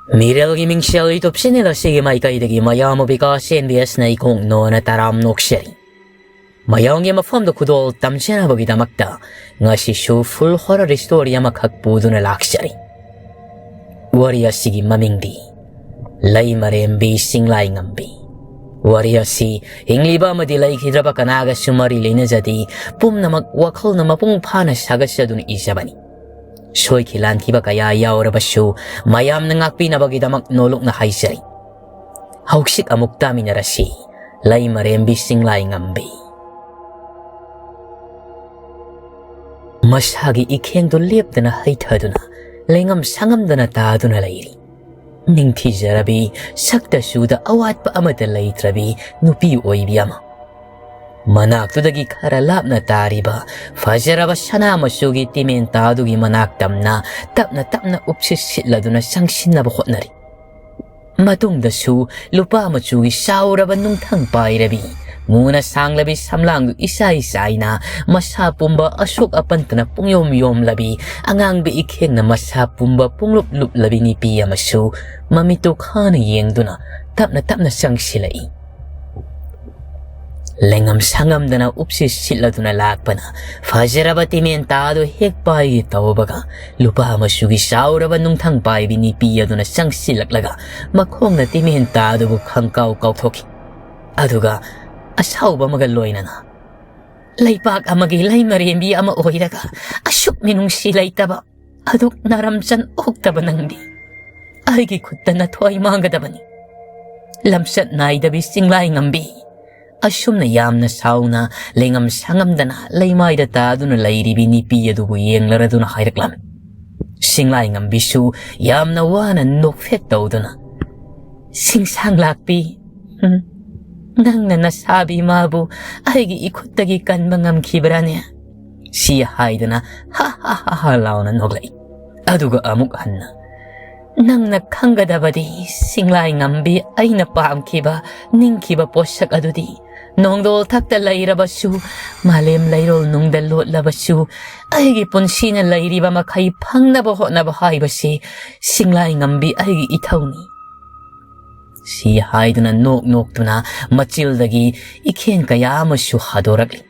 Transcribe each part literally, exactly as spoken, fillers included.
ꯃꯤꯔꯦꯜꯒꯤ ꯃꯤꯡꯁꯦꯜ YouTube channel ꯑꯁꯤꯒꯤ ꯃꯥꯏꯀꯩꯗꯒꯤ ꯃꯌꯥꯝꯕꯨ ꯕꯤꯀꯥꯁ ꯑꯦꯟ ꯕꯤ ꯑꯦꯁꯅ ꯏꯀꯣꯛ ꯅꯣꯟꯅ ꯇꯔꯥꯝ ꯅꯣꯛꯆꯔꯤ꯫ ꯃꯌꯥꯝꯒꯤ ꯃꯐꯝꯗ ꯈꯨꯗꯣꯜ ꯇꯝꯖꯅꯕꯒꯤꯗꯃꯛꯇ ꯉꯁꯤꯁꯨ full horror story ꯑꯃꯈꯛ ꯄꯨꯗꯨꯅ ꯂꯥꯛꯆꯔꯤ꯫ ꯋꯥꯔꯤ ꯑꯁꯤꯒꯤ ꯃꯃꯤꯡꯗꯤ ꯂꯩꯃꯔꯦꯝꯕꯤ ꯆꯤꯡꯂꯥꯏꯉꯝꯕꯤ꯫ ꯋꯥꯔꯤ ꯑꯁꯤ ꯍꯤꯡꯂꯤꯕ ꯑꯃꯗꯤ ꯂꯩꯈꯤꯗ꯭ꯔꯕ ꯀꯅꯥꯒꯁꯨ ꯃꯔꯤ ꯂꯩꯅꯖꯗꯦ, ꯄꯨꯝꯅꯃꯛ ꯋꯥꯈꯜꯅ ꯃꯄꯨꯡ ꯐꯥꯅ ꯁꯥꯒꯠꯆꯗꯨꯅ ꯏꯖꯕꯅꯤ꯫ ꯁꯣꯏꯈꯤ ꯂꯥꯟꯈꯤꯕ ꯀꯌꯥ ꯌꯥꯎꯔꯕꯁꯨ ꯃꯌꯥꯝꯅ ꯉꯥꯛꯄꯤꯅꯕꯒꯤꯗꯃꯛ ꯅꯣꯂꯨꯛꯅ ꯍꯥꯏꯖꯔꯤ꯫ ꯍꯧꯖꯤꯛ ꯑꯃꯨꯛ ꯇꯥꯃꯤꯟꯅꯔꯁꯤ ꯂꯩꯃꯔꯦꯝꯕꯤ ꯆꯤꯡꯂꯥꯏꯉꯝꯕꯤ꯫ ꯃꯁꯥꯒꯤ ꯏꯈꯦꯡꯗꯨ ꯂꯦꯞꯇꯅ ꯍꯩꯊꯗꯨꯅ ꯂꯩꯉꯝ ꯁꯥꯉꯝꯗꯅ ꯇꯥꯗꯨꯅ ꯂꯩꯔꯤ꯫ ꯅꯤꯡꯊꯤꯖꯔꯕꯤ, ꯁꯛꯇ ꯆꯨꯗ ꯑꯋꯥꯠꯄ ꯑꯃꯠꯇ ꯂꯩꯇ꯭ꯔꯕꯤ ꯅꯨꯄꯤ ꯑꯣꯏꯕꯤ ꯑꯃ꯫ ꯃꯅꯥꯛꯇꯨꯗꯒꯤ ꯈꯔ ꯂꯥꯞꯅ ꯇꯥꯔꯤꯕ ꯐꯖꯔꯕ ꯁꯅꯥ ꯃꯆꯨꯒꯤ ꯇꯤꯃꯦꯟ ꯇꯥꯗꯨꯒꯤ ꯃꯅꯥꯛ ꯇꯝꯅ ꯇꯞꯅ ꯇꯞꯅ ꯎꯞꯁꯤꯠ ꯁꯤꯠꯂꯗꯨꯅ ꯆꯪꯁꯤꯟꯅꯕ ꯍꯣꯠꯅꯔꯤ꯫ ꯃꯇꯨꯡꯗꯁꯨ ꯂꯨꯄꯥ ꯃꯆꯨꯒꯤ ꯆꯥꯎꯔꯕ ꯅꯨꯡꯊꯪ ꯄꯥꯏꯔꯕꯤ, ꯃꯨꯅ ꯁꯥꯡꯂꯕꯤ ꯁꯝꯂꯥꯡꯗꯨ ꯏꯆꯥꯏ ꯆꯥꯏꯅ ꯃꯁꯥ ꯄꯨꯝꯕ ꯑꯁꯣꯛ ꯑꯄꯟꯇꯅ ꯄꯨꯡꯌꯣꯝ ꯌꯣꯝꯂꯕꯤ, ꯑꯉꯥꯡꯕ ꯏꯈꯦꯡꯅ ꯃꯁꯥ ꯄꯨꯝꯕ ꯄꯨꯡꯂꯨꯞ ꯂꯨꯞꯂꯕꯤ ꯅꯨꯄꯤ ꯑꯃꯁꯨ ꯃꯃꯤꯠꯇꯨ ꯈꯥꯅ ꯌꯦꯡꯗꯨꯅ ꯇꯞꯅ ꯇꯞꯅ ꯆꯪꯁꯤꯜꯂꯛꯏ꯫ ꯂꯩꯉꯝ ꯁꯥꯉꯝꯗꯅ ꯎꯞꯁꯤꯠ ꯁꯤꯠꯂꯗꯨꯅ ꯂꯥꯛꯄꯅ ꯐꯖꯔꯕ ꯇꯤꯃꯦꯟ ꯇꯥꯗꯨ ꯍꯦꯛ ꯄꯥꯏꯒꯦ ꯇꯧꯕꯒ, ꯂꯨꯄꯥ ꯃꯆꯨꯒꯤ ꯆꯥꯎꯔꯕ ꯅꯨꯡꯊꯪ ꯄꯥꯏꯕꯤ ꯅꯨꯄꯤ ꯑꯗꯨꯅ ꯆꯪꯁꯤꯜꯂꯛꯂꯒ ꯃꯈꯣꯡꯅ ꯇꯤꯃꯦꯟ ꯇꯥꯗꯨꯕꯨ ꯈꯪꯀꯥꯎ ꯀꯥꯎꯊꯣꯛꯈꯤ꯫ ꯑꯗꯨꯒ ꯑꯁꯥꯎꯕ ꯑꯃꯒ ꯂꯣꯏꯅꯅ, "ꯂꯩꯄꯥꯛ ꯑꯃꯒꯤ ꯂꯩꯃꯔꯦꯝꯕꯤ ꯑꯃ ꯑꯣꯏꯔꯒ ꯑꯁꯨꯛ ꯃꯤꯅꯨꯡꯁꯤ ꯂꯩꯇꯕ, ꯑꯗꯨꯛ ꯅꯔꯝꯆꯟ ꯑꯣꯛꯇꯕ ꯅꯪꯗꯤ ꯑꯩꯒꯤ ꯈꯨꯠꯇ ꯅꯊ꯭ꯋꯥꯏ ꯃꯥꯡꯒꯗꯕꯅꯤ, ꯂꯝꯆꯠ ꯅꯥꯏꯗꯕꯤ ꯆꯤꯡꯂꯥꯏꯉꯝꯕꯤ!" ꯑꯁꯨꯝꯅ ꯌꯥꯝꯅ ꯁꯥꯎꯅ, ꯂꯩꯉꯝ ꯁꯥꯉꯝꯗꯅ ꯂꯩꯃꯥꯏꯗ ꯇꯥꯗꯨꯅ ꯂꯩꯔꯤꯕꯤ ꯅꯨꯄꯤ ꯑꯗꯨꯕꯨ ꯌꯦꯡꯂꯔꯗꯨꯅ ꯍꯥꯏꯔꯛꯂꯝꯃꯤ꯫ ꯆꯤꯡꯂꯥꯏꯉꯝꯕꯤꯁꯨ ꯌꯥꯝꯅ ꯋꯥꯅ ꯅꯣꯛꯐꯦꯠ ꯇꯧꯗꯨꯅ, "ꯁꯤꯡꯁꯥꯡ ꯂꯥꯛꯄꯤ, ꯎꯝ, ꯅꯪꯅ ꯅꯁꯥꯕꯤ ꯃꯥꯕꯨ ꯑꯩꯒꯤ ꯏꯈꯨꯠꯇꯒꯤ ꯀꯟꯕ ꯉꯝꯈꯤꯕ꯭ꯔꯥꯅꯦ?" ꯁꯤ ꯍꯥꯏꯗꯨꯅ ꯍꯥ ꯍꯥ ꯍꯥ ꯍꯥ ꯂꯥꯎꯅ ꯅꯣꯛꯂꯛꯏ꯫ ꯑꯗꯨꯒ ꯑꯃꯨꯛ ꯍꯟꯅ, "ꯅꯪꯅ ꯈꯪꯒꯗꯕꯗꯤ, ꯆꯤꯡꯂꯥꯏꯉꯝꯕꯤ, ꯑꯩꯅ ꯄꯥꯝꯈꯤꯕ, ꯅꯤꯡꯈꯤꯕ ꯄꯣꯠꯁꯛ ꯑꯗꯨꯗꯤ ꯅꯣꯡꯗꯣꯜ ꯊꯛꯇ ꯂꯩꯔꯕꯁꯨ, ꯃꯥꯂꯦꯝ ꯂꯩꯔꯣꯜ ꯅꯨꯡꯗ ꯂꯣꯠꯂꯕꯁꯨ, ꯑꯩꯒꯤ ꯄꯨꯟꯁꯤꯅ ꯂꯩꯔꯤꯕ ꯃꯈꯩ ꯐꯪꯅꯕ ꯍꯣꯠꯅꯕ ꯍꯥꯏꯕꯁꯤ ꯁꯤꯡꯂꯥꯏ ꯉꯝꯕꯤ ꯑꯩꯒꯤ ꯏꯊꯧꯅꯤ꯫ ꯁꯤ ꯍꯥꯏꯗꯨꯅ ꯅꯣꯛ ꯅꯣꯛꯇꯨꯅ ꯃꯆꯤꯜꯗꯒꯤ ꯏꯈꯦꯟ ꯀꯌꯥ ꯑꯃꯁꯨ ꯍꯥꯗꯣꯔꯛꯂꯤ꯫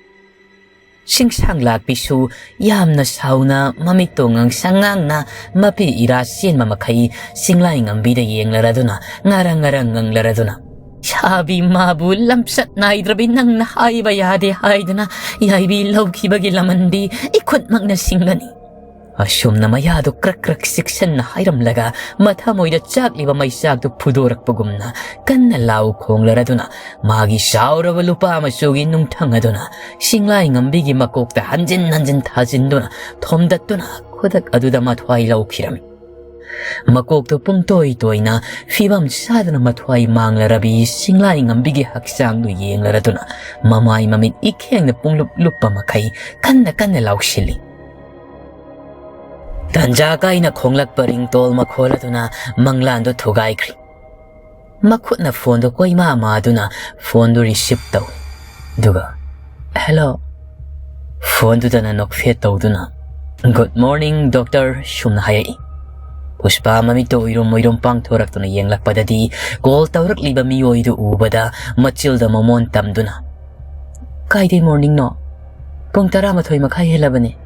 ꯁꯤꯡꯁꯥꯡ ꯂꯥꯛꯄꯤꯁꯨ ꯌꯥꯝꯅ ꯁꯥꯎꯅ ꯃꯃꯤꯠꯇꯣ ꯉꯥꯡꯁꯪ ꯉꯥꯡꯅ ꯃꯄꯤ ꯏꯔꯥ ꯆꯦꯟꯕ ꯃꯈꯩ ꯁꯤꯡꯂꯥꯏ ꯉꯝꯕꯤꯗ ꯌꯦꯡꯂꯔꯗꯨꯅ ꯉꯔꯪ ꯉꯔꯪ ꯉꯪꯂꯔꯗꯨꯅ, "ꯁꯥꯕꯤ ꯃꯥꯕꯨ ꯂꯝꯆꯠ ꯅꯥꯏꯗ꯭ꯔꯕꯤ ꯅꯪꯅ ꯍꯥꯏꯕ ꯌꯥꯗꯦ ꯍꯥꯏꯗꯨꯅ ꯌꯥꯏꯕꯤ ꯂꯧꯈꯤꯕꯒꯤ ꯂꯃꯟꯗꯤ ꯏꯈꯨꯠꯃꯛꯅ ꯁꯤꯡꯒꯅꯤ"꯫ ꯑꯁꯨꯝꯅ ꯃꯌꯥꯗꯨ ꯀ꯭ꯔꯛ ꯀ꯭ꯔꯛ ꯆꯤꯛꯁꯟꯅ ꯍꯥꯏꯔꯝꯂꯒ ꯃꯊꯃꯣꯏꯗ ꯆꯥꯛꯂꯤꯕ ꯃꯩꯆꯥꯛꯇꯨ ꯐꯨꯗꯣꯔꯛꯄꯒꯨꯝꯅ ꯀꯟꯅ ꯂꯥꯎ ꯈꯣꯡꯂꯔꯗꯨꯅ ꯃꯥꯒꯤ ꯆꯥꯎꯔꯕ ꯂꯨꯄꯥ ꯃꯆꯨꯒꯤ ꯅꯨꯡꯊꯪ ꯑꯗꯨꯅ ꯁꯤꯡꯂꯥꯏ ꯉꯝꯕꯤꯒꯤ ꯃꯀꯣꯛꯇ ꯍꯟꯖꯤꯟ ꯍꯟꯖꯤꯟ ꯊꯥꯖꯤꯟꯗꯨꯅ ꯊꯣꯝꯗꯠꯇꯨꯅ ꯈꯨꯗꯛ ꯑꯗꯨꯗ ꯃꯊ꯭ꯋꯥꯏ ꯂꯧꯈꯤꯔꯝꯃꯤ꯫ ꯃꯀꯣꯛꯇꯨ ꯄꯨꯡꯇꯣꯏ ꯇꯣꯏꯅ ꯐꯤꯕꯝ ꯆꯥꯗꯅ ꯃꯊ꯭ꯋꯥꯏ ꯃꯥꯡꯂꯔꯕꯤ ꯁꯤꯡꯂꯥꯏ ꯉꯝꯕꯤꯒꯤ ꯍꯛꯆꯥꯡꯗꯨ ꯌꯦꯡꯂꯔꯗꯨꯅ ꯃꯃꯥꯏ ꯃꯃꯤꯠ ꯏꯈꯦꯡꯅ ꯄꯨꯡꯂꯨꯞ ꯂꯨꯞꯄ ꯃꯈꯩ ꯀꯟꯅ ꯀꯟꯅ ꯂꯥꯎꯁꯤꯜꯂꯤ꯫ ꯇꯟꯖꯥ ꯀꯥꯏꯅ ꯈꯣꯡꯂꯛꯄ ꯔꯤꯡꯇꯣꯜ ꯃꯈꯣꯜ ꯑꯗꯨꯅ ꯃꯪꯂꯥꯟꯗꯨ ꯊꯨꯒꯥꯏꯈ꯭ꯔꯤ꯫ ꯃꯈꯨꯠꯅ ꯐꯣꯟꯗꯨ ꯀꯣꯏꯃꯥ ꯃꯥꯗꯨꯅ ꯐꯣꯟꯗꯨ ꯔꯤꯁꯤꯞ ꯇꯧꯏ꯫ ꯑꯗꯨꯒ, "ꯍꯦꯜꯂꯣ?" ꯐꯣꯟꯗꯨꯗꯅ ꯅꯣꯛꯐꯦꯠ ꯇꯧꯗꯨꯅ, "ꯒꯨꯗ ꯃꯣꯔꯅꯤꯡ, ꯗꯣꯛꯇꯔ," ꯁꯨꯝꯅ ꯍꯥꯏꯔꯛꯏ꯫ ꯄꯨꯁꯄꯥ ꯃꯃꯤꯠꯇ ꯎꯏꯔꯨꯝ ꯎꯏꯔꯨꯝ ꯄꯥꯡꯊꯣꯔꯛꯇꯨꯅ ꯌꯦꯡꯂꯛꯄꯗꯗꯤ ꯀꯣꯜ ꯇꯧꯔꯛꯂꯤꯕ ꯃꯤꯑꯣꯏꯗꯨ ꯎꯕꯗ ꯃꯆꯤꯜꯗ ꯃꯃꯣꯟ ꯇꯝꯗꯨꯅ, "ꯀꯥꯏꯗꯩ ꯃꯣꯔꯅꯤꯡꯅꯣ? ꯄꯨꯡ ꯇꯔꯥꯃꯥꯊꯣꯏ ꯃꯈꯥꯏ ꯍꯦꯜꯂꯕꯅꯦ꯫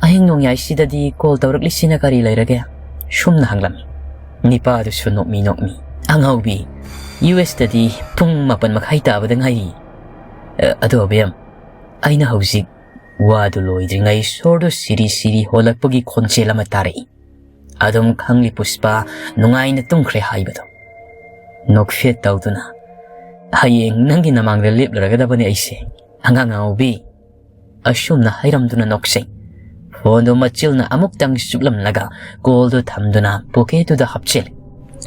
ꯑꯍꯤꯡ ꯅꯣꯡꯌꯥꯏꯁꯤꯗꯗꯤ ꯀꯣꯜ ꯇꯧꯔꯛꯂꯤꯁꯤꯅ ꯀꯔꯤ ꯂꯩꯔꯒꯦ?" ꯁꯨꯝꯅ ꯍꯪꯂꯝꯃꯤ꯫ ꯅꯤꯄꯥꯗꯨꯁꯨ ꯅꯣꯛꯃꯤ ꯅꯣꯛꯃꯤ, "ꯑꯉꯥꯎꯕꯤ, ꯌꯨ ꯑꯦꯁꯇꯗꯤ ꯄꯨꯡ ꯃꯥꯄꯟ ꯃꯈꯥꯏ ꯇꯥꯕꯗ ꯉꯥꯏꯔꯤ꯫ ꯑ, ꯑꯗꯣ ꯑꯕꯦꯝ, ꯑꯩꯅ ꯍꯧꯖꯤꯛ" ꯋꯥꯗꯨ ꯂꯣꯏꯗ꯭ꯔꯤꯉꯩ ꯁꯣꯔꯗꯨ ꯁꯤꯔꯤ ꯁꯤꯔꯤ ꯍꯣꯜꯂꯛꯄꯒꯤ ꯈꯣꯟꯖꯦꯜ ꯑꯃ ꯇꯥꯔꯛꯏ꯫ ꯑꯗꯨꯝ ꯈꯪꯂꯤ ꯄꯨꯁꯄꯥ ꯅꯨꯡꯉꯥꯏꯅ ꯇꯨꯝꯈ꯭ꯔꯦ ꯍꯥꯏꯕꯗꯨ꯫ ꯅꯣꯛꯐꯦꯠ ꯇꯧꯗꯨꯅ, "ꯍꯌꯦꯡ ꯅꯪꯒꯤ ꯅꯃꯥꯡꯗ ꯂꯦꯞꯂꯔꯒꯗꯕꯅꯤ ꯑꯩꯁꯦ, ꯑꯉꯥꯡ ꯑꯉꯥꯎꯕꯤ," ꯑꯁꯨꯝꯅ ꯍꯥꯏꯔꯝꯗꯨꯅ ꯅꯣꯛꯆꯩ꯫ ꯐꯣꯟꯗꯨ ꯃꯆꯤꯜꯅ ꯑꯃꯨꯛꯇꯪ ꯆꯨꯞꯂꯝꯂꯒ ꯀꯣꯜꯗꯨ ꯊꯝꯗꯨꯅ ꯄꯣꯀꯦꯠꯇꯨꯗ ꯍꯥꯞꯆꯤꯜꯂꯤ꯫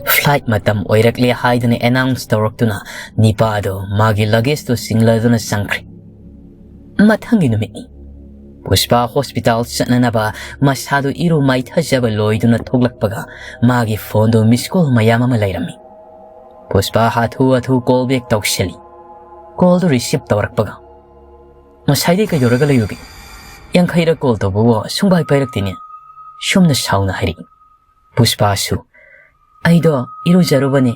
ꯐ꯭ꯂꯥꯏꯠ ꯃꯇꯝ ꯑꯣꯏꯔꯛꯂꯦ ꯍꯥꯏꯗꯨꯅ ꯑꯦꯅꯥꯎꯟꯁ ꯇꯧꯔꯛꯇꯨꯅ ꯅꯤꯄꯥꯗꯨ ꯃꯥꯒꯤ ꯂꯒꯦꯖꯇꯨ ꯆꯤꯡꯂꯗꯨꯅ ꯆꯪꯈ꯭ꯔꯦ꯫ ꯃꯊꯪꯒꯤ ꯅꯨꯃꯤꯠꯅꯤ꯫ ꯄꯨꯁꯄꯥ ꯍꯣꯁꯄꯤꯇꯥꯜ ꯆꯠꯅꯅꯕ ꯃꯁꯥꯗꯨ ꯏꯔꯨ ꯃꯥꯏꯊꯖꯕ ꯂꯣꯏꯗꯨꯅ ꯊꯣꯛꯂꯛꯄꯒ ꯃꯥꯒꯤ ꯐꯣꯟꯗꯨ ꯃꯤꯁ ꯀꯣꯜ ꯃꯌꯥꯝ ꯑꯃ ꯂꯩꯔꯝꯃꯤ꯫ ꯄꯨꯁꯄꯥ ꯍꯥꯊꯨ ꯍꯥꯊꯨ ꯀꯣꯜ ꯕꯦꯛ ꯇꯧꯁꯤꯜꯂꯤ꯫ ꯀꯣꯜꯗꯨ ꯔꯤꯁꯤꯞ ꯇꯧꯔꯛꯄꯒ, "ꯉꯁꯥꯏꯗꯩ ꯀꯩꯗꯧꯔꯒ ꯂꯩꯔꯨꯒꯦ? ꯌꯥꯡꯈꯩꯔꯛ ꯀꯣꯜ ꯇꯧꯕꯕꯨ ꯁꯨꯡꯄꯥꯏ ꯄꯥꯏꯔꯛꯇꯦꯅꯦ?" ꯁꯨꯝꯅ ꯁꯥꯎꯅ ꯍꯥꯏꯔꯛꯏ꯫ ꯄꯨꯁꯄꯥꯁꯨ, "ꯑꯩꯗꯣ ꯏꯔꯨꯖꯔꯨꯕꯅꯦ,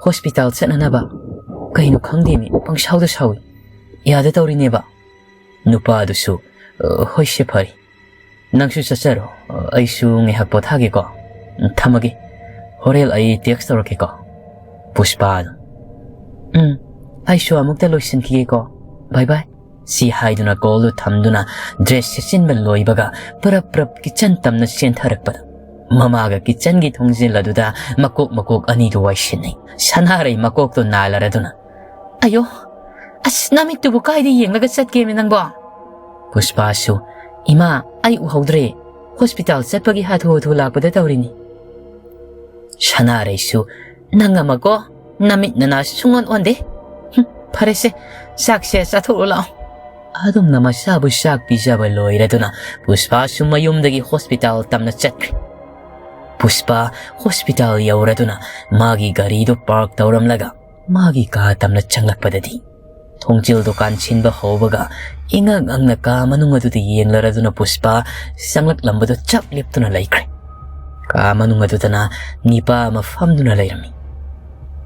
ꯍꯣꯁꯄꯤꯇꯥꯜ ꯆꯠꯅꯅꯕ꯫ ꯀꯩꯅꯣ ꯈꯪꯗꯦꯃꯤ, ꯄꯪꯁꯥꯎꯗ ꯁꯥꯎꯏ꯫ ꯌꯥꯗ ꯇꯧꯔꯤꯅꯦꯕ꯫" ꯅꯨꯄꯥꯗꯨꯁꯨ, "ꯑ, ꯍꯣꯏꯁꯦ, ꯐꯔꯦ꯫ ꯅꯪꯁꯨ ꯆꯠꯆꯔꯣ꯫ ꯑ, ꯑꯩꯁꯨ ꯉꯥꯏꯍꯥꯛ ꯄꯣꯊꯥꯒꯦꯀꯣ꯫ ꯎꯝ, ꯊꯝꯃꯒꯦ꯫ ꯍꯣꯔꯦꯟ ꯑꯩ ꯇꯦꯛꯁ ꯇꯧꯔꯛꯀꯦꯀꯣ꯫" ꯄꯨꯁꯄꯥꯅ, "ꯎꯝ, ꯑꯩꯁꯨ ꯑꯃꯨꯛꯇ ꯂꯣꯏꯁꯤꯟꯈꯤꯒꯦꯀꯣ꯫ ꯕꯥꯏ ꯕꯥꯏ꯫" ꯁꯤ ꯍꯥꯏꯗꯨꯅ ꯀꯣꯜꯗꯨ ꯊꯝꯗꯨꯅ ꯗ꯭ꯔꯦꯁ ꯁꯦꯠꯆꯤꯟꯕ ꯂꯣꯏꯕꯒ ꯄꯔꯞ ꯄꯔꯞ ꯀꯤꯆꯟ ꯇꯝꯅ ꯆꯦꯟꯊꯔꯛꯄꯗ, ꯃꯃꯥꯒ ꯀꯤꯆꯟꯒꯤ ꯊꯣꯡꯖꯤꯜ ꯑꯗꯨꯗ ꯃꯀꯣꯛ ꯃꯀꯣꯛ ꯑꯅꯤꯗꯨ ꯋꯥꯏꯁꯤꯟꯅꯩ꯫ ꯁꯅꯥꯔꯩ ꯃꯀꯣꯛꯇꯨ ꯅꯥꯜꯂꯔꯗꯨꯅ, "ꯑꯌꯣ, ꯑꯁ, ꯅꯃꯤꯠꯇꯨꯕꯨ ꯀꯥꯏꯗ ꯌꯦꯡꯂꯒ ꯆꯠꯀꯦꯃꯤ ꯅꯪꯕꯣ?" ꯄꯨꯁꯄꯥꯁꯨ, "ꯏꯃꯥ, ꯑꯩ ꯎꯍꯧꯗ꯭ꯔꯦ꯫ ꯍꯣꯁꯄꯤꯇꯥꯜ ꯆꯠꯄꯒꯤ ꯍꯥꯊꯨ ꯍꯥꯊꯨ ꯂꯥꯛꯄꯗ ꯇꯧꯔꯤꯅꯤ꯫" ꯁꯅꯥꯔꯩꯁꯨ, "ꯅꯪ ꯑꯃꯀꯣ, ꯅꯃꯤꯠ ꯅꯅꯥ ꯁꯨꯡꯑꯣꯟ ꯑꯣꯟꯗꯦ꯫ ꯍꯨꯝ, ꯐꯔꯦꯁꯦ, ꯆꯥꯛꯁꯦ ꯆꯥꯊꯣꯛꯎ ꯂꯥꯛꯑꯣ꯫" ꯑꯗꯨꯝꯅ ꯃꯆꯥꯕꯨ ꯆꯥꯛ ꯄꯤꯖꯕ ꯂꯣꯏꯔꯗꯨꯅ ꯄꯨꯁꯄꯥꯁꯨ ꯃꯌꯨꯝꯗꯒꯤ ꯍꯣꯁꯄꯤꯇꯥꯜ ꯇꯝꯅ ꯆꯠꯈ꯭ꯔꯦ꯫ ꯄꯨꯁꯄꯥ ꯍꯣꯁꯄꯤꯇꯥꯜ ꯌꯧꯔꯗꯨꯅ ꯃꯥꯒꯤ ꯒꯥꯔꯤꯗꯨ ꯄꯥꯔꯛ ꯇꯧꯔꯝꯂꯒ ꯃꯥꯒꯤ ꯀꯥ ꯇꯝꯅ ꯆꯪꯂꯛꯄꯗꯗꯤ, ꯊꯣꯡꯖꯤꯜꯗꯨ ꯀꯥꯟꯁꯤꯟꯕ ꯍꯧꯕꯒ ꯏꯉꯛ ꯉꯛꯅ ꯀꯥ ꯃꯅꯨꯡ ꯑꯗꯨꯗ ꯌꯦꯡꯂꯔꯗꯨꯅ ꯄꯨꯁꯄꯥ ꯆꯪꯂꯛꯂꯝꯕꯗꯨ ꯆꯞ ꯂꯦꯞꯇꯨꯅ ꯂꯩꯈ꯭ꯔꯦ꯫ ꯀꯥ ꯃꯅꯨꯡ ꯑꯗꯨꯗꯅ ꯅꯤꯄꯥ ꯑꯃ ꯐꯝꯗꯨꯅ ꯂꯩꯔꯝꯃꯤ꯫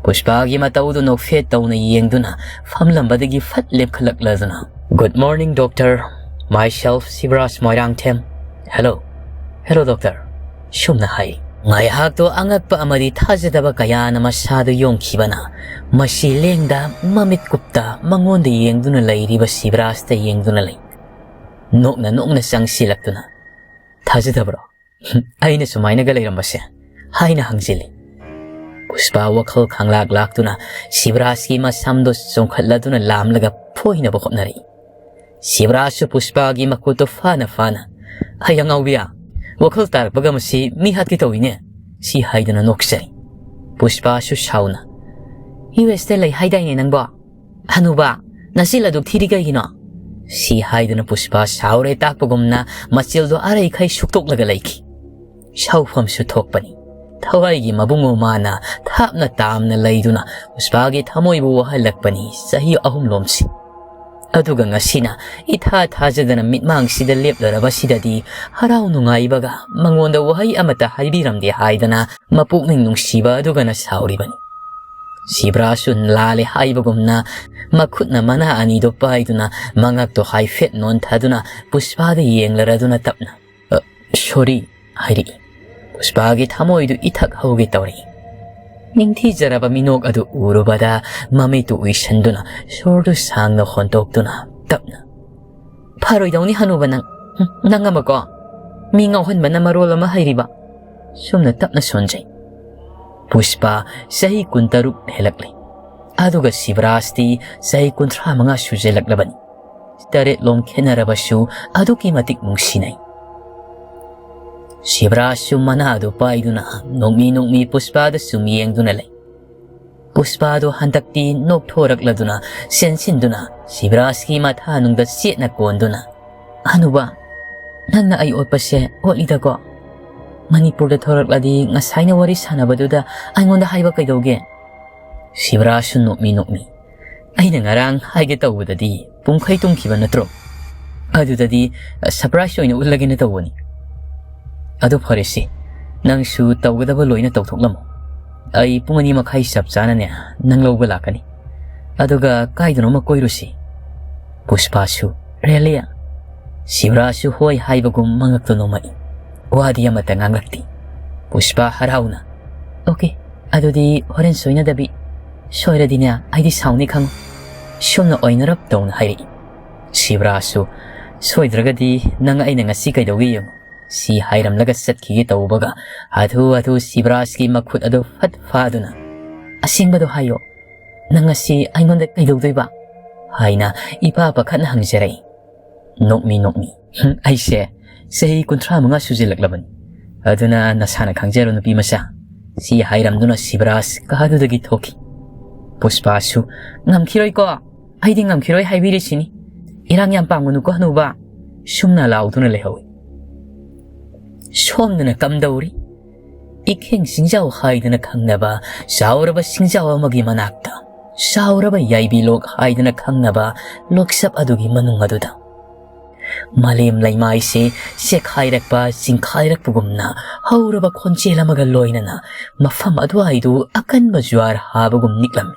ꯄꯨꯁꯄꯥꯒꯤ ꯃꯇꯧꯗꯨ ꯅꯣꯛꯐꯦꯠ ꯇꯧꯅ ꯌꯦꯡꯗꯨꯅ ꯐꯝꯂꯝꯕꯗꯒꯤ ꯐꯠ ꯂꯦꯞꯈꯠꯂꯛꯂꯗꯨꯅ, "Good morning, doctor. Myself, Shivraj Moirangthem. Hello꯫ Hello, doctor꯫" ꯁꯨꯝꯅ ꯍꯥꯏ꯫ ꯉꯥꯏꯍꯥꯛꯇꯣ ꯑꯉꯛꯄ ꯑꯃꯗꯤ ꯊꯥꯖꯗꯕ ꯀꯌꯥꯅ ꯃꯁꯥꯗꯨ ꯌꯣꯡꯈꯤꯕꯅ, ꯃꯁꯤ ꯂꯦꯡꯗ ꯃꯃꯤꯠ ꯀꯨꯞꯇ ꯃꯉꯣꯟꯗ ꯌꯦꯡꯗꯨꯅ ꯂꯩꯔꯤꯕ ꯁꯤꯕꯔꯥꯖꯇ ꯌꯦꯡꯗꯨꯅ ꯂꯩ꯫ ꯅꯣꯛꯅ ꯅꯣꯛꯅ ꯆꯪꯁꯤꯜꯂꯛꯇꯨꯅ, "ꯊꯥꯖꯗꯕ꯭ꯔꯣ? ꯑꯩꯅ ꯁꯨꯃꯥꯏꯅꯒ ꯂꯩꯔꯝꯕꯁꯦ?" ꯍꯥꯏꯅ ꯍꯪꯖꯤꯜꯂꯤ꯫ ꯄꯨꯁꯄꯥ ꯋꯥꯈꯜ ꯈꯪꯂꯥꯛ ꯂꯥꯛꯇꯨꯅ ꯁꯤꯕꯔꯥꯖꯀꯤ ꯃꯁꯝꯗꯣ ꯆꯣꯡꯈꯠꯂꯗꯨꯅ ꯂꯥꯝꯂꯒ ꯐꯣꯏꯅꯕ ꯍꯣꯠꯅꯔꯛꯏ꯫ ꯁꯤꯕꯔꯥꯖꯁꯨ ꯄꯨꯁꯄꯥꯒꯤ ꯃꯈꯨꯠꯇꯣ ꯐꯥꯅ ꯐꯥꯅ, "ꯑꯩ ꯑꯉꯥꯎꯕꯤꯌꯥ, ꯋꯥꯈꯜ ꯇꯥꯔꯛꯄꯒ ꯃꯁꯤ ꯃꯤ ꯍꯥꯠꯀꯦ ꯇꯧꯏꯅꯦ?" ꯁꯤ ꯍꯥꯏꯗꯨꯅ ꯅꯣꯛꯆꯩ꯫ ꯄꯨꯁꯄꯥꯁꯨ ꯁꯥꯎꯅ, "ꯌꯨ ꯑꯦꯁꯇ ꯂꯩ ꯍꯥꯏꯗꯥꯏꯅꯦ ꯅꯪꯕꯣ? ꯍꯅꯨꯕ, ꯅꯆꯤꯜ ꯑꯗꯨꯛ ꯊꯤꯔꯤ ꯀꯩꯒꯤꯅꯣ?" ꯁꯤ ꯍꯥꯏꯗꯨꯅ ꯄꯨꯁꯄꯥ ꯁꯥꯎꯔꯦ ꯇꯥꯛꯄꯒꯨꯝꯅ ꯃꯆꯤꯜꯗꯣ ꯑꯔꯩꯈꯩ ꯁꯨꯛꯇꯣꯛꯂꯒ ꯂꯩꯈꯤ꯫ ꯁꯥꯎꯐꯝꯁꯨ ꯊꯣꯛꯄꯅꯤ꯫ ꯊꯋꯥꯏꯒꯤ ꯃꯕꯨꯡ ꯃꯃꯥꯅ ꯊꯥꯞꯅ ꯇꯥꯝꯅ ꯂꯩꯗꯨꯅ ꯄꯨꯁꯄꯥꯒꯤ ꯊꯃꯣꯏꯕꯨ ꯋꯥꯍꯜꯂꯛꯄꯅꯤ ꯆꯍꯤ ꯑꯍꯨꯝ ꯂꯣꯝꯁꯤ꯫ ꯑꯗꯨꯒ ꯉꯁꯤꯅ ꯏꯊꯥ ꯊꯥꯖꯗꯅ ꯃꯤꯠꯃꯥꯡꯁꯤꯗ ꯂꯦꯞꯂꯔꯕꯁꯤꯗꯗꯤ ꯍꯔꯥꯎ ꯅꯨꯡꯉꯥꯏꯕꯒ ꯃꯉꯣꯟꯗ ꯋꯥꯍꯩ ꯑꯃꯠꯇ ꯍꯥꯏꯕꯤꯔꯝꯗꯦ ꯍꯥꯏꯗꯅ ꯃꯄꯨꯛꯅꯤꯡ ꯅꯨꯡꯁꯤꯕ ꯑꯗꯨꯒꯅ ꯁꯥꯎꯔꯤꯕꯅꯤ꯫ ꯁꯤꯕ꯭ꯔꯥꯁꯨ ꯂꯥꯜꯂꯦ ꯍꯥꯏꯕꯒꯨꯝꯅ ꯃꯈꯨꯠꯅ ꯃꯅꯥ ꯑꯅꯤꯗꯣ ꯄꯥꯏꯗꯨꯅ ꯃꯉꯛꯇꯣ ꯍꯥꯏꯐꯦꯠ ꯅꯣꯟꯊꯗꯨꯅ ꯄꯨꯁꯄꯥꯗ ꯌꯦꯡꯂꯔꯗꯨꯅ ꯇꯞꯅ, "ꯑ, ꯁꯣꯔꯤ," ꯍꯥꯏꯔꯛꯏ꯫ ꯄꯨꯁꯄꯥꯒꯤ ꯊꯃꯣꯏꯗꯨ ꯏꯊꯛ ꯍꯧꯒꯦ ꯇꯧꯔꯛꯏ꯫ ꯅꯤꯡꯊꯤꯖꯔꯕ ꯃꯤꯅꯣꯛ ꯑꯗꯨ ꯎꯔꯨꯕꯗ ꯃꯃꯤꯠꯇꯨ ꯎꯏꯁꯟꯗꯨꯅ ꯁꯣꯔꯗꯨ ꯁꯥꯡꯅ ꯍꯣꯟꯗꯣꯛꯇꯨꯅ ꯇꯞꯅ, "ꯐꯔꯣꯏꯗꯧꯅꯤ ꯍꯅꯨꯕ ꯅꯪ꯫ ꯍꯨꯝ, ꯅꯪ ꯑꯃꯀꯣ꯫ ꯃꯤ ꯉꯥꯎꯍꯟꯕꯅ ꯃꯔꯣꯜ ꯑꯃ ꯍꯩꯔꯤꯕ꯫" ꯁꯨꯝꯅ ꯇꯞꯅ ꯁꯣꯟꯖꯩ꯫ ꯄꯨꯁꯄꯥ ꯆꯍꯤ ꯀꯨꯟꯇꯔꯨꯛ ꯍꯦꯜꯂꯛꯂꯤ꯫ ꯑꯗꯨꯒ ꯁꯤꯕꯔꯥꯖꯇꯤ ꯆꯍꯤ ꯀꯨꯟꯊ꯭ꯔꯥ ꯃꯉꯥ ꯁꯨꯖꯜꯂꯛꯂꯕꯅꯤ꯫ ꯇꯔꯦꯠꯂꯣꯝ ꯈꯦꯠꯅꯔꯕꯁꯨ ꯑꯗꯨꯛꯀꯤ ꯃꯇꯤꯛ ꯅꯨꯡꯁꯤꯅꯩ꯫ ꯁꯤꯕꯔꯥꯖꯁꯨ ꯃꯅꯥꯗꯨ ꯄꯥꯏꯗꯨꯅ ꯅꯣꯛꯃꯤ ꯅꯣꯛꯃꯤ ꯄꯨꯁꯄꯥꯗ ꯁꯨꯝ ꯌꯦꯡꯗꯨꯅ ꯂꯩ꯫ ꯄꯨꯁꯄꯥꯗꯣ ꯍꯟꯗꯛꯇꯤ ꯅꯣꯛꯊꯣꯔꯛꯂꯗꯨꯅ ꯆꯦꯟꯁꯤꯟꯗꯨꯅ ꯁꯤꯕꯔꯥꯖꯀꯤ ꯃꯊꯥꯅꯨꯡꯗ ꯆꯦꯠꯅ ꯀꯣꯟꯗꯨꯅ, "ꯍꯅꯨꯕ, ꯅꯪꯅ ꯑꯩ ꯑꯣꯠꯄꯁꯦ ꯑꯣꯠꯂꯤꯗꯀꯣ꯫ ꯃꯅꯤꯄꯨꯔꯗ ꯊꯣꯔꯛꯂꯗꯤ ꯉꯁꯥꯏꯅ ꯋꯥꯔꯤ ꯁꯥꯟꯅꯕꯗꯨꯗ ꯑꯩꯉꯣꯟꯗ ꯍꯥꯏꯕ ꯀꯩꯗꯧꯒꯦ?" ꯁꯤꯕꯔꯥꯖꯁꯨ ꯅꯣꯛꯃꯤ ꯅꯣꯛꯃꯤ, "ꯑꯩꯅ ꯉꯔꯥꯡ ꯍꯥꯏꯒꯦ ꯇꯧꯕꯗꯗꯤ ꯄꯨꯡꯈꯩ ꯇꯨꯝꯈꯤꯕ ꯅꯠꯇ꯭ꯔꯣ? ꯑꯗꯨꯗꯗꯤ ꯁꯔꯄ꯭ꯔꯥꯏꯖ ꯑꯣꯏꯅ ꯎꯠꯂꯒꯦꯅ ꯇꯧꯕꯅꯤ꯫ ꯑꯗꯨ ꯐꯔꯦꯁꯦ, ꯅꯪꯁꯨ ꯇꯧꯒꯗꯕ ꯂꯣꯏꯅ ꯇꯧꯊꯣꯛꯂꯝꯃꯣ꯫ ꯑꯩ ꯄꯨꯡ ꯑꯅꯤ ꯃꯈꯥꯏ ꯆꯞ ꯆꯥꯅꯅꯦ ꯅꯪ ꯂꯧꯕ ꯂꯥꯛꯀꯅꯤ꯫ ꯑꯗꯨꯒ ꯀꯥꯏꯗꯅꯣꯃ ꯀꯣꯏꯔꯨꯁꯤ꯫" ꯄꯨꯁꯄꯥꯁꯨ, "ꯔꯦꯂꯤ?" ꯁꯤꯕꯔꯥꯖꯁꯨ ꯍꯣꯏ ꯍꯥꯏꯕꯒꯨꯝ ꯃꯉꯛꯇ ꯅꯣꯝꯃꯛꯏ꯫ ꯋꯥꯗꯤ ꯑꯃꯠꯇ ꯉꯥꯡꯂꯛꯇꯦ꯫ ꯄꯨꯁꯄꯥ ꯍꯔꯥꯎꯅ, "ꯑꯣꯀꯦ, ꯑꯗꯨꯗꯤ ꯍꯣꯔꯦꯟ ꯁꯣꯏꯅꯗꯕꯤ꯫ ꯁꯣꯏꯔꯗꯤꯅꯦ ꯑꯩꯗꯤ ꯁꯥꯎꯅꯤ ꯈꯪꯉꯨ꯫" ꯁꯨꯝꯅ ꯑꯣꯏꯅꯔꯞ ꯇꯧꯅ ꯍꯥꯏꯔꯛꯏ꯫ ꯁꯤꯕꯔꯥꯖꯁꯨ, "ꯁꯣꯏꯗ꯭ꯔꯒꯗꯤ ꯅꯪ ꯑꯩꯅ ꯉꯁꯤ ꯀꯩꯗꯧꯒꯦ ꯌꯦꯡꯉꯨ꯫" ꯁꯤ ꯍꯥꯏꯔꯝꯂꯒ ꯆꯠꯈꯤꯒꯦ ꯇꯧꯕꯒ ꯍꯥꯊꯨ ꯍꯥꯊꯨ ꯁꯤꯕꯔꯥꯖꯀꯤ ꯃꯈꯨꯠ ꯑꯗꯨ ꯐꯠ ꯐꯥꯗꯨꯅ, "ꯑꯁꯦꯡꯕꯗꯣ ꯍꯥꯏꯌꯣ, ꯅꯪ ꯉꯁꯤ ꯑꯩꯉꯣꯟꯗ ꯀꯩꯗꯧꯗꯣꯏꯕ?" ꯍꯥꯏꯅ ꯏꯄꯥ ꯄꯥꯈꯠꯅ ꯍꯪꯖꯔꯛꯏ꯫ ꯅꯣꯛꯃꯤ ꯅꯣꯛꯃꯤ, "ꯍꯨꯝ, ꯑꯩꯁꯦ ꯆꯍꯤ ꯀꯨꯟꯊ꯭ꯔꯥ ꯃꯉꯥ ꯁꯨꯖꯤꯜꯂꯛꯂꯕꯅꯤ꯫ ꯑꯗꯨꯅ ꯅꯁꯥꯅ ꯈꯪꯖꯔꯣ ꯅꯨꯄꯤ ꯃꯆꯥ꯫" ꯁꯤ ꯍꯥꯏꯔꯝꯗꯨꯅ ꯁꯤꯕꯔꯥꯖ ꯀꯥꯗꯨꯗꯒꯤ ꯊꯣꯛꯈꯤ꯫ ꯄꯨꯁꯄꯥꯁꯨ, "ꯉꯝꯈꯤꯔꯣꯏꯀꯣ, ꯑꯩꯗꯤ ꯉꯝꯈꯤꯔꯣꯏ ꯍꯥꯏꯕꯤꯔꯤꯁꯤꯅꯤ꯫ ꯏꯔꯥꯡ ꯌꯥꯝ ꯄꯥꯝꯒꯅꯨꯀꯣ ꯍꯅꯨꯕ꯫" ꯁꯨꯝꯅ ꯂꯥꯎꯗꯨꯅ ꯂꯩꯍꯧꯏ꯫ ꯁꯣꯝꯗꯅ ꯀꯝꯗꯧꯔꯤ? ꯏꯈꯦꯡ ꯆꯤꯡꯖꯥꯎ ꯍꯥꯏꯗꯅ ꯈꯪꯅꯕ ꯆꯥꯎꯔꯕ ꯆꯤꯡꯖꯥꯎ ꯑꯃꯒꯤ ꯃꯅꯥꯛꯇ, ꯆꯥꯎꯔꯕ ꯌꯥꯏꯕꯤ ꯂꯣꯛ ꯍꯥꯏꯗꯅ ꯈꯪꯅꯕ ꯂꯣꯛꯆꯞ ꯑꯗꯨꯒꯤ ꯃꯅꯨꯡ ꯑꯗꯨꯗ꯫ ꯃꯥꯂꯦꯝ ꯂꯩꯃꯥꯏꯁꯦ ꯆꯦꯛꯈꯥꯏꯔꯛꯄ, ꯆꯤꯡꯈꯥꯏꯔꯛꯄꯒꯨꯝꯅ ꯍꯧꯔꯕ ꯈꯣꯟꯖꯦꯜ ꯑꯃꯒ ꯂꯣꯏꯅꯅ ꯃꯐꯝ ꯑꯗꯨꯋꯥꯏꯗꯨ ꯑꯀꯟꯕ ꯖꯨꯋꯥꯔ ꯍꯥꯕꯒꯨꯝ ꯅꯤꯛꯂꯝꯃꯤ꯫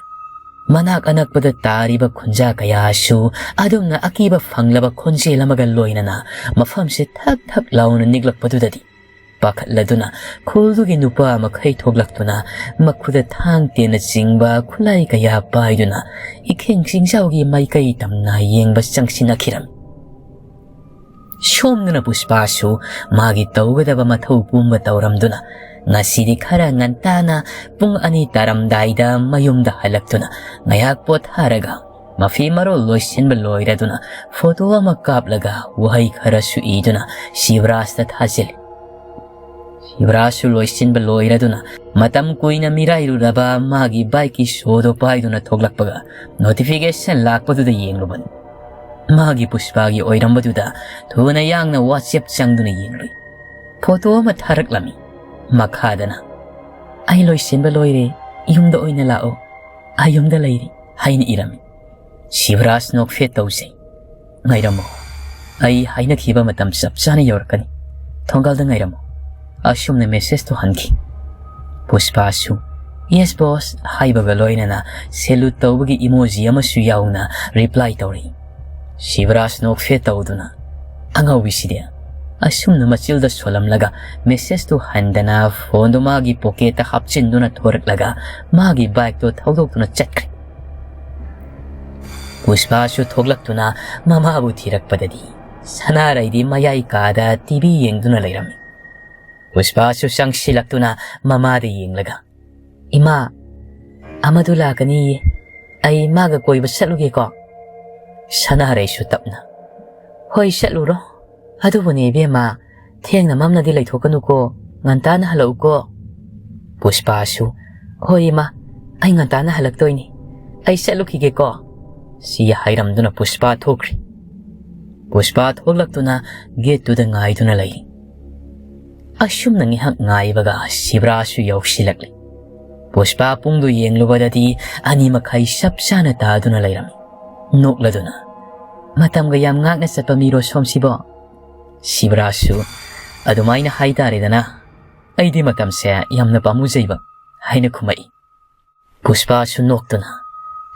ꯃꯅꯥꯛ ꯑꯅꯛꯄꯗ ꯇꯥꯔꯤꯕ ꯈꯨꯟꯖꯥ ꯀꯌꯥꯁꯨ ꯑꯗꯨꯝꯅ ꯑꯀꯤꯕ ꯐꯪꯂꯕ ꯈꯣꯟꯖꯦꯜ ꯑꯃꯒ ꯂꯣꯏꯅꯅ ꯃꯐꯝꯁꯦ ꯊꯛ ꯊꯛ ꯂꯥꯎꯅ ꯅꯤꯛꯂꯛꯄꯗꯨꯗꯗꯤ ꯄꯥꯈꯠꯂꯗꯨꯅ ꯈꯨꯜꯗꯨꯒꯤ ꯅꯨꯄꯥ ꯃꯈꯩ ꯊꯣꯛꯂꯛꯇꯨꯅ ꯃꯈꯨꯠꯇ ꯊꯥꯡ ꯇꯦꯟꯅꯆꯤꯡꯕ ꯈꯨꯠꯂꯥꯏ ꯀꯌꯥ ꯄꯥꯏꯗꯨꯅ ꯏꯈꯦꯡ ꯆꯤꯡꯖꯥꯎꯒꯤ ꯃꯥꯏꯀꯩ ꯇꯝꯅ ꯌꯦꯡꯕ ꯆꯪꯁꯤꯟꯅꯈꯤꯔꯝꯃꯤ꯫ ꯁꯣꯝꯗꯅ ꯄꯨꯁꯄꯥꯁꯨ ꯃꯥꯒꯤ ꯇꯧꯒꯗꯕ ꯃꯊꯧ ꯄꯨꯝꯕ ꯇꯧꯔꯝꯗꯨꯅ ꯉꯁꯤꯗꯤ ꯈꯔ ꯉꯟꯇꯥꯅ ꯄꯨꯡ ꯑꯅꯤ ꯇꯥꯔꯝꯗꯥꯏꯗ ꯃꯌꯨꯝꯗ ꯍꯜꯂꯛꯇꯨꯅ ꯉꯥꯏꯍꯥꯛ ꯄꯣꯊꯥꯔꯒ ꯃꯐꯤ ꯃꯔꯣꯜ ꯂꯣꯏꯁꯤꯟꯕ ꯂꯣꯏꯔꯗꯨꯅ ꯐꯣꯇꯣ ꯑꯃ ꯀꯥꯞꯂꯒ ꯋꯥꯍꯩ ꯈꯔꯁꯨ ꯏꯗꯨꯅ ꯁꯤꯕꯔꯥꯖꯇ ꯊꯥꯖꯤꯜꯂꯤ꯫ ꯁꯤꯕꯔꯥꯖꯁꯨ ꯂꯣꯏꯁꯤꯟꯕ ꯂꯣꯏꯔꯗꯨꯅ ꯃꯇꯝ ꯀꯨꯏꯅ ꯃꯤꯔꯥꯏꯔꯨꯔꯕ ꯃꯥꯒꯤ ꯕꯥꯏꯛꯀꯤ ꯁꯣꯗꯣ ꯄꯥꯏꯗꯨꯅ ꯊꯣꯛꯂꯛꯄꯒ ꯅꯣꯇꯤꯐꯤꯀꯦꯁꯟ ꯂꯥꯛꯄꯗꯨꯗ ꯌꯦꯡꯂꯨꯕꯅꯤ꯫ ꯃꯥꯒꯤ ꯄꯨꯁꯄꯥꯒꯤ ꯑꯣꯏꯔꯝꯕꯗꯨꯗ ꯊꯨꯅ ꯌꯥꯡꯅ ꯋꯥꯆꯦꯞ ꯆꯪꯗꯨꯅ ꯌꯦꯡꯂꯨꯏ꯫ ꯐꯣꯇꯣ ꯑꯃ ꯊꯥꯔꯛꯂꯝꯃꯤ꯫ ꯃꯈꯥꯗꯅ, "ꯑꯩ ꯂꯣꯏꯁꯤꯟꯕ ꯂꯣꯏꯔꯦ, ꯌꯨꯝꯗ ꯑꯣꯏꯅ ꯂꯥꯛꯑꯣ, ꯑꯩ ꯌꯨꯝꯗ ꯂꯩꯔꯤ" ꯍꯥꯏꯅ ꯏꯔꯝꯃꯤ꯫ ꯁꯤꯕꯔꯥꯖ ꯅꯣꯛꯐꯦꯠ ꯇꯧꯖꯩ꯫ "ꯉꯥꯏꯔꯝꯃꯣ, ꯑꯩ ꯍꯥꯏꯅꯈꯤꯕ ꯃꯇꯝ ꯆꯞ ꯆꯥꯅ ꯌꯧꯔꯛꯀꯅꯤ, ꯊꯣꯡꯒꯥꯜꯗ ꯉꯥꯏꯔꯝꯃꯣ" ꯑꯁꯨꯝꯅ ꯃꯦꯁꯦꯖꯇꯣ ꯍꯟꯈꯤ꯫ ꯄꯨꯁꯄꯥꯁꯨ "ꯌꯦꯁ ꯕꯣꯁ" ꯍꯥꯏꯕꯒ ꯂꯣꯏꯅꯅ ꯁꯦꯂꯨꯠ ꯇꯧꯕꯒꯤ ꯏꯃꯣꯖꯤ ꯑꯃꯁꯨ ꯌꯥꯎꯅ ꯔꯤꯄ꯭ꯂꯥꯏ ꯇꯧꯔꯛꯏ꯫ ꯁꯤꯕꯔꯥꯖ ꯅꯣꯛꯐꯦꯠ ꯇꯧꯗꯨꯅ, "ꯑꯉꯥꯎꯕꯤꯁꯤꯗꯤ" ꯑꯁꯨꯝꯅ ꯃꯆꯤꯜꯗ ꯁꯣꯜꯂꯝꯂꯒ ꯃꯦꯁꯦꯖꯇꯨ ꯍꯟꯗꯅ ꯐꯣꯟꯗꯨ ꯃꯥꯒꯤ ꯄꯣꯀꯦꯠꯇ ꯍꯥꯞꯆꯤꯟꯗꯨꯅ ꯊꯣꯔꯛꯂꯒ ꯃꯥꯒꯤ ꯕꯥꯏꯛꯇꯣ ꯊꯧꯗꯣꯛꯇꯨꯅ ꯆꯠꯈ꯭ꯔꯦ꯫ ꯄꯨꯁꯄꯥꯁꯨ ꯊꯣꯛꯂꯛꯇꯨꯅ ꯃꯃꯥꯕꯨ ꯊꯤꯔꯛꯄꯗꯗꯤ ꯁꯅꯥꯔꯩꯗꯤ ꯃꯌꯥꯏ ꯀꯥꯗ ꯇꯤꯚꯤ ꯌꯦꯡꯗꯨꯅ ꯂꯩꯔꯝꯃꯤ꯫ ꯄꯨꯁꯄꯥꯁꯨ ꯆꯪꯁꯤꯜꯂꯛꯇꯨꯅ ꯃꯃꯥꯗ ꯌꯦꯡꯂꯒ, "ꯏꯃꯥ, ꯑꯃꯗꯨ ꯂꯥꯛꯀꯅꯤꯌꯦ, ꯑꯩ ꯃꯥꯒ ꯀꯣꯏꯕ ꯆꯠꯂꯨꯒꯦꯀꯣ?" ꯁꯅꯥꯔꯩꯁꯨ ꯇꯞꯅ, "ꯍꯣꯏ, ꯆꯠꯂꯨꯔꯣ꯫ ꯑꯗꯨꯕꯨꯅꯦ ꯏꯕꯦꯝꯃ, ꯊꯦꯡꯅ ꯃꯝꯅꯗꯤ ꯂꯩꯊꯣꯛꯀꯅꯨꯀꯣ, ꯉꯟꯇꯥꯅ ꯍꯜꯂꯛꯎꯀꯣ꯫" ꯄꯨꯁꯄꯥꯁꯨ, "ꯍꯣꯏ ꯏꯃꯥ, ꯑꯩ ꯉꯟꯇꯥꯅ ꯍꯜꯂꯛꯇꯣꯏꯅꯤ, ꯑꯩ ꯆꯠꯂꯨꯈꯤꯒꯦꯀꯣ" ꯁꯤ ꯍꯥꯏꯔꯝꯗꯨꯅ ꯄꯨꯁꯄꯥ ꯊꯣꯛꯈ꯭ꯔꯤ꯫ ꯄꯨꯁꯄꯥ ꯊꯣꯛꯂꯛꯇꯨꯅ ꯒꯦꯠꯇꯨꯗ ꯉꯥꯏꯗꯨꯅ ꯂꯩꯔꯤ꯫ ꯑꯁꯨꯝꯅ ꯉꯥꯏꯍꯥꯛ ꯉꯥꯏꯕꯒ ꯁꯤꯕ꯭ꯔꯥꯁꯨ ꯌꯧꯁꯤꯜꯂꯛꯂꯦ꯫ ꯄꯨꯁꯄꯥ ꯄꯨꯡꯗꯨ ꯌꯦꯡꯂꯨꯕꯗꯗꯤ ꯑꯅꯤ ꯃꯈꯥꯏ ꯆꯞ ꯆꯥꯅ ꯇꯥꯗꯨꯅ ꯂꯩꯔꯝꯃꯤ꯫ ꯅꯣꯛꯂꯗꯨꯅ, "ꯃꯇꯝꯒ ꯌꯥꯝ ꯉꯥꯛꯅ ꯆꯠꯄ ꯃꯤꯔꯣ ꯁꯣꯝꯁꯤꯕꯣ?" ꯁꯤꯕ꯭ꯔꯥꯁꯨ, "ꯑꯗꯨꯃꯥꯏꯅ ꯍꯥꯏꯇꯥꯔꯦꯗꯅ, ꯑꯩꯗꯤ ꯃꯇꯝꯁꯦ ꯌꯥꯝꯅ ꯄꯥꯝꯃꯨꯖꯩꯕ" ꯍꯥꯏꯅ ꯈꯨꯝꯃꯛꯏ꯫ ꯄꯨꯁꯄꯥꯁꯨ ꯅꯣꯛꯇꯨꯅ,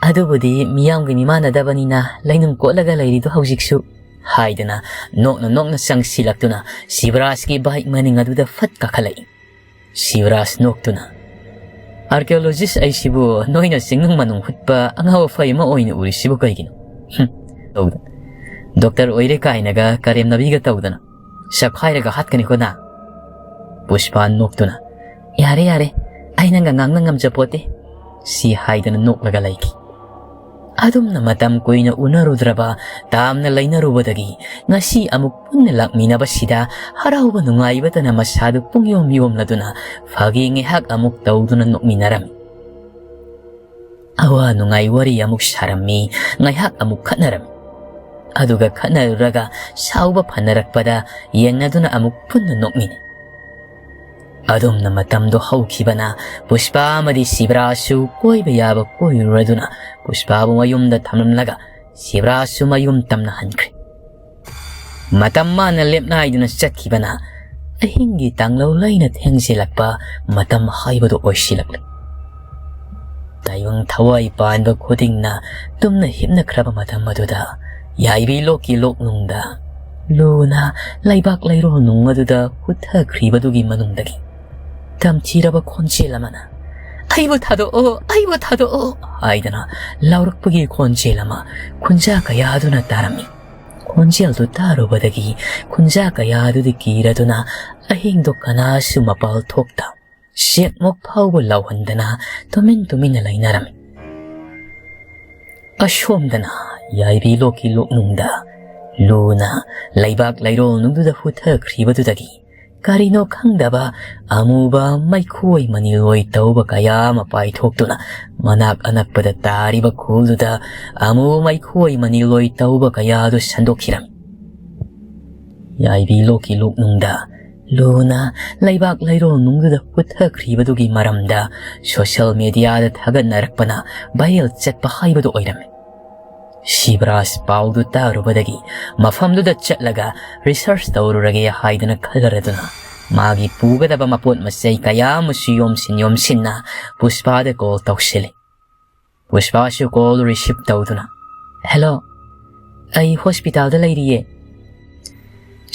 "ꯑꯗꯨꯕꯨꯗꯤ ꯃꯤꯌꯥꯝꯒꯤ ꯃꯤꯃꯥꯟꯅꯗꯕꯅꯤꯅ ꯂꯩꯅꯨꯡ ꯀꯣꯠꯂꯒ ꯂꯩꯔꯤꯗꯣ ꯍꯧꯖꯤꯛꯁꯨ" ꯍꯥꯏꯗꯅ ꯅꯣꯛꯅ ꯅꯣꯛꯅ ꯆꯪꯁꯤꯜꯂꯛꯇꯨꯅ ꯁꯤꯕ꯭ꯔꯥꯖꯀꯤ ꯕꯥꯏꯛ ꯃꯅꯤꯡ ꯑꯗꯨꯗ ꯐꯠ ꯀꯥꯈꯠꯂꯛꯏ꯫ ꯁꯤꯕ꯭ꯔꯥꯖ ꯅꯣꯛꯇꯨꯅ, "ꯑꯥꯔꯀꯤꯑꯣꯂꯣꯖꯤꯁ ꯑꯩꯁꯤꯕꯨ ꯅꯣꯏꯅ ꯆꯤꯡꯅꯨꯡ ꯃꯅꯨꯡ ꯍꯨꯠꯄ ꯑꯉꯥꯎ ꯑꯐꯩ ꯑꯃ ꯑꯣꯏꯅ ꯎꯔꯤꯁꯤꯕꯨ ꯀꯩꯒꯤꯅꯣ?" "ꯍꯨꯝ, ꯇꯧꯗ-, ꯗꯣꯛꯇꯔ ꯑꯣꯏꯔꯦ ꯀꯥꯏꯅꯒ ꯀꯔꯦꯝꯅꯕꯤꯒ ꯇꯧꯗꯅ ꯁꯛꯈꯥꯏꯔꯒ ꯍꯥꯠꯀꯅꯤꯀꯣ ꯅꯥ?" ꯄꯨꯁꯄꯥ ꯅꯣꯛꯇꯨꯅ, "ꯌꯥꯔꯦ, ꯌꯥꯔꯦ, ꯑꯩ ꯅꯪꯒ ꯉꯥꯡꯅ ꯉꯝꯖꯄꯣꯠꯇꯦ" ꯁꯤ ꯍꯥꯏꯗꯅ ꯅꯣꯛꯂꯒ ꯂꯩꯈꯤ꯫ ꯑꯗꯨꯝꯅ ꯃꯇꯝ ꯀꯨꯏꯅ ꯎꯅꯔꯨꯗ꯭ꯔꯕ, ꯇꯥꯝꯅ ꯂꯩꯅꯔꯨꯕꯗꯒꯤ ꯉꯁꯤ ꯑꯃꯨꯛ ꯄꯨꯟꯅ ꯂꯥꯛꯃꯤꯟꯅꯕꯁꯤꯗ ꯍꯔꯥꯎꯕ ꯅꯨꯡꯉꯥꯏꯕꯇꯅ ꯃꯁꯥꯗꯨ ꯄꯨꯡꯌꯣꯝ ꯌꯣꯝꯂꯗꯨꯅ ꯐꯥꯒꯤ ꯉꯥꯏꯍꯥꯛ ꯑꯃꯨꯛ ꯇꯧꯗꯨꯅ ꯅꯣꯛꯃꯤꯟꯅꯔꯝꯃꯤ꯫ ꯑꯋꯥ ꯅꯨꯡꯉꯥꯏ ꯋꯥꯔꯤ ꯑꯃꯨꯛ ꯁꯥꯔꯝꯃꯤ, ꯉꯥꯏꯍꯥꯛ ꯑꯃꯨꯛ ꯈꯠꯅꯔꯝꯃꯤ꯫ ꯑꯗꯨꯒ ꯈꯠꯅꯔꯨꯔꯒ ꯁꯥꯎꯕ ꯐꯅꯔꯛꯄꯗ ꯌꯦꯡꯅꯗꯨꯅ ꯑꯃꯨꯛ ꯄꯨꯟꯅ ꯅꯣꯛꯃꯤꯟꯅꯩ꯫ ꯑꯗꯨꯝꯅ ꯃꯇꯝꯗꯣ ꯍꯧꯈꯤꯕꯅ ꯄꯨꯁꯄꯥ ꯑꯃꯗꯤ ꯁꯤꯕ꯭ꯔꯥꯁꯨ ꯀꯣꯏꯕ ꯌꯥꯕ ꯀꯣꯏꯔꯨꯔꯗꯨꯅ ꯄꯨꯁꯄꯥꯕꯨ ꯃꯌꯨꯝꯗ ꯊꯝꯂꯝꯂꯒ ꯁꯤꯕ꯭ꯔꯥꯁꯨ ꯃꯌꯨꯝ ꯇꯝꯅ ꯍꯟꯈ꯭ꯔꯦ꯫ ꯃꯇꯝ ꯃꯥꯅ ꯂꯦꯞꯅꯥꯏꯗꯨꯅ ꯆꯠꯈꯤꯕꯅ ꯑꯍꯤꯡꯒꯤ ꯇꯥꯡꯂꯧ ꯂꯩꯅ ꯊꯦꯡꯖꯤꯜꯂꯛꯄ ꯃꯇꯝ ꯍꯥꯏꯕꯗꯨ ꯑꯣꯏꯁꯤꯜꯂꯛꯂꯦ꯫ ꯇꯥꯏꯕꯪ ꯊꯋꯥꯏ ꯄꯥꯟꯕ ꯈꯨꯗꯤꯡꯅ ꯇꯨꯝꯅ ꯍꯤꯞꯅꯈ꯭ꯔꯕ ꯃꯇꯝ ꯑꯗꯨꯗ ꯌꯥꯏꯕꯤ ꯂꯣꯛꯀꯤ ꯂꯣꯛꯅꯨꯡꯗ ꯂꯨꯅ ꯂꯩꯕꯥꯛ ꯂꯩꯔꯣꯜ ꯅꯨꯡ ꯑꯗꯨꯗ ꯍꯨꯠꯊꯈ꯭ꯔꯤꯕꯗꯨꯒꯤ ꯃꯅꯨꯡꯗꯒꯤ ꯇꯝꯊꯤꯔꯕ ꯈꯣꯟꯖꯦꯜ ꯑꯃꯅ, "ꯑꯩꯕꯨ ꯊꯥꯗꯣꯛꯑꯣ, ꯑꯩꯕꯨ ꯊꯥꯗꯣꯛꯑꯣ" ꯍꯥꯏꯗꯅ ꯂꯥꯎꯔꯛꯄꯒꯤ ꯈꯣꯟꯖꯦꯜ ꯑꯃ ꯈꯨꯟꯖꯥ ꯀꯌꯥꯗꯨꯅ ꯇꯥꯔꯝꯃꯤ꯫ ꯈꯣꯟꯖꯦꯜꯗꯨ ꯇꯥꯔꯨꯕꯗꯒꯤ ꯈꯨꯟꯖꯥ ꯀꯌꯥꯗꯨꯗꯤ ꯀꯤꯔꯗꯨꯅ ꯑꯍꯤꯡꯗꯣ ꯀꯅꯥꯁꯨ ꯃꯄꯥꯜ ꯊꯣꯛꯇ, ꯆꯦꯛꯃꯨꯛ ꯐꯥꯎꯕ ꯂꯥꯎꯍꯟꯗꯅ ꯇꯨꯃꯤꯟ ꯇꯨꯃꯤꯟꯅ ꯂꯩꯅꯔꯝꯃꯤ꯫ ꯑꯁꯣꯝꯗꯅ ꯌꯥꯏꯕꯤ ꯂꯣꯛꯀꯤ ꯂꯣꯛꯅꯨꯡꯗ ꯂꯨꯅ ꯂꯩꯕꯥꯛ ꯂꯩꯔꯣꯜ ꯅꯨꯡꯗꯨꯗ ꯍꯨꯠꯊꯈ꯭ꯔꯤꯕꯗꯨꯗꯒꯤ ꯀꯔꯤꯅꯣ ꯈꯪꯗꯕ ꯑꯃꯨꯕ ꯃꯩꯈꯣꯏ ꯃꯅꯤꯜꯂꯣꯏ ꯇꯧꯕ ꯀꯌꯥ ꯑꯃ ꯄꯥꯏꯊꯣꯛꯇꯨꯅ ꯃꯅꯥꯛ ꯑꯅꯛꯄꯗ ꯇꯥꯔꯤꯕ ꯈꯨꯜꯗꯨꯗ ꯑꯃꯨꯕ ꯃꯩꯈꯣꯏ ꯃꯅꯤꯜꯂꯣꯏ ꯇꯧꯕ ꯀꯌꯥꯗꯨ ꯁꯟꯗꯣꯛꯈꯤꯔꯝꯃꯤ꯫ ꯌꯥꯏꯕꯤ ꯂꯣꯛꯀꯤ ꯂꯣꯛꯅꯨꯡꯗ ꯂꯨꯅ ꯂꯩꯕꯥꯛ ꯂꯩꯔꯣꯜ ꯅꯨꯡꯗꯨꯗ ꯍꯨꯠꯊꯈ꯭ꯔꯤꯕꯗꯨꯒꯤ ꯃꯔꯝꯗ ꯁꯣꯁꯤꯌꯦꯜ ꯃꯦꯗꯤꯌꯥꯗ ꯊꯥꯒꯠꯅꯔꯛꯄꯅ ꯚꯥꯏꯔꯦꯜ ꯆꯠꯄ ꯍꯥꯏꯕꯗꯨ ꯑꯣꯏꯔꯝꯃꯤ꯫ ꯁꯤꯕꯔꯥꯖ ꯄꯥꯎꯗꯨ ꯇꯥꯔꯨꯕꯗꯒꯤ ꯃꯐꯝꯗꯨꯗ ꯆꯠꯂꯒ ꯔꯤꯁꯔꯆ ꯇꯧꯔꯨꯔꯒꯦ ꯍꯥꯏꯗꯨꯅ ꯈꯜꯂꯔꯗꯨꯅ ꯃꯥꯒꯤ ꯄꯨꯒꯗꯕ ꯃꯄꯣꯠ ꯃꯆꯩ ꯀꯌꯥ ꯑꯃꯁꯨ ꯌꯣꯝꯁꯤꯟ ꯌꯣꯝꯁꯤꯟꯅ ꯄꯨꯁꯄꯥꯗ ꯀꯣꯜ ꯇꯧꯁꯤꯜꯂꯤ꯫ ꯄꯨꯁꯄꯥꯁꯨ ꯀꯣꯜ ꯔꯤꯁꯤꯞ ꯇꯧꯗꯨꯅ, "ꯍꯦꯜꯂꯣ, ꯑꯩ ꯍꯣꯁꯄꯤꯇꯥꯜꯗ ꯂꯩꯔꯤꯌꯦ꯫"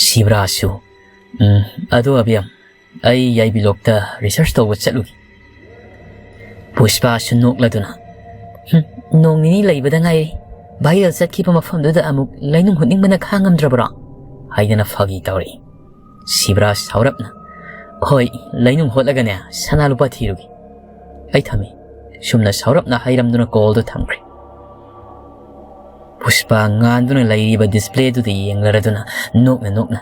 ꯁꯤꯕꯔꯥꯖꯁꯨ, "ꯎꯝ, ꯑꯗꯨ ꯑꯕꯦꯝ, ꯑꯩ ꯌꯥꯏꯕꯤꯂꯣꯛꯇ ꯔꯤꯁꯔꯆ ꯇꯧꯕ ꯆꯠꯂꯨꯒꯦ꯫" ꯄꯨꯁꯄꯥꯁꯨ ꯅꯣꯛꯂꯗꯨꯅ, "ꯍꯨꯝ, ꯅꯣꯡ ꯅꯤꯅꯤ ꯂꯩꯕꯗ ꯉꯥꯏꯔꯤ, ꯚꯥꯏꯔꯦꯜ ꯆꯠꯈꯤꯕ ꯃꯐꯝꯗꯨꯗ ꯑꯃꯨꯛ ꯂꯩꯅꯨꯡ ꯍꯨꯠꯅꯤꯡꯕꯅ ꯈꯥꯡꯉꯝꯗ꯭ꯔꯕ꯭ꯔꯣ?" ꯍꯥꯏꯗꯅ ꯐꯥꯒꯤ ꯇꯧꯔꯛꯏ꯫ ꯁꯤꯕꯔꯥꯖ ꯁꯥꯎꯔꯞꯅ, "ꯍꯣꯏ, ꯂꯩꯅꯨꯡ ꯍꯣꯠꯂꯒꯅꯦ ꯁꯅꯥ ꯂꯨꯄꯥ ꯊꯤꯔꯨꯒꯦ꯫ ꯑꯩ ꯊꯝꯃꯤ꯫" ꯁꯨꯝꯅ ꯁꯥꯎꯔꯞꯅ ꯍꯥꯏꯔꯝꯗꯨꯅ ꯀꯣꯜꯗꯨ ꯊꯝꯈ꯭ꯔꯦ꯫ ꯄꯨꯁꯄꯥ ꯉꯥꯟꯗꯨꯅ ꯂꯩꯔꯤꯕ ꯗꯤꯁꯄ꯭ꯂꯦꯗꯨꯗ ꯌꯦꯡꯂꯔꯗꯨꯅ ꯅꯣꯛꯅ ꯅꯣꯛꯅ,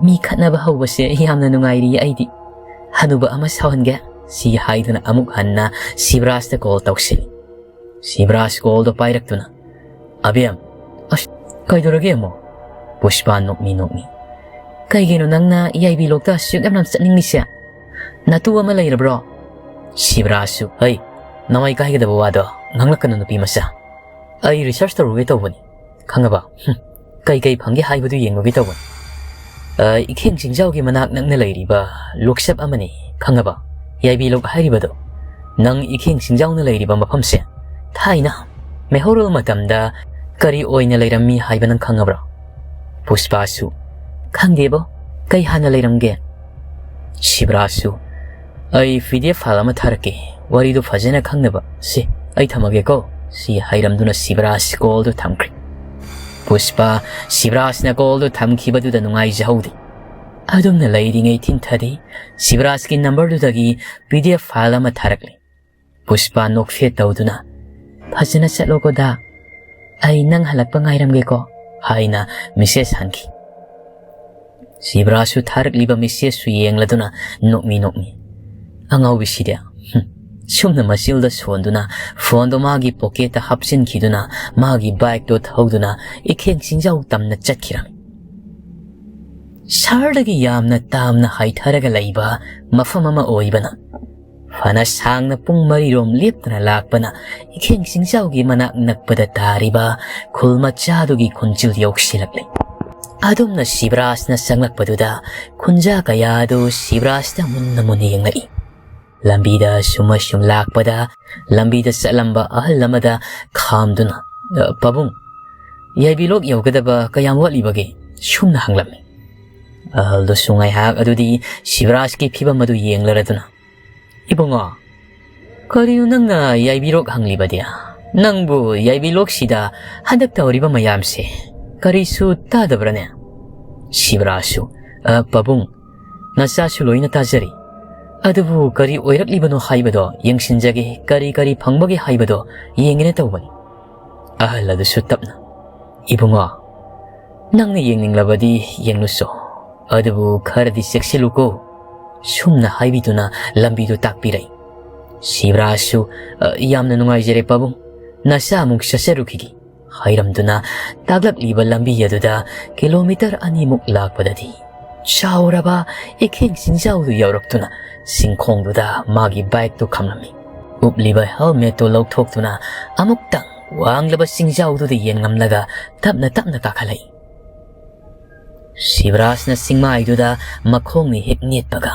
"ꯃꯤ ꯈꯠꯅꯕ ꯍꯧꯕꯁꯦ ꯌꯥꯝꯅ ꯅꯨꯡꯉꯥꯏꯔꯤꯌꯦ ꯑꯩꯗꯤ꯫ ꯍꯅꯨꯕ ꯑꯃ ꯁꯥꯎꯍꯟꯒꯦ꯫" ꯁꯤ ꯍꯥꯏꯗꯨꯅ ꯑꯃꯨꯛ ꯍꯟꯅ ꯁꯤꯕꯔꯥꯖꯇ ꯀꯣꯜ ꯇꯧꯁꯤꯜꯂꯤ꯫ ꯁꯤꯕꯔꯥꯖ ꯀꯣꯜꯗꯣ ꯄꯥꯏꯔꯛꯇꯨꯅ, "ꯑꯕꯦꯝ, ꯑꯁ, ꯀꯩꯗꯧꯔꯒꯦ ꯑꯃꯨꯛ?" ꯄꯨꯁꯄꯥ ꯅꯣꯛꯃꯤ ꯅꯣꯛꯃꯤ, "ꯀꯩꯒꯤꯅꯣ ꯅꯪꯅ ꯌꯥꯏꯕꯤ ꯂꯣꯛꯇ ꯑꯁꯨꯛ ꯌꯥꯝꯅ ꯆꯠꯅꯤꯡꯂꯤꯁꯦ? ꯅꯇꯨ ꯑꯃ ꯂꯩꯔꯕ꯭ꯔꯣ?" ꯁꯤꯕꯔꯥꯖꯁꯨ, "ꯍꯩ, ꯅꯃꯥꯏ ꯀꯥꯏꯒꯗꯕ ꯋꯥꯗꯣ ꯉꯥꯡꯂꯛꯀꯅꯨ, ꯅꯨꯄꯤ ꯃꯆꯥ꯫ ꯑꯩ ꯔꯤꯁꯔꯆ ꯇꯧꯔꯨꯒꯦ ꯇꯧꯕꯅꯤ, ꯈꯪꯉꯕ? ꯍꯨꯝ, ꯀꯩ ꯀꯩ ꯐꯪꯒꯦ ꯍꯥꯏꯕꯗꯨ ꯌꯦꯡꯉꯨꯒꯦ ꯇꯧꯕꯅꯤ꯫ ꯑ, ꯏꯈꯦꯡ ꯆꯤꯡꯖꯥꯎꯒꯤ ꯃꯅꯥꯛ ꯅꯛꯅ ꯂꯩꯔꯤꯕ ꯂꯣꯛꯁꯦꯞ ꯑꯃꯅꯤ, ꯈꯪꯉꯕ? ꯌꯥꯏꯕꯤ ꯂꯣꯛ ꯍꯥꯏꯔꯤꯕꯗꯣ꯫ ꯅꯪ ꯏꯈꯦꯡ ꯆꯤꯡꯖꯥꯎꯅ ꯂꯩꯔꯤꯕ ꯃꯐꯝꯁꯦ ꯊꯥꯏꯅ ꯃꯩꯍꯧꯔꯣꯜ ꯃꯇꯝꯗ ꯀꯔꯤ ꯑꯣꯏꯅ ꯂꯩꯔꯝꯃꯤ ꯍꯥꯏꯕ ꯅꯪ ꯈꯪꯉꯕ꯭ꯔꯣ?" ꯄꯨꯁꯄꯥꯁꯨ, "ꯈꯪꯗꯦꯕꯣ, ꯀꯩ ꯍꯥꯟꯅ ꯂꯩꯔꯝꯒꯦ?" ꯁꯤꯕꯔꯥꯖꯁꯨ, "ꯑꯩ ꯄꯤ ꯗꯤ ꯑꯦꯐ ꯐꯥꯏꯜ ꯑꯃ ꯊꯥꯔꯛꯀꯦ, ꯋꯥꯔꯤꯗꯨ ꯐꯖꯅ ꯈꯪꯅꯕ꯫ ꯁꯤ, ꯑꯩ ꯊꯝꯃꯒꯦꯀꯣ꯫" ꯁꯤ ꯍꯥꯏꯔꯝꯗꯨꯅ ꯁꯤꯕꯔꯥꯖ ꯀꯣꯜꯗꯨ ꯊꯝꯈ꯭ꯔꯦ꯫ ꯄꯨꯁꯄꯥ ꯁꯤꯕꯔꯥꯖꯅ ꯀꯣꯜꯗꯨ ꯊꯝꯈꯤꯕꯗꯨꯗ ꯅꯨꯡꯉꯥꯏꯖꯍꯧꯗꯦ꯫ ꯑꯗꯨꯝꯅ ꯂꯩꯔꯤꯉꯩ ꯊꯤꯟꯊꯗꯤ ꯁꯤꯕꯔꯥꯖꯀꯤ ꯅꯝꯕꯔꯗꯨꯗꯒꯤ ꯄꯤ ꯗꯤ ꯑꯦꯐ ꯐꯥꯏꯜ ꯑꯃ ꯊꯥꯔꯛꯂꯦ꯫ ꯄꯨꯁꯄꯥ ꯅꯣꯛꯐꯦꯠ ꯇꯧꯗꯨꯅ, "ꯐꯖꯅ ꯆꯠꯂꯣꯀꯣ ꯗꯥ, ꯑꯩ ꯅꯪ ꯍꯜꯂꯛꯄ ꯉꯥꯏꯔꯝꯒꯦꯀꯣ" ꯍꯥꯏꯅ ꯃꯦꯁꯦꯖ ꯍꯟꯈꯤ꯫ ꯁꯤꯕꯔꯥꯖꯁꯨ ꯊꯥꯔꯛꯂꯤꯕ ꯃꯦꯁꯦꯖꯁꯨ ꯌꯦꯡꯂꯗꯨꯅ ꯅꯣꯛꯃꯤ ꯅꯣꯛꯃꯤ, "ꯑꯉꯥꯎꯕꯤꯁꯤꯗꯤ, ꯍꯨꯝ, ꯁꯨꯝꯅ ꯃꯆꯤꯜꯗ ꯁꯣꯟꯗꯨꯅ ꯐꯣꯟꯗꯣ ꯃꯥꯒꯤ ꯄꯣꯀꯦꯠꯇ ꯍꯥꯞꯆꯤꯟꯈꯤꯗꯨꯅ ꯃꯥꯒꯤ ꯕꯥꯏꯛꯇꯣ ꯊꯧꯗꯨꯅ ꯏꯈꯦꯡ ꯆꯤꯡꯖꯥꯎ ꯇꯝꯅ ꯆꯠꯈꯤꯔꯝꯃꯤ꯫" ꯁꯍꯔꯗꯒꯤ ꯌꯥꯝꯅ ꯇꯥꯝꯅ ꯍꯥꯏꯊꯔꯒ ꯂꯩꯕ ꯃꯐꯝ ꯑꯃ ꯑꯣꯏꯕꯅ, ꯐꯅ ꯁꯥꯡꯅ ꯄꯨꯡ ꯃꯔꯤꯔꯣꯝ ꯂꯦꯞꯇꯅ ꯂꯥꯛꯄꯅ ꯏꯈꯦꯡ ꯆꯤꯡꯖꯥꯎꯒꯤ ꯃꯅꯥꯛ ꯅꯛꯄꯗ ꯇꯥꯔꯤꯕ ꯈꯨꯜ ꯃꯆꯥꯗꯨꯒꯤ ꯈꯨꯟꯖꯤꯜ ꯌꯧꯁꯤꯜꯂꯛꯂꯦ꯫ ꯑꯗꯨꯝꯅ ꯁꯤꯕꯔꯥꯖꯅ ꯆꯪꯂꯛꯄꯗꯨꯗ ꯈꯨꯟꯖꯥ ꯀꯌꯥ ꯑꯗꯨ ꯁꯤꯕꯔꯥꯖꯇ ꯃꯨꯟꯅ ꯃꯨꯟꯅ ꯌꯦꯡꯂꯛꯏ꯫ ꯂꯝꯕꯤꯗ ꯁꯨꯝ ꯑꯁꯨꯝ ꯂꯥꯛꯄꯗ ꯂꯝꯕꯤꯗ ꯆꯠꯂꯝꯕ ꯑꯍꯜ ꯑꯃꯗ ꯈꯥꯝꯗꯨꯅ, "ꯑ, ꯄꯥꯕꯨꯡ, ꯌꯥꯏꯕꯤꯂꯣꯛ ꯌꯧꯒꯗꯕ ꯀꯌꯥꯝ ꯋꯥꯠꯂꯤꯕꯒꯦ?" ꯁꯨꯝꯅ ꯍꯪꯂꯝꯃꯤ꯫ ꯑꯍꯜꯗꯨꯁꯨ ꯉꯥꯏꯍꯥꯛ ꯑꯗꯨꯗꯤ ꯁꯤꯕꯔꯥꯖꯀꯤ ꯐꯤꯕꯝ ꯑꯗꯨ ꯌꯦꯡꯂꯔꯗꯨꯅ, "ꯏꯕꯨꯡꯉꯣ, ꯀꯔꯤꯅꯣ ꯅꯪꯅ ꯌꯥꯏꯕꯤꯂꯣꯛ ꯍꯪꯂꯤꯕꯗꯤ? ꯅꯪꯕꯨ ꯌꯥꯏꯕꯤꯂꯣꯛꯁꯤꯗ ꯍꯟꯗꯛ ꯇꯧꯔꯤꯕ ꯃꯌꯥꯝꯁꯦ ꯀꯔꯤꯁꯨ ꯇꯥꯗꯕ꯭ꯔꯥꯅꯦ?" ꯁꯤꯕꯔꯥꯖꯁꯨ, "ꯑ, ꯄꯥꯕꯨꯡ, ꯅꯆꯥꯁꯨ ꯂꯣꯏꯅ ꯇꯥꯖꯔꯤ꯫ ꯑꯗꯨꯕꯨ ꯀꯔꯤ ꯑꯣꯏꯔꯛꯂꯤꯕꯅꯣ ꯍꯥꯏꯕꯗꯣ ꯌꯦꯡꯁꯤꯟꯖꯒꯦ, ꯀꯔꯤ ꯀꯔꯤ ꯐꯪꯕꯒꯦ ꯍꯥꯏꯕꯗꯣ ꯌꯦꯡꯒꯦꯅ ꯇꯧꯕꯅꯤ꯫" ꯑꯍꯜ ꯑꯗꯨꯁꯨ ꯇꯞꯅ, "ꯏꯕꯨꯡꯉꯣ, ꯅꯪꯅ ꯌꯦꯡꯅꯤꯡꯂꯕꯗꯤ ꯌꯦꯡꯂꯨꯆꯣ, ꯑꯗꯨꯕꯨ ꯈꯔꯗꯤ ꯆꯦꯛꯁꯤꯜꯂꯨꯀꯣ," ꯁꯨꯝꯅ ꯍꯥꯏꯕꯤꯗꯨꯅ ꯂꯝꯕꯤꯗꯨ ꯇꯥꯛꯄꯤꯔꯛꯏ꯫ ꯁꯤꯕꯔꯥꯖꯁꯨ, "ꯑ, ꯌꯥꯝꯅ ꯅꯨꯡꯉꯥꯏꯖꯔꯦ ꯄꯥꯕꯨꯡ, ꯅꯆꯥ ꯑꯃꯨꯛ ꯆꯠꯆꯔꯨꯈꯤꯒꯦ" ꯍꯥꯏꯔꯝꯗꯨꯅ ꯇꯥꯛꯂꯛꯂꯤꯕ ꯂꯝꯕꯤ ꯑꯗꯨꯗ ꯀꯤꯂꯣꯃꯤꯇꯔ ꯑꯅꯤꯃꯨꯛ ꯂꯥꯛꯄꯗꯗꯤ ꯆꯥꯎꯔꯕ ꯏꯈꯦꯡ ꯆꯤꯡꯖꯥꯎꯗꯨ ꯌꯧꯔꯛꯇꯨꯅ ꯆꯤꯡꯈꯣꯡꯗꯨꯗ ꯃꯥꯒꯤ ꯕꯥꯏꯛꯇꯨ ꯈꯝꯂꯝꯃꯤ꯫ ꯎꯞꯂꯤꯕ ꯍꯦꯜꯃꯦꯠꯇꯨ ꯂꯧꯊꯣꯛꯇꯨꯅ ꯑꯃꯨꯛꯇꯪ ꯋꯥꯡꯂꯕ ꯆꯤꯡꯖꯥꯎꯗꯨꯗ ꯌꯦꯡꯂꯝꯂꯒ ꯇꯞꯅ ꯇꯞꯅ ꯀꯥꯈꯠꯂꯛꯏ꯫ ꯁꯤꯕꯔꯥꯖꯅ ꯆꯤꯡꯃꯥꯏꯗꯨꯗ ꯃꯈꯣꯡꯅ ꯍꯦꯛ ꯅꯦꯠꯄꯒ,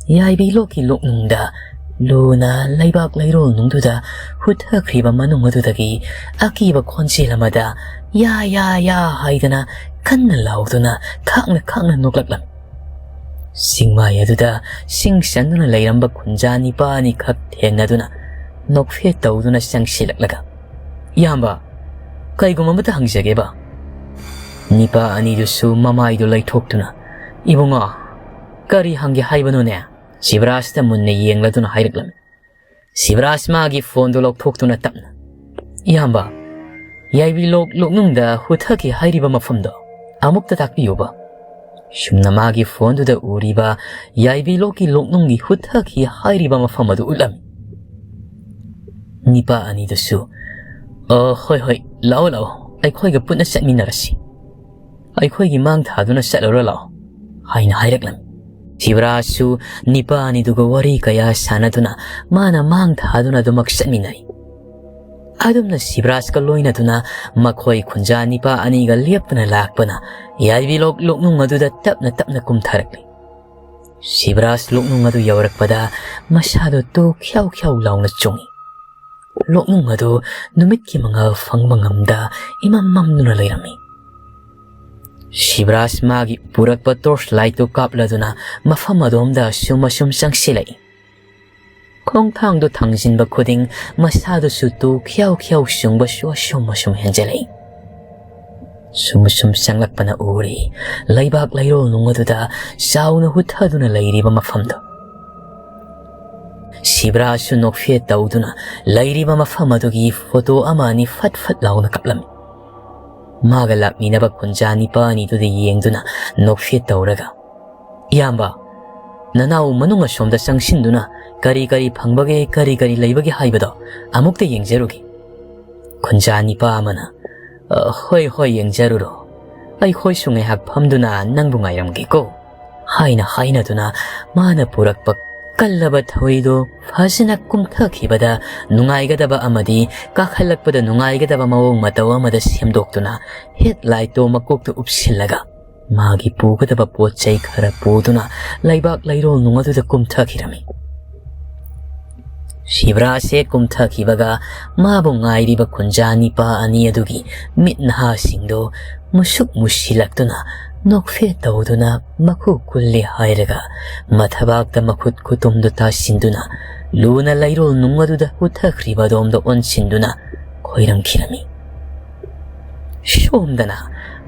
ꯌꯥꯏꯕꯤ ꯂꯣꯛꯀꯤ ꯂꯣꯛꯅꯨꯡꯗ ꯂꯨꯅ ꯂꯩꯕꯥꯛ ꯂꯩꯔꯣꯜ ꯅꯨꯡꯗꯨꯗ ꯍꯨꯠꯊꯈ꯭ꯔꯤꯕ ꯃꯅꯨꯡ ꯑꯗꯨꯗꯒꯤ ꯑꯀꯤꯕ ꯈꯣꯟꯖꯦꯜ ꯑꯃꯗ "ꯌꯥ, ꯌꯥ, ꯌꯥ" ꯍꯥꯏꯗꯅ ꯀꯟꯅ ꯂꯥꯎꯗꯨꯅ ꯈꯥꯡꯅ ꯈꯥꯡꯅ ꯅꯣꯛꯂꯛꯂꯝꯃꯤ꯫ ꯆꯤꯡꯃꯥꯏ ꯑꯗꯨꯗ ꯁꯤꯡ ꯆꯪꯗꯨꯅ ꯂꯩꯔꯝꯕ ꯈꯨꯟꯖꯥ ꯅꯤꯄꯥ ꯑꯅꯤꯈꯛ ꯊꯦꯡꯅꯗꯨꯅ ꯅꯣꯛꯐꯦꯠ ꯇꯧꯗꯨꯅ ꯆꯪꯁꯤꯜꯂꯛꯂꯒ, "ꯏꯌꯥꯝꯕ, ꯀꯩꯒꯨꯝꯕ ꯑꯃꯇ ꯍꯪꯖꯒꯦꯕ?" ꯅꯤꯄꯥ ꯑꯅꯤꯗꯨꯁꯨ ꯃꯃꯥꯏꯗꯨ ꯂꯩꯊꯣꯛꯇꯨꯅ, "ꯏꯕꯨꯡꯉꯣ, ꯀꯔꯤ ꯍꯪꯒꯦ ꯍꯥꯏꯕꯅꯣꯅꯦ?" ꯁꯤꯕꯔꯥꯖꯇ ꯃꯨꯟꯅ ꯌꯦꯡꯂꯗꯨꯅ ꯍꯥꯏꯔꯛꯂꯝꯃꯤ꯫ ꯁꯤꯕꯔꯥꯖ ꯃꯥꯒꯤ ꯐꯣꯟꯗꯨ ꯂꯧꯊꯣꯛꯇꯨꯅ ꯇꯞꯅ, "ꯏꯌꯥꯝꯕ, ꯌꯥꯏꯕꯤ ꯂꯣꯛ ꯂꯣꯛꯅꯨꯡꯗ ꯍꯨꯠꯊꯈꯤ ꯍꯥꯏꯔꯤꯕ ꯃꯐꯝꯗꯣ ꯑꯃꯨꯛꯇ ꯇꯥꯛꯄꯤꯌꯨꯕ?" ꯁꯨꯝꯅ ꯃꯥꯒꯤ ꯐꯣꯟꯗꯨꯗ ꯎꯔꯤꯕ ꯌꯥꯏꯕꯤ ꯂꯣꯛꯀꯤ ꯂꯣꯛꯅꯨꯡꯒꯤ ꯍꯨꯠꯊꯈꯤ ꯍꯥꯏꯔꯤꯕ ꯃꯐꯝ ꯑꯗꯨ ꯎꯠꯂꯝꯃꯤ꯫ ꯅꯤꯄꯥ ꯑꯅꯤꯗꯨꯁꯨ, "ꯑ, ꯍꯣꯏ, ꯍꯣꯏ, ꯂꯥꯛꯑꯣ, ꯂꯥꯛꯑꯣ, ꯑꯩꯈꯣꯏꯒ ꯄꯨꯟꯅ ꯆꯠꯃꯤꯟꯅꯔꯁꯤ꯫ ꯑꯩꯈꯣꯏꯒꯤ ꯃꯥꯡ ꯊꯥꯗꯨꯅ ꯆꯠꯂꯨꯔ ꯂꯥꯛꯑꯣ꯫ ꯍꯥꯏꯅ ꯍꯥꯏꯔꯛꯂꯝꯃꯤ꯫ ꯁꯤꯕꯔꯥꯖꯁꯨ ꯅꯤꯄꯥ ꯑꯅꯤꯗꯨꯒ ꯋꯥꯔꯤ ꯀꯌꯥ ꯁꯥꯟꯅꯗꯨꯅ ꯃꯥꯅ ꯃꯥꯡ ꯊꯥꯗꯨꯅ ꯑꯗꯨꯃꯛ ꯆꯠꯃꯤꯟꯅꯔꯤ꯫ ꯑꯗꯨꯝꯅ ꯁꯤꯕꯔꯥꯖꯀ ꯂꯣꯏꯅꯗꯨꯅ ꯃꯈꯣꯏ ꯈꯨꯟꯖꯥ ꯅꯤꯄꯥ ꯑꯅꯤꯒ ꯂꯦꯞꯇꯅ ꯂꯥꯛꯄꯅ ꯌꯥꯏꯕꯤꯂꯣꯛ ꯂꯣꯛꯅꯨꯡ ꯑꯗꯨꯗ ꯇꯞꯅ ꯇꯞꯅ ꯀꯨꯝꯊꯔꯛꯂꯤ꯫ ꯁꯤꯕꯔꯥꯖ ꯂꯣꯛꯅꯨꯡ ꯑꯗꯨ ꯌꯧꯔꯛꯄꯗ ꯃꯁꯥꯗꯨ ꯇꯨ ꯈ꯭ꯌꯥꯎ ꯈ꯭ꯌꯥꯎ ꯂꯥꯎꯅ ꯆꯣꯡꯏ꯫ ꯂꯣꯛꯅꯨꯡ ꯑꯗꯨ ꯅꯨꯃꯤꯠꯀꯤ ꯃꯉꯥꯜ ꯐꯪꯕ ꯉꯝꯗ ꯏꯃꯝ ꯃꯝꯗꯨꯅ ꯂꯩꯔꯝꯃꯤ꯫ ꯁꯤꯕꯔꯥꯖ ꯃꯥꯒꯤ ꯄꯨꯔꯛꯄ ꯇꯣꯔꯆ ꯂꯥꯏꯠꯇꯨ ꯀꯥꯞꯂꯗꯨꯅ ꯃꯐꯝ ꯑꯗꯣꯝꯗ ꯑꯁꯨꯝ ꯑꯁꯨꯝ ꯆꯪꯁꯤꯜꯂꯛꯏ꯫ ꯈꯣꯡꯊꯥꯡꯗꯨ ꯊꯥꯡꯖꯤꯟꯕ ꯈꯨꯗꯤꯡ ꯃꯁꯥꯗꯨꯁꯨ ꯇꯨ ꯈ꯭ꯌꯥꯎ ꯈ꯭ꯌꯥꯎ ꯆꯨꯡꯕꯁꯨ ꯑꯁꯨꯝ ꯑꯁꯨꯝ ꯍꯦꯟꯖꯜꯂꯛꯏ꯫ ꯁꯨꯝ ꯁꯨꯝ ꯆꯪꯂꯛꯄꯅ ꯎꯔꯤ ꯂꯩꯕꯥꯛ ꯂꯩꯔꯣꯜ ꯅꯨꯡ ꯑꯗꯨꯗ ꯆꯥꯎꯅ ꯍꯨꯠꯊꯗꯨꯅ ꯂꯩꯔꯤꯕ ꯃꯐꯝꯗꯨ꯫ ꯁꯤꯕ꯭ꯔꯥꯁꯨ ꯅꯣꯛꯐꯦꯠ ꯇꯧꯗꯨꯅ ꯂꯩꯔꯤꯕ ꯃꯐꯝ ꯑꯗꯨꯒꯤ ꯐꯣꯇꯣ ꯑꯃ ꯑꯅꯤ ꯐꯠ ꯐꯠ ꯂꯥꯎꯅ ꯀꯥꯞꯂꯝꯃꯤ꯫ ꯃꯥꯒ ꯂꯥꯛꯃꯤꯟꯅꯕ ꯈꯨꯟꯖꯥ ꯅꯤꯄꯥ ꯑꯅꯤꯗꯨꯗ ꯌꯦꯡꯗꯨꯅ ꯅꯣꯛꯐꯦꯠ ꯇꯧꯔꯒ, "ꯏꯌꯥꯝꯕ, ꯅꯅꯥꯎ ꯃꯅꯨꯡ ꯑꯁꯣꯝꯗ ꯆꯪꯁꯤꯟꯗꯨꯅ ꯀꯔꯤ ꯀꯔꯤ ꯐꯪꯕꯒꯦ, ꯀꯔꯤ ꯀꯔꯤ ꯂꯩꯕꯒꯦ ꯍꯥꯏꯕꯗꯣ ꯑꯃꯨꯛꯇ ꯌꯦꯡꯖꯔꯨꯒꯦ꯫" ꯈꯨꯟꯖꯥ ꯅꯤꯄꯥ ꯑꯃꯅ, "ꯑ, ꯍꯣꯏ, ꯍꯣꯏ, ꯌꯦꯡꯖꯔꯨꯔꯣ꯫ ꯑꯩꯈꯣꯏꯁꯨ ꯉꯥꯏꯍꯥꯛ ꯐꯝꯗꯨꯅ ꯅꯪꯕꯨ ꯉꯥꯏꯔꯝꯒꯦꯀꯣ," ꯍꯥꯏꯅ ꯍꯥꯏꯅꯗꯨꯅ ꯃꯥꯅ ꯄꯨꯔꯛꯄ ꯀꯜꯂꯕ ꯊꯧꯔꯤꯗꯨ ꯐꯖꯅ ꯀꯨꯝꯊꯈꯤꯕꯗ ꯅꯨꯡꯉꯥꯏꯒꯗꯕ ꯑꯃꯗꯤ ꯀꯥꯈꯠꯂꯛꯄꯗ ꯅꯨꯡꯉꯥꯏꯒꯗꯕ ꯃꯑꯣꯡ ꯃꯇꯧ ꯑꯃꯗ ꯁꯦꯝꯗꯣꯛꯇꯨꯅ ꯍꯦꯠ ꯂꯥꯏꯠꯇꯣ ꯃꯀꯣꯛꯇ ꯎꯞꯁꯤꯜꯂꯒ ꯃꯥꯒꯤ ꯄꯨꯒꯗꯕ ꯄꯣꯠ ꯆꯩ ꯈꯔ ꯄꯨꯗꯨꯅ ꯂꯩꯕꯥꯛ ꯂꯩꯔꯣꯜ ꯅꯨꯡ ꯑꯗꯨꯗ ꯀꯨꯝꯊꯈꯤꯔꯝꯃꯤ꯫ ꯁꯤꯕ꯭ꯔꯥꯁꯦ ꯀꯨꯝꯊꯈꯤꯕꯒ ꯃꯥꯕꯨ ꯉꯥꯏꯔꯤꯕ ꯈꯨꯟꯖꯥ ꯅꯤꯄꯥ ꯑꯅꯤ ꯑꯗꯨꯒꯤ ꯃꯤꯠ ꯅꯍꯥꯁꯤꯡꯗꯨ ꯃꯨꯁꯨꯛ ꯃꯨꯁꯤꯜꯂꯛꯇꯨꯅ ꯅꯣꯛꯐꯦꯠ ꯇꯧꯗꯨꯅ ꯃꯈꯨ ꯀꯨꯜꯂꯤ ꯍꯥꯏꯔꯒ ꯃꯊꯕꯥꯛꯇ ꯃꯈꯨꯠ ꯈꯨꯇꯨꯝꯗꯨ ꯇꯥꯁꯤꯟꯗꯨꯅ ꯂꯨꯅ ꯂꯩꯔꯣꯜ ꯅꯨꯡ ꯑꯗꯨꯗ ꯍꯨꯊꯈ꯭ꯔꯤꯕ ꯑꯗꯣꯝꯗ ꯑꯣꯟꯁꯤꯟꯗꯨꯅ ꯈꯣꯏꯔꯝꯈꯤꯔꯝꯃꯤ꯫ ꯁꯣꯝꯗꯅ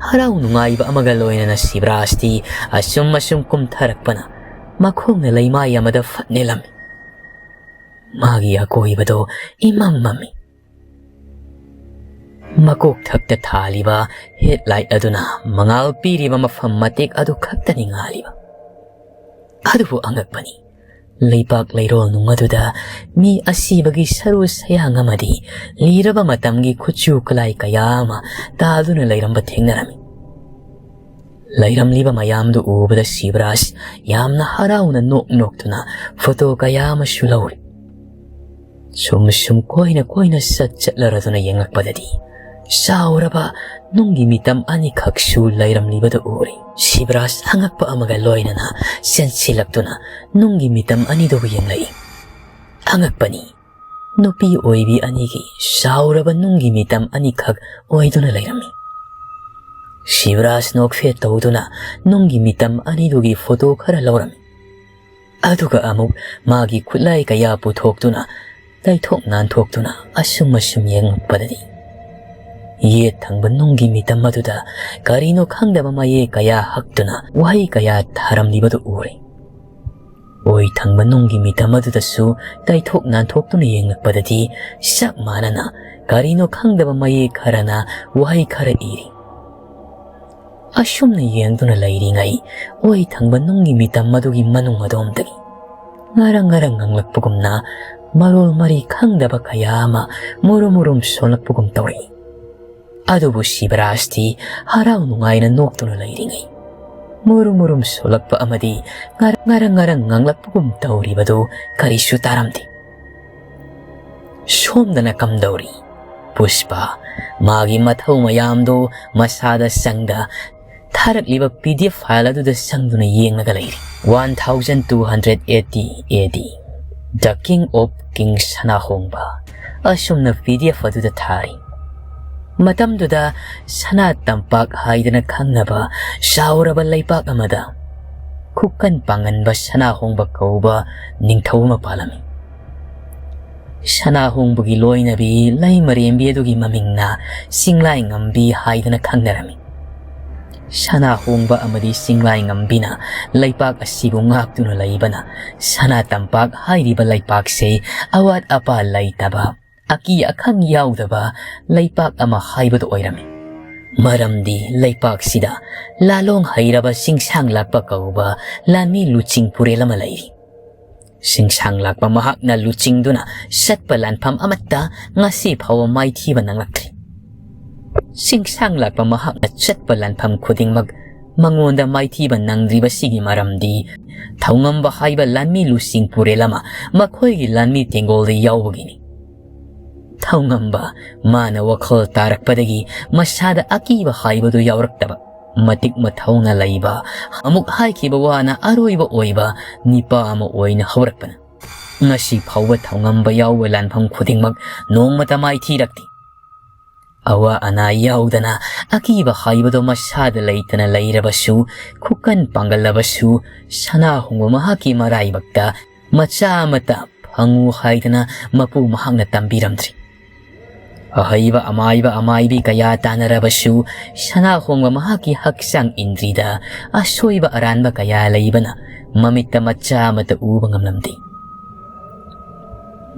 ꯍꯔꯥꯎ ꯅꯨꯡꯉꯥꯏꯕ ꯑꯃꯒ ꯂꯣꯏꯅꯅ ꯁꯤꯕ꯭ꯔꯥꯁꯇꯤ ꯑꯁꯨꯝ ꯑꯁꯨꯝ ꯀꯨꯝꯊꯔꯛꯄꯅ ꯃꯈꯣꯡꯅ ꯂꯩꯃꯥꯏ ꯑꯃꯗ ꯐꯠ ꯅꯦꯜꯂꯝꯃꯤ꯫ ꯃꯥꯒꯤ ꯑꯀꯣꯏꯕꯗꯣ ꯏꯃꯝ ꯃꯝꯃꯤ꯫ ꯃꯀꯣꯛ ꯊꯛꯇ ꯊꯥꯜꯂꯤꯕ ꯍꯦꯠ ꯂꯥꯏꯠ ꯑꯗꯨꯅ ꯃꯉꯥꯜ ꯄꯤꯔꯤꯕ ꯃꯐꯝ ꯃꯇꯦꯛ ꯑꯗꯨ ꯈꯛꯇꯅꯤ ꯉꯥꯜꯂꯤꯕ꯫ ꯑꯗꯨꯕꯨ ꯑꯉꯛꯄꯅꯤ, ꯂꯩꯄꯥꯛ ꯂꯩꯔꯣꯜ ꯅꯨꯡ ꯑꯗꯨꯗ ꯃꯤ ꯑꯁꯤꯕꯒꯤ ꯁꯔꯨ ꯁꯌꯥꯡ ꯑꯃꯗꯤ ꯂꯤꯔꯕ ꯃꯇꯝꯒꯤ ꯈꯨꯠꯁꯨ ꯈꯨꯠꯂꯥꯏ ꯀꯌꯥ ꯑꯃ ꯇꯥꯗꯨꯅ ꯂꯩꯔꯝꯕ ꯊꯦꯡꯅꯔꯝꯃꯤ꯫ ꯂꯩꯔꯝꯂꯤꯕ ꯃꯌꯥꯝꯗꯨ ꯎꯕꯗ ꯁꯤꯕꯔꯥꯖ ꯌꯥꯝꯅ ꯍꯔꯥꯎꯅ ꯅꯣꯛ ꯅꯣꯛꯇꯨꯅ ꯐꯣꯇꯣ ꯀꯌꯥ ꯑꯃꯁꯨ ꯂꯧꯔꯤ꯫ ꯁꯨꯝ ꯁꯨꯝ ꯀꯣꯏꯅ ꯀꯣꯏꯅ ꯆꯠ ꯆꯠꯂꯔꯗꯨꯅ ꯌꯦꯡꯂꯛꯄꯗꯗꯤ ꯆꯥꯎꯔꯕ ꯅꯨꯡꯒꯤ ꯃꯤꯇꯝ ꯑꯅꯤꯈꯛꯁꯨ ꯂꯩꯔꯝꯂꯤꯕꯗꯨ ꯎꯔꯤ꯫ ꯁꯤꯕꯔꯥꯖ ꯑꯉꯛꯄ ꯑꯃꯒ ꯂꯣꯏꯅꯅ ꯆꯦꯟꯁꯤꯜꯂꯛꯇꯨꯅ ꯅꯨꯡꯒꯤ ꯃꯤꯇꯝ ꯑꯅꯤꯗꯨꯕꯨ ꯌꯦꯡꯂꯛꯏ꯫ ꯑꯉꯛꯄꯅꯤ, ꯅꯨꯄꯤ ꯑꯣꯏꯕꯤ ꯑꯅꯤꯒꯤ ꯆꯥꯎꯔꯕ ꯅꯨꯡꯒꯤ ꯃꯤꯇꯝ ꯑꯅꯤꯈꯛ ꯑꯣꯏꯗꯨꯅ ꯂꯩꯔꯝꯃꯤ꯫ ꯁꯤꯕꯔꯥꯖ ꯅꯣꯛꯐꯦꯠ ꯇꯧꯗꯨꯅ ꯅꯨꯡꯒꯤ ꯃꯤꯇꯝ ꯑꯅꯤꯗꯨꯒꯤ ꯐꯣꯇꯣ ꯈꯔ ꯂꯧꯔꯝꯃꯤ꯫ ꯑꯗꯨꯒ ꯑꯃꯨꯛ ꯃꯥꯒꯤ ꯈꯨꯠꯂꯥꯏ ꯀꯌꯥ ꯄꯨꯊꯣꯛꯇꯨꯅ ꯇꯩꯊꯣꯛ ꯅꯥꯟꯊꯣꯛꯇꯨꯅ ꯑꯁꯨꯝ ꯑꯁꯨꯝ ꯌꯦꯡꯂꯛꯄꯗꯗꯤ ꯌꯦꯠ ꯊꯪꯕ ꯅꯨꯡꯒꯤ ꯃꯤꯇꯝ ꯑꯗꯨꯗ ꯀꯔꯤꯅꯣ ꯈꯪꯗꯕ ꯃꯌꯦꯛ ꯀꯌꯥ ꯍꯛꯇꯨꯅ ꯋꯥꯍꯩ ꯀꯌꯥ ꯊꯥꯔꯝꯂꯤꯕꯗꯨ ꯎꯔꯦ꯫ ꯑꯣꯏ ꯊꯪꯕ ꯅꯨꯡꯒꯤ ꯃꯤꯇꯝ ꯑꯗꯨꯗꯁꯨ ꯇꯩꯊꯣꯛ ꯅꯥꯟꯊꯣꯛꯇꯨꯅ ꯌꯦꯡꯂꯛꯄꯗꯗꯤ ꯆꯞ ꯃꯥꯟꯅꯅ ꯀꯔꯤꯅꯣ ꯈꯪꯗꯕ ꯃꯌꯦꯛ ꯈꯔꯅ ꯋꯥꯍꯩ ꯈꯔ ꯏꯔꯤ꯫ ꯑꯁꯨꯝꯅ ꯌꯦꯡꯗꯨꯅ ꯂꯩꯔꯤꯉꯩ ꯑꯣꯏ ꯊꯪꯕ ꯅꯨꯡꯒꯤ ꯃꯤꯇꯝ ꯑꯗꯨꯒꯤ ꯃꯅꯨꯡ ꯑꯗꯣꯝꯗꯒꯤ ꯉꯔꯪ ꯉꯔꯪ ꯉꯪꯂꯛꯄꯒꯨꯝꯅ ꯃꯔꯣꯜ ꯃꯔꯤ ꯈꯪꯗꯕ ꯀꯌꯥ ꯑꯃ ꯃꯨꯔꯨꯝ ꯃꯨꯔꯨꯝ ꯁꯣꯜꯂꯛꯄꯒꯨꯝ ꯇꯧꯔꯛꯏ꯫ ꯑꯗꯨꯕꯨ ꯁꯤꯕꯔꯥꯖꯇꯤ ꯍꯔꯥꯎ ꯅꯨꯡꯉꯥꯏꯅ ꯅꯣꯛꯇꯨꯅ ꯂꯩꯔꯤꯉꯩ ꯃꯨꯔꯨꯝ ꯃꯨꯔꯨꯝ ꯁꯣꯜꯂꯛꯄ ꯑꯃꯗꯤ ꯉꯔꯪ ꯉꯔꯪ ꯉꯔꯪ ꯉꯪꯂꯛꯄꯒꯨꯝ ꯇꯧꯔꯤꯕꯗꯨ ꯀꯔꯤꯁꯨ ꯇꯥꯔꯝꯗꯦ꯫ ꯁꯣꯝꯗꯅ ꯀꯝꯗꯧꯔꯤ? ꯄꯨꯁꯄꯥ ꯃꯥꯒꯤ ꯃꯊꯧ ꯃꯌꯥꯝꯗꯨ ꯃꯁꯥꯗ ꯆꯪꯗ ꯊꯥꯔꯛꯂꯤꯕ ꯄꯤ ꯗꯤ ꯑꯦꯐ ꯐꯥꯏꯜ ꯑꯗꯨꯗ ꯆꯪꯗꯨꯅ ꯌꯦꯡꯂꯒ ꯂꯩꯔꯤ꯫ One thousand two hundred eighty A D, The King of King ꯁꯅꯥꯍꯣꯡꯕ꯫ ꯑꯁꯨꯝꯅ ꯄꯤ ꯗꯤ ꯑꯦꯐ ꯑꯗꯨꯗ ꯊꯥꯔꯤ꯫ ꯃꯇꯝꯗꯨꯗ ꯁꯅꯥ ꯇꯝꯄꯥꯛ ꯍꯥꯏꯗꯅ ꯈꯪꯅꯕ ꯆꯥꯎꯔꯕ ꯂꯩꯄꯥꯛ ꯑꯃꯗ ꯈꯨꯀꯟ ꯄꯥꯡꯒꯟꯕ ꯁꯅꯥꯍꯣꯡꯕ ꯀꯧꯕ ꯅꯤꯡꯊꯧ ꯑꯃ ꯄꯥꯜꯂꯝꯃꯤ꯫ ꯁꯅꯥꯍꯣꯡꯕꯒꯤ ꯂꯣꯏꯅꯕꯤ ꯂꯩꯃꯔꯦꯝꯕꯤ ꯑꯗꯨꯒꯤ ꯃꯃꯤꯡꯅ ꯆꯤꯡꯂꯥꯏ ꯉꯝꯕꯤ ꯍꯥꯏꯗꯅ ꯈꯪꯅꯔꯝꯃꯤ꯫ ꯁꯅꯥꯍꯣꯡꯕ ꯑꯃꯗꯤ ꯆꯤꯡꯂꯥꯏ ꯉꯝꯕꯤꯅ ꯂꯩꯄꯥꯛ ꯑꯁꯤꯕꯨ ꯉꯥꯛꯇꯨꯅ ꯂꯩꯕꯅ ꯁꯅꯥ ꯇꯝꯄꯥꯛ ꯍꯥꯏꯔꯤꯕ ꯂꯩꯄꯥꯛꯁꯦ ꯑꯋꯥꯠ ꯑꯄꯥ ꯂꯩꯇꯕ, ꯑꯀꯤ ꯑꯈꯪ ꯌꯥꯎꯗꯕ ꯂꯩꯄꯥꯛ ꯑꯃ ꯍꯥꯏꯕꯗꯨ ꯑꯣꯏꯔꯝꯃꯤ꯫ ꯃꯔꯝꯗꯤ ꯂꯩꯄꯥꯛꯁꯤꯗ ꯂꯥꯂꯣꯡ ꯍꯩꯔꯕ ꯆꯤꯡꯁꯥꯡ ꯂꯥꯛꯄ ꯀꯧꯕ ꯂꯥꯟꯃꯤ ꯂꯨꯆꯤꯡ ꯄꯨꯔꯦꯜ ꯑꯃ ꯂꯩꯔꯤ꯫ ꯆꯤꯡꯁꯥꯡ ꯂꯥꯛꯄ ꯃꯍꯥꯛꯅ ꯂꯨꯆꯤꯡꯗꯨꯅ ꯆꯠꯄ ꯂꯥꯟꯐꯝ ꯑꯃꯠꯇ ꯉꯁꯤ ꯐꯥꯎꯕ ꯃꯥꯏꯊꯤꯕ ꯅꯪꯂꯛꯇ꯭ꯔꯤ꯫ ꯆꯤꯡꯁꯥꯡ ꯂꯥꯛꯄ ꯃꯍꯥꯛꯅ ꯆꯠꯄ ꯂꯥꯟꯐꯝ ꯈꯨꯗꯤꯡꯃꯛ ꯃꯉꯣꯟꯗ ꯃꯥꯏꯊꯤꯕ ꯅꯪꯗ꯭ꯔꯤꯕꯁꯤꯒꯤ ꯃꯔꯝꯗꯤ ꯊꯧꯉꯝꯕ ꯍꯥꯏꯕ ꯂꯥꯟꯃꯤ ꯂꯨꯆꯤꯡ ꯄꯨꯔꯦꯜ ꯑꯃ ꯃꯈꯣꯏꯒꯤ ꯂꯥꯟꯃꯤ ꯇꯦꯡꯒꯣꯜꯗ ꯌꯥꯎꯕꯒꯤꯅꯤ꯫ ꯊꯧꯉꯝꯕ ꯃꯥꯅ ꯋꯥꯈꯜ ꯇꯥꯔꯛꯄꯗꯒꯤ ꯃꯁꯥꯗ ꯑꯀꯤꯕ ꯍꯥꯏꯕꯗꯨ ꯌꯥꯎꯔꯛꯇꯕ, ꯃꯇꯤꯛ ꯃꯊꯧꯅ ꯂꯩꯕ, ꯑꯃꯨꯛ ꯍꯥꯏꯈꯤꯕ ꯋꯥꯅ ꯑꯔꯣꯏꯕ ꯑꯣꯏꯕ ꯅꯤꯄꯥ ꯑꯃ ꯑꯣꯏꯅ ꯍꯧꯔꯛꯄꯅ ꯉꯁꯤ ꯐꯥꯎꯕ ꯊꯧꯉꯝꯕ ꯌꯥꯎꯕ ꯂꯥꯟꯐꯝ ꯈꯨꯗꯤꯡꯃꯛ ꯅꯣꯡꯃꯇ ꯃꯥꯏꯊꯤꯔꯛꯇꯦ꯫ ꯑꯋꯥ ꯑꯅꯥ ꯌꯥꯎꯗꯅ ꯑꯀꯤꯕ ꯍꯥꯏꯕꯗꯣ ꯃꯁꯥꯗ ꯂꯩꯇꯅ ꯂꯩꯔꯕꯁꯨ, ꯈꯨꯀꯟ ꯄꯥꯡꯒꯜꯂꯕꯁꯨ, ꯁꯅꯥ ꯍꯣꯡꯕ ꯃꯍꯥꯛꯀꯤ ꯃꯔꯥꯏꯕꯛꯇ ꯃꯆꯥ ꯑꯃꯇ ꯐꯪꯉꯨ ꯍꯥꯏꯗꯅ ꯃꯄꯨ ꯃꯍꯥꯛꯅ ꯇꯝꯕꯤꯔꯝꯗ꯭ꯔꯤ꯫ ꯑꯍꯩꯕ ꯑꯃꯥꯏꯕ ꯑꯃꯥꯏꯕꯤ ꯀꯌꯥ ꯇꯥꯟꯅꯔꯕꯁꯨ, ꯁꯅꯥ ꯍꯣꯡꯕ ꯃꯍꯥꯛꯀꯤ ꯍꯛꯆꯥꯡ ꯏꯟꯗ꯭ꯔꯤꯗ ꯑꯁꯣꯏꯕ ꯑꯔꯥꯟꯕ ꯀꯌꯥ ꯂꯩꯕꯅ ꯃꯃꯤꯠꯇ ꯃꯆꯥ ꯑꯃꯠꯇ ꯎꯕ ꯉꯝꯂꯝꯗꯦ꯫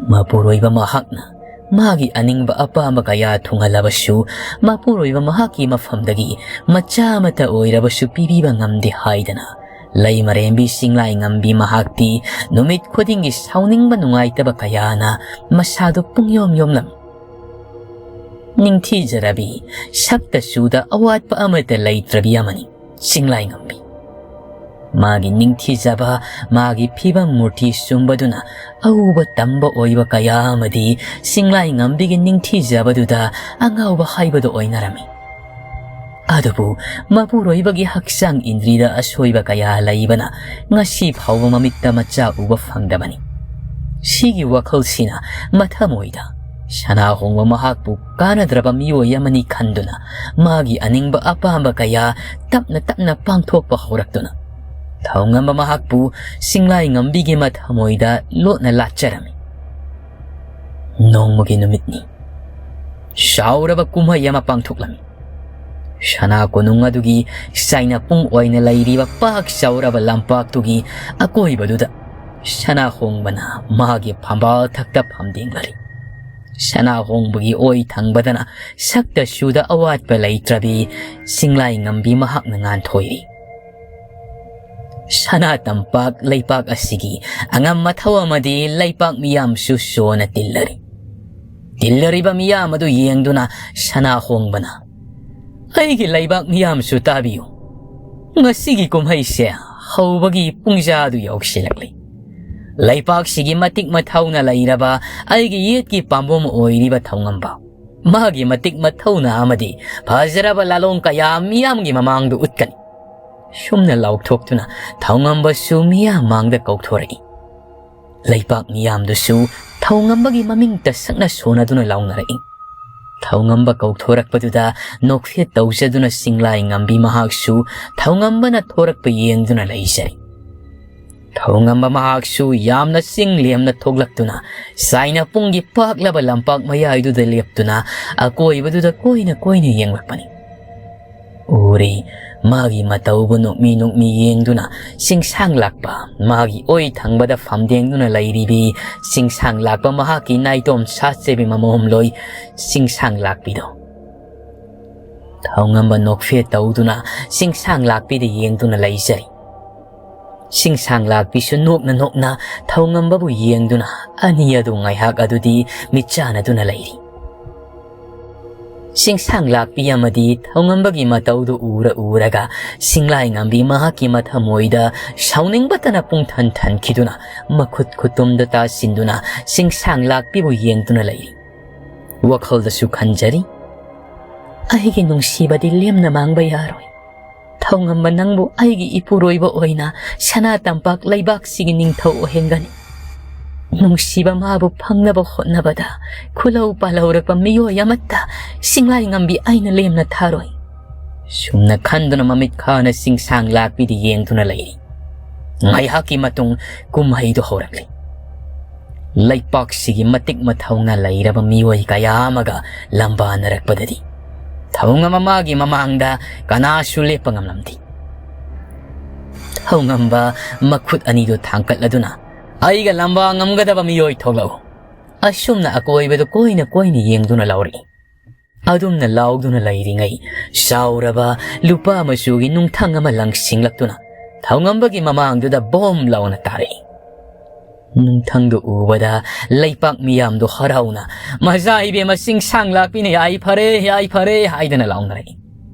ꯃꯄꯨꯔꯣꯏꯕ ꯃꯍꯥꯛꯅ ꯃꯥꯒꯤ ꯑꯅꯤꯡꯕ ꯑꯄꯥꯝꯕ ꯀꯌꯥ ꯊꯨꯡꯍꯜꯂꯕꯁꯨ, ꯃꯄꯨꯔꯣꯏꯕ ꯃꯍꯥꯛꯀꯤ ꯃꯐꯝꯗꯒꯤ ꯃꯆꯥ ꯑꯃꯠꯇ ꯑꯣꯏꯔꯕꯁꯨ ꯄꯤꯕꯤꯕ ꯉꯝꯗꯦ ꯍꯥꯏꯗꯅ ꯂꯩꯃꯔꯦꯝꯕꯤ ꯆꯤꯡꯂꯥꯏ ꯉꯝꯕꯤ ꯃꯍꯥꯛꯇꯤ ꯅꯨꯃꯤꯠ ꯈꯨꯗꯤꯡꯒꯤ ꯁꯥꯎꯅꯤꯡꯕ ꯅꯨꯡꯉꯥꯏꯇꯕ ꯀꯌꯥꯅ ꯃꯁꯥꯗꯨ ꯄꯨꯡꯌꯣꯝ ꯌꯣꯝꯂꯝꯃꯤ꯫ ꯅꯤꯡꯊꯤꯖꯔꯕꯤ, ꯁꯛꯇ ꯆꯨꯗ ꯑꯋꯥꯠꯄ ꯑꯃꯠꯇ ꯂꯩꯇ꯭ꯔꯕꯤ ꯑꯃꯅꯤ ꯆꯤꯡꯂꯥꯏ ꯉꯝꯕꯤ꯫ ꯃꯥꯒꯤ ꯅꯤꯡꯊꯤꯖꯕ, ꯃꯥꯒꯤ ꯐꯤꯕꯝ ꯃꯨꯔꯇꯤ ꯆꯨꯝꯕꯗꯨꯅ ꯑꯎꯕ ꯇꯝꯕ ꯑꯣꯏꯕ ꯀꯌꯥ ꯑꯃꯗꯤ ꯆꯤꯡꯂꯥꯏ ꯉꯝꯕꯤꯒꯤ ꯅꯤꯡꯊꯤꯖꯕꯗꯨꯗ ꯑꯉꯥꯎꯕ ꯍꯥꯏꯕꯗꯨ ꯑꯣꯏꯅꯔꯝꯃꯤ꯫ ꯑꯗꯨꯕꯨ ꯃꯄꯨꯔꯣꯏꯕꯒꯤ ꯍꯛꯆꯥꯡ ꯏꯟꯗ꯭ꯔꯤꯗ ꯑꯁꯣꯏꯕ ꯀꯌꯥ ꯂꯩꯕꯅ ꯉꯁꯤ ꯐꯥꯎꯕ ꯃꯃꯤꯠꯇ ꯃꯆꯥ ꯎꯕ ꯐꯪꯗꯕꯅꯤ꯫ ꯁꯤꯒꯤ ꯋꯥꯈꯜꯁꯤꯅ ꯃꯊꯃꯣꯏꯗ ꯁꯅꯥ ꯍꯣꯡꯕ ꯃꯍꯥꯛꯄꯨ ꯀꯥꯟꯅꯗ꯭ꯔꯕ ꯃꯤꯑꯣꯏ ꯑꯃꯅꯤ ꯈꯟꯗꯨꯅ ꯃꯥꯒꯤ ꯑꯅꯤꯡꯕ ꯑꯄꯥꯝꯕ ꯀꯌꯥ ꯇꯞꯅ ꯇꯞꯅ ꯄꯥꯡꯊꯣꯛꯄ ꯍꯧꯔꯛꯇꯨꯅ ꯊꯧꯉꯝꯕ ꯃꯍꯥꯛꯄꯨ ꯆꯤꯡꯂꯥꯏ ꯉꯝꯕꯤꯒꯤ ꯃꯊꯃꯣꯏꯗ ꯂꯣꯠꯅ ꯂꯥꯠꯆꯔꯝꯃꯤ꯫ ꯅꯣꯡꯃꯒꯤ ꯅꯨꯃꯤꯠꯅꯤ꯫ ꯆꯥꯎꯔꯕ ꯀꯨꯝꯍꯩ ꯑꯃ ꯄꯥꯡꯊꯣꯛꯂꯝꯃꯤ꯫ ꯁꯅꯥ ꯀꯣꯅꯨꯡ ꯑꯗꯨꯒꯤ ꯆꯥꯏꯅꯄꯨꯡ ꯑꯣꯏꯅ ꯂꯩꯔꯤꯕ ꯄꯥꯛ ꯆꯥꯎꯔꯕ ꯂꯝꯄꯥꯛꯇꯨꯒꯤ ꯑꯀꯣꯏꯕꯗꯨꯗ ꯁꯅꯥ ꯍꯣꯡꯕꯅ ꯃꯥꯒꯤ ꯐꯝꯕꯥꯜ ꯊꯛꯇ ꯐꯝꯗꯦꯡꯂꯔꯤ꯫ ꯁꯅꯥ ꯍꯣꯡꯕꯒꯤ ꯑꯣꯏ ꯊꯪꯕꯗꯅ ꯁꯛꯇ ꯆꯨꯗ ꯑꯋꯥꯠꯄ ꯂꯩꯇ꯭ꯔꯕꯤ ꯆꯤꯡꯂꯥꯏ ꯉꯝꯕꯤ ꯃꯍꯥꯛꯅ ꯉꯥꯟꯊꯣꯏꯔꯤ꯫ ꯁꯅꯥ ꯇꯝꯄꯥꯛ ꯂꯩꯄꯥꯛ ꯑꯁꯤꯒꯤ ꯑꯉꯝ ꯑꯊꯧ ꯑꯃꯗꯤ ꯂꯩꯄꯥꯛ ꯃꯤꯌꯥꯝꯁꯨ ꯁꯣꯅ ꯇꯤꯜꯂꯔꯤ꯫ ꯇꯤꯜꯂꯔꯤꯕ ꯃꯤꯌꯥꯝ ꯑꯗꯨ ꯌꯦꯡꯗꯨꯅ ꯁꯅꯥ ꯍꯣꯡꯕꯅ, "ꯑꯩꯒꯤ ꯂꯩꯕꯥꯛ ꯃꯤꯌꯥꯝꯁꯨ ꯇꯥꯕꯤꯌꯨ꯫ ꯉꯁꯤꯒꯤ ꯀꯨꯝꯍꯩꯁꯦ ꯍꯧꯕꯒꯤ ꯄꯨꯡꯖꯥꯗꯨ ꯌꯧꯁꯤꯜꯂꯛꯂꯤ꯫ ꯂꯩꯄꯥꯛꯁꯤꯒꯤ ꯃꯇꯤꯛ ꯃꯊꯧꯅ ꯂꯩꯔꯕ ꯑꯩꯒꯤ ꯌꯦꯠꯀꯤ ꯄꯥꯝꯕꯣꯝ ꯑꯣꯏꯔꯤꯕ ꯊꯧꯉꯝꯕ, ꯃꯥꯒꯤ ꯃꯇꯤꯛ ꯃꯊꯧꯅ ꯑꯃꯗꯤ ꯐꯖꯔꯕ ꯂꯥꯂꯣꯡ ꯀꯌꯥ ꯃꯤꯌꯥꯝꯒꯤ ꯃꯃꯥꯡꯗ ꯎꯠꯀꯅꯤ꯫ ꯁꯨꯝꯅ ꯂꯥꯎꯊꯣꯛꯇꯨꯅ ꯊꯧꯉꯝꯕꯁꯨ ꯃꯤꯌꯥꯝ ꯃꯥꯡꯗ ꯀꯧꯊꯣꯔꯛꯏ꯫ ꯂꯩꯄꯥꯛ ꯃꯤꯌꯥꯝꯗꯨꯁꯨ ꯊꯧꯉꯝꯕꯒꯤ ꯃꯃꯤꯡ ꯇꯁꯛꯅ ꯁꯣꯟꯅꯗꯨꯅ ꯂꯥꯎꯅꯔꯛꯏ꯫ ꯊꯧꯉꯝꯕ ꯀꯧꯊꯣꯔꯛꯄꯗꯨꯗ ꯅꯣꯛꯐꯦꯠ ꯇꯧꯖꯗꯨꯅ ꯆꯤꯡꯂꯥꯏ ꯉꯝꯕꯤ ꯃꯍꯥꯛꯁꯨ ꯊꯧꯉꯝꯕꯅ ꯊꯣꯔꯛꯄ ꯌꯦꯡꯗꯨꯅ ꯂꯩꯖꯔꯤ꯫ ꯊꯧꯉꯝꯕ ꯃꯍꯥꯛꯁꯨ ꯌꯥꯝꯅ ꯆꯤꯡ ꯂꯦꯝꯅ ꯊꯣꯛꯂꯛꯇꯨꯅ ꯆꯥꯏꯅ ꯄꯨꯡꯒꯤ ꯄꯥꯛꯂꯕ ꯂꯝꯄꯥꯛ ꯃꯌꯥꯏꯗꯨꯗ ꯂꯦꯞꯇꯨꯅ ꯑꯀꯣꯏꯕꯗꯨꯗ ꯀꯣꯏꯅ ꯀꯣꯏꯅ ꯌꯦꯡꯂꯛꯄꯅꯤ꯫ ꯎꯔꯤ, ꯃꯥꯒꯤ ꯃꯇꯧꯕꯨ ꯅꯣꯛꯃꯤ ꯅꯣꯛꯃꯤ ꯌꯦꯡꯗꯨꯅ ꯆꯤꯡꯁꯥꯡ ꯂꯥꯛꯄ, ꯃꯥꯒꯤ ꯑꯣꯏ ꯊꯪꯕꯗ ꯐꯝꯗꯦꯡꯗꯨꯅ ꯂꯩꯔꯤꯕꯤ ꯆꯤꯡꯁꯥꯡ ꯂꯥꯛꯄ ꯃꯍꯥꯛꯀꯤ ꯅꯥꯏꯇꯣꯝ ꯁꯥꯠꯆꯕꯤ ꯃꯃꯣꯝꯂꯣꯏ ꯆꯤꯡꯁꯥꯡ ꯂꯥꯛꯄꯤꯗꯣ꯫ ꯊꯧꯉꯝꯕ ꯅꯣꯛꯐꯦꯠ ꯇꯧꯗꯨꯅ ꯆꯤꯡꯁꯥꯡ ꯂꯥꯛꯄꯤꯗ ꯌꯦꯡꯗꯨꯅ ꯂꯩꯖꯔꯤ꯫ ꯆꯤꯡꯁꯥꯡ ꯂꯥꯛꯄꯤꯁꯨ ꯅꯣꯛꯅ ꯅꯣꯛꯅ ꯊꯧꯉꯝꯕꯕꯨ ꯌꯦꯡꯗꯨꯅ ꯑꯅꯤ ꯑꯗꯨ ꯉꯥꯏꯍꯥꯛ ꯑꯗꯨꯗꯤ ꯃꯤꯠꯆꯥꯟꯅꯗꯨꯅ ꯂꯩꯔꯤ꯫ ꯆꯤꯡꯁꯥꯡ ꯂꯥꯛꯄꯤ ꯑꯃꯗꯤ ꯊꯧꯉꯝꯕꯒꯤ ꯃꯇꯧꯗꯨ ꯎꯔ ꯎꯔꯒ ꯆꯤꯡꯂꯥꯏ ꯉꯝꯕꯤ ꯃꯍꯥꯛꯀꯤ ꯃꯊꯃꯣꯏꯗ ꯁꯥꯎꯅꯤꯡꯕꯇꯅ ꯄꯨꯡꯊꯟ ꯊꯟꯈꯤꯗꯨꯅ ꯃꯈꯨꯠ ꯈꯨꯇꯨꯝꯗ ꯇꯥꯁꯤꯟꯗꯨꯅ ꯆꯤꯡꯁꯥꯡ ꯂꯥꯛꯄꯤꯕꯨ ꯌꯦꯡꯗꯨꯅ ꯂꯩꯔꯤ꯫ ꯋꯥꯈꯜꯗꯁꯨ ꯈꯟꯖꯔꯤ, "ꯑꯩꯒꯤ ꯅꯨꯡꯁꯤꯕꯗꯤ ꯂꯦꯝꯅ ꯃꯥꯡꯕ ꯌꯥꯔꯣꯏ꯫ ꯊꯧꯉꯝꯕ ꯅꯪꯕꯨ ꯑꯩꯒꯤ ꯏꯄꯨꯔꯣꯏꯕ ꯑꯣꯏꯅ ꯁꯅꯥ ꯇꯝꯄꯥꯛ ꯂꯩꯕꯥꯛꯁꯤꯒꯤ ꯅꯤꯡꯊꯧ ꯑꯣꯏꯍꯟꯒꯅꯤ꯫ ꯅꯨꯡꯁꯤꯕ ꯃꯥꯕꯨ ꯐꯪꯅꯕ ꯍꯣꯠꯅꯕꯗ ꯈꯨꯂꯧ ꯄꯥꯜꯍꯧꯔꯛꯄ ꯃꯤꯑꯣꯏ ꯑꯃꯠꯇ ꯆꯤꯡꯂꯥꯏ ꯉꯝꯕꯤ ꯑꯩꯅ ꯂꯦꯝꯅ ꯊꯥꯔꯣꯏ"꯫ ꯁꯨꯝꯅ ꯈꯟꯗꯨꯅ ꯃꯃꯤꯠ ꯈꯥꯅ ꯆꯤꯡꯁꯥꯡ ꯂꯥꯛꯄꯤꯗ ꯌꯦꯡꯗꯨꯅ ꯂꯩꯔꯤ꯫ ꯉꯥꯏꯍꯥꯛꯀꯤ ꯃꯇꯨꯡ ꯀꯨꯝꯍꯩꯗꯨ ꯍꯧꯔꯛꯂꯤ꯫ ꯂꯩꯄꯥꯛꯁꯤꯒꯤ ꯃꯇꯤꯛ ꯃꯊꯧꯅ ꯂꯩꯔꯕ ꯃꯤꯑꯣꯏ ꯀꯌꯥ ꯑꯃꯒ ꯂꯝꯕꯥꯅꯔꯛꯄꯗꯗꯤ ꯊꯧꯉꯝꯕ ꯃꯥꯒꯤ ꯃꯃꯥꯡꯗ ꯀꯅꯥꯁꯨ ꯂꯦꯞꯄ ꯉꯝꯂꯝꯗꯦ꯫ ꯊꯧꯉꯝꯕ ꯃꯈꯨꯠ ꯑꯅꯤꯗꯨ ꯊꯥꯡꯀꯠꯂꯗꯨꯅ, "ꯑꯩꯒ ꯂꯝꯕꯥ ꯉꯝꯒꯗꯕ ꯃꯤꯑꯣꯏ ꯊꯣꯛꯂꯛꯎ"꯫ ꯑꯁꯨꯝꯅ ꯑꯀꯣꯏꯕꯗꯨ ꯀꯣꯏꯅ ꯀꯣꯏꯅ ꯌꯦꯡꯗꯨꯅ ꯂꯥꯎꯔꯛꯏ꯫ ꯑꯗꯨꯝꯅ ꯂꯥꯎꯗꯨꯅ ꯂꯩꯔꯤꯉꯩ, ꯆꯥꯎꯔꯕ ꯂꯨꯄꯥ ꯃꯆꯨꯒꯤ ꯅꯨꯡꯊꯪ ꯑꯃ ꯂꯪꯁꯤꯡꯂꯛꯇꯨꯅ ꯊꯧꯉꯝꯕꯒꯤ ꯃꯃꯥꯡꯗꯨꯗ ꯕꯣꯝ ꯂꯥꯎꯅ ꯇꯥꯔꯛꯏ꯫ ꯅꯨꯡꯊꯪꯗꯨ ꯎꯕꯗ ꯂꯩꯄꯥꯛ ꯃꯤꯌꯥꯝꯗꯨ ꯍꯔꯥꯎꯅ, "ꯃꯖꯥ ꯏꯕꯦꯝꯃ ꯆꯤꯡꯁꯥꯡ ꯂꯥꯛꯄꯤꯅ ꯌꯥꯏ ꯐꯔꯦ, ꯌꯥꯏ ꯐꯔꯦ" ꯍꯥꯏꯗꯅ ꯂꯥꯎꯅꯔꯛꯏ꯫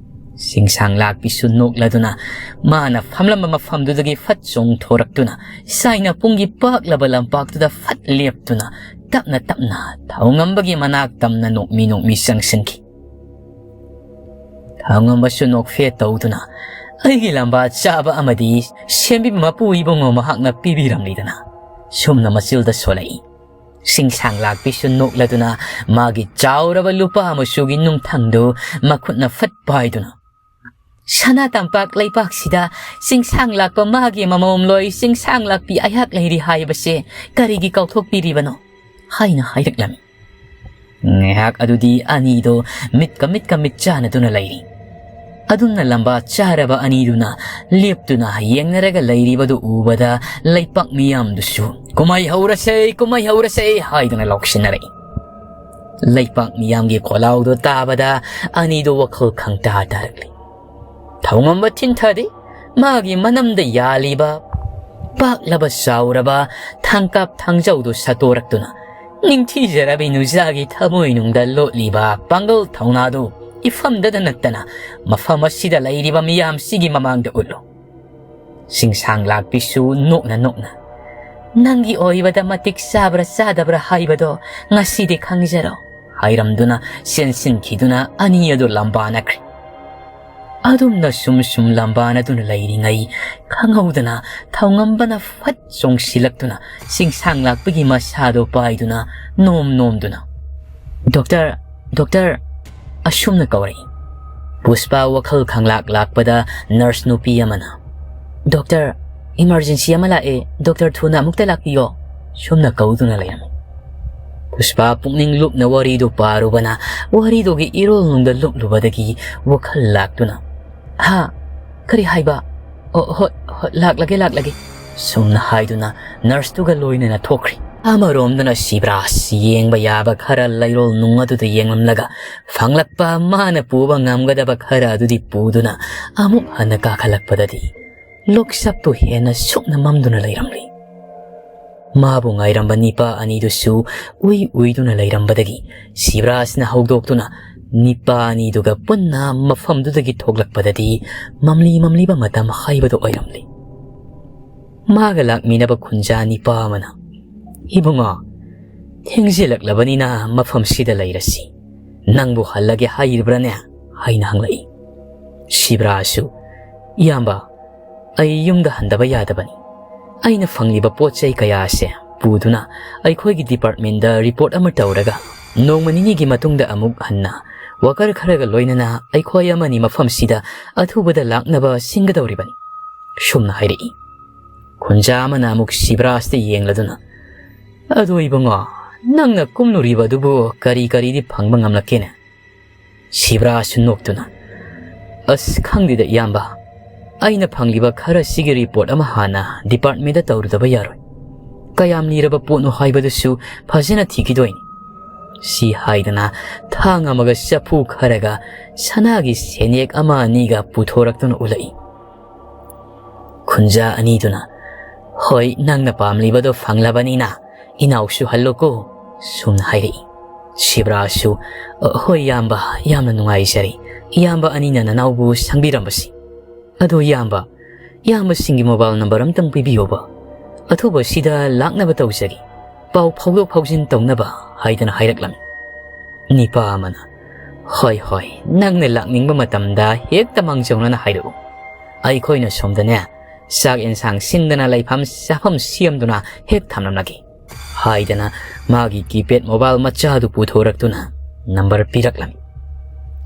ꯁꯤꯡꯁꯥꯡ ꯂꯥꯛꯄꯤꯁꯨ ꯅꯣꯛꯂꯗꯨꯅ ꯃꯥꯅ ꯐꯝꯂꯝꯕ ꯃꯐꯝꯗꯨꯗꯒꯤ ꯐꯠ ꯆꯣꯡꯊꯣꯔꯛꯇꯨꯅ ꯁꯥꯏꯅ ꯄꯨꯡꯒꯤ ꯄꯥꯛꯂꯕ ꯂꯝꯄꯥꯛꯇꯨꯗ ꯐꯠ ꯂꯦꯞꯇꯨꯅ ꯇꯞꯅ ꯇꯞꯅ ꯊꯧꯉꯝꯕꯒꯤ ꯃꯅꯥꯛ ꯇꯝꯅ ꯅꯣꯛꯃꯤ ꯅꯣꯛꯃꯤ ꯆꯪꯁꯤꯟꯈꯤ꯫ ꯊꯧꯉꯝꯕꯁꯨ ꯅꯣꯛꯐꯦꯠ ꯇꯧꯗꯨꯅ, "ꯑꯩꯒꯤ ꯂꯝꯕꯥ ꯆꯥꯕ ꯑꯃꯗꯤ ꯁꯦꯝꯕꯤꯕ ꯃꯄꯨ ꯏꯕꯨꯡꯉꯣ ꯃꯍꯥꯛꯅ ꯄꯤꯕꯤꯔꯝꯂꯤꯗꯅ?" ꯁꯨꯝꯅ ꯃꯆꯤꯜꯗ ꯁꯣꯜꯂꯛꯏ꯫ ꯁꯤꯡꯁꯥꯡ ꯂꯥꯛꯄꯤꯁꯨ ꯅꯣꯛꯂꯗꯨꯅ ꯃꯥꯒꯤ ꯆꯥꯎꯔꯕ ꯂꯨꯄꯥ ꯃꯆꯨꯒꯤ ꯅꯨꯡꯊꯪꯗꯨ ꯃꯈꯨꯠꯅ ꯐꯠ ꯄꯥꯏꯗꯨꯅ, "ꯁꯅꯥ ꯇꯝꯄꯥꯛ ꯂꯩꯄꯥꯛꯁꯤꯗ ꯆꯤꯡꯁꯥꯡ ꯂꯥꯛꯄ ꯃꯥꯒꯤ ꯃꯃꯣꯝꯂꯣꯏ ꯆꯤꯡꯁꯥꯡ ꯂꯥꯛꯄꯤ ꯑꯩꯍꯥꯛ ꯂꯩꯔꯤ ꯍꯥꯏꯕꯁꯦ ꯀꯔꯤꯒꯤ ꯀꯥꯎꯊꯣꯛꯄꯤꯔꯤꯕꯅꯣ?" ꯍꯥꯏꯅ ꯍꯥꯏꯔꯛꯂꯝꯃꯤ꯫ ꯉꯥꯏꯍꯥꯛ ꯑꯗꯨꯗꯤ ꯑꯅꯤꯗꯣ ꯃꯤꯠꯀ ꯃꯤꯠꯀ ꯃꯤꯠ ꯆꯥꯟꯅꯗꯨꯅ ꯂꯩꯔꯤ꯫ ꯑꯗꯨꯝꯅ ꯂꯝꯕꯥ ꯆꯥꯔꯕ ꯑꯅꯤꯗꯨꯅ ꯂꯦꯞꯇꯨꯅ ꯌꯦꯡꯅꯔꯒ ꯂꯩꯔꯤꯕꯗꯨ ꯎꯕꯗ ꯂꯩꯄꯥꯛ ꯃꯤꯌꯥꯝꯗꯨꯁꯨ, "ꯀꯨꯝꯍꯩ ꯍꯧꯔꯁꯦ, ꯀꯨꯝꯍꯩ ꯍꯧꯔꯁꯦ" ꯍꯥꯏꯗꯨꯅ ꯂꯥꯎꯁꯤꯟꯅꯔꯛꯏ꯫ ꯂꯩꯄꯥꯛ ꯃꯤꯌꯥꯝꯒꯤ ꯈꯣꯜꯂꯥꯎꯗꯣ ꯇꯥꯕꯗ ꯑꯅꯤꯗꯣ ꯋꯥꯈꯜ ꯈꯪꯇꯥ ꯇꯥꯔꯛꯂꯤ꯫ ꯊꯧꯉꯝꯕ ꯊꯤꯟꯊꯗꯦ꯫ ꯃꯥꯒꯤ ꯃꯅꯝꯗ ꯌꯥꯜꯂꯤꯕ ꯄꯥꯛꯂꯕ ꯆꯥꯎꯔꯕ ꯊꯥꯡꯀꯥꯞ ꯊꯥꯡꯖꯧꯗꯨ ꯁꯠꯇꯣꯔꯛꯇꯨꯅ, "ꯅꯤꯡꯊꯤꯖꯔꯕꯤ ꯅꯨꯖꯥꯒꯤ ꯊꯃꯣꯏꯅꯨꯡꯗ ꯂꯣꯠꯂꯤꯕ ꯄꯥꯡꯒꯜ ꯊꯧꯅꯥꯗꯨ ꯏꯐꯝꯗꯗ ꯅꯠꯇꯅ ꯃꯐꯝ ꯑꯁꯤꯗ ꯂꯩꯔꯤꯕ ꯃꯤꯌꯥꯝꯁꯤꯒꯤ ꯃꯃꯥꯡꯗ ꯎꯠꯂꯨ"꯫ ꯁꯤꯡꯁꯥꯡ ꯂꯥꯛꯄꯤꯁꯨ ꯅꯣꯛꯅ ꯅꯣꯛꯅ, "ꯅꯪꯒꯤ ꯑꯣꯏꯕꯗ ꯃꯇꯤꯛ ꯆꯥꯕ꯭ꯔꯥ ꯆꯥꯗꯕ꯭ꯔꯥ ꯍꯥꯏꯕꯗꯣ ꯉꯁꯤꯗꯤ ꯈꯪꯖꯔꯣ" ꯍꯥꯏꯔꯝꯗꯨꯅ ꯆꯦꯟꯁꯤꯟꯈꯤꯗꯨꯅ ꯑꯅꯤ ꯑꯗꯨ ꯂꯝꯕꯥꯅꯈ꯭ꯔꯦ꯫ ꯑꯗꯨꯝꯅ ꯁꯨꯝ ꯁꯨꯝ ꯂꯝꯕꯥꯅꯗꯨꯅ ꯂꯩꯔꯤꯉꯩ ꯈꯪꯍꯧꯗꯅ ꯊꯧꯉꯝꯕꯅ ꯐꯠ ꯆꯣꯡꯁꯤꯜꯂꯛꯇꯨꯅ ꯁꯤꯡꯁꯥꯡ ꯂꯥꯛꯄꯒꯤ ꯃꯁꯥꯗꯣ ꯄꯥꯏꯗꯨꯅ ꯅꯣꯝ ꯅꯣꯝꯗꯨꯅ, "ꯗꯣꯛꯇꯔ, ꯗꯣꯛꯇꯔ!" ꯑꯁꯨꯝꯅ ꯀꯧꯔꯛꯏ꯫ ꯄꯨꯁꯄꯥ ꯋꯥꯈꯜ ꯈꯪꯂꯥꯛ ꯂꯥꯛꯄꯗ ꯅꯔꯁ ꯅꯨꯄꯤ ꯑꯃꯅ, "ꯗꯣꯛꯇꯔ, ꯏꯃꯥꯔꯖꯦꯟꯁꯤ ꯑꯃ ꯂꯥꯛꯑꯦ, ꯗꯣꯛꯇꯔ ꯊꯨꯅ ꯑꯃꯨꯛꯇ ꯂꯥꯛꯄꯤꯌꯣ" ꯁꯨꯝꯅ ꯀꯧꯗꯨꯅ ꯂꯩꯔꯝꯃꯤ꯫ ꯄꯨꯁꯄꯥ ꯄꯨꯛꯅꯤꯡ ꯂꯨꯞꯅ ꯋꯥꯔꯤꯗꯨ ꯄꯥꯔꯨꯕꯅ ꯋꯥꯔꯤꯗꯨꯒꯤ ꯏꯔꯣꯜꯅꯨꯡꯗ ꯂꯨꯞꯂꯨꯕꯗꯒꯤ ꯋꯥꯈꯜ ꯂꯥꯛꯇꯨꯅ, "ꯍꯥ? ꯀꯔꯤ ꯍꯥꯏꯕ? ꯑꯣ, ꯍꯣꯏ, ꯍꯣꯏ, ꯂꯥꯛꯂꯒꯦ, ꯂꯥꯛꯂꯒꯦ" ꯁꯨꯝꯅ ꯍꯥꯏꯗꯨꯅ ꯅꯔꯁꯇꯨꯒ ꯂꯣꯏꯅꯅ ꯊꯣꯛꯈ꯭ꯔꯤ꯫ ꯑꯃꯔꯣꯝꯗꯅ ꯁꯤꯕ꯭ꯔꯥꯖ ꯌꯦꯡꯕ ꯌꯥꯕ ꯈꯔ ꯂꯩꯔꯣꯜ ꯅꯨꯡ ꯑꯗꯨꯗ ꯌꯦꯡꯂꯝꯂꯒ ꯐꯪꯂꯛꯄ ꯃꯥꯅ ꯄꯨꯕ ꯉꯝꯒꯗꯕ ꯈꯔ ꯑꯗꯨꯗꯤ ꯄꯨꯗꯨꯅ ꯑꯃꯨꯛ ꯍꯟꯅ ꯀꯥꯈꯠꯂꯛꯄꯗꯗꯤ ꯂꯣꯛꯆꯞꯇꯨ ꯍꯦꯟꯅ ꯁꯨꯞꯅ ꯃꯝꯗꯨꯅ ꯂꯩꯔꯝꯂꯤ꯫ ꯃꯥꯕꯨ ꯉꯥꯏꯔꯝꯕ ꯅꯤꯄꯥ ꯑꯅꯤꯗꯨꯁꯨ ꯎꯏ ꯎꯏꯗꯨꯅ ꯂꯩꯔꯝꯕꯗꯒꯤ ꯁꯤꯕ꯭ꯔꯥꯖꯅ ꯍꯧꯗꯣꯛꯇꯨꯅ, ꯅꯤꯄꯥ ꯑꯅꯤꯗꯨꯒ ꯄꯨꯟꯅ ꯃꯐꯝꯗꯨꯗꯒꯤ ꯊꯣꯛꯂꯛꯄꯗꯗꯤ ꯃꯝꯂꯤ ꯃꯝꯂꯤꯕ ꯃꯇꯝ ꯍꯥꯏꯕꯗꯨ ꯑꯣꯏꯔꯝꯂꯤ꯫ ꯃꯥꯒ ꯂꯥꯛꯃꯤꯟꯅꯕ ꯈꯨꯟꯖꯥ ꯅꯤꯄꯥ ꯑꯃꯅ, "ꯏꯕꯨꯡꯉꯣ, ꯊꯦꯡꯖꯤꯜꯂꯛꯂꯕꯅꯤꯅ ꯃꯐꯝꯁꯤꯗ ꯂꯩꯔꯁꯤ꯫ ꯅꯪꯕꯨ ꯍꯜꯂꯒꯦ ꯍꯥꯏꯔꯤꯕ꯭ꯔꯥꯅꯦ?" ꯍꯥꯏꯅ ꯍꯪꯂꯛꯏ꯫ ꯁꯤꯕ꯭ꯔꯥꯁꯨ, "ꯏꯌꯥꯝꯕ, ꯑꯩ ꯌꯨꯝꯗ ꯍꯟꯗꯕ ꯌꯥꯗꯕꯅꯤ꯫ ꯑꯩꯅ ꯐꯪꯂꯤꯕ ꯄꯣꯠ ꯆꯩ ꯀꯌꯥ ꯑꯁꯦ ꯄꯨꯗꯨꯅ ꯑꯩꯈꯣꯏꯒꯤ ꯗꯤꯄꯥꯔꯠꯃꯦꯟꯗ ꯔꯤꯄꯣꯔꯠ ꯑꯃ ꯇꯧꯔꯒ ꯅꯣꯡꯃ ꯅꯤꯅꯤꯒꯤ ꯃꯇꯨꯡꯗ ꯑꯃꯨꯛ ꯍꯟꯅ ꯋꯥꯀꯔ ꯈꯔꯒ ꯂꯣꯏꯅꯅ ꯑꯩꯈꯣꯏ ꯑꯃꯅꯤ ꯃꯐꯝꯁꯤꯗ ꯑꯊꯨꯕꯗ ꯂꯥꯛꯅꯕ ꯁꯤꯟꯒꯗꯧꯔꯤꯕꯅꯤ," ꯁꯨꯝꯅ ꯍꯥꯏꯔꯛꯏ꯫ ꯈꯨꯟꯖꯥ ꯑꯃꯅ ꯑꯃꯨꯛ ꯁꯤꯕ꯭ꯔꯥꯖꯇ ꯌꯦꯡꯂꯗꯨꯅ, "ꯑꯗꯨ ꯏꯕꯨꯡꯉꯣ, ꯅꯪꯅ ꯀꯨꯝꯂꯨꯔꯤꯕ ꯑꯗꯨꯕꯨ ꯀꯔꯤ ꯀꯔꯤꯗꯤ ꯐꯪꯕ ꯉꯝꯂꯛꯀꯦꯅꯦ?" ꯁꯤꯕ꯭ꯔꯥꯖꯁꯨ ꯅꯣꯛꯇꯨꯅ, "ꯑꯁ, ꯈꯪꯗꯦꯗ ꯏꯌꯥꯝꯕ, ꯑꯩꯅ ꯐꯪꯂꯤꯕ ꯈꯔꯁꯤꯒꯤ ꯔꯤꯄꯣꯔꯠ ꯑꯃ ꯍꯥꯟꯅ ꯗꯤꯄꯥꯔꯠꯃꯦꯟꯗ ꯇꯧꯔꯨꯗꯕ ꯌꯥꯔꯣꯏ꯫ ꯀꯌꯥꯝ ꯂꯤꯔꯕ ꯄꯣꯠꯅꯣ ꯍꯥꯏꯕꯗꯨꯁꯨ ꯐꯖꯅ ꯊꯤꯈꯤꯗꯣꯏꯅꯤ," ꯁꯤ ꯍꯥꯏꯗꯅ ꯊꯥꯡ ꯑꯃꯒ ꯆꯐꯨ ꯈꯔꯒ ꯁꯅꯥꯒꯤ ꯁꯦꯟꯌꯦꯛ ꯑꯃ ꯑꯅꯤꯒ ꯄꯨꯊꯣꯔꯛꯇꯨꯅ ꯎꯠꯂꯛꯏ꯫ ꯈꯨꯟꯖꯥ ꯑꯅꯤꯗꯨꯅ, "ꯍꯣꯏ, ꯅꯪꯅ ꯄꯥꯝꯂꯤꯕꯗꯣ ꯐꯪꯂꯕꯅꯤꯅ ꯏꯅꯥꯎꯁꯨ ꯍꯜꯂꯣꯀꯣ," ꯁꯨꯝꯅ ꯍꯥꯏꯔꯛꯏ꯫ ꯁꯤꯕ꯭ꯔꯥꯖꯁꯨ, "ꯑ, ꯍꯣꯏ ꯏꯌꯥꯝꯕ, ꯌꯥꯝꯅ ꯅꯨꯡꯉꯥꯏꯖꯔꯦ, ꯏꯌꯥꯝꯕ ꯑꯅꯤꯅ ꯅꯅꯥꯎꯕꯨ ꯁꯪꯕꯤꯔꯝꯕꯁꯤ꯫ ꯑꯗꯣ ꯏꯌꯥꯝꯕ, ꯏꯌꯥꯝꯕꯁꯤꯡꯒꯤ ꯃꯣꯕꯥꯏꯜ ꯅꯝꯕꯔ ꯑꯝꯇꯪ ꯄꯤꯕꯤꯌꯣꯕ, ꯑꯊꯨꯕꯁꯤꯗ ꯂꯥꯛꯅꯕ ꯇꯧꯖꯒꯦ, ꯄꯥꯎ ꯐꯥꯎꯗꯣꯛ ꯐꯥꯎꯖꯤꯟ ꯇꯧꯅꯕ," ꯍꯥꯏꯗꯅ ꯍꯥꯏꯔꯛꯂꯝꯃꯤ꯫ ꯅꯤꯄꯥ ꯑꯃꯅ, "ꯍꯣꯏ, ꯍꯣꯏ, ꯅꯪꯅ ꯂꯥꯛꯅꯤꯡꯕ ꯃꯇꯝꯗ ꯍꯦꯛꯇ ꯃꯥꯡꯖꯧꯅꯅ ꯍꯥꯏꯔꯛꯎ꯫ ꯑꯩꯈꯣꯏꯅ ꯁꯣꯝꯗꯅꯦ ꯆꯥꯛ ꯌꯦꯟꯁꯥꯡ ꯁꯤꯟꯗꯅ ꯂꯩꯐꯝ ꯆꯥꯐꯝ ꯁꯦꯝꯗꯨꯅ ꯍꯦꯛ ꯊꯝꯂꯝꯂꯒꯦ," ꯍꯥꯏꯗꯅ ꯃꯥꯒꯤ ꯀꯤꯄꯦꯗ ꯃꯣꯕꯥꯏꯜ ꯃꯆꯥꯗꯨ ꯄꯨꯊꯣꯔꯛꯇꯨꯅ ꯅꯝꯕꯔ ꯄꯤꯔꯛꯂꯝꯃꯤ꯫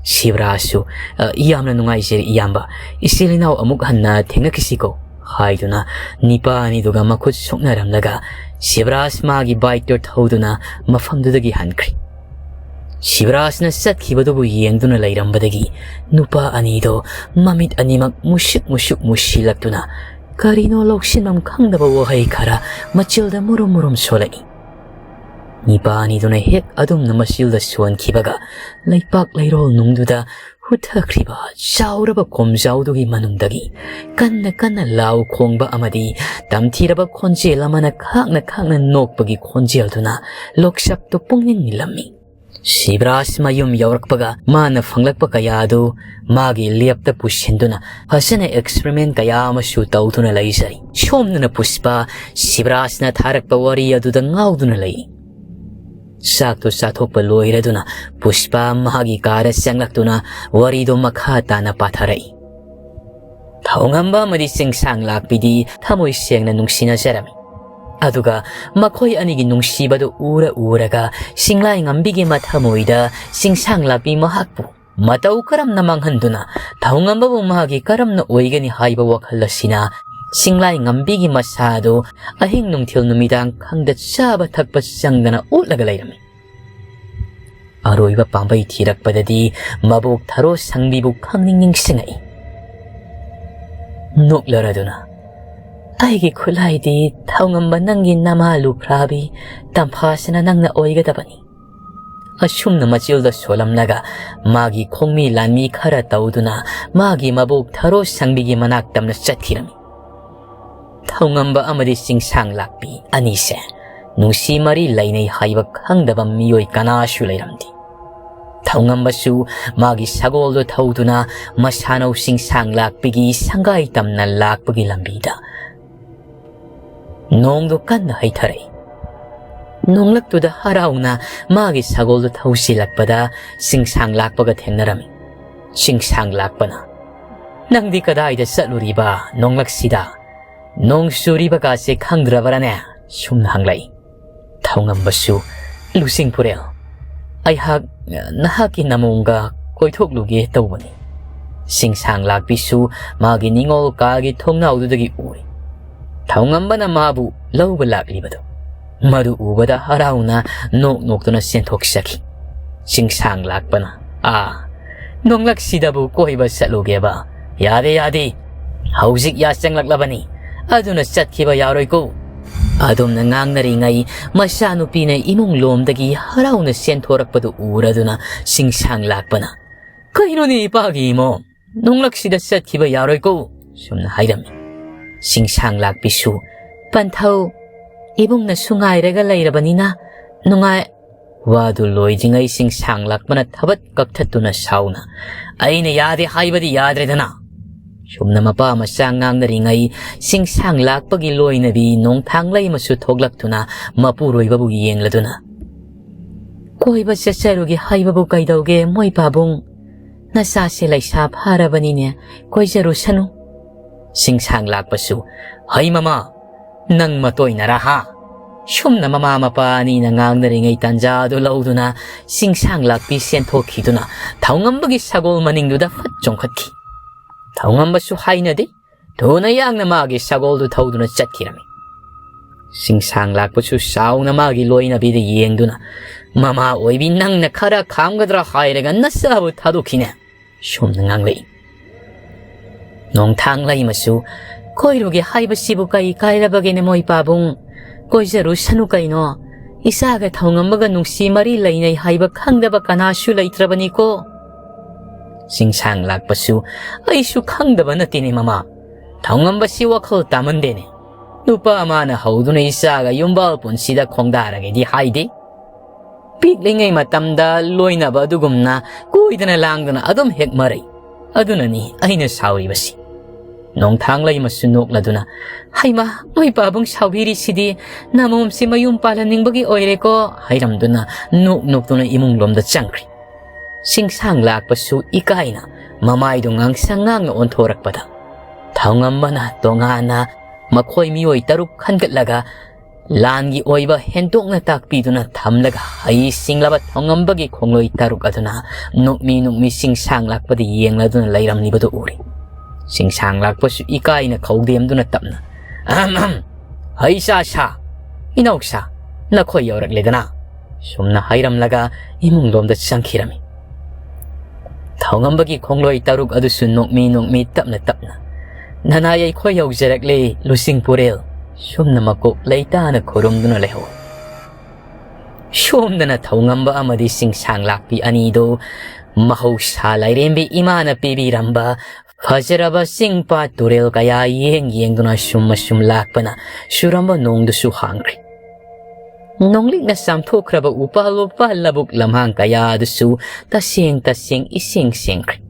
ꯁꯤꯕ꯭ꯔꯥꯖꯁꯨ, "ꯑ, ꯌꯥꯝꯅ ꯅꯨꯡꯉꯥꯏꯖꯔꯦ ꯏꯌꯥꯝꯕ, ꯏꯆꯤꯜ ꯏꯅꯥꯎ ꯑꯃꯨꯛ ꯍꯟꯅ ꯊꯦꯡꯅꯈꯤꯁꯤꯀꯣ," ꯍꯥꯏꯗꯨꯅ ꯅꯤꯄꯥ ꯑꯅꯤꯗꯨꯒ ꯃꯈꯨꯠ ꯁꯣꯛꯅꯔꯝꯂꯒ ꯁꯤꯕ꯭ꯔꯥꯖ ꯃꯥꯒꯤ ꯕꯥꯏꯛꯇꯨ ꯊꯧꯗꯨꯅ ꯃꯐꯝꯗꯨꯗꯒꯤ ꯍꯟꯈ꯭ꯔꯦ꯫ ꯁꯤꯕ꯭ꯔꯥꯖꯅ ꯆꯠꯈꯤꯕꯗꯨꯕꯨ ꯌꯦꯡꯗꯨꯅ ꯂꯩꯔꯝꯕꯗꯒꯤ ꯅꯨꯄꯥ ꯑꯅꯤꯗꯣ ꯃꯃꯤꯠ ꯑꯅꯤꯃꯛ ꯃꯨꯁꯤꯛ ꯃꯨꯁꯤꯛ ꯃꯨꯁꯤꯜꯂꯛꯇꯨꯅ ꯀꯔꯤꯅꯣ ꯂꯧꯁꯤꯟꯐꯝ ꯈꯪꯗꯕ ꯋꯥꯍꯩ ꯈꯔ ꯃꯆꯤꯜꯗ ꯃꯨꯔꯨꯝ ꯃꯨꯔꯨꯝ ꯁꯣꯜꯂꯛꯏ꯫ ꯅꯤꯄꯥ ꯑꯅꯤꯗꯨꯅ ꯍꯦꯛ ꯑꯗꯨꯝꯅ ꯃꯆꯤꯜꯗ ꯁꯣꯟꯈꯤꯕꯒ ꯂꯩꯄꯥꯛ ꯂꯩꯔꯣꯜ ꯅꯨꯡꯗꯨꯗ ꯍꯨꯊꯈ꯭ꯔꯤꯕ ꯆꯥꯎꯔꯕ ꯈꯣꯝꯖꯥꯎꯗꯨꯒꯤ ꯃꯅꯨꯡꯗꯒꯤ ꯀꯟꯅ ꯀꯟꯅ ꯂꯥꯎ ꯈꯣꯡꯕ ꯑꯃꯗꯤ ꯇꯝꯊꯤꯔꯕ ꯈꯣꯟꯖꯦꯜ ꯑꯃꯅ ꯈꯥꯛꯅ ꯈꯥꯛꯅ ꯅꯣꯛꯄꯒꯤ ꯈꯣꯟꯖꯦꯜꯗꯨꯅ ꯂꯣꯛꯆꯞꯇꯨ ꯄꯨꯡꯅꯤꯜ ꯅꯤꯜꯂꯝꯃꯤ꯫ ꯁꯤꯕꯔꯥꯖ ꯃꯌꯨꯝ ꯌꯧꯔꯛꯄꯒ ꯃꯥꯅ ꯐꯪꯂꯛꯄ ꯀꯌꯥ ꯑꯗꯨ ꯃꯥꯒꯤ ꯂꯦꯞꯇ ꯄꯨꯁꯤꯟꯗꯨꯅ ꯐꯖꯅ ꯑꯦꯛꯁꯄꯔꯤꯃꯦꯟ ꯀꯌꯥ ꯑꯃꯁꯨ ꯇꯧꯗꯨꯅ ꯂꯩꯖꯔꯤ꯫ ꯁꯣꯝꯗꯅ ꯄꯨꯁꯄꯥ ꯁꯤꯕꯔꯥꯖꯅ ꯊꯥꯔꯛꯄ ꯋꯥꯔꯤ ꯑꯗꯨꯗ ꯉꯥꯎꯗꯨꯅ ꯂꯩ꯫ ꯆꯥꯛꯇꯨ ꯆꯥꯊꯣꯛꯄ ꯂꯣꯏꯔꯗꯨꯅ ꯄꯨꯁꯄꯥ ꯃꯍꯥꯛꯀꯤ ꯀꯥꯗ ꯆꯪꯂꯛꯇꯨꯅ ꯋꯥꯔꯤꯗꯨ ꯃꯈꯥ ꯇꯥꯅ ꯄꯥꯊꯔꯛꯏ꯫ ꯊꯧꯉꯝꯕ ꯑꯃꯗꯤ ꯆꯤꯡꯁꯥꯡ ꯂꯥꯛꯄꯤꯗꯤ ꯊꯃꯣꯏ ꯁꯦꯡꯅ ꯅꯨꯡꯁꯤꯅꯖꯔꯝꯃꯤ꯫ ꯑꯗꯨꯒ ꯃꯈꯣꯏ ꯑꯅꯤꯒꯤ ꯅꯨꯡꯁꯤꯕꯗꯨ ꯎꯔ ꯎꯔꯒ ꯁꯤꯡꯂꯥꯏ ꯉꯝꯕꯤꯒꯤ ꯃꯊꯃꯣꯏꯗ ꯆꯤꯡꯁꯥꯡ ꯂꯥꯛꯄꯤ ꯃꯍꯥꯛꯄꯨ ꯃꯇꯧ ꯀꯔꯝꯅ ꯃꯥꯡꯍꯟꯗꯨꯅ ꯊꯧꯉꯝꯕꯕꯨ ꯃꯍꯥꯛꯀꯤ ꯀꯔꯝꯅ ꯑꯣꯏꯒꯅꯤ ꯍꯥꯏꯕ ꯋꯥꯈꯜ ꯑꯁꯤꯅ ꯁꯤꯡꯂꯥꯏ ꯉꯝꯕꯤꯒꯤ ꯃꯁꯥ ꯑꯗꯨ ꯑꯍꯤꯡ ꯅꯨꯡꯊꯤꯜ ꯅꯨꯃꯤꯗꯥꯡ ꯈꯪꯗ ꯆꯥꯕ ꯊꯛꯄ ꯆꯪꯗꯅ ꯎꯠꯂꯒ ꯂꯩꯔꯝꯃꯤ꯫ ꯑꯔꯣꯏꯕ ꯄꯥꯝꯕꯩ ꯊꯤꯔꯛꯄꯗꯗꯤ ꯃꯕꯣꯛ ꯊꯔꯣ ꯁꯪꯕꯤꯕꯨ ꯈꯪꯅꯤꯡ ꯅꯤꯡꯁꯤꯡꯉꯛꯏ꯫ ꯅꯣꯛꯂꯔꯗꯨꯅ, "ꯑꯩꯒꯤ ꯈꯨꯠꯂꯥꯏꯗꯤ ꯊꯧꯉꯝꯕ ꯅꯪꯒꯤ ꯅꯃꯥ ꯂꯨꯈ꯭ꯔꯥꯕꯤ ꯇꯝꯐꯥꯁꯤꯅ ꯅꯪꯅ ꯑꯣꯏꯒꯗꯕꯅꯤ"꯫ ꯑꯁꯨꯝꯅ ꯃꯆꯤꯜꯗ ꯁꯣꯜꯂꯝꯂꯒ ꯃꯥꯒꯤ ꯈꯣꯡꯃꯤ ꯂꯥꯟꯃꯤ ꯈꯔ ꯇꯧꯗꯨꯅ ꯃꯥꯒꯤ ꯃꯕꯣꯛ ꯊꯔꯣ ꯁꯪꯕꯤꯒꯤ ꯃꯅꯥꯛ ꯇꯝꯅ ꯆꯠꯈꯤꯔꯝꯃꯤ꯫ ꯊꯧꯉꯝꯕ ꯑꯃꯗꯤ ꯆꯤꯡꯁꯥꯡ ꯂꯥꯛꯄꯤ ꯑꯅꯤꯁꯦ ꯅꯨꯡꯁꯤ ꯃꯔꯤ ꯂꯩꯅꯩ ꯍꯥꯏꯕ ꯈꯪꯗꯕ ꯃꯤꯑꯣꯏ ꯀꯅꯥꯁꯨ ꯂꯩꯔꯝꯗꯦ꯫ ꯊꯧꯉꯝꯕꯁꯨ ꯃꯥꯒꯤ ꯁꯒꯣꯜꯗꯨ ꯊꯧꯗꯨꯅ ꯃꯁꯥꯅꯧ ꯆꯤꯡꯁꯥꯡ ꯂꯥꯛꯄꯤꯒꯤ ꯁꯪꯒꯥꯏ ꯇꯝꯅ ꯂꯥꯛꯄꯒꯤ ꯂꯝꯕꯤꯗ ꯅꯣꯡꯗꯨ ꯀꯟꯅ ꯍꯩꯊꯔꯛꯏ꯫ ꯅꯣꯡꯂꯛꯇꯨꯗ ꯍꯔꯥꯎꯅ ꯃꯥꯒꯤ ꯁꯒꯣꯜꯗꯨ ꯊꯧꯁꯤꯜꯂꯛꯄꯗ ꯆꯤꯡꯁꯥꯡ ꯂꯥꯛꯄꯒ ꯊꯦꯡꯅꯔꯝꯃꯤ꯫ ꯆꯤꯡꯁꯥꯡ ꯂꯥꯛꯄꯅ, "ꯅꯪꯗꯤ ꯀꯗꯥꯏꯗ ꯆꯠꯂꯨꯔꯤꯕ ꯅꯣꯡꯂꯛꯁꯤꯗ? ꯅꯣꯡ ꯆꯨꯔꯤꯕꯒꯥꯁꯦ ꯈꯪꯗ꯭ꯔꯕꯔꯅꯦ?" ꯁꯨꯝꯅ ꯍꯪꯂꯛꯏ꯫ ꯊꯧꯉꯝꯕꯁꯨ, "ꯂꯨꯆꯤꯡ ꯄꯨꯔꯦꯜ, ꯑꯩꯍꯥꯛ ꯅꯍꯥꯛꯀꯤ ꯅꯃꯣꯡꯒ ꯀꯣꯏꯊꯣꯛꯂꯨꯒꯦ ꯇꯧꯕꯅꯤ"꯫ ꯆꯤꯡꯁꯥꯡ ꯂꯥꯛꯄꯤꯁꯨ ꯃꯥꯒꯤ ꯅꯤꯡꯉꯣꯜ ꯀꯥꯒꯤ ꯊꯣꯡꯅꯥꯎꯗꯨꯗꯒꯤ ꯎꯔꯤ꯫ ꯊꯧꯉꯝꯕꯅ ꯃꯥꯕꯨ ꯂꯧꯕ ꯂꯥꯛꯂꯤꯕꯗꯨ꯫ ꯃꯗꯨ ꯎꯕꯗ ꯍꯔꯥꯎꯅ ꯅꯣꯛ ꯅꯣꯛꯇꯨꯅ ꯆꯦꯟꯊꯣꯛꯆꯈꯤ꯫ ꯆꯤꯡꯁꯥꯡ ꯂꯥꯛꯄꯅ, "ꯑꯥ, ꯅꯣꯡꯂꯛꯁꯤꯗꯕꯨ ꯀꯣꯏꯕ ꯆꯠꯂꯨꯒꯦꯕ? ꯌꯥꯗꯦ, ꯌꯥꯗꯦ꯫ ꯍꯧꯖꯤꯛ ꯌꯥꯆꯪꯂꯛꯂꯕꯅꯤ꯫ ꯑꯗꯨꯅ ꯆꯠꯈꯤꯕ ꯌꯥꯔꯣꯏꯀꯣ"꯫ ꯑꯗꯨꯝꯅ ꯉꯥꯡꯅꯔꯤꯉꯩ ꯃꯆꯥꯅꯨꯄꯤꯅ ꯏꯃꯨꯡ ꯂꯣꯝꯗꯒꯤ ꯍꯔꯥꯎꯅ ꯆꯦꯟꯊꯣꯔꯛꯄꯗꯨ ꯎꯔꯗꯨꯅ ꯆꯤꯡꯁꯥꯡ ꯂꯥꯛꯄꯅ, "ꯀꯩꯅꯣꯅꯦ ꯏꯄꯥꯒꯤ ꯏꯃꯣꯝ? ꯅꯣꯡꯂꯛꯁꯤꯗ ꯆꯠꯈꯤꯕ ꯌꯥꯔꯣꯏꯀꯣ"꯫ ꯁꯨꯝꯅ ꯍꯥꯏꯔꯝꯃꯤ꯫ ꯆꯤꯡꯁꯥꯡ ꯂꯥꯛꯄꯤꯁꯨ, "ꯄꯟꯊꯧ, ꯏꯕꯨꯡꯅꯁꯨ ꯉꯥꯏꯔꯒ ꯂꯩꯔꯕꯅꯤꯅ ꯅꯨꯡꯉꯥꯏ-" ꯋꯥꯗꯨ ꯂꯣꯏꯗ꯭ꯔꯤꯉꯩ ꯁꯤꯡꯁꯥꯡ ꯂꯥꯛꯄꯅ ꯊꯕꯠ ꯀꯛꯊꯠꯇꯨꯅ ꯁꯥꯎꯅ, "ꯑꯩꯅ ꯌꯥꯗꯦ ꯍꯥꯏꯕꯗꯤ ꯌꯥꯗ꯭ꯔꯦꯗꯅ!" ꯁꯨꯝꯅ ꯃꯄꯥ ꯃꯆꯥ ꯉꯥꯡꯅꯔꯤꯉꯩ ꯁꯤꯡꯁꯥꯡ ꯂꯥꯛꯄꯒꯤ ꯂꯣꯏꯅꯕꯤ ꯅꯣꯡꯊꯥꯡꯂꯩꯃꯁꯨ ꯊꯣꯛꯂꯛꯇꯨꯅ ꯃꯄꯨꯔꯣꯏꯕꯕꯨ ꯌꯦꯡꯂꯗꯨꯅ, "ꯀꯣꯏꯕ ꯆꯠꯆꯔꯨꯒꯦ ꯍꯥꯏꯕꯕꯨ ꯀꯩꯗꯧꯒꯦ, ꯃꯣꯏ ꯄꯥꯕꯨꯡ? ꯅꯆꯥꯁꯦ ꯂꯩꯁꯥ ꯐꯥꯔꯕꯅꯤꯅꯦ, ꯀꯣꯏꯖꯔꯨꯁꯅꯨ꯫" ꯁꯤꯡꯁꯥꯡ ꯂꯥꯛꯄꯁꯨ, "ꯍꯩ ꯃꯃꯥ, ꯅꯪ ꯃꯇꯣꯏꯅꯔꯥ ꯍꯥ?" ꯁꯨꯝꯅ ꯃꯃꯥ ꯃꯄꯥ ꯑꯅꯤꯅ ꯉꯥꯡꯅꯔꯤꯉꯩ ꯇꯥꯟꯖꯥ ꯑꯗꯨ ꯂꯧꯗꯨꯅ ꯁꯤꯡꯁꯥꯡ ꯂꯥꯛꯄꯤ ꯁꯦꯟꯊꯣꯛꯈꯤꯗꯨꯅ ꯊꯧꯉꯝꯕꯒꯤ ꯁꯒꯣꯜ ꯃꯅꯤꯡꯗꯨꯗ ꯐꯠ ꯆꯣꯡꯈꯠꯈꯤ꯫ ꯊꯧꯉꯝꯕꯁꯨ ꯍꯥꯏꯅꯗꯦ, ꯊꯨꯅ ꯌꯥꯡꯅ ꯃꯥꯒꯤ ꯁꯒꯣꯜꯗꯨ ꯊꯧꯗꯨꯅ ꯆꯠꯈꯤꯔꯝꯃꯤ꯫ ꯁꯤꯡꯁꯥꯡ ꯂꯥꯛꯄꯁꯨ ꯆꯥꯎꯅ ꯃꯥꯒꯤ ꯂꯣꯏꯅꯕꯤꯗ ꯌꯦꯡꯗꯨꯅ, "ꯃꯃꯥ ꯑꯣꯏꯕꯤ, ꯅꯪꯅ ꯈꯔ ꯈꯥꯝꯒꯗ꯭ꯔꯥ ꯍꯥꯏꯔꯒ ꯅꯆꯥꯕꯨ ꯊꯥꯗꯣꯛꯈꯤꯅꯦ?" ꯁꯨꯝꯅ ꯉꯥꯡꯂꯛꯏ꯫ ꯅꯣꯡꯊꯥꯡ ꯂꯩꯃꯁꯨ, "ꯀꯣꯏꯔꯨꯒꯦ ꯍꯥꯏꯕꯁꯤꯕꯨ ꯀꯩ ꯀꯥꯏꯔꯕꯒꯦꯅꯦ, ꯃꯣꯏ ꯄꯥꯕꯨꯡ? ꯀꯣꯏꯖꯔꯨꯁꯅꯨ ꯀꯩꯅꯣ꯫ ꯏꯆꯥꯒ ꯊꯧꯉꯝꯕꯒ ꯅꯨꯡꯁꯤ ꯃꯔꯤ ꯂꯩꯅꯩ ꯍꯥꯏꯕ ꯈꯪꯗꯕ ꯀꯅꯥꯁꯨ ꯂꯩꯇ꯭ꯔꯕꯅꯤꯀꯣ꯫" ꯁꯤꯡꯁꯥꯡ ꯂꯥꯛꯄꯁꯨ, "ꯑꯩꯁꯨ ꯈꯪꯗꯕ ꯅꯠꯇꯦꯅꯦ ꯃꯃꯥ꯫ ꯊꯧꯉꯝꯕꯁꯤ ꯋꯥꯈꯜ ꯇꯥꯃꯟꯗꯦꯅꯦ꯫ ꯅꯨꯄꯥ ꯑꯃꯅ ꯍꯧꯗꯨꯅ ꯏꯆꯥꯒ ꯌꯨꯝꯕꯥꯜ ꯄꯨꯟꯁꯤꯗ ꯈꯣꯡꯗꯥꯔꯒꯦꯗꯤ ꯍꯥꯏꯗꯦ꯫ ꯄꯤꯛꯂꯤꯉꯩ ꯃꯇꯝꯗ ꯂꯣꯏꯅꯕ ꯑꯗꯨꯒꯨꯝꯅ ꯀꯣꯏꯗꯅ ꯂꯥꯡꯗꯅ ꯑꯗꯨꯝ ꯍꯦꯛ ꯃꯔꯩ꯫ ꯑꯗꯨꯅꯅꯤ ꯑꯩꯅ ꯁꯥꯎꯔꯤꯕꯁꯤ꯫" ꯅꯣꯡꯊꯥꯡ ꯂꯩꯃꯁꯨ ꯅꯣꯛꯂꯗꯨꯅ, "ꯍꯩꯃꯥ, ꯃꯣꯏ ꯄꯥꯕꯨꯡ ꯁꯥꯎꯕꯤꯔꯤꯁꯤꯗꯤ ꯅꯃꯣꯝꯁꯤ ꯃꯌꯨꯝ ꯄꯥꯜꯍꯟꯅꯤꯡꯕꯒꯤ ꯑꯣꯏꯔꯦꯀꯣ?" ꯍꯥꯏꯔꯝꯗꯨꯅ ꯅꯣꯛ ꯅꯣꯛꯇꯨꯅ ꯏꯃꯨꯡ ꯂꯣꯝꯗ ꯆꯪꯈ꯭ꯔꯦ꯫ ꯁꯤꯡꯁꯥꯡ ꯂꯥꯛꯄꯁꯨ ꯏꯀꯥꯏꯅ ꯃꯃꯥꯏꯗꯨ ꯉꯥꯡꯁꯪ ꯉꯥꯡꯅ ꯑꯣꯟꯊꯣꯔꯛꯄꯗ, ꯊꯧꯉꯝꯕꯅ ꯇꯣꯉꯥꯟꯅ ꯃꯈꯣꯏ ꯃꯤꯑꯣꯏ ꯇꯔꯨꯛ ꯈꯟꯒꯠꯂꯒ ꯂꯥꯟꯒꯤ ꯑꯣꯏꯕ ꯍꯦꯟꯗꯣꯛꯅ ꯇꯥꯛꯄꯤꯗꯨꯅ ꯊꯝꯂꯒ ꯍꯩ ꯁꯤꯡꯂꯕ ꯊꯧꯉꯝꯕꯒꯤ ꯈꯣꯡꯂꯣꯏ ꯇꯔꯨꯛ ꯑꯗꯨꯅ ꯅꯣꯛꯃꯤ ꯅꯣꯛꯃꯤ ꯁꯤꯡꯁꯥꯡ ꯂꯥꯛꯄꯗ ꯌꯦꯡꯂꯗꯨꯅ ꯂꯩꯔꯝꯂꯤꯕꯗꯨ ꯎꯔꯦ꯫ ꯁꯤꯡꯁꯥꯡ ꯂꯥꯛꯄꯁꯨ ꯏꯀꯥꯏꯅ ꯈꯧꯗꯦꯝꯗꯨꯅ ꯇꯞꯅ, "ꯑꯍꯝ ꯑꯍꯝ, ꯍꯩ ꯆꯥ ꯁꯥ, ꯏꯅꯥꯎꯁꯥ, ꯅꯈꯣꯏ ꯌꯧꯔꯛꯂꯦꯗꯅ?" ꯁꯨꯝꯅ ꯍꯥꯏꯔꯝꯂꯒ ꯏꯃꯨꯡ ꯂꯣꯝꯗ ꯆꯪꯈꯤꯔꯝꯃꯤ꯫ ꯊꯧꯉꯝꯕꯒꯤ ꯈꯣꯡꯂꯣꯏ ꯇꯔꯨꯛ ꯑꯗꯨꯁꯨ ꯅꯣꯛꯃꯤ ꯅꯣꯛꯃꯤ ꯇꯞꯅ ꯇꯞꯅ, "ꯅꯅꯥꯏ ꯑꯩꯈꯣꯏ ꯌꯧꯖꯔꯛꯂꯦ, ꯂꯨꯆꯤꯡ ꯄꯨꯔꯦꯜ꯫" ꯁꯨꯝꯅ ꯃꯀꯣꯛ ꯂꯩꯇꯥꯅ ꯈꯨꯔꯨꯝꯗꯨꯅ ꯂꯩꯍꯧ꯫ ꯁꯣꯝꯗꯅ ꯊꯧꯉꯝꯕ ꯑꯃꯗꯤ ꯁꯤꯡꯁꯥꯡ ꯂꯥꯛꯄꯤ ꯑꯅꯤꯗꯨ ꯃꯍꯧꯁꯥ ꯂꯥꯏꯔꯦꯝꯕꯤ ꯏꯃꯥꯅ ꯄꯤꯕꯤꯔꯝꯕ ꯐꯖꯔꯕ ꯆꯤꯡ ꯄꯥꯠ ꯇꯨꯔꯦꯜ ꯀꯌꯥ ꯌꯦꯡ ꯌꯦꯡꯗꯨꯅ ꯁꯨꯝ ꯑꯁꯨꯝ ꯂꯥꯛꯄꯅ ꯆꯨꯔꯝꯕ ꯅꯣꯡꯗꯨꯁꯨ ꯍꯥꯡꯈ꯭ꯔꯦ꯫ ꯅꯣꯡꯂꯤꯛꯅ ꯆꯥꯝꯊꯣꯛꯈ꯭ꯔꯕ ꯎꯄꯥꯜ ꯋꯥꯄꯥꯜ ꯂꯧꯕꯨꯛ ꯂꯝꯍꯥꯡ ꯀꯌꯥ ꯑꯗꯨꯁꯨ ꯇꯁꯦꯡ ꯇꯁꯦꯡ ꯏꯁꯦꯡ ꯁꯦꯡꯈ꯭ꯔꯦ꯫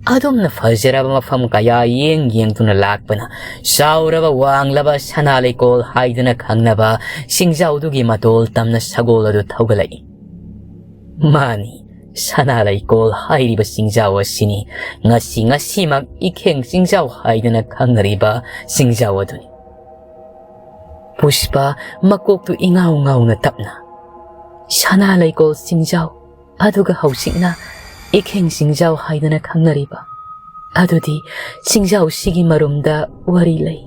ꯑꯗꯨꯝꯅ ꯐꯖꯔꯕ ꯃꯐꯝ ꯀꯌꯥ ꯌꯦꯡ ꯌꯦꯡꯗꯨꯅ ꯂꯥꯛꯄꯅ ꯆꯥꯎꯔꯕ ꯋꯥꯡꯂꯕ ꯁꯅꯥ ꯂꯩꯀꯣꯜ ꯍꯥꯏꯗꯨꯅ ꯈꯪꯅꯕ ꯆꯤꯡꯖꯥꯎꯗꯨꯒꯤ ꯃꯇꯣꯜ ꯇꯝꯅ ꯁꯒꯣꯜ ꯑꯗꯨ ꯊꯧꯒꯠꯂꯛꯏ꯫ ꯃꯥꯅꯤ, ꯁꯅꯥ ꯂꯩꯀꯣꯜ ꯍꯥꯏꯔꯤꯕ ꯆꯤꯡꯖꯥꯎ ꯑꯁꯤꯅꯤ ꯉꯁꯤ ꯉꯁꯤꯃꯛ ꯏꯈꯦꯡ ꯆꯤꯡꯖꯥꯎ ꯍꯥꯏꯗꯨꯅ ꯈꯪꯅꯔꯤꯕ ꯆꯤꯡꯖꯥꯎ ꯑꯗꯨꯅꯤ꯫ ꯄꯨꯁꯄꯥ ꯃꯀꯣꯛꯇꯨ ꯏꯉꯥꯎ ꯉꯥꯎꯅ ꯇꯞꯅ, "ꯁꯅꯥ ꯂꯩꯀꯣꯜ ꯆꯤꯡꯖꯥꯎ, ꯑꯗꯨꯒ ꯍꯧꯖꯤꯛꯅ ꯏꯈꯦꯡ ꯆꯤꯡꯖꯥꯎ ꯍꯥꯏꯗꯅ ꯈꯪꯅꯔꯤꯕ꯫ ꯑꯗꯨꯗꯤ ꯆꯤꯡꯖꯥꯎꯁꯤꯒꯤ ꯃꯔꯨꯝꯗ ꯋꯥꯔꯤ ꯂꯩ꯫"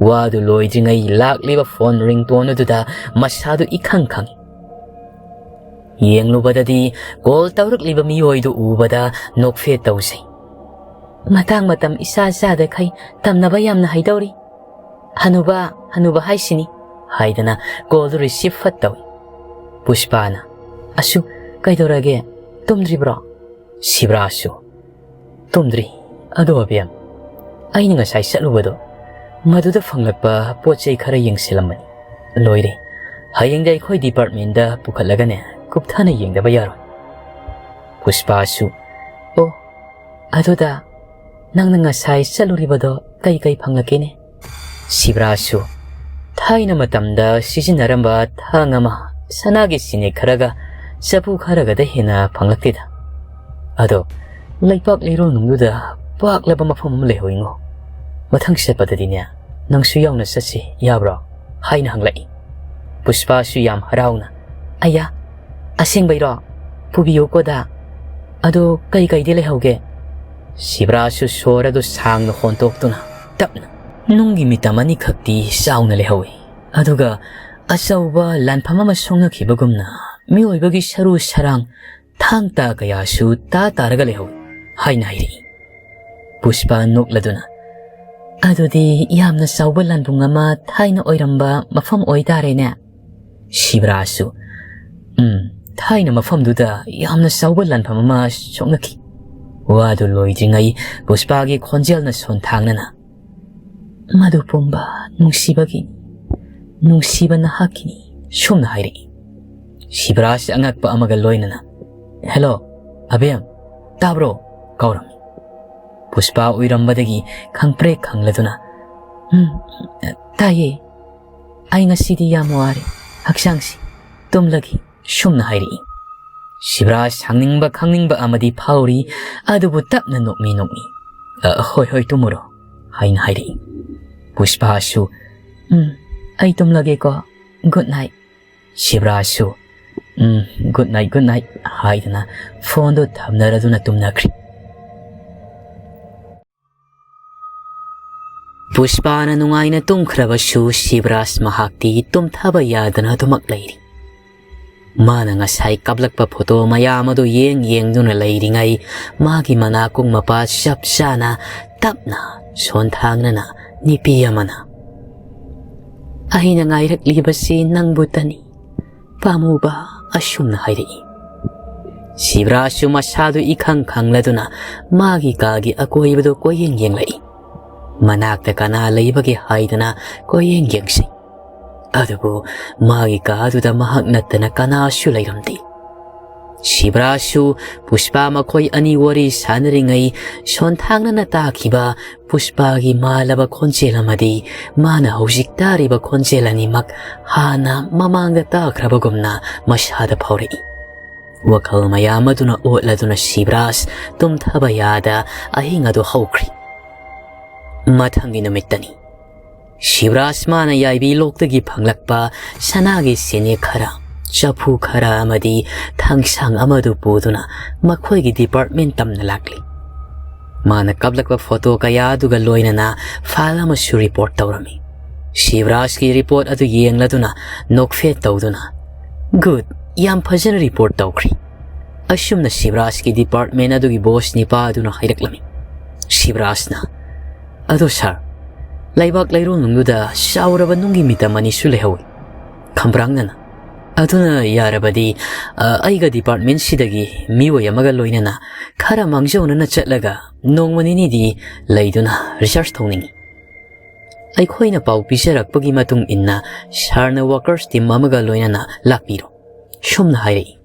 ꯋꯥꯗꯨ ꯂꯣꯏꯗ꯭ꯔꯤꯉꯩ ꯂꯥꯛꯂꯤꯕ ꯐꯣꯟ ꯔꯤꯡꯇꯣꯟ ꯑꯗꯨꯗ ꯃꯁꯥꯗꯨ ꯏꯈꯪ ꯈꯪꯏ꯫ ꯌꯦꯡꯂꯨꯕꯗꯗꯤ ꯀꯣꯜ ꯇꯧꯔꯛꯂꯤꯕ ꯃꯤꯑꯣꯏꯗꯨ ꯎꯕꯗ ꯅꯣꯛꯐꯦꯠ ꯇꯧꯖꯩ꯫ "ꯃꯇꯥꯡ ꯃꯇꯝ ꯏꯆꯥ ꯆꯥꯗꯈꯩ ꯇꯝꯅꯕ ꯌꯥꯝꯅ ꯍꯩꯗꯧꯔꯤ꯫ ꯍꯅꯨꯕ, ꯍꯅꯨꯕ ꯍꯥꯏꯁꯤꯅꯤ," ꯍꯥꯏꯗꯅ ꯀꯣꯜꯗꯨ ꯔꯤꯁꯤꯞ ꯐꯠ ꯇꯧꯏ꯫ ꯄꯨꯁꯄꯥꯅ, "ꯑꯁꯨ, ꯀꯩꯗꯧꯔꯒꯦ? ꯇꯨꯝꯗ꯭ꯔꯤꯕ꯭ꯔꯣ?" ꯁꯤꯕ꯭ꯔꯥꯁꯨ, "ꯇꯨꯝꯗ꯭ꯔꯤ꯫ ꯑꯗꯣ ꯑꯕꯦꯝ, ꯑꯩꯅ ꯉꯁꯥꯏ ꯆꯠꯂꯨꯕꯗꯣ, ꯃꯗꯨꯗ ꯐꯪꯂꯛꯄ ꯄꯣꯠ ꯆꯩ ꯈꯔ ꯌꯦꯡꯁꯤꯜꯂꯝꯕꯅꯤ꯫ ꯂꯣꯏꯔꯦ꯫ ꯍꯌꯦꯡꯗꯤ ꯑꯩꯈꯣꯏ ꯗꯤꯄꯥꯔꯠꯃꯦꯟꯗ ꯄꯨꯈꯠꯂꯒꯅꯦ, ꯀꯨꯞꯊꯅ ꯌꯦꯡꯗꯕ ꯌꯥꯔꯣꯏ꯫" ꯄꯨꯁꯄꯥꯁꯨ, "ꯑꯣ, ꯑꯗꯨꯗ ꯅꯪꯅ ꯉꯁꯥꯏ ꯆꯠꯂꯨꯔꯤꯕꯗꯣ ꯀꯩ ꯀꯩ ꯐꯪꯂꯛꯀꯦꯅꯦ?" ꯁꯤꯕ꯭ꯔꯥꯁꯨ, "ꯊꯥꯏꯅ ꯃꯇꯝꯗ ꯁꯤꯖꯤꯟꯅꯔꯝꯕ ꯊꯥꯡ ꯑꯃ, ꯁꯅꯥꯒꯤ ꯆꯤꯅꯦꯛ ꯈꯔꯒ ꯆꯐꯨ ꯈꯔꯒꯗ ꯍꯦꯟꯅ ꯐꯪꯂꯛꯇꯦꯗ꯫ ꯑꯗꯣ ꯂꯩꯄꯥꯛ ꯂꯩꯔꯣꯜꯅꯨꯡꯗꯨꯗ ꯄꯥꯛꯂꯕ ꯃꯐꯝ ꯑꯃ ꯂꯩꯍꯧꯏꯉꯣ꯫ ꯃꯊꯪ ꯆꯠꯄꯗꯗꯤꯅꯦ, ꯅꯪꯁꯨ ꯌꯥꯎꯅ ꯆꯠꯁꯤ, ꯌꯥꯕ꯭ꯔꯣ?" ꯍꯥꯏꯅ ꯍꯪꯂꯛꯏ꯫ ꯄꯨꯁꯄꯥꯁꯨ ꯌꯥꯝ ꯍꯔꯥꯎꯅ, "ꯑꯌꯥ, ꯑꯁꯦꯡꯕꯩꯔꯣ? ꯄꯨꯕꯤꯌꯨꯀꯣꯗ꯫ ꯑꯗꯣ ꯀꯩ ꯀꯩꯗꯤ ꯂꯩꯍꯧꯒꯦ?" ꯁꯤꯕ꯭ꯔꯥꯁꯨ ꯁꯣꯔ ꯑꯗꯨ ꯁꯥꯡꯅ ꯍꯣꯟꯇꯣꯛꯇꯨꯅ ꯇꯞꯅ, "ꯅꯨꯡꯒꯤ ꯃꯤꯇꯝ ꯑꯅꯤꯈꯛꯇꯤ ꯆꯥꯎꯅ ꯂꯩꯍꯧꯏ, ꯑꯗꯨꯒ ꯑꯆꯧꯕ ꯂꯥꯟꯐꯝ ꯑꯃ ꯁꯣꯛꯅꯈꯤꯕꯒꯨꯝꯅ ꯃꯤꯑꯣꯏꯕꯒꯤ ꯁꯔꯨ ꯁꯔꯥꯡ ꯊꯥꯡ ꯇꯥ ꯀꯌꯥꯁꯨ ꯇꯥ ꯇꯥꯔꯒ ꯂꯩꯍꯧꯏ" ꯍꯥꯏꯅ ꯍꯥꯏꯔꯛꯏ꯫ ꯄꯨꯁꯄꯥ ꯅꯣꯛꯂꯗꯨꯅ, "ꯑꯗꯨꯗꯤ ꯌꯥꯝꯅ ꯆꯥꯎꯕ ꯂꯥꯟꯕꯨꯡ ꯑꯃ ꯊꯥꯏꯅ ꯑꯣꯏꯔꯝꯕ ꯃꯐꯝ ꯑꯣꯏꯇꯥꯔꯦꯅꯦ?" ꯁꯤꯕ꯭ꯔꯥꯁꯨ, "ꯎꯝ, ꯊꯥꯏꯅ ꯃꯐꯝꯗꯨꯗ ꯌꯥꯝꯅ ꯆꯥꯎꯕ ꯂꯥꯟꯐꯝ ꯑꯃ ꯁꯣꯛꯅꯈꯤ꯫" ꯋꯥꯗꯨ ꯂꯣꯏꯗ꯭ꯔꯤꯉꯩ ꯄꯨꯁꯄꯥꯒꯤ ꯈꯣꯟꯖꯦꯜꯅ ꯁꯣꯟꯊꯥꯡꯅꯅ, "ꯃꯗꯨ ꯄꯨꯝꯕ ꯅꯨꯡꯁꯤꯕꯒꯤꯅꯤ, ꯅꯨꯡꯁꯤꯕ ꯅꯍꯥꯛꯀꯤꯅꯤ, ꯁꯨꯝꯅ ꯍꯥꯏꯔꯛꯏ꯫ ꯁꯤꯕꯔꯥꯖ ꯑꯉꯛꯄ ꯑꯃꯒ ꯂꯣꯏꯅꯅ, "ꯍꯦꯜꯂꯣ, ꯑꯕꯦꯝ, ꯇꯥꯕ꯭ꯔꯣ?" ꯀꯧꯔꯝꯃꯤ꯫ ꯄꯨꯁꯄꯥ ꯎꯏꯔꯝꯕꯗꯒꯤ ꯈꯪꯄ꯭ꯔꯦꯛ ꯈꯪꯂꯗꯨꯅ, "ꯎꯝ, ꯇꯥꯏꯌꯦ꯫ ꯑꯩ ꯉꯁꯤꯗꯤ ꯌꯥꯝ ꯋꯥꯔꯦ꯫ ꯍꯛꯆꯥꯡꯁꯤ ꯇꯨꯝꯂꯒꯦ," ꯁꯨꯝꯅ ꯍꯥꯏꯔꯛꯏ꯫ ꯁꯤꯕꯔꯥꯖ ꯍꯪꯅꯤꯡꯕ ꯈꯪꯅꯤꯡꯕ ꯑꯃꯗꯤ ꯐꯥꯎꯔꯤ, ꯑꯗꯨꯕꯨ ꯇꯞꯅ ꯅꯣꯛꯃꯤ ꯅꯣꯛꯃꯤ, "ꯑ, ꯍꯣꯏ, ꯍꯣꯏ, ꯇꯨꯝꯃꯨꯔꯣ," ꯍꯥꯏꯅ ꯍꯥꯏꯔꯛꯏ꯫ ꯄꯨꯁꯄꯥꯁꯨ, "ꯎꯝ, ꯑꯩ ꯇꯨꯝꯂꯒꯦꯀꯣ, ꯒꯨꯗ ꯅꯥꯏꯠ꯫" ꯁꯤꯕꯔꯥꯖꯁꯨ, "ꯎꯝ, ꯒꯨꯗ ꯅꯥꯏꯠ, ꯒꯨꯗ ꯅꯥꯏꯠ," ꯍꯥꯏꯗꯨꯅ ꯐꯣꯟꯗꯨ ꯊꯝꯅꯔꯗꯨꯅ ꯇꯨꯝꯅꯈ꯭ꯔꯤ꯫ ꯄꯨꯁꯄꯥꯅ ꯅꯨꯡꯉꯥꯏꯅ ꯇꯨꯝꯈ꯭ꯔꯕꯁꯨ ꯁꯤꯕꯔꯥꯖ ꯃꯍꯥꯛꯇꯤ ꯇꯨꯝꯊꯕ ꯌꯥꯗꯅ ꯑꯗꯨꯃꯛ ꯂꯩꯔꯤ꯫ ꯃꯥꯅ ꯉꯁꯥꯏ ꯀꯥꯞꯂꯛꯄ ꯐꯣꯇꯣ ꯃꯌꯥꯝ ꯑꯗꯨ ꯌꯦꯡ ꯌꯦꯡꯗꯨꯅ ꯂꯩꯔꯤꯉꯩ, ꯃꯥꯒꯤ ꯃꯅꯥꯀꯣꯡ ꯃꯄꯥ ꯆꯞ ꯆꯥꯅ ꯇꯞꯅ ꯁꯣꯟꯊꯥꯡꯅꯅ ꯅꯨꯄꯤ ꯑꯃꯅ, "ꯑꯩꯅ ꯉꯥꯏꯔꯛꯂꯤꯕꯁꯤ ꯅꯪꯕꯨꯇꯅꯤ, ꯄꯥꯝꯃꯨꯕ," ꯑꯁꯨꯝꯅ ꯍꯥꯏꯔꯛꯏ꯫ ꯁꯤꯕꯔꯥꯖꯁꯨ ꯃꯁꯥꯗꯨ ꯏꯈꯪ ꯈꯪꯂꯗꯨꯅ ꯃꯥꯒꯤ ꯀꯥꯒꯤ ꯑꯀꯣꯏꯕꯗꯨ ꯀꯣꯏꯌꯦꯡ ꯌꯦꯡꯂꯛꯏ꯫ ꯃꯅꯥꯛꯇ ꯀꯅꯥ ꯂꯩꯕꯒꯦ ꯍꯥꯏꯗꯅ ꯀꯣꯏꯌꯦꯡ ꯌꯦꯡꯁꯤ꯫ ꯑꯗꯨꯕꯨ ꯃꯥꯒꯤ ꯀꯥꯗꯨꯗ ꯃꯍꯥꯛ ꯅꯠꯇꯅ ꯀꯅꯥꯁꯨ ꯂꯩꯔꯝꯗꯦ꯫ ꯁꯤꯕꯔꯥꯖꯁꯨ ꯄꯨꯁꯄꯥ ꯃꯈꯣꯏ ꯑꯅꯤ ꯋꯥꯔꯤ ꯁꯥꯟꯅꯔꯤꯉꯩ ꯁꯣꯟꯊꯥꯡꯅꯅ ꯇꯥꯈꯤꯕ ꯄꯨꯁꯄꯥꯒꯤ ꯃꯥꯜꯂꯕ ꯈꯣꯟꯖꯦꯜ ꯑꯃꯗꯤ ꯃꯥꯅ ꯍꯧꯖꯤꯛ ꯇꯥꯔꯤꯕ ꯈꯣꯟꯖꯦꯜ ꯑꯅꯤꯃꯛ ꯍꯥꯟꯅ ꯃꯃꯥꯡꯗ ꯇꯥꯈ꯭ꯔꯕꯒꯨꯝꯅ ꯃꯁꯥꯗ ꯐꯥꯎꯔꯛꯏ꯫ ꯋꯥꯈꯜ ꯃꯌꯥꯝ ꯑꯗꯨꯅ ꯑꯣꯠꯂꯗꯨꯅ ꯁꯤꯕꯔꯥꯖ ꯇꯨꯝꯊꯕ ꯌꯥꯗ ꯑꯍꯤꯡ ꯑꯗꯨ ꯍꯧꯈ꯭ꯔꯤ꯫ ꯃꯊꯪꯒꯤ ꯅꯨꯃꯤꯠꯇꯅꯤ꯫ ꯁꯤꯕꯔꯥꯖ ꯃꯥꯅ ꯌꯥꯏꯕꯤ ꯂꯣꯛꯇꯒꯤ ꯐꯪꯂꯛꯄ ꯁꯅꯥꯒꯤ ꯁꯦꯅꯦ ꯈꯔ, ꯆꯐꯨ ꯈꯔ ꯑꯃꯗꯤ ꯊꯥꯡꯁꯥꯡ ꯑꯃꯗꯨ ꯄꯨꯗꯨꯅ ꯃꯈꯣꯏꯒꯤ ꯗꯤꯄꯥꯔꯠꯃꯦꯟ ꯇꯝꯅ ꯂꯥꯛꯂꯤ꯫ ꯃꯥꯅ ꯀꯥꯞꯂꯛꯄ ꯐꯣꯇꯣ ꯀꯌꯥ ꯑꯗꯨꯒ ꯂꯣꯏꯅꯅ ꯐꯥꯏꯜ ꯑꯃꯁꯨ ꯔꯤꯄꯣꯔꯠ ꯇꯧꯔꯝꯃꯤ꯫ ꯁꯤꯕꯔꯥꯖꯀꯤ ꯔꯤꯄꯣꯔꯠ ꯑꯗꯨ ꯌꯦꯡꯂꯗꯨꯅ ꯅꯣꯛꯐꯦꯠ ꯇꯧꯗꯨꯅ, "ꯒꯨꯗ, ꯌꯥꯝ ꯐꯖꯅ ꯔꯤꯄꯣꯔꯠ ꯇꯧꯈ꯭ꯔꯤ꯫" ꯑꯁꯨꯝꯅ ꯁꯤꯕꯔꯥꯖꯀꯤ ꯗꯤꯄꯥꯔꯠꯃꯦꯟ ꯑꯗꯨꯒꯤ ꯕꯣꯁ ꯅꯤꯄꯥ ꯑꯗꯨꯅ ꯍꯥꯏꯔꯛꯂꯝꯃꯤ꯫ ꯁꯤꯕꯔꯥꯖꯅ, "ꯑꯗꯣ ꯁꯥꯔ, ꯂꯩꯕꯥꯛ ꯂꯩꯔꯣꯜꯅꯨꯡꯗꯨꯗ ꯆꯥꯎꯔꯕ ꯅꯨꯡꯒꯤ ꯃꯤꯇꯝ ꯑꯅꯤꯁꯨ ꯂꯩꯍꯧꯏ꯫" ꯈꯝꯕ꯭ꯔꯥꯡꯅꯅ, "ꯑꯗꯨꯅ ꯌꯥꯔꯕꯗꯤ, ꯑ, ꯑꯩꯒ ꯗꯤꯄꯥꯔꯠꯃꯦꯟꯁꯤꯗꯒꯤ ꯃꯤꯑꯣꯏ ꯑꯃꯒ ꯂꯣꯏꯅꯅ ꯈꯔ ꯃꯥꯡꯖꯧꯅꯅ ꯆꯠꯂꯒ ꯅꯣꯡꯃ ꯅꯤꯅꯤꯗꯤ ꯂꯩꯗꯨꯅ ꯔꯤꯁꯔꯁ ꯇꯧꯅꯤꯡꯏ꯫" ꯑꯩꯈꯣꯏꯅ ꯄꯥꯎ ꯄꯤꯖꯔꯛꯄꯒꯤ ꯃꯇꯨꯡ ꯏꯟꯅ ꯁꯥꯔꯅ ꯋꯥꯀꯔꯁ ꯇꯤꯝ ꯑꯃꯒ ꯂꯣꯏꯅꯅ ꯂꯥꯛꯄꯤꯔꯣ" ꯁꯨꯝꯅ ꯍꯥꯏꯔꯛꯏ꯫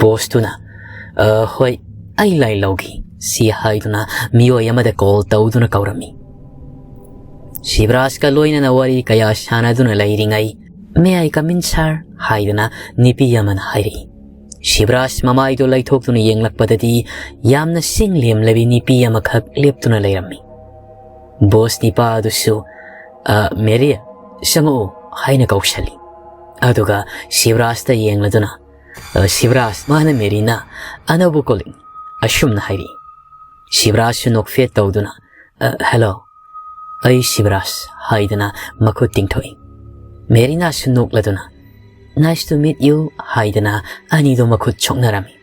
ꯕꯣꯁꯇꯨꯅ, "ꯑ, ꯍꯣꯏ, ꯑꯩ ꯂꯥꯏ ꯂꯧꯈꯤ" ꯁꯤ ꯍꯥꯏꯗꯨꯅ ꯃꯤꯑꯣꯏ ꯑꯃꯗ ꯀꯣꯜ ꯇꯧꯗꯨꯅ ꯀꯧꯔꯝꯃꯤ꯫ ꯁꯤꯕꯔꯥꯖꯀ ꯂꯣꯏꯅꯅ ꯋꯥꯔꯤ ꯀꯌꯥ ꯁꯥꯟꯅꯗꯨꯅ ꯂꯩꯔꯤꯉꯩ, "May I come in, sir?" ꯍꯥꯏꯗꯨꯅ ꯅꯨꯄꯤ ꯑꯃꯅ ꯍꯥꯏꯔꯛꯏ꯫ ꯁꯤꯕꯔꯥꯖ ꯃꯃꯥꯏꯗꯨ ꯂꯩꯊꯣꯛꯇꯨꯅ ꯌꯦꯡꯂꯛꯄꯗꯗꯤ ꯌꯥꯝꯅ ꯆꯤꯡ ꯂꯦꯝꯂꯕꯤ ꯅꯨꯄꯤ ꯑꯃꯈꯛ ꯂꯦꯞꯇꯨꯅ ꯂꯩꯔꯝꯃꯤ꯫ ꯕꯣꯁ ꯅꯤꯄꯥ ꯑꯗꯨꯁꯨ, "ꯑ, ꯃꯦꯔꯤ, ꯆꯪꯉꯛꯎ" ꯍꯥꯏꯅ ꯀꯧꯁꯜꯂꯤ꯫ ꯑꯗꯨꯒ ꯁꯤꯕꯔꯥꯖꯇ ꯌꯦꯡꯂꯗꯨꯅ, "ꯑ, ꯁꯤꯕꯔꯥꯖ, ꯃꯥꯅ ꯃꯦꯔꯤꯅꯥ, ꯑꯅꯧꯕ ꯀꯣꯂꯤꯛꯅꯤ" ꯑꯁꯨꯝꯅ ꯍꯥꯏꯔꯛꯏ꯫ ꯁꯤꯕꯔꯥꯖꯁꯨ ꯅꯣꯛꯐꯦꯠ ꯇꯧꯗꯨꯅ, "ꯑ, ꯍꯦꯂꯣ, ꯑꯩ ꯁꯤꯕꯔꯥꯖ" ꯍꯥꯏꯗꯨꯅ ꯃꯈꯨꯠ ꯇꯤꯡꯊꯣꯛꯏ꯫ ꯃꯦꯔꯤꯅꯥꯁꯨ ꯅꯣꯛꯂꯗꯨꯅ, "Nice to meet you" ꯍꯥꯏꯗꯨꯅ ꯑꯅꯤꯗꯣ ꯃꯈꯨꯠ ꯁꯣꯛꯅꯔꯝꯃꯤ꯫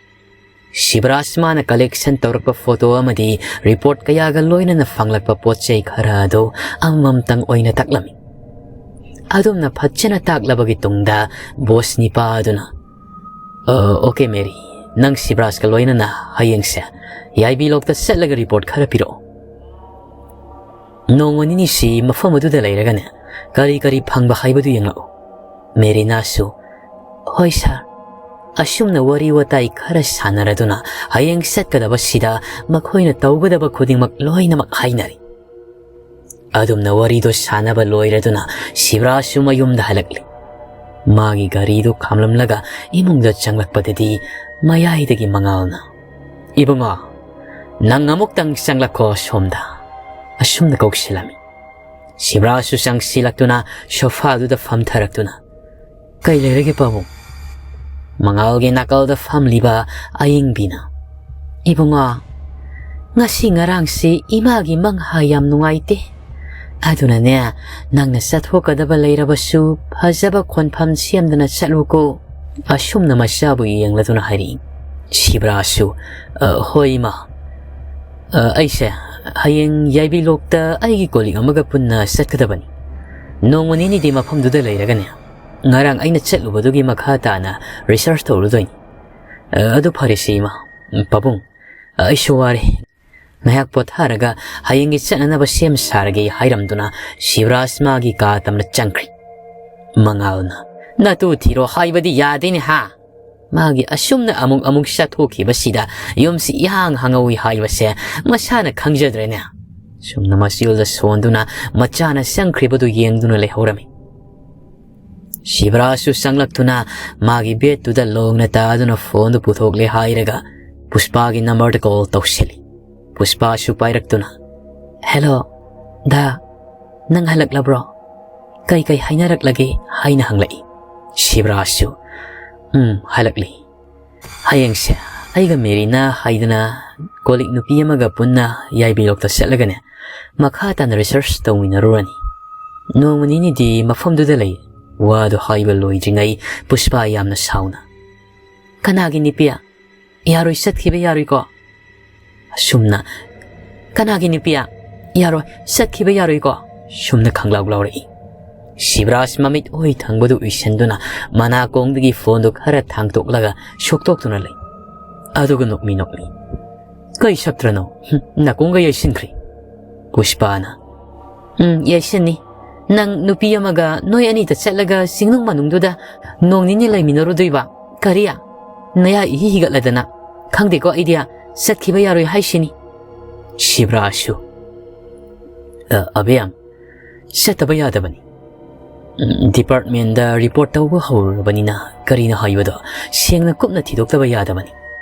ꯁꯤꯕꯔꯥꯖ ꯃꯥꯅ ꯀꯂꯦꯛꯁꯟ ꯇꯧꯔꯛꯄ ꯐꯣꯇꯣ ꯑꯃꯗꯤ ꯔꯤꯄꯣꯔꯠ ꯀꯌꯥꯒ ꯂꯣꯏꯅꯅ ꯐꯪꯂꯛꯄ ꯄꯣꯠ ꯆꯩ ꯈꯔ ꯑꯗꯨ ꯑꯃꯃꯝꯇꯪ ꯑꯣꯏꯅ ꯇꯥꯛꯂꯝꯃꯤ꯫ ꯑꯗꯨꯝꯅ ꯐꯖꯅ ꯇꯥꯛꯂꯕꯒꯤ ꯇꯨꯡꯗ ꯕꯣꯁ ꯅꯤꯄꯥ ꯑꯗꯨꯅ, "ꯑ, ꯑꯣꯀꯦ ꯃꯦꯔꯤ, ꯅꯪ ꯁꯤꯕꯔꯥꯖꯀ ꯂꯣꯏꯅꯅ ꯍꯌꯦꯡꯁꯦ ꯌꯥꯏꯕꯤ ꯂꯣꯛꯇ ꯆꯠꯂꯒ ꯔꯤꯄꯣꯔꯠ ꯈꯔ ꯄꯤꯔꯛꯑꯣ꯫ ꯅꯣꯡꯃ ꯅꯤꯅꯤꯁꯤ ꯃꯐꯝ ꯑꯗꯨꯗ ꯂꯩꯔꯒꯅꯦ, ꯀꯔꯤ ꯀꯔꯤ ꯐꯪꯕ ꯍꯥꯏꯕꯗꯨ ꯌꯦꯡꯂꯛꯎ"꯫ ꯃꯦꯔꯤꯅꯥꯁꯨ, "ꯍꯣꯏ ꯁꯥꯔ"꯫ ꯑꯁꯨꯝꯅ ꯋꯥꯔꯤ ꯋꯥꯇꯥꯏ ꯈꯔ ꯁꯥꯟꯅꯔꯗꯨꯅ ꯍꯌꯦꯡ ꯆꯠꯀꯗꯕꯁꯤꯗ ꯃꯈꯣꯏꯅ ꯇꯧꯒꯗꯕ ꯈꯨꯗꯤꯡꯃꯛ ꯂꯣꯏꯅꯃꯛ ꯍꯥꯏꯅꯔꯤ꯫ ꯑꯗꯨꯝꯅ ꯋꯥꯔꯤꯗꯣ ꯁꯥꯟꯅꯕ ꯂꯣꯏꯔꯗꯨꯅ ꯁꯤꯕꯔꯥꯖꯁꯨ ꯃꯌꯨꯝꯗ ꯍꯜꯂꯛꯂꯤ꯫ ꯃꯥꯒꯤ ꯒꯥꯔꯤꯗꯨ ꯈꯥꯝꯂꯝꯂꯒ ꯏꯃꯨꯡꯗ ꯆꯪꯂꯛꯄꯗꯗꯤ ꯃꯌꯥꯏꯗꯒꯤ ꯃꯉꯥꯜꯅ, "ꯏꯕꯨꯡꯉꯣ, ꯅꯪ ꯑꯃꯨꯛꯇꯪ ꯆꯪꯂꯛꯈꯣ ꯁꯣꯝꯗ" ꯑꯁꯨꯝꯅ ꯀꯧꯁꯤꯜꯂꯝꯃꯤ꯫ ꯁꯤꯕꯔꯥꯖꯁꯨ ꯆꯪꯁꯤꯜꯂꯛꯇꯨꯅ ꯁꯣꯐꯥꯗꯨꯗ ꯐꯝꯊꯔꯛꯇꯨꯅ, "ꯀꯩ ꯂꯩꯔꯒꯦ ꯄꯥꯕꯨꯡ?" ꯃꯉꯥꯜꯒꯤ ꯅꯥꯀꯜꯗ ꯐꯝꯂꯤꯕ ꯑꯌꯤꯡꯕꯤꯅ, "ꯏꯕꯨꯡꯉꯣ, ꯉꯁꯤ ꯉꯔꯥꯡꯁꯤ ꯏꯃꯥꯒꯤ ꯃꯪ ꯍꯥ ꯌꯥꯝ ꯅꯨꯡꯉꯥꯏꯇꯦ꯫ ꯑꯗꯨꯅꯅꯦ, ꯅꯪꯅ ꯆꯠꯊꯣꯛꯀꯗꯕ ꯂꯩꯔꯕꯁꯨ ꯐꯖꯕ ꯈꯣꯟꯐꯝ ꯁꯦꯝꯗꯨꯅ ꯆꯠꯂꯨꯀꯣ" ꯑꯁꯨꯝꯅ ꯃꯆꯥꯕꯨ ꯌꯦꯡꯂꯗꯨꯅ ꯍꯥꯏꯔꯛꯏ꯫ ꯁꯤꯕꯔꯥꯖꯁꯨ, "ꯑ, ꯍꯣꯏ ꯏꯃꯥ꯫ ꯑ, ꯑꯩꯁꯦ ꯍꯌꯦꯡ ꯌꯥꯏꯕꯤ ꯂꯣꯛꯇ ꯑꯩꯒꯤ ꯀꯣꯂꯤꯛ ꯑꯃꯒ ꯄꯨꯟꯅ ꯆꯠꯀꯗꯕꯅꯤ꯫ ꯅꯣꯡꯃ ꯅꯤꯅꯤꯗꯤ ꯃꯐꯝꯗꯨꯗ ꯂꯩꯔꯒꯅꯦ, ꯉꯔꯥꯡ ꯑꯩꯅ ꯆꯠꯂꯨꯕꯗꯨꯒꯤ ꯃꯈꯥ ꯇꯥꯅ ꯔꯤꯁꯔꯁ ꯇꯧꯔꯨꯗꯣꯏꯅꯤ꯫ ꯑ, ꯑꯗꯨ ꯐꯔꯦꯁꯦ ꯏꯃꯥ꯫ ꯄꯥꯕꯨꯡ, ꯑꯩꯁꯨ ꯋꯥꯔꯦ"꯫ ꯉꯥꯏꯍꯥꯛ ꯄꯣꯊꯥꯔꯒ ꯍꯌꯦꯡꯒꯤ ꯆꯠꯅꯅꯕ ꯁꯦꯝ ꯁꯥꯔꯒꯦ ꯍꯥꯏꯔꯝꯗꯨꯅ ꯁꯤꯕꯔꯥꯖ ꯃꯥꯒꯤ ꯀꯥ ꯇꯝꯅ ꯆꯪꯈ꯭ꯔꯤ꯫ ꯃꯉꯥꯜꯅ, "ꯅꯇꯨ ꯊꯤꯔꯣ ꯍꯥꯏꯕꯗꯤ ꯌꯥꯗꯦꯅꯦ ꯍꯥ?" ꯃꯥꯒꯤ ꯑꯁꯨꯝꯅ ꯑꯃꯨꯛ ꯑꯃꯨꯛ ꯆꯠꯊꯣꯛꯈꯤꯕꯁꯤꯗ ꯌꯨꯝꯁꯤ ꯏꯍꯥꯡ ꯍꯥꯡꯍꯧꯏ ꯍꯥꯏꯕꯁꯦ ꯃꯁꯥꯅ ꯈꯪꯖꯗ꯭ꯔꯦꯅꯦ꯫ ꯁꯨꯝꯅ ꯃꯆꯤꯜꯗ ꯁꯣꯟꯗꯨꯅ ꯃꯆꯥꯅ ꯆꯪꯈ꯭ꯔꯤꯕꯗꯨ ꯌꯦꯡꯗꯨꯅ ꯂꯩꯍꯧꯔꯝꯃꯤ꯫ ꯁꯤꯕꯔꯥꯖꯁꯨ ꯆꯪꯂꯛꯇꯨꯅ ꯃꯥꯒꯤ ꯕꯦꯗꯇꯨꯗ ꯂꯣꯡꯅ ꯇꯥꯗꯨꯅ ꯐꯣꯟꯗꯨ ꯄꯨꯊꯣꯛꯂꯦ ꯍꯥꯏꯔꯒ ꯄꯨꯁꯄꯥꯒꯤ ꯅꯝꯕꯔꯗ ꯀꯣꯜ ꯇꯧꯁꯤꯜꯂꯤ꯫ ꯄꯨꯁꯄꯥꯁꯨ ꯄꯥꯏꯔꯛꯇꯨꯅ, "ꯍꯦꯜꯂꯣ, ꯗꯥ, ꯅꯪ ꯍꯜꯂꯛꯂꯕ꯭ꯔꯣ? ꯀꯩ ꯀꯩ ꯍꯥꯏꯅꯔꯛꯂꯒꯦ?" ꯍꯥꯏꯅ ꯍꯪꯂꯛꯏ꯫ ꯁꯤꯕꯔꯥꯖꯁꯨ, "ꯎꯝ, ꯍꯜꯂꯛꯂꯤ꯫ ꯍꯌꯦꯡꯁꯦ ꯑꯩꯒ ꯃꯦꯔꯤꯅꯥ ꯍꯥꯏꯗꯅ ꯀꯣꯂꯤꯛ ꯅꯨꯄꯤ ꯑꯃꯒ ꯄꯨꯟꯅ ꯌꯥꯏꯕꯤꯂꯣꯛꯇ ꯆꯠꯂꯒꯅꯦ, ꯃꯈꯥ ꯇꯥꯅ ꯔꯤꯁꯔꯁ ꯇꯧꯃꯤꯟꯅꯔꯨꯔꯅꯤ꯫ ꯅꯣꯡꯃ ꯅꯤꯅꯤꯗꯤ ꯃꯐꯝꯗꯨꯗ ꯂꯩ꯫" ꯋꯥꯗꯨ ꯍꯥꯏꯕ ꯂꯣꯏꯗ꯭ꯔꯤꯉꯩ ꯄꯨꯁꯄꯥ ꯌꯥꯝꯅ ꯁꯥꯎꯅ, "ꯀꯅꯥꯒꯤ ꯅꯨꯄꯤ? ꯌꯥꯔꯣꯏ, ꯆꯠꯈꯤꯕ ꯌꯥꯔꯣꯏꯀꯣ?" ꯑꯁꯨꯝꯅ, "ꯀꯅꯥꯒꯤ ꯅꯨꯄꯤ? ꯌꯥꯔꯣꯏ, ꯆꯠꯈꯤꯕ ꯌꯥꯔꯣꯏꯀꯣ?" ꯁꯨꯝꯅ ꯈꯪꯂꯥꯎ ꯂꯥꯎꯔꯛꯏ꯫ ꯁꯤꯕꯔꯥꯖ ꯃꯃꯤꯠ ꯑꯣꯏ ꯊꯪꯕꯗꯨ ꯎꯏꯁꯟꯗꯨꯅ ꯃꯅꯥꯀꯣꯡꯗꯒꯤ ꯐꯣꯟꯗꯨ ꯈꯔ ꯊꯥꯡꯇꯣꯛꯂꯒ ꯁꯣꯛꯇꯣꯛꯇꯨꯅ ꯂꯩ꯫ ꯑꯗꯨꯒ ꯅꯣꯛꯃꯤ ꯅꯣꯛꯃꯤ, "ꯀꯩ ꯁꯛꯇ꯭ꯔꯅꯣ? ꯍꯨꯝ, ꯅꯥꯀꯣꯡꯒ ꯌꯩꯁꯤꯟꯈ꯭ꯔꯤ꯫" ꯄꯨꯁꯄꯥꯅ, "ꯎꯝ, ꯌꯩꯁꯤꯟꯅꯤ꯫ ꯅꯪ ꯅꯨꯄꯤ ꯑꯃꯒ ꯅꯣꯏ ꯑꯅꯤꯗ ꯆꯠꯂꯒ ꯆꯤꯡꯅꯨꯡ ꯃꯅꯨꯡꯗꯨꯗ ꯅꯣꯡ ꯅꯤꯅꯤ ꯂꯩꯃꯤꯟꯅꯔꯨꯗꯣꯏꯕ? ꯀꯔꯤ? ꯅꯌꯥ ꯏꯍꯤ ꯍꯤꯒꯠꯂꯗꯅ꯫ ꯈꯪꯗꯦꯀꯣ ꯑꯩꯗꯤ, ꯆꯠꯈꯤꯕ ꯌꯥꯔꯣꯏ ꯍꯥꯏꯁꯤꯅꯤ꯫" ꯁꯤꯕ꯭ꯔꯥꯁꯨ, "ꯑ, ꯑꯕꯦꯝ, ꯆꯠꯇꯕ ꯌꯥꯗꯕꯅꯤ꯫ ꯎꯝ, ꯗꯤꯄꯥꯔꯠꯃꯦꯟꯗ ꯔꯤꯄꯣꯔꯠ ꯇꯧꯕ ꯍꯧꯔꯨꯔꯕꯅꯤꯅ ꯀꯔꯤꯅꯣ ꯍꯥꯏꯕꯗꯣ ꯁꯦꯡꯅ ꯀꯨꯞꯅ ꯊꯤꯗꯣꯛꯇꯕ ꯌꯥꯗꯕꯅꯤ꯫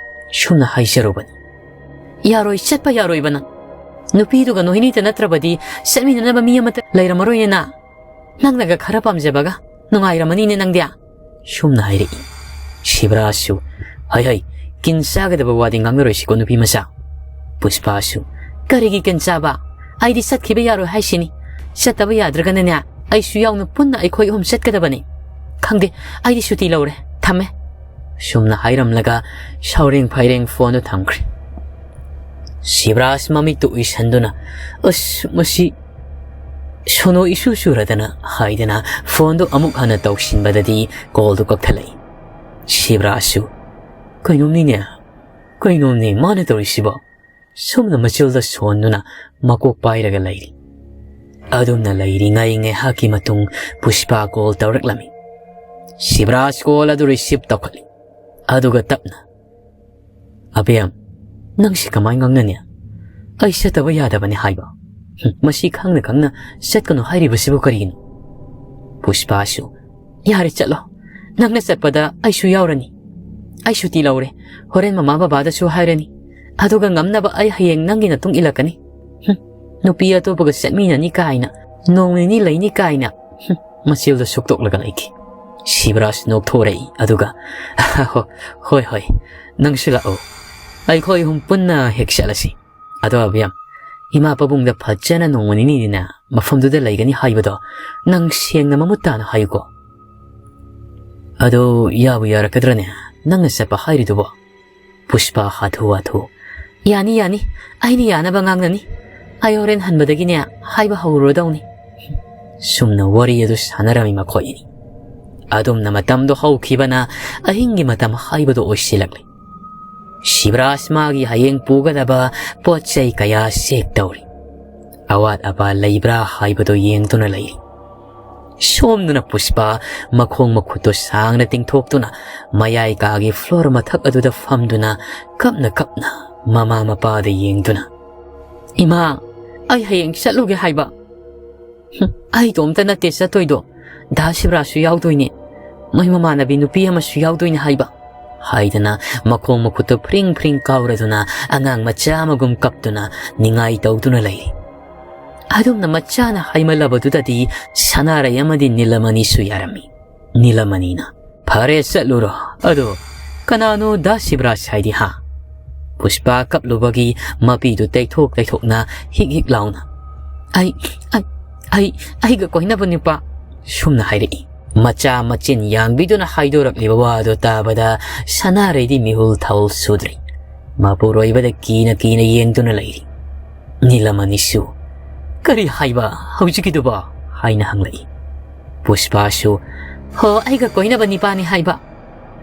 ꯁꯨꯝꯅ ꯍꯥꯏꯖꯔꯨꯕꯅꯤ꯫" "ꯌꯥꯔꯣꯏ, ꯆꯠꯄ ꯌꯥꯔꯣꯏꯕ ꯅꯪ꯫ ꯅꯨꯄꯤꯗꯨꯒ ꯅꯣꯏꯅꯤꯗ ꯅꯠꯇ꯭ꯔꯕꯗꯤ ꯆꯠꯃꯤꯟꯅꯅꯕ ꯃꯤ ꯑꯃꯠꯇ ꯂꯩꯔꯝꯃꯔꯣꯏꯅꯦ ꯅꯥ꯫ ꯅꯪꯅꯒ ꯈꯔ ꯄꯥꯝꯖꯕꯒ ꯅꯨꯡꯉꯥꯏꯔꯝꯃꯅꯤꯅꯦ ꯅꯪꯗꯤ꯫" ꯁꯨꯝꯅ ꯍꯥꯏꯔꯛꯏ꯫ ꯁꯤꯕ꯭ꯔꯥꯁꯨ, "ꯍꯩ ꯍꯩ, ꯀꯤꯟ ꯆꯥꯒꯗꯕ ꯋꯥꯗꯤ ꯉꯥꯡꯅꯔꯣꯏꯁꯤꯀꯣ ꯅꯨꯄꯤ ꯃꯆꯥ꯫" ꯄꯨꯁꯄꯥꯁꯨ, "ꯀꯔꯤꯒꯤ ꯀꯤꯟ ꯆꯥꯕ? ꯑꯩꯗꯤ ꯆꯠꯈꯤꯕ ꯌꯥꯔꯣꯏ ꯍꯥꯏꯁꯤꯅꯤ꯫ ꯆꯠꯇꯕ ꯌꯥꯗ꯭ꯔꯒꯅꯅꯦ, ꯑꯩꯁꯨ ꯌꯥꯎꯅ ꯄꯨꯟꯅ ꯑꯩꯈꯣꯏ ꯑꯍꯨꯝ ꯆꯠꯀꯗꯕꯅꯤ꯫ ꯈꯪꯗꯦ, ꯑꯩꯗꯤ ꯁꯨꯇꯤ ꯂꯧꯔꯦ꯫ ꯊꯝꯃꯦ꯫" ꯁꯨꯝꯅ ꯍꯥꯏꯔꯝꯂꯒ ꯁꯥꯎꯔꯦꯡ ꯐꯥꯏꯔꯦꯡ ꯐꯣꯟꯗꯨ ꯊꯝꯈ꯭ꯔꯦ꯫ ꯁꯤꯕ꯭ꯔꯥꯖ ꯃꯃꯤꯠꯇꯨ ꯎꯏꯁꯟꯗꯨꯅ, "ꯑꯁ, ꯃꯁꯤ ꯁꯣꯅꯣ ꯏꯁꯨ ꯁꯨꯔꯗꯅ" ꯍꯥꯏꯗꯅ ꯐꯣꯟꯗꯨ ꯑꯃꯨꯛ ꯍꯟꯅ ꯇꯧꯁꯤꯟꯕꯗꯗꯤ ꯀꯣꯜꯗꯨ ꯀꯛꯊꯠꯂꯛꯏ꯫ ꯁꯤꯕ꯭ꯔꯥꯖꯁꯨ, "ꯀꯩꯅꯣꯝꯅꯤꯅꯦ, ꯀꯩꯅꯣꯝꯅꯤ ꯃꯥꯅ ꯇꯧꯔꯤꯁꯤꯕꯣ?" ꯁꯨꯝꯅ ꯃꯆꯤꯜꯗ ꯁꯣꯟꯗꯨꯅ ꯃꯀꯣꯛ ꯄꯥꯏꯔꯒ ꯂꯩꯔꯤ꯫ ꯑꯗꯨꯝꯅ ꯂꯩꯔꯤꯉꯩ ꯉꯥꯏꯍꯥꯛꯀꯤ ꯃꯇꯨꯡ ꯄꯨꯁꯄꯥ ꯀꯣꯜ ꯇꯧꯔꯛꯂꯝꯃꯤ꯫ ꯁꯤꯕꯔꯥꯖ ꯀꯣꯜ ꯑꯗꯨ ꯔꯤꯁꯤꯞ ꯇꯧꯈꯠꯂꯤ꯫ ꯑꯗꯨꯒ ꯇꯞꯅ, "ꯑꯕꯦꯝ, ꯅꯪꯁꯤ ꯀꯃꯥꯏ ꯉꯥꯡꯅꯅꯤ? ꯑꯩ ꯆꯠꯇꯕ ꯌꯥꯗꯕꯅꯤ ꯍꯥꯏꯕ꯫ ꯍꯨꯝ, ꯃꯁꯤ ꯈꯪꯅ ꯈꯪꯅ ꯆꯠꯀꯅꯨ ꯍꯥꯏꯔꯤꯕꯁꯤꯕꯨ ꯀꯔꯤꯒꯤꯅꯣ?" ꯄꯨꯁꯄꯥꯁꯨ, "ꯌꯥꯔꯦ, ꯆꯠꯂꯣ꯫ ꯅꯪꯅ ꯆꯠꯄꯗ ꯑꯩꯁꯨ ꯌꯥꯎꯔꯅꯤ꯫ ꯑꯩ ꯁꯨꯇꯤ ꯂꯧꯔꯦ꯫ ꯍꯣꯔꯦꯟ ꯃꯃꯥ ꯕꯕꯥꯗꯁꯨ ꯍꯥꯏꯔꯅꯤ꯫ ꯑꯗꯨꯒ ꯉꯝꯅꯕ ꯑꯩ ꯍꯌꯦꯡ ꯅꯪꯒꯤ ꯅꯇꯨꯡ ꯏꯜꯂꯛꯀꯅꯤ꯫ ꯍꯨꯝ, ꯅꯨꯄꯤ ꯑꯇꯣꯞꯄꯒ ꯆꯠꯃꯤꯟꯅꯅꯤ ꯀꯥꯏꯅ, ꯅꯣꯡ ꯅꯤꯅꯤ ꯂꯩꯅꯤ ꯀꯥꯏꯅ꯫" ꯍꯨꯝ, ꯃꯆꯤꯜꯗꯣ ꯁꯨꯛꯇꯣꯛꯂꯒ ꯂꯩꯈꯤ꯫ ꯁꯤꯕꯔꯥꯖ ꯅꯣꯛꯊꯣꯔꯛꯏ, ꯑꯗꯨꯒ, "ꯍꯣ-, ꯍꯣꯏ, ꯍꯣꯏ, ꯅꯪꯁꯨ ꯂꯥꯛꯑꯣ꯫ ꯑꯩꯈꯣꯏ ꯑꯍꯨꯝ ꯄꯨꯟꯅ ꯍꯦꯛ ꯆꯠꯂꯁꯤ꯫ ꯑꯗꯣ ꯑꯕꯦꯝ, ꯏꯃꯥ ꯄꯥꯕꯨꯡꯗ ꯐꯖꯅ ꯅꯣꯡꯃ ꯅꯤꯅꯤꯅꯤꯅꯦ ꯃꯐꯝꯗꯨꯗ ꯂꯩꯒꯅꯤ ꯍꯥꯏꯕꯗꯣ ꯅꯪ ꯁꯦꯡꯅ ꯃꯃꯨꯠ ꯇꯥꯅ ꯍꯥꯏꯌꯨꯀꯣ꯫" "ꯑꯗꯣ ꯌꯥꯕꯨ ꯌꯥꯔꯛꯀꯗ꯭ꯔꯅꯦ ꯅꯪꯅ ꯆꯠꯄ ꯍꯥꯏꯔꯤꯗꯨꯕꯣ?" ꯄꯨꯁꯄꯥ ꯍꯥꯊꯨ ꯍꯥꯊꯨ, "ꯌꯥꯅꯤ, ꯌꯥꯅꯤ, ꯑꯩꯅ ꯌꯥꯅꯕ ꯉꯥꯡꯅꯅꯤ꯫ ꯑꯩ ꯍꯣꯔꯦꯟ ꯍꯟꯕꯗꯒꯤꯅꯦ ꯍꯥꯏꯕ ꯍꯧꯔꯨꯔꯗꯧꯅꯤ꯫" ꯁꯨꯝꯅ ꯋꯥꯔꯤ ꯑꯗꯨ ꯁꯥꯟꯅꯔꯝꯃꯤ ꯃꯈꯣꯏ ꯑꯅꯤ꯫ ꯑꯗꯨꯝꯅ ꯃꯇꯝꯗꯣ ꯍꯧꯈꯤꯕꯅ ꯑꯍꯤꯡꯒꯤ ꯃꯇꯝ ꯍꯥꯏꯕꯗꯨ ꯑꯣꯏꯁꯤꯜꯂꯛꯂꯤ꯫ ꯁꯤꯕꯔꯥꯖ ꯃꯥꯒꯤ ꯍꯌꯦꯡ ꯄꯨꯒꯗꯕ ꯄꯣꯠ ꯆꯩ ꯀꯌꯥ ꯆꯦꯛ ꯇꯧꯔꯤ꯫ ꯑꯋꯥꯠ ꯑꯄꯥ ꯂꯩꯕ꯭ꯔꯥ ꯍꯥꯏꯕꯗꯨ ꯌꯦꯡꯗꯨꯅ ꯂꯩꯔꯤ꯫ ꯁꯣꯝꯗꯅ ꯄꯨꯁꯄꯥ ꯃꯈꯣꯡ ꯃꯈꯨꯠꯇꯨ ꯁꯥꯡꯅ ꯇꯤꯡꯊꯣꯛꯇꯨꯅ ꯃꯌꯥꯏ ꯀꯥꯒꯤ ꯐ꯭ꯂꯣꯔ ꯃꯊꯛ ꯑꯗꯨꯗ ꯐꯝꯗꯨꯅ ꯀꯞꯅ ꯀꯞꯅ ꯃꯃꯥ ꯃꯄꯥꯗ ꯌꯦꯡꯗꯨꯅ, "ꯏꯃꯥ, ꯑꯩ ꯍꯌꯦꯡ ꯆꯠꯂꯨꯒꯦ ꯍꯥꯏꯕ꯫ ꯍꯨꯝ, ꯑꯩ ꯏꯇꯣꯝꯇ ꯅꯠꯇꯦ ꯆꯠꯇꯣꯏꯗꯣ, ꯗꯥ ꯁꯤꯕꯔꯥꯖꯁꯨ ꯌꯥꯎꯗꯣꯏꯅꯦ꯫ ꯃꯣꯏ ꯃꯃꯥꯟꯅꯕꯤ ꯅꯨꯄꯤ ꯑꯃꯁꯨ ꯌꯥꯎꯗꯣꯏꯅꯦ ꯍꯥꯏꯕ," ꯍꯥꯏꯗꯅ ꯃꯈꯣꯡ ꯃꯈꯨꯠꯇꯨ ꯐ꯭ꯔꯤꯡ ꯐ꯭ꯔꯤꯡ ꯀꯥꯎꯔꯗꯨꯅ ꯑꯉꯥꯡ ꯃꯆꯥ ꯑꯃꯒꯨꯝ ꯀꯞꯇꯨꯅ ꯅꯤꯡꯉꯥꯏ ꯇꯧꯗꯨꯅ ꯂꯩꯔꯤ꯫ ꯑꯗꯨꯝꯅ ꯃꯆꯥꯅ ꯍꯥꯏꯃꯜꯂꯕꯗꯨꯗꯗꯤ ꯁꯅꯥꯔꯩ ꯑꯃꯗꯤ ꯅꯤꯂꯃꯅꯤꯁꯨ ꯌꯥꯔꯝꯃꯤ꯫ ꯅꯤꯂꯃꯅꯤꯅ, "ꯐꯔꯦ, ꯆꯠꯂꯨꯔꯣ꯫ ꯑꯗꯣ ꯀꯅꯥꯅꯣ ꯗꯥ ꯁꯤꯕꯔꯥꯖ ꯍꯥꯏꯗꯤ, ꯍꯥ?" ꯄꯨꯁꯄꯥ ꯀꯞꯂꯨꯕꯒꯤ ꯃꯄꯤꯗꯨ ꯇꯩꯊꯣꯛ ꯇꯩꯊꯣꯛꯅ ꯍꯤꯛ ꯍꯤꯛ ꯂꯥꯎꯅ, "ꯑꯩ, ꯑꯩ, ꯑꯩ, ꯑꯩꯒ ꯀꯣꯏꯅꯕ ꯅꯨꯄꯥ," ꯁꯨꯝꯅ ꯍꯥꯏꯔꯛꯏ꯫ ꯃꯆꯥ ꯃꯆꯤꯟ ꯌꯥꯡꯕꯤꯗꯨꯅ ꯍꯥꯏꯗꯣꯔꯛꯂꯤꯕ ꯋꯥꯗꯨ ꯇꯥꯕꯗ ꯁꯅꯥꯔꯩꯗꯤ ꯃꯤꯍꯨꯜ ꯊꯧꯜ ꯁꯨꯗ꯭ꯔꯤ꯫ ꯃꯄꯨꯔꯣꯏꯕꯗ ꯀꯤꯅ ꯀꯤꯅ ꯌꯦꯡꯗꯨꯅ ꯂꯩꯔꯤ꯫ ꯅꯤꯂꯃꯅꯤꯁꯨ, "ꯀꯔꯤ ꯍꯥꯏꯕ ꯍꯧꯖꯤꯛꯀꯤꯗꯨꯕꯣ?" ꯍꯥꯏꯅ ꯍꯪꯂꯛꯏ꯫ ꯄꯨꯁꯄꯥꯁꯨ, "ꯍꯣ, ꯑꯩꯒ ꯀꯣꯏꯅꯕ ꯅꯤꯄꯥꯅꯤ ꯍꯥꯏꯕ꯫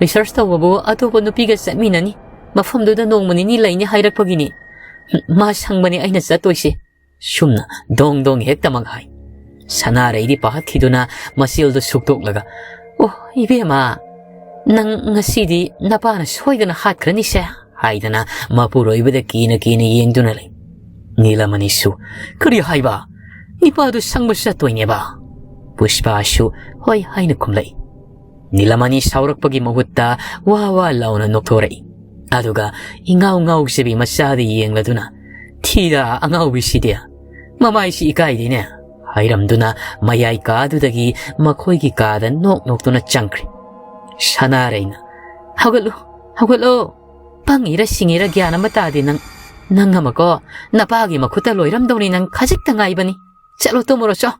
ꯔꯤꯁꯔꯆ ꯇꯧꯕꯕꯨ ꯑꯇꯣꯞꯄ ꯅꯨꯄꯤꯒ ꯆꯠꯃꯤꯟꯅꯅꯤ, ꯃꯐꯝꯗꯨꯗ ꯅꯣꯡꯃ ꯅꯤꯅꯤ ꯂꯩꯅꯤ ꯍꯥꯏꯔꯛꯄꯒꯤꯅꯤ꯫ "ꯃꯥ ꯁꯪꯕꯅꯤ ꯑꯩꯅ ꯆꯠꯇꯣꯏꯁꯦ," ꯁꯨꯝꯅ ꯗꯣꯡ ꯗꯣꯡ ꯍꯦꯛꯇꯃꯛ ꯍꯥꯏ꯫ ꯁꯅꯥꯔꯩꯗꯤ ꯄꯥꯈꯠꯈꯤꯗꯨꯅ ꯃꯆꯦꯜꯗꯨ ꯁꯨꯛꯇꯣꯛꯂꯒ, "ꯑꯣ, ꯏꯕꯦꯝꯃ, ꯅꯪ ꯉꯁꯤꯗꯤ ꯅꯄꯥꯅ ꯁꯣꯏꯗꯅ ꯍꯥꯠꯈ꯭ꯔꯅꯤꯁꯦ," ꯍꯥꯏꯗꯅ ꯃꯄꯨꯔꯣꯏꯕꯗ ꯀꯤꯅ ꯀꯤꯅ ꯌꯦꯡꯗꯨꯅ ꯂꯩ꯫ ꯅꯤꯂꯃꯅꯤꯁꯨ, "ꯀꯔꯤ ꯍꯥꯏꯕ? ꯅꯤꯄꯥꯗꯨ ꯁꯪꯕ ꯆꯠꯇꯣꯏꯅꯦꯕ?" ꯄꯨꯁꯄꯥꯁꯨ ꯍꯣꯏ ꯍꯥꯏꯅ ꯈꯨꯝꯂꯛꯏ꯫ ꯅꯤꯂꯃꯅꯤ ꯁꯥꯎꯔꯛꯄꯒꯤ ꯃꯍꯨꯠꯇ ꯋꯥ ꯋꯥ ꯂꯥꯎꯅ ꯅꯣꯛꯊꯣꯔꯛꯏ꯫ ꯑꯗꯨꯒ ꯏꯉꯥꯎ ꯉꯥꯎꯖꯕꯤ ꯃꯆꯥꯗ ꯌꯦꯡꯂꯗꯨꯅ, "ꯊꯤꯗ ꯑꯉꯥꯎꯕꯤꯁꯤꯗꯤ, ꯃꯃꯥꯏꯁꯤ ꯏꯀꯥꯏꯗꯦꯅꯦ," ꯍꯥꯏꯔꯝꯗꯨꯅ ꯃꯌꯥꯏ ꯀꯥꯗꯨꯗꯒꯤ ꯃꯈꯣꯏꯒꯤ ꯀꯥꯗ ꯅꯣꯛ ꯅꯣꯛꯇꯨꯅ ꯆꯪꯈ꯭ꯔꯦ꯫ ꯁꯅꯥꯔꯩꯅ, "ꯍꯧꯒꯠꯂꯨ, ꯍꯧꯒꯠꯂꯣ꯫ ꯄꯪꯉꯤꯔ ꯁꯤꯡꯉꯤꯔ ꯒ꯭ꯌꯥꯟ ꯑꯃ ꯇꯥꯗꯦ ꯅꯪ꯫ ꯅꯪ ꯑꯃꯀꯣ, ꯅꯄꯥꯒꯤ ꯃꯈꯨꯠꯇ ꯂꯣꯏꯔꯝꯗꯧꯅꯤ ꯅꯪ ꯈꯖꯤꯛꯇ ꯉꯥꯏꯕꯅꯤ꯫ ꯆꯠꯂꯣ ꯇꯨꯝꯃꯨꯔꯣ ꯆꯣ꯫"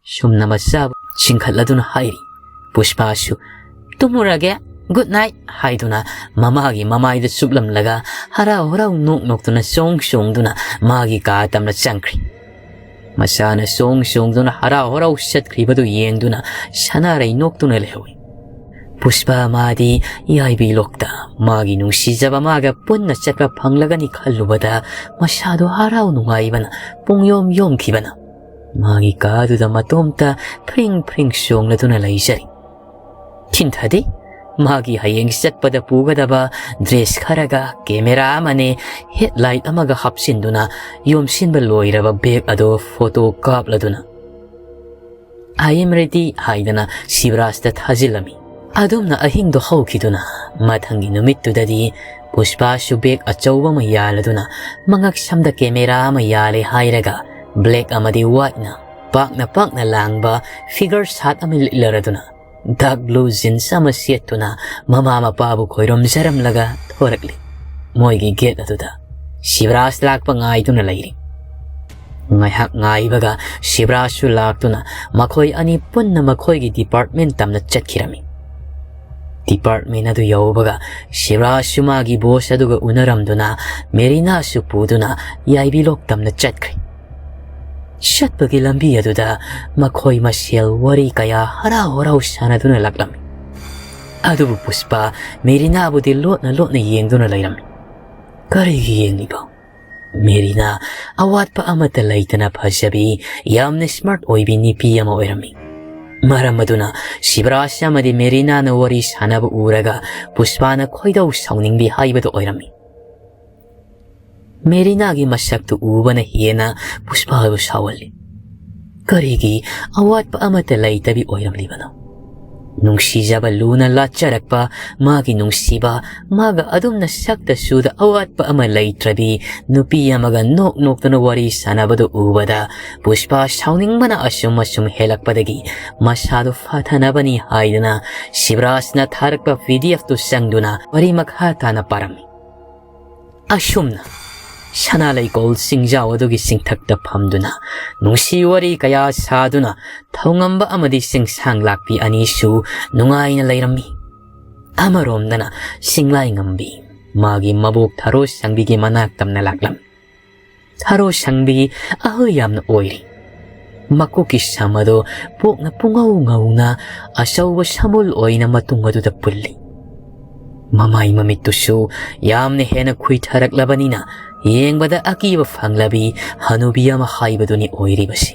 ꯁꯨꯝꯅ ꯃꯆꯥꯕꯨ ꯆꯤꯡꯈꯠꯂꯗꯨꯅ ꯍꯥꯏꯔꯤ꯫ ꯄꯨꯁꯄꯥꯁꯨ, "ꯇꯨꯝꯃꯨꯔꯒꯦ, good night," ꯍꯥꯏꯗꯨꯅ ꯃꯃꯥꯒꯤ ꯃꯃꯥꯏꯗ ꯆꯨꯞꯂꯝꯂꯒ ꯍꯔꯥꯎ ꯍꯔꯥꯎ ꯅꯣꯛ ꯅꯣꯛꯇꯨꯅ ꯆꯣꯡ ꯆꯣꯡꯗꯨꯅ ꯃꯥꯒꯤ ꯀꯥ ꯇꯝꯅ ꯆꯪꯈ꯭ꯔꯤ꯫ ꯃꯆꯥꯅ ꯆꯣꯡ ꯆꯣꯡꯗꯨꯅ ꯍꯔꯥꯎ ꯍꯔꯥꯎ ꯆꯠꯈ꯭ꯔꯤꯕꯗꯨ ꯌꯦꯡꯗꯨꯅ ꯁꯅꯥꯔꯩ ꯅꯣꯛꯇꯨꯅ ꯂꯩꯍꯧꯏ꯫ ꯄꯨꯁꯄꯥ ꯃꯥꯗꯤ ꯌꯥꯏꯕꯤ ꯂꯣꯛꯇ ꯃꯥꯒꯤ ꯅꯨꯡꯁꯤꯖꯕ ꯃꯥꯒ ꯄꯨꯟꯅ ꯆꯠꯄ ꯐꯪꯂꯒꯅꯤ ꯈꯜꯂꯨꯕꯗ ꯃꯁꯥꯗꯣ ꯍꯔꯥꯎ ꯅꯨꯡꯉꯥꯏꯕꯅ ꯄꯨꯡꯌꯣꯝ ꯌꯣꯝꯈꯤꯕꯅ ꯃꯥꯒꯤ ꯀꯥꯗꯨꯗ ꯃꯇꯣꯝꯇ ꯐ꯭ꯔꯤꯡ ꯐ꯭ꯔꯤꯡ ꯆꯣꯡꯂꯗꯨꯅ ꯂꯩꯖꯔꯤ꯫ ꯊꯤꯟꯊꯗꯦ꯫ ꯃꯥꯒꯤ ꯍꯌꯦꯡ ꯆꯠꯄꯗ ꯄꯨꯒꯗꯕ ꯗ꯭ꯔꯦꯁ ꯈꯔꯒ ꯀꯦꯃꯦꯔꯥ ꯑꯃꯅꯦ ꯍꯦꯠꯂꯥꯏꯠ ꯑꯃꯒ ꯍꯥꯞꯆꯤꯟꯗꯨꯅ ꯌꯣꯝꯁꯤꯟꯕ ꯂꯣꯏꯔꯕ ꯕꯦꯒ ꯑꯗꯣ ꯐꯣꯇꯣ ꯀꯥꯞꯂꯗꯨꯅ "I am ready" ꯍꯥꯏꯗꯅ ꯁꯤꯕꯔꯥꯖꯇ ꯊꯥꯖꯤꯜꯂꯝꯃꯤ꯫ ꯑꯗꯨꯝꯅ ꯑꯍꯤꯡꯗꯣ ꯍꯧꯈꯤꯗꯨꯅ ꯃꯊꯪꯒꯤ ꯅꯨꯃꯤꯠꯇꯨꯗꯗꯤ ꯄꯨꯁꯄꯥꯁꯨ ꯕꯦꯒ ꯑꯆꯧꯕ ꯑꯃ ꯌꯥꯜꯂꯗꯨꯅ ꯃꯉꯛ ꯁꯝꯗ ꯀꯦꯃꯦꯔꯥ ꯑꯃ ꯌꯥꯜꯂꯦ ꯍꯥꯏꯔꯒ ꯕ꯭ꯂꯦꯛ ꯑꯃꯗꯤ ꯋꯥꯏꯠꯅ ꯄꯥꯛꯅ ꯄꯥꯛꯅ ꯂꯥꯡꯕ ꯐꯤꯒꯔ ꯁꯥꯠ ꯑꯃ ꯂꯤꯠꯂꯔꯗꯨꯅ ꯗꯥꯔꯛ ꯕ꯭ꯂꯨ ꯖꯤꯟꯁ ꯑꯃ ꯁꯦꯠꯇꯨꯅ ꯃꯃꯥ ꯃꯄꯥꯕꯨ ꯈꯣꯏꯔꯨꯝꯖꯔꯝꯂꯒ ꯊꯣꯔꯛꯂꯤ꯫ ꯃꯣꯏꯒꯤ ꯒꯦꯠ ꯑꯗꯨꯗ ꯁꯤꯕꯔꯥꯖ ꯂꯥꯛꯄ ꯉꯥꯏꯗꯨꯅ ꯂꯩꯔꯤ꯫ ꯉꯥꯏꯍꯥꯛ ꯉꯥꯏꯕꯒ ꯁꯤꯕꯔꯥꯖꯁꯨ ꯂꯥꯛꯇꯨꯅ ꯃꯈꯣꯏ ꯑꯅꯤ ꯄꯨꯟꯅ ꯃꯈꯣꯏꯒꯤ ꯗꯤꯄꯥꯔꯠꯃꯦꯟ ꯇꯝꯅ ꯆꯠꯈꯤꯔꯝꯃꯤ꯫ ꯗꯤꯄꯥꯔꯠꯃꯦꯟ ꯑꯗꯨ ꯌꯧꯕꯒ ꯁꯤꯕꯔꯥꯖꯁꯨ ꯃꯥꯒꯤ ꯕꯣꯁ ꯑꯗꯨꯒ ꯎꯅꯔꯝꯗꯨꯅ ꯃꯦꯔꯤꯅꯥꯁꯨ ꯄꯨꯗꯨꯅ ꯌꯥꯏꯕꯤꯂꯣꯛ ꯇꯝꯅ ꯆꯠꯈ꯭ꯔꯦ꯫ ꯆꯠꯄꯒꯤ ꯂꯝꯕꯤ ꯑꯗꯨꯗ ꯃꯈꯣꯏ ꯃꯁꯦꯜ ꯋꯥꯔꯤ ꯀꯌꯥ ꯍꯔꯥꯎ ꯍꯔꯥꯎ ꯁꯥꯟꯅꯗꯨꯅ ꯂꯥꯛꯂꯝꯃꯤ꯫ ꯑꯗꯨꯕꯨ ꯄꯨꯁꯄꯥ ꯃꯦꯔꯤꯅꯥꯕꯨꯗꯤ ꯂꯣꯠꯅ ꯂꯣꯠꯅ ꯌꯦꯡꯗꯨꯅ ꯂꯩꯔꯝꯃꯤ꯫ ꯀꯔꯤꯒꯤ ꯌꯦꯡꯂꯤꯕ? ꯃꯦꯔꯤꯅꯥ ꯑꯋꯥꯠꯄ ꯑꯃꯠꯇ ꯂꯩꯇꯅ ꯐꯖꯕꯤ, ꯌꯥꯝꯅ smart ꯑꯣꯏꯕꯤ ꯅꯨꯄꯤ ꯑꯃ ꯑꯣꯏꯔꯝꯃꯤ꯫ ꯃꯔꯝ ꯑꯗꯨꯅ ꯁꯤꯕꯔꯥꯖ ꯑꯃꯗꯤ ꯃꯦꯔꯤꯅꯥꯅ ꯋꯥꯔꯤ ꯁꯥꯟꯅꯕ ꯎꯔꯒ ꯄꯨꯁꯄꯥꯅ ꯈꯣꯏꯗꯧ ꯁꯥꯎꯅꯤꯡꯕꯤ ꯍꯥꯏꯕꯗꯨ ꯑꯣꯏꯔꯝꯃꯤ꯫ ꯃꯦꯔꯤꯅꯥꯒꯤ ꯃꯁꯛꯇꯨ ꯎꯕꯅ ꯍꯦꯟꯅ ꯄꯨꯁꯄꯥꯕꯨ ꯁꯥꯎꯍꯜꯂꯤ꯫ ꯀꯔꯤꯒꯤ ꯑꯋꯥꯠꯄ ꯑꯃꯠꯇ ꯂꯩꯇꯕꯤ ꯑꯣꯏꯔꯝꯂꯤꯕꯅꯣ? ꯅꯨꯡꯁꯤꯖꯕ ꯂꯨꯅ ꯂꯥꯠꯆꯔꯛꯄ ꯃꯥꯒꯤ ꯅꯨꯡꯁꯤꯕ, ꯃꯥꯒ ꯑꯗꯨꯝꯅ ꯁꯛꯇ ꯁꯨꯗ ꯑꯋꯥꯠꯄ ꯑꯃ ꯂꯩꯇ꯭ꯔꯕꯤ ꯅꯨꯄꯤ ꯑꯃꯒ ꯅꯣꯛ ꯅꯣꯛꯇꯨꯅ ꯋꯥꯔꯤ ꯁꯥꯟꯅꯕꯗꯨ ꯎꯕꯗ ꯄꯨꯁꯄꯥ ꯁꯥꯎꯅꯤꯡꯕꯅ ꯑꯁꯨꯝ ꯑꯁꯨꯝ ꯍꯦꯜꯂꯛꯄꯗꯒꯤ ꯃꯁꯥꯗꯨ ꯐꯥꯊꯅꯕꯅꯤ ꯍꯥꯏꯗꯨꯅ ꯁꯤꯕꯔꯥꯖꯅ ꯊꯥꯔꯛꯄ ꯄꯤ ꯗꯤ ꯑꯦꯐꯇꯨ ꯆꯪꯗꯨꯅ ꯋꯥꯔꯤ ꯃꯈꯥ ꯇꯥꯅ ꯄꯥꯔꯝꯃꯤ꯫ ꯑꯁꯨꯝꯅ ꯁꯅꯥ ꯂꯩꯀꯣꯜ ꯆꯤꯡꯖꯥꯎ ꯑꯗꯨꯒꯤ ꯆꯤꯡꯊꯛꯇ ꯐꯝꯗꯨꯅ ꯅꯨꯡꯁꯤ ꯋꯥꯔꯤ ꯀꯌꯥ ꯁꯥꯗꯨꯅ ꯊꯧꯉꯝꯕ ꯑꯃꯗꯤ ꯆꯤꯡꯁꯥꯡ ꯂꯥꯛꯄꯤ ꯑꯅꯤꯁꯨ ꯅꯨꯡꯉꯥꯏꯅ ꯂꯩꯔꯝꯃꯤ꯫ ꯑꯃꯔꯣꯝꯗꯅ ꯁꯤꯡꯂꯥꯏ ꯉꯝꯕꯤ ꯃꯥꯒꯤ ꯃꯕꯣꯛ ꯊꯔꯣ ꯁꯪꯕꯤꯒꯤ ꯃꯅꯥꯛ ꯇꯝꯅ ꯂꯥꯛꯂꯝꯃꯤ꯫ ꯊꯔꯣ ꯁꯪꯕꯤ ꯑꯍꯜ ꯌꯥꯝꯅ ꯑꯣꯏꯔꯤ꯫ ꯃꯀꯣꯛꯀꯤ ꯁꯝ ꯑꯗꯣ ꯄꯣꯛꯅ ꯄꯨꯡꯉꯧ ꯉꯧꯅ ꯑꯆꯧꯕ ꯁꯥꯃꯨꯜ ꯑꯣꯏꯅ ꯃꯇꯨꯡ ꯑꯗꯨꯗ ꯄꯨꯜꯂꯤ꯫ ꯃꯃꯥꯏ ꯃꯃꯤꯠꯇꯨꯁꯨ ꯌꯥꯝꯅ ꯍꯦꯟꯅ ꯈꯨꯏꯊꯔꯛꯂꯕꯅꯤꯅ ꯌꯦꯡꯕꯗ ꯑꯀꯤꯕ ꯐꯪꯂꯕꯤ ꯍꯅꯨꯕꯤ ꯑꯃ ꯍꯥꯏꯕꯗꯨꯅꯤ ꯑꯣꯏꯔꯤꯕꯁꯤ꯫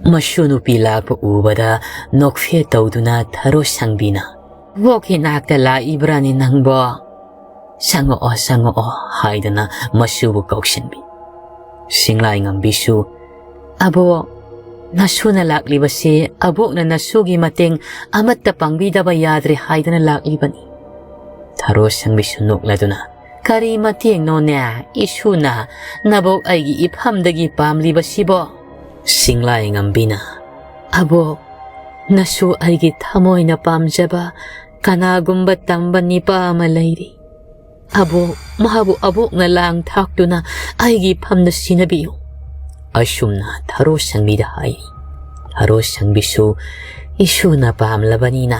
ꯃꯁꯨ ꯅꯨꯄꯤ ꯂꯥꯛꯄ ꯎꯕꯗ ꯅꯣꯛꯐꯦꯠ ꯇꯧꯗꯨꯅ ꯊꯔꯣ ꯁꯪꯕꯤꯅ, "ꯕꯣꯛꯀꯤ ꯅꯥꯛꯇ ꯂꯥꯛꯏꯕ꯭ꯔꯥꯅꯦ ꯅꯪꯕꯣ? ꯆꯪꯉꯛꯑꯣ, ꯆꯪꯉꯛꯑꯣ" ꯍꯥꯏꯗꯅ ꯃꯁꯨꯕꯨ ꯀꯧꯁꯤꯟꯕꯤ꯫ ꯁꯤꯡꯂꯥꯏ ꯉꯝꯕꯤꯁꯨ, "ꯑꯕꯣꯛ, ꯅꯁꯨꯅ ꯂꯥꯛꯂꯤꯕꯁꯤ ꯑꯕꯣꯛꯅ ꯅꯁꯨꯒꯤ ꯃꯇꯦꯡ ꯑꯃꯠꯇ ꯄꯥꯡꯕꯤꯗꯕ ꯌꯥꯗ꯭ꯔꯦ ꯍꯥꯏꯗꯅ ꯂꯥꯛꯂꯤꯕꯅꯤ꯫" ꯊꯔꯣ ꯁꯪꯕꯤꯁꯨ ꯅꯣꯛꯂꯗꯨꯅ, "ꯀꯔꯤ ꯃꯇꯦꯡꯅꯣꯅꯦ ꯏꯁꯨꯅ ꯅꯕꯣꯛ ꯑꯩꯒꯤ ꯏꯐꯝꯗꯒꯤ ꯄꯥꯝꯂꯤꯕꯁꯤꯕꯣ?" ꯁꯤꯡꯂꯥꯏ ꯉꯝꯕꯤꯅ, "ꯑꯕꯣꯛ, ꯅꯁꯨ ꯑꯩꯒꯤ ꯊꯃꯣꯏꯅ ꯄꯥꯝꯖꯕ ꯀꯅꯥꯒꯨꯝꯕ ꯇꯝꯕ ꯅꯤꯄꯥ ꯑꯃ ꯂꯩꯔꯤ꯫ ꯑꯕꯣꯛ, ꯃꯍꯥꯛꯄꯨ ꯑꯕꯣꯛꯅ ꯂꯥꯡ ꯊꯥꯛꯇꯨꯅ ꯑꯩꯒꯤ ꯐꯝꯗ ꯁꯤꯟꯅꯕꯤꯌꯨ꯫" ꯑꯁꯨꯝꯅ ꯊꯔꯣ ꯁꯪꯕꯤꯗ ꯍꯥꯏ꯫ ꯊꯔꯣ ꯁꯪꯕꯤꯁꯨ, "ꯏꯁꯨꯅ ꯄꯥꯝꯂꯕꯅꯤꯅ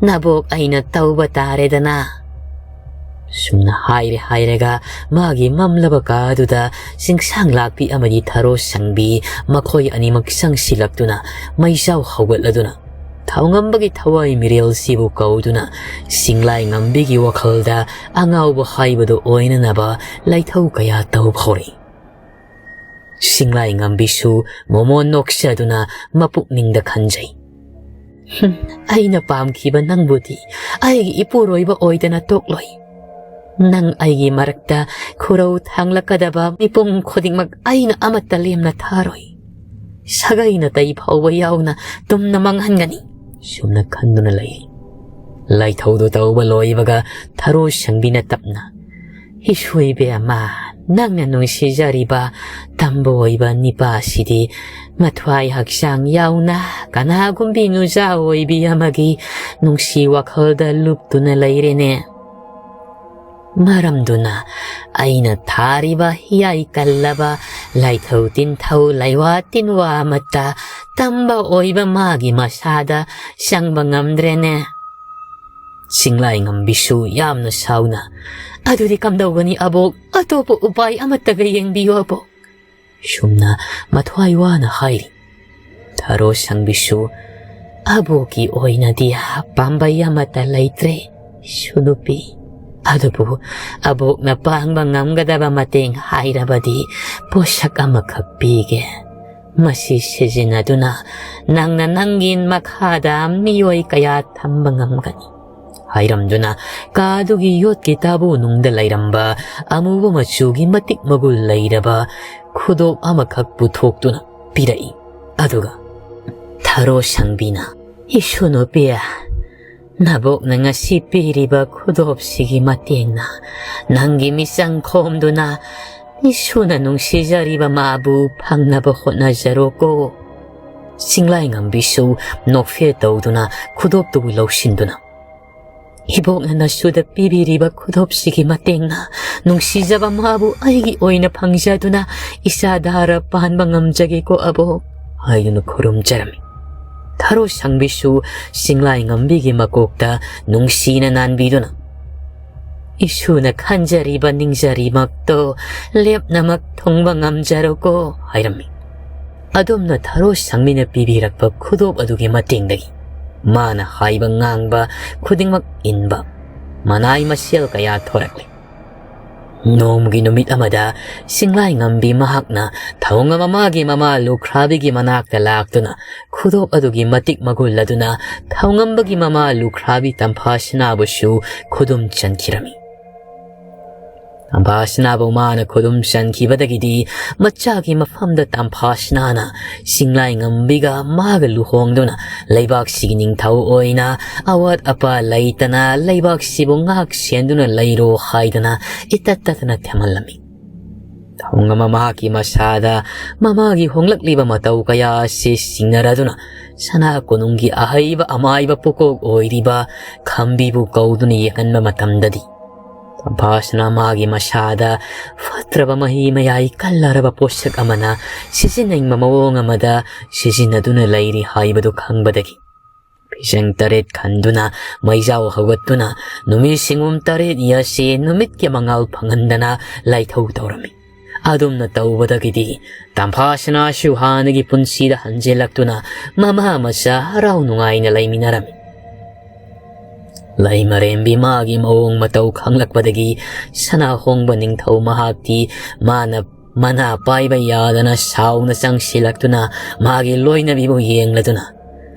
ꯅꯕꯣꯛ ꯑꯩꯅ ꯇꯧꯕ ꯇꯥꯔꯦꯗꯅ꯫" ꯁꯨꯝꯅ ꯍꯥꯏꯔꯦ ꯍꯥꯏꯔꯒ ꯃꯥꯒꯤ ꯃꯝꯂꯕ ꯀꯥꯗꯨꯗ ꯆꯤꯡꯁꯥꯡ ꯂꯥꯛꯄꯤ ꯑꯃꯗꯤ ꯊꯔꯣ ꯁꯪꯕꯤ ꯃꯈꯣꯏ ꯑꯅꯤꯃꯛ ꯆꯪꯁꯤꯜꯂꯛꯇꯨꯅ ꯃꯩꯖꯥꯎ ꯍꯧꯒꯠꯂꯗꯨꯅ ꯊꯧꯉꯝꯕꯒꯤ ꯊꯋꯥꯏ ꯃꯤꯔꯦꯜꯁꯤꯕꯨ ꯀꯧꯗꯨꯅ ꯁꯤꯡꯂꯥꯏ ꯉꯝꯕꯤꯒꯤ ꯋꯥꯈꯜꯗ ꯑꯉꯥꯎꯕ ꯍꯥꯏꯕꯗꯨ ꯑꯣꯏꯅꯅꯕ ꯂꯥꯏꯊꯧ ꯀꯌꯥ ꯇꯧꯕ ꯍꯧꯔꯛꯏ꯫ ꯁꯤꯡꯂꯥꯏꯉꯝꯕꯤꯁꯨ ꯃꯣꯃꯣꯟ ꯅꯣꯛꯆꯗꯨꯅ ꯃꯄꯨꯛꯅꯤꯡꯗ ꯈꯟꯖꯩ, "ꯍꯨꯝ, ꯑꯩꯅ ꯄꯥꯝꯈꯤꯕ ꯅꯪꯕꯨꯗꯤ ꯑꯩꯒꯤ ꯏꯄꯨꯔꯣꯏꯕ ꯑꯣꯏꯗꯅ ꯇꯣꯛꯂꯣꯏ꯫ ꯅꯪ ꯑꯩꯒꯤ ꯃꯔꯛꯇ ꯈꯨꯔꯧ ꯊꯥꯡꯂꯛꯀꯗꯕ ꯃꯤꯄꯨꯝ ꯈꯨꯗꯤꯡꯃꯛ ꯑꯩꯅ ꯑꯃꯠꯇ ꯂꯦꯝꯅ ꯊꯥꯔꯣꯏ꯫ ꯁꯥꯒꯩ ꯅꯥꯇꯩ ꯐꯥꯎꯕ ꯌꯥꯎꯅ ꯇꯨꯝꯅ ꯃꯥꯡꯍꯟꯒꯅꯤ" ꯁꯨꯝꯅ ꯈꯟꯗꯨꯅ ꯂꯩ꯫ ꯂꯥꯏꯊꯧꯗꯨ ꯇꯧꯕ ꯂꯣꯏꯕꯒ ꯊꯔꯣ ꯁꯪꯕꯤꯅ ꯇꯞꯅ, "ꯏꯁꯣꯏꯕꯦꯝꯃ, ꯅꯪꯅ ꯅꯨꯡꯁꯤꯖꯔꯤꯕ ꯇꯝꯕ ꯑꯣꯏꯕ ꯅꯤꯄꯥꯁꯤꯗꯤ ꯃꯊ꯭ꯋꯥꯏ ꯍꯛꯆꯥꯡ ꯌꯥꯎꯅ ꯀꯅꯥꯒꯨꯝꯕꯤ ꯅꯨꯖꯥ ꯑꯣꯏꯕꯤ ꯑꯃꯒꯤ ꯅꯨꯡꯁꯤ ꯋꯥꯈꯜꯗ ꯂꯨꯞꯇꯨꯅ ꯂꯩꯔꯦꯅꯦ꯫ ꯃꯔꯝꯗꯨꯅ ꯑꯩꯅ ꯊꯥꯔꯤꯕ ꯍꯤꯌꯥꯏ ꯀꯜꯂꯕ ꯂꯥꯏꯊꯧ ꯇꯤꯟꯊꯧ ꯂꯥꯏꯋꯥ ꯇꯤꯟꯋꯥ ꯑꯃꯠꯇ ꯇꯝꯕ ꯑꯣꯏꯕ ꯃꯥꯒꯤ ꯃꯁꯥꯗ ꯆꯪꯕ ꯉꯝꯗ꯭ꯔꯦꯅꯦ"꯫ ꯆꯤꯡꯂꯥꯏꯉꯝꯕꯤꯁꯨ ꯌꯥꯝꯅ ꯁꯥꯎꯅ, "ꯑꯗꯨꯗꯤ ꯀꯝꯗꯧꯒꯅꯤ ꯑꯕꯣꯛ? ꯑꯇꯣꯞꯄ ꯎꯄꯥꯏ ꯑꯃꯠꯇꯒ ꯌꯦꯡꯕꯤꯌꯨ ꯑꯕꯣꯛ"꯫ ꯁꯨꯝꯅ ꯃꯊ꯭ꯋꯥꯏ ꯋꯥꯅ ꯍꯥꯏꯔꯤ꯫ ꯊꯔꯣ ꯁꯪꯕꯤꯁꯨ, "ꯑꯕꯣꯛꯀꯤ ꯑꯣꯏꯅꯗꯤ ꯄꯥꯝꯕꯩ ꯑꯃꯠꯇ ꯂꯩꯇ꯭ꯔꯦ, ꯏꯁꯨ ꯅꯨꯄꯤ꯫ ꯑꯗꯨꯕꯨ ꯑꯕꯣꯛꯅ ꯄꯥꯡꯕ ꯉꯝꯒꯗꯕ ꯃꯇꯦꯡ ꯍꯥꯏꯔꯕꯗꯤ ꯄꯣꯠꯁꯛ ꯑꯃꯈꯛ ꯄꯤꯒꯦ꯫ ꯃꯁꯤ ꯁꯤꯖꯤꯟꯅꯗꯨꯅ ꯅꯪꯅ ꯅꯪꯒꯤ ꯃꯈꯥꯗ ꯃꯤꯑꯣꯏ ꯀꯌꯥ ꯊꯝꯕ ꯉꯝꯒꯅꯤ" ꯍꯥꯏꯔꯝꯗꯨꯅ ꯀꯥꯗꯨꯒꯤ ꯌꯣꯠꯀꯤ ꯇꯥꯕꯨ ꯅꯨꯡꯗ ꯂꯩꯔꯝꯕ ꯑꯃꯨꯕ ꯃꯆꯨꯒꯤ ꯃꯇꯤꯛ ꯃꯒꯨꯜ ꯂꯩꯔꯕ ꯈꯨꯗꯣꯞ ꯑꯃꯈꯛ ꯄꯨꯊꯣꯛꯇꯨꯅ ꯄꯤꯔꯛꯏ꯫ ꯑꯗꯨꯒ ꯊꯔꯣ ꯁꯪꯕꯤꯅ, "ꯏꯁꯨ ꯅꯨꯄꯤ, ꯅꯕꯣꯛꯅ ꯉꯁꯤ ꯄꯤꯔꯤꯕ ꯈꯨꯗꯣꯞꯁꯤꯒꯤ ꯃꯇꯦꯡꯅ ꯅꯪꯒꯤ ꯃꯤꯆꯪ ꯈꯣꯝꯗꯨꯅ ꯏꯁꯨꯅ ꯅꯨꯡꯁꯤꯖꯔꯤꯕ ꯃꯥꯕꯨ ꯐꯪꯅꯕ ꯍꯣꯠꯅꯖꯔꯣꯀꯣ"꯫ ꯆꯤꯡꯂꯥꯏꯉꯝꯕꯤꯁꯨ ꯅꯣꯛꯐꯦ ꯇꯧꯗꯨꯅ ꯈꯨꯗꯣꯞꯇꯨꯕꯨ ꯂꯧꯁꯤꯟꯗꯨꯅ, "ꯏꯕꯣꯛꯅ ꯅꯁꯨꯗ ꯄꯤꯕꯤꯔꯤꯕ ꯈꯨꯗꯣꯞꯁꯤꯒꯤ ꯃꯇꯦꯡꯅ ꯅꯨꯡꯁꯤꯖꯕ ꯃꯥꯕꯨ ꯑꯩꯒꯤ ꯑꯣꯏꯅ ꯐꯪꯖꯗꯨꯅ ꯏꯆꯥ ꯗꯥꯔ ꯄꯥꯟꯕ ꯉꯝꯖꯒꯦꯀꯣ ꯑꯕꯣꯛ" ꯍꯥꯏꯗꯨꯅ ꯈꯨꯔꯨꯝꯖꯔꯝꯃꯤ꯫ ꯊꯔꯣ ꯁꯪꯕꯤꯁꯨ ꯆꯤꯡꯂꯥꯏꯉꯝꯕꯤꯒꯤ ꯃꯀꯣꯛꯇ ꯅꯨꯡꯁꯤꯅ ꯅꯥꯟꯕꯤꯗꯨꯅ, "ꯏꯁꯨꯅ ꯈꯟꯖꯔꯤꯕ ꯅꯤꯡꯖꯔꯤꯃꯛꯇꯣ ꯂꯦꯞꯅꯃꯛ ꯊꯨꯡꯕ ꯉꯝꯖꯔꯣꯀꯣ" ꯍꯥꯏꯔꯝꯃꯤ꯫ ꯑꯗꯣꯝꯅ ꯊꯔꯣ ꯁꯪꯕꯤꯅ ꯄꯤꯕꯤꯔꯛꯄ ꯈꯨꯗꯣꯞ ꯑꯗꯨꯒꯤ ꯃꯇꯦꯡꯗꯒꯤ ꯃꯥꯅ ꯍꯥꯏꯕ ꯉꯥꯡꯕ ꯈꯨꯗꯤꯡꯃꯛ ꯏꯟꯕ ꯃꯅꯥꯏ ꯃꯁꯦꯜ ꯀꯌꯥ ꯊꯣꯔꯛꯂꯦ꯫ ꯅꯣꯡꯃꯒꯤ ꯅꯨꯃꯤꯠ ꯑꯃꯗ ꯁꯤꯡꯂꯥꯏꯉꯝꯕꯤ ꯃꯍꯥꯛꯅ ꯊꯧꯉꯝ ꯑꯃꯒꯤ ꯃꯃꯥ ꯂꯨꯈ꯭ꯔꯥꯕꯤꯒꯤ ꯃꯅꯥꯛꯇ ꯂꯥꯛꯇꯨꯅ ꯈꯨꯗꯣꯞ ꯑꯗꯨꯒꯤ ꯃꯇꯤꯛ ꯃꯒꯨꯜ ꯑꯗꯨꯅ ꯊꯧꯉꯝꯕꯒꯤ ꯃꯃꯥ ꯂꯨꯈ꯭ꯔꯥꯕꯤ ꯇꯝꯐꯥꯁꯅꯥꯕꯨꯁꯨ ꯈꯨꯗꯨꯝ ꯆꯟꯈꯤꯔꯝꯃꯤ꯫ ꯇꯝꯐꯥꯁꯅꯥꯕꯨ ꯃꯥꯅ ꯈꯨꯗꯨꯝ ꯆꯟꯈꯤꯕꯗꯒꯤꯗꯤ ꯃꯆꯥꯒꯤ ꯃꯐꯝꯗ ꯇꯝꯐꯥꯁꯅꯥꯅ ꯁꯤꯡꯂꯥꯏꯉꯝꯕꯤꯒ ꯃꯥꯒ ꯂꯨꯍꯣꯡꯗꯨꯅ ꯂꯩꯕꯥꯛꯁꯤꯒꯤ ꯅꯤꯡꯊꯧ ꯑꯣꯏꯅ ꯑꯋꯥꯠ ꯑꯄꯥ ꯂꯩꯇꯅ ꯂꯩꯕꯥꯛꯁꯤꯕꯨ ꯉꯥꯛ ꯁꯦꯟꯗꯨꯅ ꯂꯩꯔꯣ ꯍꯥꯏꯗꯅ ꯏꯇꯠ ꯇꯠꯇꯅ ꯊꯦꯝꯍꯜꯂꯝꯃꯤ꯫ ꯊꯧꯉꯝ ꯑꯃ ꯃꯍꯥꯛꯀꯤ ꯃꯁꯥꯗ ꯃꯃꯥꯒꯤ ꯍꯣꯡꯂꯛꯂꯤꯕ ꯃꯇꯧ ꯀꯌꯥ ꯑꯁꯤ ꯆꯤꯡꯅꯔꯗꯨꯅ ꯁꯅꯥ ꯀꯣꯅꯨꯡꯒꯤ ꯑꯍꯩꯕ ꯑꯃꯥꯏꯕ ꯄꯨꯀꯣꯛ ꯑꯣꯏꯔꯤꯕ ꯈꯝꯕꯤꯕꯨ ꯀꯧꯗꯨꯅ ꯌꯦꯡꯍꯟꯕ ꯃꯇꯝꯗꯗꯤ ꯇꯝꯐꯥꯁꯅ ꯃꯥꯒꯤ ꯃꯁꯥꯗ ꯐꯠꯇ꯭ꯔꯕ ꯃꯍꯤ ꯃꯌꯥꯏ ꯀꯜꯂꯔꯕ ꯄꯣꯠꯁꯛ ꯑꯃꯅ ꯁꯤꯖꯤꯟꯅꯅꯤꯡꯕ ꯃꯑꯣꯡ ꯑꯃꯗ ꯁꯤꯖꯤꯟꯅꯗꯨꯅ ꯂꯩꯔꯤ ꯍꯥꯏꯕꯗꯨ ꯈꯪꯕꯗꯒꯤ ꯐꯤꯖꯪ ꯇꯔꯦꯠ ꯈꯟꯗꯨꯅ ꯃꯩꯖꯥꯎ ꯍꯧꯒꯠꯇꯨꯅ ꯅꯨꯃꯤꯠ ꯁꯤꯡꯒꯨꯝ ꯇꯔꯦꯠꯅꯤ ꯑꯁꯤ ꯅꯨꯃꯤꯠꯀꯤ ꯃꯉꯥꯜ ꯐꯪꯍꯟꯗꯅ ꯂꯥꯏꯊꯧ ꯇꯧꯔꯝꯃꯤ꯫ ꯑꯗꯨꯝꯅ ꯇꯧꯕꯗꯒꯤꯗꯤ ꯇꯝꯐꯥꯁꯅꯥꯁꯨ ꯍꯥꯟꯅꯒꯤ ꯄꯨꯟꯁꯤꯗ ꯍꯟꯖꯤꯜꯂꯛꯇꯨꯅ ꯃꯃꯥ ꯃꯆꯥ ꯍꯔꯥꯎ ꯅꯨꯡꯉꯥꯏꯅ ꯂꯩꯃꯤꯟꯅꯔꯝꯃꯤ꯫ ꯂꯩꯃꯔꯦꯝꯕꯤ ꯃꯥꯒꯤ ꯃꯑꯣꯡ ꯃꯇꯧ ꯈꯪꯂꯛꯄꯗꯒꯤ ꯁꯅꯥꯍꯣꯡꯕ ꯅꯤꯡꯊꯧ ꯃꯍꯥꯛꯇꯤ ꯃꯥꯅ ꯃꯅꯥ ꯄꯥꯏꯕ ꯌꯥꯗꯅ ꯁꯥꯎꯅ ꯆꯪꯁꯤꯜꯂꯛꯇꯨꯅ ꯃꯥꯒꯤ ꯂꯣꯏꯅꯕꯤꯕꯨ ꯌꯦꯡꯂꯗꯨꯅ,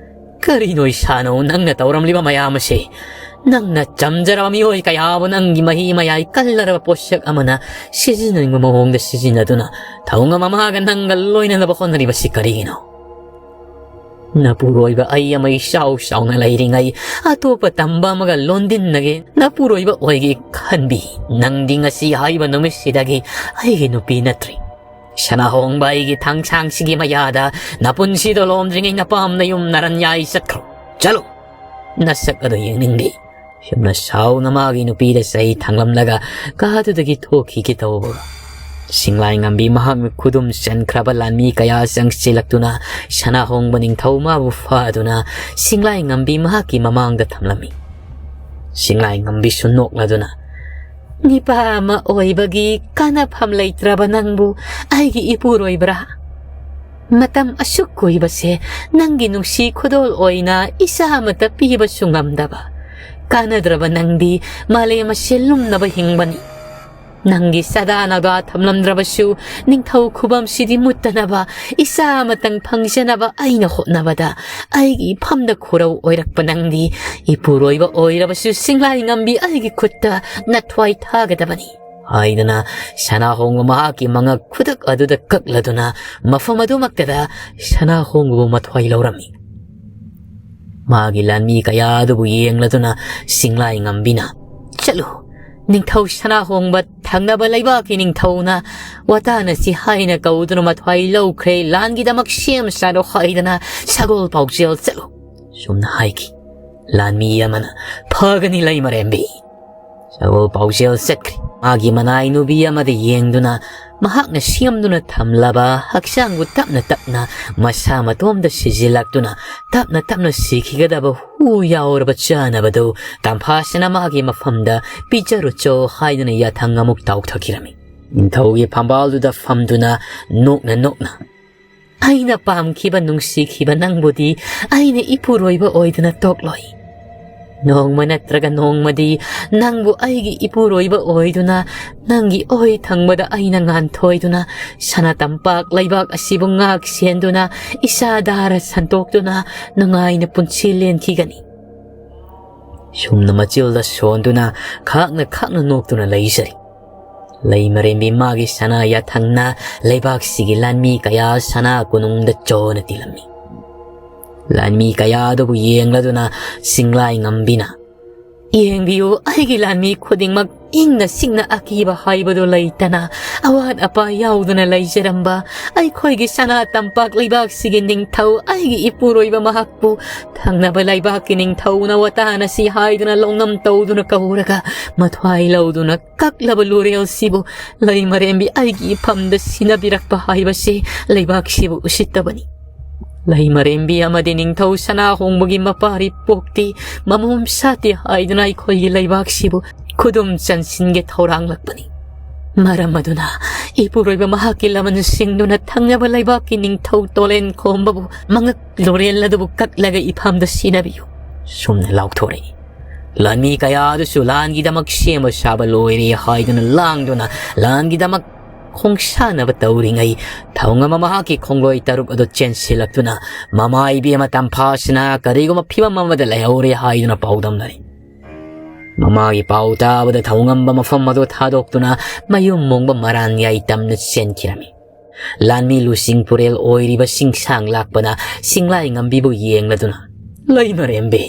"ꯀꯔꯤꯅꯣ ꯏꯁꯥꯅꯧ ꯅꯪꯅ ꯇꯧꯔꯝꯂꯤꯕ ꯃꯌꯥꯝ ꯑꯁꯤ? ꯅꯪꯅ ꯆꯝꯖꯔꯕ ꯃꯤꯑꯣꯏ ꯀꯌꯥꯕꯨ ꯅꯪꯒꯤ ꯃꯍꯤ ꯃꯌꯥꯏ ꯀꯜꯂꯔꯕ ꯄꯣꯠꯁꯛ ꯑꯃꯅ ꯁꯤꯖꯤꯟꯅꯅꯤꯡꯕ ꯃꯑꯣꯡꯗ ꯁꯤꯖꯤꯟꯅꯗꯨꯅ ꯊꯧꯉꯝ ꯑꯃꯒ ꯅꯪꯒ ꯂꯣꯏꯅꯅꯕ ꯍꯣꯠꯅꯔꯤꯕꯁꯤ ꯀꯔꯤꯒꯤꯅꯣ? ꯅꯄꯨꯔꯣꯏꯕ ꯑꯩ ꯑꯃ ꯏꯆꯥꯎ ꯆꯥꯎꯅ ꯂꯩꯔꯤꯉꯩ ꯑꯇꯣꯞꯄ ꯇꯝꯕ ꯑꯃꯒ ꯂꯣꯟꯗꯤꯟꯅꯒꯦ ꯅꯄꯨꯔꯣꯏꯕ ꯑꯣꯏꯒꯦ ꯈꯟꯕꯤ ꯅꯪꯗꯤ ꯉꯁꯤ ꯍꯥꯏꯕ ꯅꯨꯃꯤꯠꯁꯤꯗꯒꯤ ꯑꯩꯒꯤ ꯅꯨꯄꯤ ꯅꯠꯇ꯭ꯔꯤ꯫ ꯁꯅꯥꯍꯣꯡꯕ ꯑꯩꯒꯤ ꯊꯥꯡꯁꯥꯡꯁꯤꯒꯤ ꯃꯌꯥꯗ ꯅꯄꯨꯟꯁꯤꯗꯣ ꯂꯣꯝꯗ꯭ꯔꯤꯉꯩ ꯅꯄꯥꯝ ꯅꯌꯨꯝ ꯅꯔꯟꯌꯥꯏ ꯆꯠꯈ꯭ꯔꯣ꯫ ꯆꯠꯂꯨ꯫ ꯅꯁꯛ ꯑꯗꯨ ꯌꯦꯡꯅꯤꯡꯗꯦ꯫" ꯌꯥꯝꯅ ꯁꯥꯎꯅ ꯃꯥꯒꯤ ꯅꯨꯄꯤꯗ ꯆꯩ ꯊꯥꯡꯂꯝꯂꯒ ꯀꯥꯗꯨꯗꯒꯤ ꯊꯣꯛꯈꯤꯒꯦ ꯇꯧꯕ ꯁꯤꯡꯂꯥꯏ ꯉꯝꯕꯤ ꯃꯍꯥꯛꯅ ꯈꯨꯗꯨꯝ ꯆꯟꯈ꯭ꯔꯕ ꯂꯥꯟꯃꯤ ꯀꯌꯥ ꯆꯪꯁꯤꯜꯂꯛꯇꯨꯅ ꯁꯅꯥꯍꯣꯡꯕ ꯅꯤꯡꯊꯧ ꯃꯥꯕꯨ ꯐꯥꯗꯨꯅ ꯁꯤꯡꯂꯥꯏ ꯉꯝꯕꯤ ꯃꯍꯥꯛꯀꯤ ꯃꯃꯥꯡꯗ ꯊꯝꯂꯝꯃꯤ꯫ ꯁꯤꯡꯂꯥꯏ ꯉꯝꯕꯤꯁꯨ ꯅꯣꯛꯂꯗꯨꯅ, "ꯅꯤꯄꯥ ꯑꯃ ꯑꯣꯏꯕꯒꯤ ꯀꯥꯟꯅꯐꯝ ꯂꯩꯇ꯭ꯔꯕ ꯅꯪꯕꯨ ꯑꯩꯒꯤ ꯏꯄꯨꯔꯣꯏꯕ꯭ꯔꯥ? ꯃꯇꯝ ꯑꯁꯨꯛ ꯀꯨꯏꯕꯁꯦ ꯅꯪꯒꯤ ꯅꯨꯡꯁꯤ ꯈꯨꯗꯣꯜ ꯑꯣꯏꯅ ꯏꯆꯥ ꯑꯃꯠꯇ ꯄꯤꯕꯁꯨ ꯉꯝꯗꯕ ꯀꯥꯟꯅꯗ꯭ꯔꯕ ꯅꯪꯗꯤ ꯃꯥꯂꯦꯝ ꯑꯁꯤ ꯂꯨꯝꯅꯕ ꯍꯤꯡꯕꯅꯤ꯫ ꯅꯪꯒꯤ ꯆꯥꯗꯥ ꯅꯥꯎꯗꯥ ꯊꯝꯂꯝꯗ꯭ꯔꯕꯁꯨ, ꯅꯤꯡꯊꯧ ꯈꯨꯕꯝꯁꯤꯗꯤ ꯃꯨꯠꯇꯅꯕ, ꯏꯆꯥ ꯑꯃꯇꯪ ꯐꯪꯖꯅꯕ ꯑꯩꯅ ꯍꯣꯠꯅꯕꯗ, ꯑꯩꯒꯤ ꯏꯐꯝꯗ ꯈꯨꯔꯧ ꯑꯣꯏꯔꯛꯄ ꯅꯪꯗꯤ, ꯏꯄꯨꯔꯣꯏꯕ ꯑꯣꯏꯔꯕꯁꯨ ꯆꯤꯡꯂꯥꯏ ꯉꯝꯕꯤ ꯑꯩꯒꯤ ꯈꯨꯠꯇ ꯅꯊ꯭ꯋꯥꯏ ꯊꯥꯒꯗꯕꯅꯤ" ꯍꯥꯏꯗꯨꯅ, ꯁꯅꯥꯍꯣꯡꯕ ꯃꯍꯥꯛꯀꯤ ꯃꯉꯛ ꯈꯨꯗꯛ ꯑꯗꯨꯗ ꯀꯛꯂꯗꯨꯅ, ꯃꯐꯝ ꯑꯗꯨꯃꯛꯇꯗ ꯁꯅꯥꯍꯣꯡꯕꯕꯨ ꯃꯊ꯭ꯋꯥꯏ ꯂꯧꯔꯝꯃꯤ꯫ ꯃꯥꯒꯤ ꯂꯥꯟꯃꯤ ꯀꯌꯥ ꯑꯗꯨꯕꯨ ꯌꯦꯡꯂꯗꯨꯅ, ꯆꯤꯡꯂꯥꯏ ꯉꯝꯕꯤꯅ, "ꯆꯠꯂꯨ, ꯅꯤꯡꯊꯧ ꯁꯅꯥꯍꯣꯡꯕ ꯊꯪꯅꯕ ꯂꯩꯕꯥꯛꯀꯤ ꯅꯤꯡꯊꯧꯅ ꯋꯥꯇꯥꯅꯁꯤ ꯍꯥꯏꯅ ꯀꯧꯗꯨꯅ ꯃꯊ꯭ꯋꯥꯏ ꯂꯧꯈ꯭ꯔꯦ, ꯂꯥꯟꯒꯤꯗꯃꯛ ꯁꯦꯝ ꯁꯥꯔꯣ ꯍꯥꯏꯗꯅ ꯁꯒꯣꯜ ꯄꯥꯎꯖꯦꯜ ꯆꯠꯂꯨ" ꯁꯨꯝꯅ ꯍꯥꯏꯈꯤ꯫ ꯂꯥꯟꯃꯤ ꯑꯃꯅ, "ꯐꯒꯅꯤ ꯂꯩꯃꯔꯦꯝꯕꯤ"꯫ ꯁꯒꯣꯜ ꯄꯥꯎꯖꯦꯜ ꯆꯠꯈ꯭ꯔꯦ꯫ ꯃꯥꯒꯤ ꯃꯅꯥꯏ ꯅꯨꯄꯤ ꯑꯃꯗ ꯌꯦꯡꯗꯨꯅ, ꯃꯍꯥꯛꯅ ꯁꯦꯝꯗꯨꯅ ꯊꯝꯂꯕ ꯍꯛꯆꯥꯡꯕꯨ ꯇꯞꯅ ꯇꯞꯅ ꯃꯁꯥ ꯃꯇꯣꯝꯗ ꯁꯤꯖꯤꯜꯂꯛꯇꯨꯅ, ꯇꯞꯅ ꯇꯞꯅ ꯁꯤꯈꯤꯒꯗꯕ ꯍꯨ ꯌꯥꯎꯔꯕ ꯆꯥꯅꯕꯗꯨ ꯇꯝꯐꯥꯁꯤꯅ ꯃꯥꯒꯤ ꯃꯐꯝꯗ ꯄꯤꯖꯔꯨꯆꯣ ꯍꯥꯏꯗꯨꯅ ꯌꯥꯊꯪ ꯑꯃꯨꯛ ꯇꯥꯎꯊꯈꯤꯔꯝꯃꯤ꯫ ꯅꯤꯡꯊꯧꯒꯤ ꯐꯝꯕꯥꯜꯗꯨꯗ ꯐꯝꯗꯨꯅ ꯅꯣꯛꯅ ꯅꯣꯛꯅ, "ꯑꯩꯅ ꯄꯥꯝꯈꯤꯕ ꯅꯨꯡꯁꯤꯈꯤꯕ ꯅꯪꯕꯨꯗꯤ ꯑꯩꯅ ꯏꯄꯨꯔꯣꯏꯕ ꯑꯣꯏꯗꯨꯅ ꯇꯣꯛꯂꯣꯏ꯫ ꯅꯣꯡꯃ ꯅꯠꯇ꯭ꯔꯒ ꯅꯣꯡꯃꯗꯤ ꯅꯪꯕꯨ ꯑꯩꯒꯤ ꯏꯄꯨꯔꯣꯏꯕ ꯑꯣꯏꯗꯨꯅ, ꯅꯪꯒꯤ ꯑꯣꯏ ꯊꯪꯕꯗ ꯑꯩꯅ ꯉꯥꯟꯊꯣꯏꯗꯨꯅ, ꯁꯅꯥ ꯇꯝꯄꯥꯛ ꯂꯩꯕꯥꯛ ꯑꯁꯤꯕꯨ ꯉꯥꯛ ꯁꯦꯟꯗꯨꯅ, ꯏꯆꯥ ꯗꯥꯔ ꯁꯟꯇꯣꯛꯇꯨꯅ ꯅꯨꯡꯉꯥꯏꯅ ꯄꯨꯟꯁꯤ ꯂꯦꯟꯈꯤꯒꯅꯤ"꯫ ꯁꯨꯝꯅ ꯃꯆꯤꯜꯗ ꯁꯣꯟꯗꯨꯅ ꯈꯥꯛꯅ ꯈꯥꯛꯅ ꯅꯣꯛꯇꯨꯅ ꯂꯩꯖꯔꯤ꯫ ꯂꯩꯃꯔꯦꯝꯕꯤ ꯃꯥꯒꯤ ꯁꯅꯥ ꯌꯥꯊꯪꯅ ꯂꯩꯕꯥꯛꯁꯤꯒꯤ ꯂꯥꯟꯃꯤ ꯀꯌꯥ ꯁꯅꯥ ꯀꯣꯅꯨꯡꯗ ꯆꯣꯅ ꯇꯤꯜꯂꯝꯃꯤ꯫ ꯂꯥꯟꯃꯤ ꯀꯌꯥ ꯑꯗꯨꯕꯨ ꯌꯦꯡꯂꯗꯨꯅ ꯆꯤꯡꯂꯥꯏ ꯉꯝꯕꯤꯅ, "ꯌꯦꯡꯕꯤꯌꯨ, ꯑꯩꯒꯤ ꯂꯥꯟꯃꯤ ꯈꯨꯗꯤꯡꯃꯛ ꯏꯪꯅ ꯆꯤꯛꯅ ꯑꯀꯤꯕ ꯍꯥꯏꯕꯗꯨ ꯂꯩꯇꯅ, ꯑꯋꯥꯠ ꯑꯄꯥ ꯌꯥꯎꯗꯅ ꯂꯩꯖꯔꯝꯕ ꯑꯩꯈꯣꯏꯒꯤ ꯁꯅꯥ ꯇꯝꯄꯥꯛ ꯂꯩꯕꯥꯛꯁꯤꯒꯤ ꯅꯤꯡꯊꯧ, ꯑꯩꯒꯤ ꯏꯄꯨꯔꯣꯏꯕ ꯃꯍꯥꯛꯄꯨ ꯊꯪꯅꯕ ꯂꯩꯕꯥꯛꯀꯤ ꯅꯤꯡꯊꯧꯅ ꯋꯥꯇꯥꯅꯁꯤ ꯍꯥꯏꯗꯨꯅ ꯂꯧꯅꯝ ꯇꯧꯗꯨꯅ ꯀꯧꯔꯒ ꯃꯊ꯭ꯋꯥꯏ ꯂꯧꯗꯨꯅ ꯀꯛꯂꯕ ꯂꯣꯔꯦꯜꯁꯤꯕꯨ ꯂꯩꯃꯔꯦꯝꯕꯤ ꯑꯩꯒꯤ ꯏꯐꯝꯗ ꯁꯤꯟꯅꯕꯤꯔꯛꯄ ꯍꯥꯏꯕꯁꯤ ꯂꯩꯕꯥꯛꯁꯤꯕꯨ ꯎꯁꯤꯠꯇꯕꯅꯤ꯫ ꯂꯩꯃꯔꯦꯝꯕꯤ ꯑꯃꯗꯤ ꯅꯤꯡꯊꯧ ꯁꯅꯥꯍꯣꯡꯕꯒꯤ ꯃꯄꯥꯔꯤ ꯄꯣꯛꯇꯤ ꯃꯃꯣꯝ ꯁꯥꯠꯇꯦ ꯍꯥꯏꯗꯨꯅ ꯑꯩꯈꯣꯏꯒꯤ ꯂꯩꯕꯥꯛꯁꯤꯕꯨ ꯈꯨꯗꯨꯝ ꯆꯟꯁꯤꯟꯒꯦ ꯊꯧꯔꯥꯡꯂꯛꯄꯅꯤ꯫ ꯃꯔꯝ ꯑꯗꯨꯅ ꯏꯄꯨꯔꯣꯏꯕ ꯃꯍꯥꯛꯀꯤ ꯂꯃꯟꯁꯤꯡꯗꯨꯅ ꯊꯪꯅꯕ ꯂꯩꯕꯥꯛꯀꯤ ꯅꯤꯡꯊꯧ ꯇꯣꯂꯦꯟ ꯈꯣꯝꯕꯕꯨ ꯃꯉꯛ ꯂꯣꯔꯦꯜ ꯑꯗꯨꯕꯨ ꯀꯛꯂꯒ ꯏꯐꯝꯗ ꯁꯤꯟꯅꯕꯤꯌꯨ" ꯁꯨꯝꯅ ꯂꯥꯎꯊꯣꯔꯛꯏ꯫ ꯂꯥꯟꯃꯤ ꯀꯌꯥ ꯑꯗꯨꯁꯨ ꯂꯥꯟꯒꯤꯗꯃꯛ ꯁꯦꯝꯕ ꯁꯥꯕ ꯂꯣꯏꯔꯦ ꯍꯥꯏꯗꯨꯅ ꯂꯥꯡꯗꯨꯅ ꯂꯥꯟꯒꯤꯗꯃꯛ ꯈꯣꯡꯁꯥꯟꯅꯕ ꯇꯧꯔꯤꯉꯩ, ꯊꯧꯉꯝꯕ ꯃꯍꯥꯛꯀꯤ ꯈꯣꯡꯂꯣꯏ ꯇꯔꯨꯛ ꯑꯗꯨ ꯆꯦꯟꯁꯤꯜꯂꯛꯇꯨꯅ ꯃꯃꯥ ꯏꯕꯦꯝꯃ ꯇꯝꯐꯥꯁꯤꯅ ꯀꯔꯤꯒꯨꯝꯕ ꯐꯤꯕꯝ ꯑꯃꯗ ꯂꯩꯍꯧꯔꯦ ꯍꯥꯏꯗꯨꯅ ꯄꯥꯎꯗꯝꯅꯔꯤ꯫ ꯃꯃꯥꯒꯤ ꯄꯥꯎ ꯇꯥꯕꯗ ꯊꯧꯉꯝꯕ ꯃꯐꯝ ꯑꯗꯨ ꯊꯥꯗꯣꯛꯇꯨꯅ ꯃꯌꯨꯝ ꯃꯣꯡꯕ ꯃꯔꯥꯟꯌꯥꯏ ꯇꯝꯅ ꯆꯦꯟꯈꯤꯔꯝꯃꯤ꯫ ꯂꯥꯟꯃꯤ ꯂꯨꯆꯤꯡ ꯄꯨꯔꯦꯜ ꯑꯣꯏꯔꯤꯕ ꯆꯤꯡꯁꯥꯡ ꯂꯥꯛꯄꯅ ꯆꯤꯡꯂꯥꯏ ꯉꯝꯕꯤꯕꯨ ꯌꯦꯡꯂꯗꯨꯅ, "ꯂꯩꯃꯔꯦꯝꯕꯤ,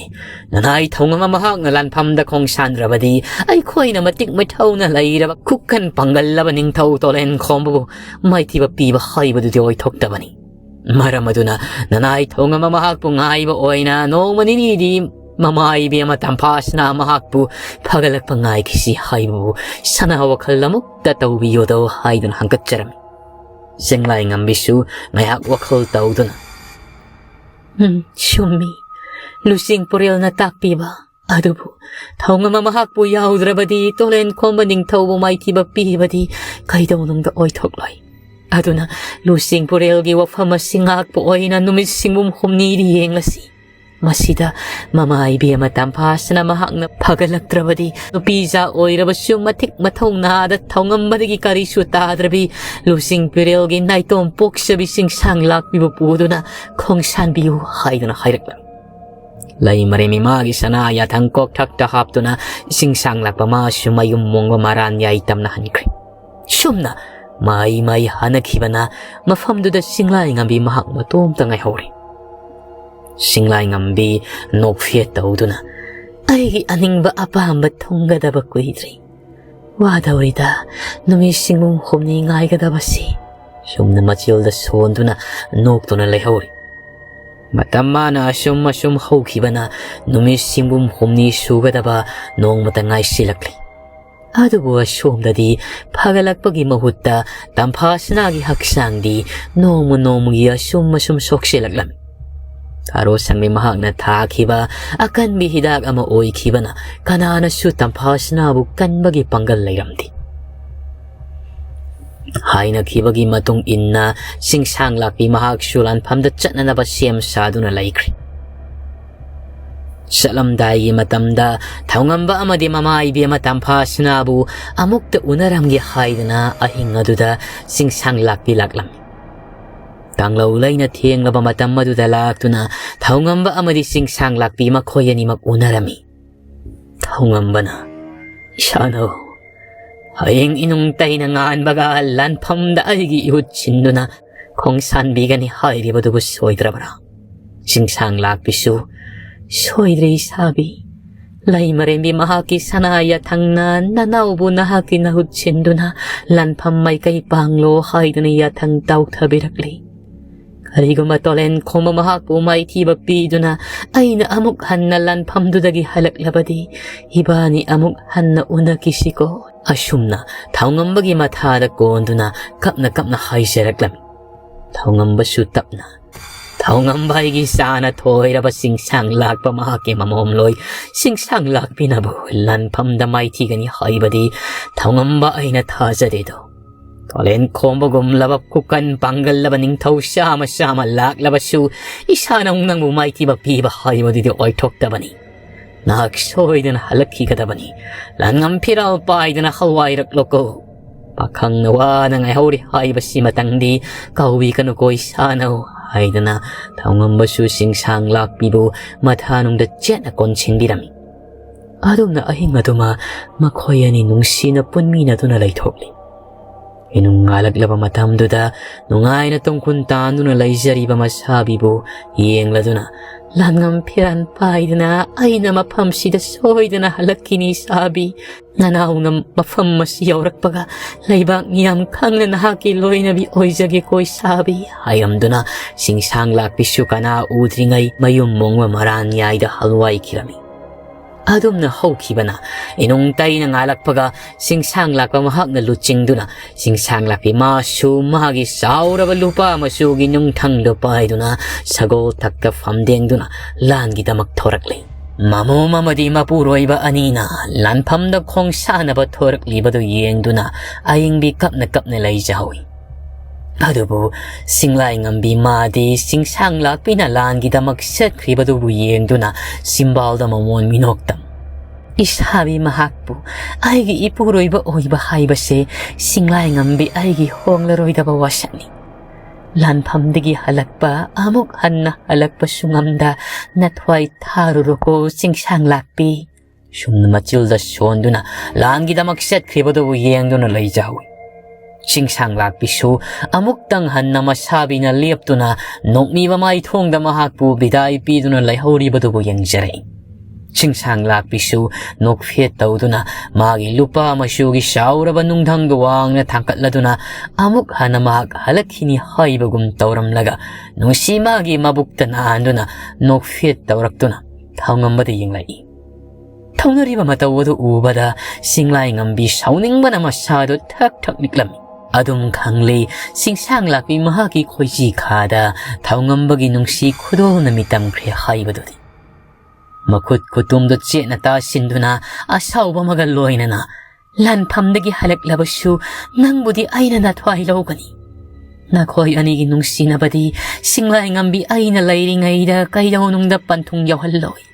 ꯅꯅꯥꯏ ꯊꯧꯉꯝꯕ ꯃꯍꯥꯛꯅ ꯂꯥꯟꯐꯝꯗ ꯈꯣꯡꯁꯥꯟꯗ꯭ꯔꯕꯗꯤ ꯑꯩꯈꯣꯏꯅ ꯃꯇꯤꯛ ꯃꯊꯧꯅ ꯂꯩꯔꯕ ꯈꯨꯀꯟ ꯄꯥꯡꯒꯜꯂꯕ ꯅꯤꯡꯊꯧ ꯇꯣꯂꯦꯟ ꯈꯣꯝꯕꯕꯨ ꯃꯥꯏꯊꯤꯕ ꯄꯤꯕ ꯍꯥꯏꯕꯗꯨꯗꯤ ꯑꯣꯏꯊꯣꯛꯇꯕꯅꯤ꯫ ꯃꯔꯝ ꯑꯗꯨꯅ ꯅꯅꯥꯏ ꯊꯧꯉꯝꯕ ꯃꯍꯥꯛꯄꯨ ꯉꯥꯏꯕ ꯑꯣꯏꯅ ꯅꯣꯡꯃ ꯅꯤꯅꯤꯗꯤ ꯃꯃꯥ ꯏꯕꯦꯝꯃ ꯇꯝꯐꯥꯁꯤꯅ ꯃꯍꯥꯛꯄꯨ ꯐꯒꯠꯂꯛꯄ ꯉꯥꯏꯈꯤꯁꯤ ꯍꯥꯏꯕꯕꯨ ꯁꯅꯥ ꯋꯥꯈꯜ ꯑꯃꯨꯛꯇ ꯇꯧꯕꯤꯌꯣꯗꯣ" ꯍꯥꯏꯗꯨꯅ ꯍꯪꯒꯠꯆꯔꯝꯃꯤ꯫ ꯆꯤꯡꯂꯥꯏ ꯉꯝꯕꯤꯁꯨ ꯉꯥꯏꯍꯥꯛ ꯋꯥꯈꯜ ꯇꯧꯗꯨꯅ, "ꯎꯝ, ꯆꯨꯝꯃꯤ꯫ ꯂꯨꯆꯤꯡ ꯄꯨꯔꯦꯜꯅ ꯇꯥꯛꯄꯤꯕ꯫ ꯑꯗꯨꯕꯨ ꯊꯧꯉꯝꯕ ꯃꯍꯥꯛꯄꯨ ꯌꯥꯎꯗ꯭ꯔꯕꯗꯤ ꯇꯣꯂꯦꯟ ꯈꯣꯝꯕ ꯅꯤꯡꯊꯧꯕꯨ ꯃꯥꯏꯊꯤꯕ ꯄꯤꯕꯗꯤ ꯀꯩꯗꯧꯅꯨꯡꯗ ꯑꯣꯏꯊꯣꯛꯂꯣꯏ꯫ ꯑꯗꯨꯅ ꯂꯨꯆꯤꯡ ꯄꯨꯔꯦꯜꯒꯤ ꯋꯥꯐꯝ ꯑꯁꯤ ꯉꯥꯛꯄ ꯑꯣꯏꯅ ꯅꯨꯃꯤꯠ ꯁꯤꯡꯕꯨꯝ ꯍꯨꯝꯅꯤꯗꯤ ꯌꯦꯡꯂꯁꯤ꯫ ꯃꯁꯤꯗ ꯃꯃꯥ ꯏꯕꯦꯝꯃ ꯇꯝꯐꯥꯁꯤꯅ ꯃꯍꯥꯛꯅ ꯐꯒꯠꯂꯛꯇ꯭ꯔꯕꯗꯤ ꯅꯨꯄꯤꯖꯥ ꯑꯣꯏꯔꯕꯁꯨ ꯃꯇꯤꯛ ꯃꯊꯧꯅꯥꯗ ꯊꯧꯉꯝꯕꯗꯒꯤ ꯀꯔꯤꯁꯨ ꯇꯥꯗ꯭ꯔꯕꯤ ꯂꯨꯆꯤꯡ ꯄꯨꯔꯦꯜꯒꯤ ꯅꯥꯏꯇꯣꯝ ꯄꯣꯛꯆꯕꯤ ꯆꯤꯡꯁꯥꯡ ꯂꯥꯛꯄꯤꯕꯨ ꯄꯨꯗꯨꯅ ꯈꯣꯡꯁꯥꯟꯕꯤꯌꯨ" ꯍꯥꯏꯗꯨꯅ ꯍꯥꯏꯔꯛꯂꯝꯃꯤ꯫ ꯂꯩꯃꯔꯦꯝ ꯏꯃꯥꯒꯤ ꯁꯅꯥ ꯌꯥꯊꯪ ꯀꯣꯛꯊꯛꯇ ꯍꯥꯞꯇꯨꯅ ꯆꯤꯡꯁꯥꯡ ꯂꯥꯛꯄ ꯃꯥꯁꯨ ꯃꯌꯨꯝ ꯃꯣꯡꯕ ꯃꯔꯥꯟ ꯌꯥꯏ ꯇꯝꯅ ꯍꯟꯈ꯭ꯔꯦ꯫ ꯁꯨꯝꯅ ꯃꯥꯏ ꯃꯥꯏ ꯍꯥꯟꯅꯈꯤꯕꯅ ꯃꯐꯝꯗꯨꯗ ꯆꯤꯡꯂꯥꯏ ꯉꯝꯕꯤ ꯃꯍꯥꯛ ꯃꯇꯣꯝꯇ ꯉꯥꯏꯍꯧꯔꯦ꯫ ꯆꯤꯡꯂꯥꯏ ꯉꯝꯕꯤ ꯅꯣꯛꯐꯦꯠ ꯇꯧꯗꯨꯅ, "ꯑꯩꯒꯤ ꯑꯅꯤꯡꯕ ꯑꯄꯥꯝꯕ ꯊꯨꯡꯒꯗꯕ ꯀꯨꯏꯗ꯭ꯔꯤ꯫ ꯋꯥꯗꯧꯔꯤꯗ, ꯅꯨꯃꯤꯠ ꯁꯤꯡꯕꯨꯝ ꯍꯨꯝꯅꯤ ꯉꯥꯏꯒꯗꯕꯁꯤ" ꯁꯨꯝꯅ ꯃꯆꯤꯜꯗ ꯁꯣꯟꯗꯨꯅ ꯅꯣꯛꯇꯨꯅ ꯂꯩꯍꯧꯔꯤ꯫ ꯃꯇꯝ ꯃꯥꯅ ꯑꯁꯨꯝ ꯑꯁꯨꯝ ꯍꯧꯈꯤꯕꯅ ꯅꯨꯃꯤꯠ ꯁꯤꯡꯕꯨꯝ ꯍꯨꯝꯅꯤ ꯁꯨꯒꯗꯕ ꯅꯣꯡꯃꯇ ꯉꯥꯏꯁꯤꯜꯂꯛꯂꯤ꯫ ꯑꯗꯨꯕꯨ ꯑꯁꯣꯝꯗꯗꯤ ꯐꯒꯠꯂꯛꯄꯒꯤ ꯃꯍꯨꯠꯇ ꯇꯝꯐꯥꯁꯅꯥꯒꯤ ꯍꯛꯆꯥꯡꯗꯤ ꯅꯣꯡꯃ ꯅꯣꯡꯃꯒꯤ ꯑꯁꯨꯝ ꯑꯁꯨꯝ ꯁꯣꯛꯆꯤꯜꯂꯛꯂꯝꯃꯤ꯫ ꯊꯥꯔꯣ ꯁꯪꯕꯤ ꯃꯍꯥꯛꯅ ꯊꯥꯈꯤꯕ ꯑꯀꯟꯕꯤ ꯍꯤꯗꯥꯛ ꯑꯃ ꯑꯣꯏꯈꯤꯕꯅ ꯀꯅꯥꯅꯁꯨ ꯇꯝꯐꯥꯁꯅꯥꯕꯨ ꯀꯟꯕꯒꯤ ꯄꯥꯡꯒꯜ ꯂꯩꯔꯝꯗꯦ꯫ ꯍꯥꯏꯅꯈꯤꯕꯒꯤ ꯃꯇꯨꯡ ꯏꯟꯅ ꯆꯤꯡꯁꯥꯡ ꯂꯥꯛꯄꯤ ꯃꯍꯥꯛꯁꯨ ꯂꯥꯟꯐꯝꯗ ꯆꯠꯅꯅꯕ ꯁꯦꯝ ꯁꯥꯗꯨꯅ ꯂꯩꯈ꯭ꯔꯦ꯫ ꯆꯠꯂꯝꯗꯥꯏꯒꯤ ꯃꯇꯝꯗ ꯊꯧꯉꯝꯕ ꯑꯃꯗꯤ ꯃꯃꯥ ꯏꯕꯦꯝꯃ ꯇꯝꯐꯥꯁꯅꯥꯕꯨ ꯑꯃꯨꯛꯇ ꯎꯅꯔꯝꯒꯦ ꯍꯥꯏꯗꯅ ꯑꯍꯤꯡ ꯑꯗꯨꯗ ꯆꯤꯡꯁꯥꯡ ꯂꯥꯛꯄꯤ ꯂꯥꯛꯂꯝꯃꯤ꯫ ꯇꯥꯡꯂꯧ ꯂꯩꯅ ꯊꯦꯡꯂꯕ ꯃꯇꯝ ꯑꯗꯨꯗ ꯂꯥꯛꯇꯨꯅ ꯊꯧꯉꯝꯕ ꯑꯃꯗꯤ ꯆꯤꯡꯁꯥꯡ ꯂꯥꯛꯄꯤ ꯃꯈꯣꯏ ꯑꯅꯤꯃꯛ ꯎꯅꯔꯝꯃꯤ꯫ ꯊꯧꯉꯝꯕꯅ, "ꯏꯁꯥꯅꯧ, ꯍꯌꯦꯡ ꯏꯅꯨꯡ ꯇꯩꯅ ꯉꯥꯟꯕꯒ ꯂꯥꯟꯐꯝꯗ ꯑꯩꯒꯤ ꯏꯍꯨꯠ ꯁꯤꯟꯗꯨꯅ ꯈꯣꯡꯁꯥꯟꯕꯤꯒꯅꯤ ꯍꯥꯏꯔꯤꯕꯗꯨꯕꯨ ꯁꯣꯏꯗ꯭ꯔꯕ꯭ꯔꯥ?" ꯆꯤꯡꯁꯥꯡ ꯂꯥꯛꯄꯤꯁꯨ, "ꯁꯣꯏꯗ꯭ꯔꯦ ꯏꯁꯥꯕꯤ꯫ ꯂꯩꯃꯔꯦꯝꯕꯤ ꯃꯍꯥꯛꯀꯤ ꯁꯅꯥ ꯌꯥꯊꯪꯅ ꯅꯅꯥꯎꯕꯨ ꯅꯍꯥꯛꯀꯤ ꯅꯍꯨꯠ ꯁꯤꯟꯗꯨꯅ ꯂꯥꯟꯐꯝ ꯃꯥꯏꯀꯩ ꯄꯥꯡꯂꯣ ꯍꯥꯏꯗꯨꯅ ꯌꯥꯊꯪ ꯇꯥꯎꯊꯕꯤꯔꯛꯂꯤ꯫ ꯀꯔꯤꯒꯨꯝꯕ ꯇꯣꯂꯦꯟ ꯈꯣꯝꯕ ꯃꯍꯥꯛꯄꯨ ꯃꯥꯏꯊꯤꯕ ꯄꯤꯗꯨꯅ ꯑꯩꯅ ꯑꯃꯨꯛ ꯍꯟꯅ ꯂꯥꯟꯐꯝꯗꯨꯗꯒꯤ ꯍꯜꯂꯛꯂꯕꯗꯤ ꯏꯕꯥꯅꯤ ꯑꯃꯨꯛ ꯍꯟꯅ ꯎꯅꯈꯤꯁꯤꯀꯣ?" ꯑꯁꯨꯝꯅ ꯊꯧꯉꯝꯕꯒꯤ ꯃꯊꯥꯗ ꯀꯣꯟꯗꯨꯅ ꯀꯞꯅ ꯀꯞꯅ ꯍꯥꯏꯖꯔꯛꯂꯝꯃꯤ꯫ ꯊꯧꯉꯝꯕꯁꯨ ꯇꯞꯅ, "ꯊꯧꯉꯝꯕ ꯑꯩꯒꯤ ꯆꯥꯅ ꯊꯣꯏꯔꯕ ꯆꯤꯡꯁꯥꯡ ꯂꯥꯛꯄ ꯃꯍꯥꯛꯀꯤ ꯃꯃꯣꯝꯂꯣꯏ ꯆꯤꯡꯁꯥꯡ ꯂꯥꯛꯄꯤꯅꯕꯨ ꯂꯥꯟꯐꯝꯗ ꯃꯥꯏꯊꯤꯒꯅꯤ ꯍꯥꯏꯕꯗꯤ ꯊꯧꯉꯝꯕ ꯑꯩꯅ ꯊꯥꯖꯗꯦꯗꯣ꯫ ꯇꯣꯂꯦꯟ ꯈꯣꯝꯕꯒꯨꯝꯂꯕ ꯈꯨꯀꯟ ꯄꯥꯡꯒꯜꯂꯕ ꯅꯤꯡꯊꯧ ꯆꯥꯃ ꯆꯥꯃ ꯂꯥꯛꯂꯕꯁꯨ ꯏꯁꯥꯅ ꯅꯪꯕꯨ ꯃꯥꯏꯊꯤꯕ ꯄꯤꯕ ꯍꯥꯏꯕꯗꯨꯗꯤ ꯑꯣꯏꯊꯣꯛꯇꯕꯅꯤ꯫ ꯅꯍꯥꯛ ꯁꯣꯏꯗꯅ ꯍꯜꯂꯛꯈꯤꯒꯗꯕꯅꯤ꯫ ꯂꯥꯟꯉꯝ ꯐꯤꯔꯥꯜ ꯄꯥꯏꯗꯅ ꯍꯜꯋꯥꯏꯔꯛꯂꯣꯀꯣ꯫ ꯄꯥꯈꯪꯅ ꯋꯥꯅ ꯉꯥꯏꯍꯧꯔꯤ ꯍꯥꯏꯕꯁꯤꯃꯇꯪꯗꯤ ꯀꯥꯎꯕꯤꯒꯅꯨꯀꯣ ꯏꯁꯥꯅꯧ" ꯍꯥꯏꯗꯅ ꯊꯧꯉꯝꯕꯁꯨ ꯆꯤꯡꯁꯥꯡ ꯂꯥꯛꯄꯤꯕꯨ ꯃꯊꯥꯅꯨꯡꯗ ꯆꯦꯠꯅ ꯀꯣꯟꯁꯤꯟꯕꯤꯔꯝꯃꯤ꯫ ꯑꯗꯨꯝꯅ ꯑꯍꯤꯡ ꯑꯗꯨꯃ ꯃꯈꯣꯏ ꯑꯅꯤ ꯅꯨꯡꯁꯤꯅ ꯄꯨꯟꯃꯤꯟꯅꯗꯨꯅ ꯂꯩꯊꯣꯛꯂꯤ꯫ ꯏꯅꯨꯡ ꯉꯥꯜꯂꯛꯂꯕ ꯃꯇꯝꯗꯨꯗ ꯅꯨꯡꯉꯥꯏꯅ ꯇꯨꯡꯈꯨꯟ ꯇꯥꯟꯗꯨꯅ ꯂꯩꯖꯔꯤꯕ ꯃꯁꯥꯕꯤꯕꯨ ꯌꯦꯡꯂꯗꯨꯅ, "ꯂꯥꯟꯉꯝ ꯐꯤꯔꯥꯟ ꯄꯥꯏꯗꯨꯅ ꯑꯩꯅ ꯃꯐꯝꯁꯤꯗ ꯁꯣꯏꯗꯅ ꯍꯜꯂꯛꯈꯤꯅꯤ ꯏꯁꯥꯕꯤ꯫ ꯅꯅꯥꯎꯅ ꯃꯐꯝ ꯑꯁꯤ ꯌꯧꯔꯛꯄꯒ ꯂꯩꯕꯥꯛ ꯃꯤꯌꯥꯝ ꯈꯪꯅ ꯅꯍꯥꯛꯀꯤ ꯂꯣꯏꯅꯕꯤ ꯑꯣꯏꯖꯒꯦꯀꯣ ꯏꯁꯥꯕꯤ" ꯍꯥꯏꯔꯝꯗꯨꯅ ꯆꯤꯡꯁꯥꯡ ꯂꯥꯛꯄꯤꯁꯨ ꯀꯅꯥ ꯎꯗ꯭ꯔꯤꯉꯩ ꯃꯌꯨꯝ ꯃꯣꯡꯕ ꯃꯔꯥꯟ ꯌꯥꯏꯗ ꯍꯜꯋꯥꯏꯈꯤꯔꯝꯃꯤ꯫ ꯑꯗꯨꯝꯅ ꯍꯧꯈꯤꯕꯅ ꯏꯅꯨꯡ ꯇꯩꯅ ꯉꯥꯜꯂꯛꯄꯒ ꯆꯤꯡꯁꯥꯡ ꯂꯥꯛꯄ ꯃꯍꯥꯛꯅ ꯂꯨꯆꯤꯡꯗꯨꯅ ꯆꯤꯡꯁꯥꯡ ꯂꯥꯛꯄꯤ ꯃꯥꯁꯨ ꯃꯥꯒꯤ ꯆꯥꯎꯔꯕ ꯂꯨꯄꯥ ꯃꯆꯨꯒꯤ ꯅꯨꯡꯊꯪꯗꯨ ꯄꯥꯏꯗꯨꯅ ꯁꯒꯣꯜ ꯊꯛꯇ ꯐꯝꯗꯦꯡꯗꯨꯅ ꯂꯥꯟꯒꯤꯗꯃꯛ ꯊꯣꯔꯛꯂꯤ꯫ ꯃꯃꯣꯝ ꯑꯃꯗꯤ ꯃꯄꯨꯔꯣꯏꯕ ꯑꯅꯤꯅ ꯂꯥꯟꯐꯝꯗ ꯈꯣꯡꯁꯥꯟꯅꯕ ꯊꯣꯔꯛꯂꯤꯕꯗꯨ ꯌꯦꯡꯗꯨꯅ ꯑꯏꯪꯕꯤ ꯀꯞꯅ ꯀꯞꯅ ꯂꯩꯖꯍꯧꯏ꯫ ꯑꯗꯨꯕꯨ ꯁꯤꯡꯂꯥꯏ ꯉꯝꯕꯤ ꯃꯥꯗꯤ ꯆꯤꯡꯁꯥꯡ ꯂꯥꯛꯄꯤꯅ ꯂꯥꯟꯒꯤꯗꯃꯛ ꯆꯠꯈ꯭ꯔꯤꯕꯗꯨꯕꯨ ꯌꯦꯡꯗꯨꯅ ꯆꯤꯝꯕꯥꯜꯗ ꯃꯃꯣꯟ ꯃꯤꯅꯣꯛꯇꯝ꯫ ꯏꯁꯥꯕꯤ ꯃꯍꯥꯛꯄꯨ ꯑꯩꯒꯤ ꯏꯄꯨꯔꯣꯏꯕ ꯑꯣꯏꯕ ꯍꯥꯏꯕꯁꯦ ꯁꯤꯡꯂꯥꯏ ꯉꯝꯕꯤ ꯑꯩꯒꯤ ꯍꯣꯡꯂꯔꯣꯏꯗꯕ ꯋꯥꯁꯛꯅꯤ꯫ ꯂꯥꯟꯐꯝꯗꯒꯤ ꯍꯜꯂꯛꯄ ꯑꯃꯨꯛ ꯍꯟꯅ ꯍꯜꯂꯛꯄꯁꯨ ꯉꯝꯗ ꯅꯊ꯭ꯋꯥꯏ ꯊꯥꯔꯨꯔꯣꯀꯣ ꯆꯤꯡꯁꯥꯡ ꯂꯥꯛꯄꯤ꯫ ꯁꯨꯝꯅ ꯃꯆꯤꯜꯗ ꯁꯣꯟꯗꯨꯅ ꯂꯥꯟꯒꯤꯗꯃꯛ ꯆꯠꯈ꯭ꯔꯤꯕꯗꯨꯕꯨ ꯌꯦꯡꯗꯨꯅ ꯂꯩꯖꯍꯧꯏ꯫ ꯆꯤꯡꯁꯥꯡ ꯂꯥꯛꯄꯤꯁꯨ ꯑꯃꯨꯛꯇꯪ ꯍꯟꯅ ꯃꯁꯥꯕꯤꯅ ꯂꯦꯞꯇꯨꯅ ꯅꯣꯛꯃꯤꯕ ꯃꯥꯏꯊꯣꯡꯗ ꯃꯍꯥꯛꯄꯨ ꯕꯤꯗꯥꯏ ꯄꯤꯗꯨꯅ ꯂꯩꯍꯧꯔꯤꯕꯗꯨꯕꯨ ꯌꯦꯡꯖꯔꯛꯏ꯫ ꯆꯤꯡꯁꯥꯡ ꯂꯥꯛꯄꯤꯁꯨ ꯅꯣꯛꯐꯦꯠ ꯇꯧꯗꯨꯅ ꯃꯥꯒꯤ ꯂꯨꯄꯥ ꯃꯆꯨꯒꯤ ꯆꯥꯎꯔꯕ ꯅꯨꯡꯙꯪꯗꯨ ꯋꯥꯡꯅ ꯊꯥꯡꯀꯠꯂꯗꯨꯅ ꯑꯃꯨꯛ ꯍꯟꯅ ꯃꯍꯥꯛ ꯍꯜꯂꯛꯈꯤꯅꯤ ꯍꯥꯏꯕꯒꯨꯝ ꯇꯧꯔꯝꯂꯒ ꯅꯨꯡꯁꯤ ꯃꯥꯒꯤ ꯃꯕꯨꯛꯇ ꯅꯥꯟꯗꯨꯅ ꯅꯣꯛꯐꯦꯠ ꯇꯧꯔꯛꯇꯨꯅ ꯊꯧꯉꯝꯕꯗ ꯌꯦꯡꯂꯛꯏ꯫ ꯊꯧꯅꯔꯤꯕ ꯃꯇꯧ ꯑꯗꯨ ꯎꯕꯗ ꯁꯤꯡꯂꯥꯏ ꯉꯝꯕꯤ ꯁꯥꯎꯅꯤꯡꯕꯅ ꯃꯁꯥꯗꯨ ꯊꯛ ꯊꯛ ꯅꯤꯛꯂꯝꯃꯤ꯫ ꯑꯗꯨꯝ ꯈꯪꯂꯤ, ꯆꯤꯡꯁꯥꯡ ꯂꯥꯛꯄꯤ ꯃꯍꯥꯛꯀꯤ ꯈꯣꯏꯖꯤ ꯈꯥꯗ ꯊꯧꯉꯝꯕꯒꯤ ꯅꯨꯡꯁꯤ ꯈꯨꯗꯣꯜꯅ ꯃꯤꯇꯝꯈ꯭ꯔꯦ ꯍꯥꯏꯕꯗꯨꯗꯤ꯫ ꯃꯈꯨꯠ ꯈꯨꯇꯨꯝꯗꯨ ꯆꯦꯠꯅ ꯇꯥꯁꯤꯟꯗꯨꯅ ꯑꯁꯥꯎꯕ ꯑꯃꯒ ꯂꯣꯏꯅꯅ, "ꯂꯥꯟꯐꯝꯗꯒꯤ ꯍꯜꯂꯛꯂꯕꯁꯨ ꯅꯪꯕꯨꯗꯤ ꯑꯩꯅ ꯅꯊ꯭ꯋꯥꯏ ꯂꯧꯒꯅꯤ꯫ ꯅꯈꯣꯏ ꯑꯅꯤꯒꯤ ꯅꯨꯡꯁꯤꯅꯕꯗꯤ ꯁꯤꯡꯂꯥꯏ ꯉꯝꯕꯤ ꯑꯩꯅ ꯂꯩꯔꯤꯉꯩꯗ ꯀꯩꯗꯧꯅꯨꯡꯗ ꯄꯟꯊꯨꯡ ꯌꯧꯍꯜꯂꯣꯏ"꯫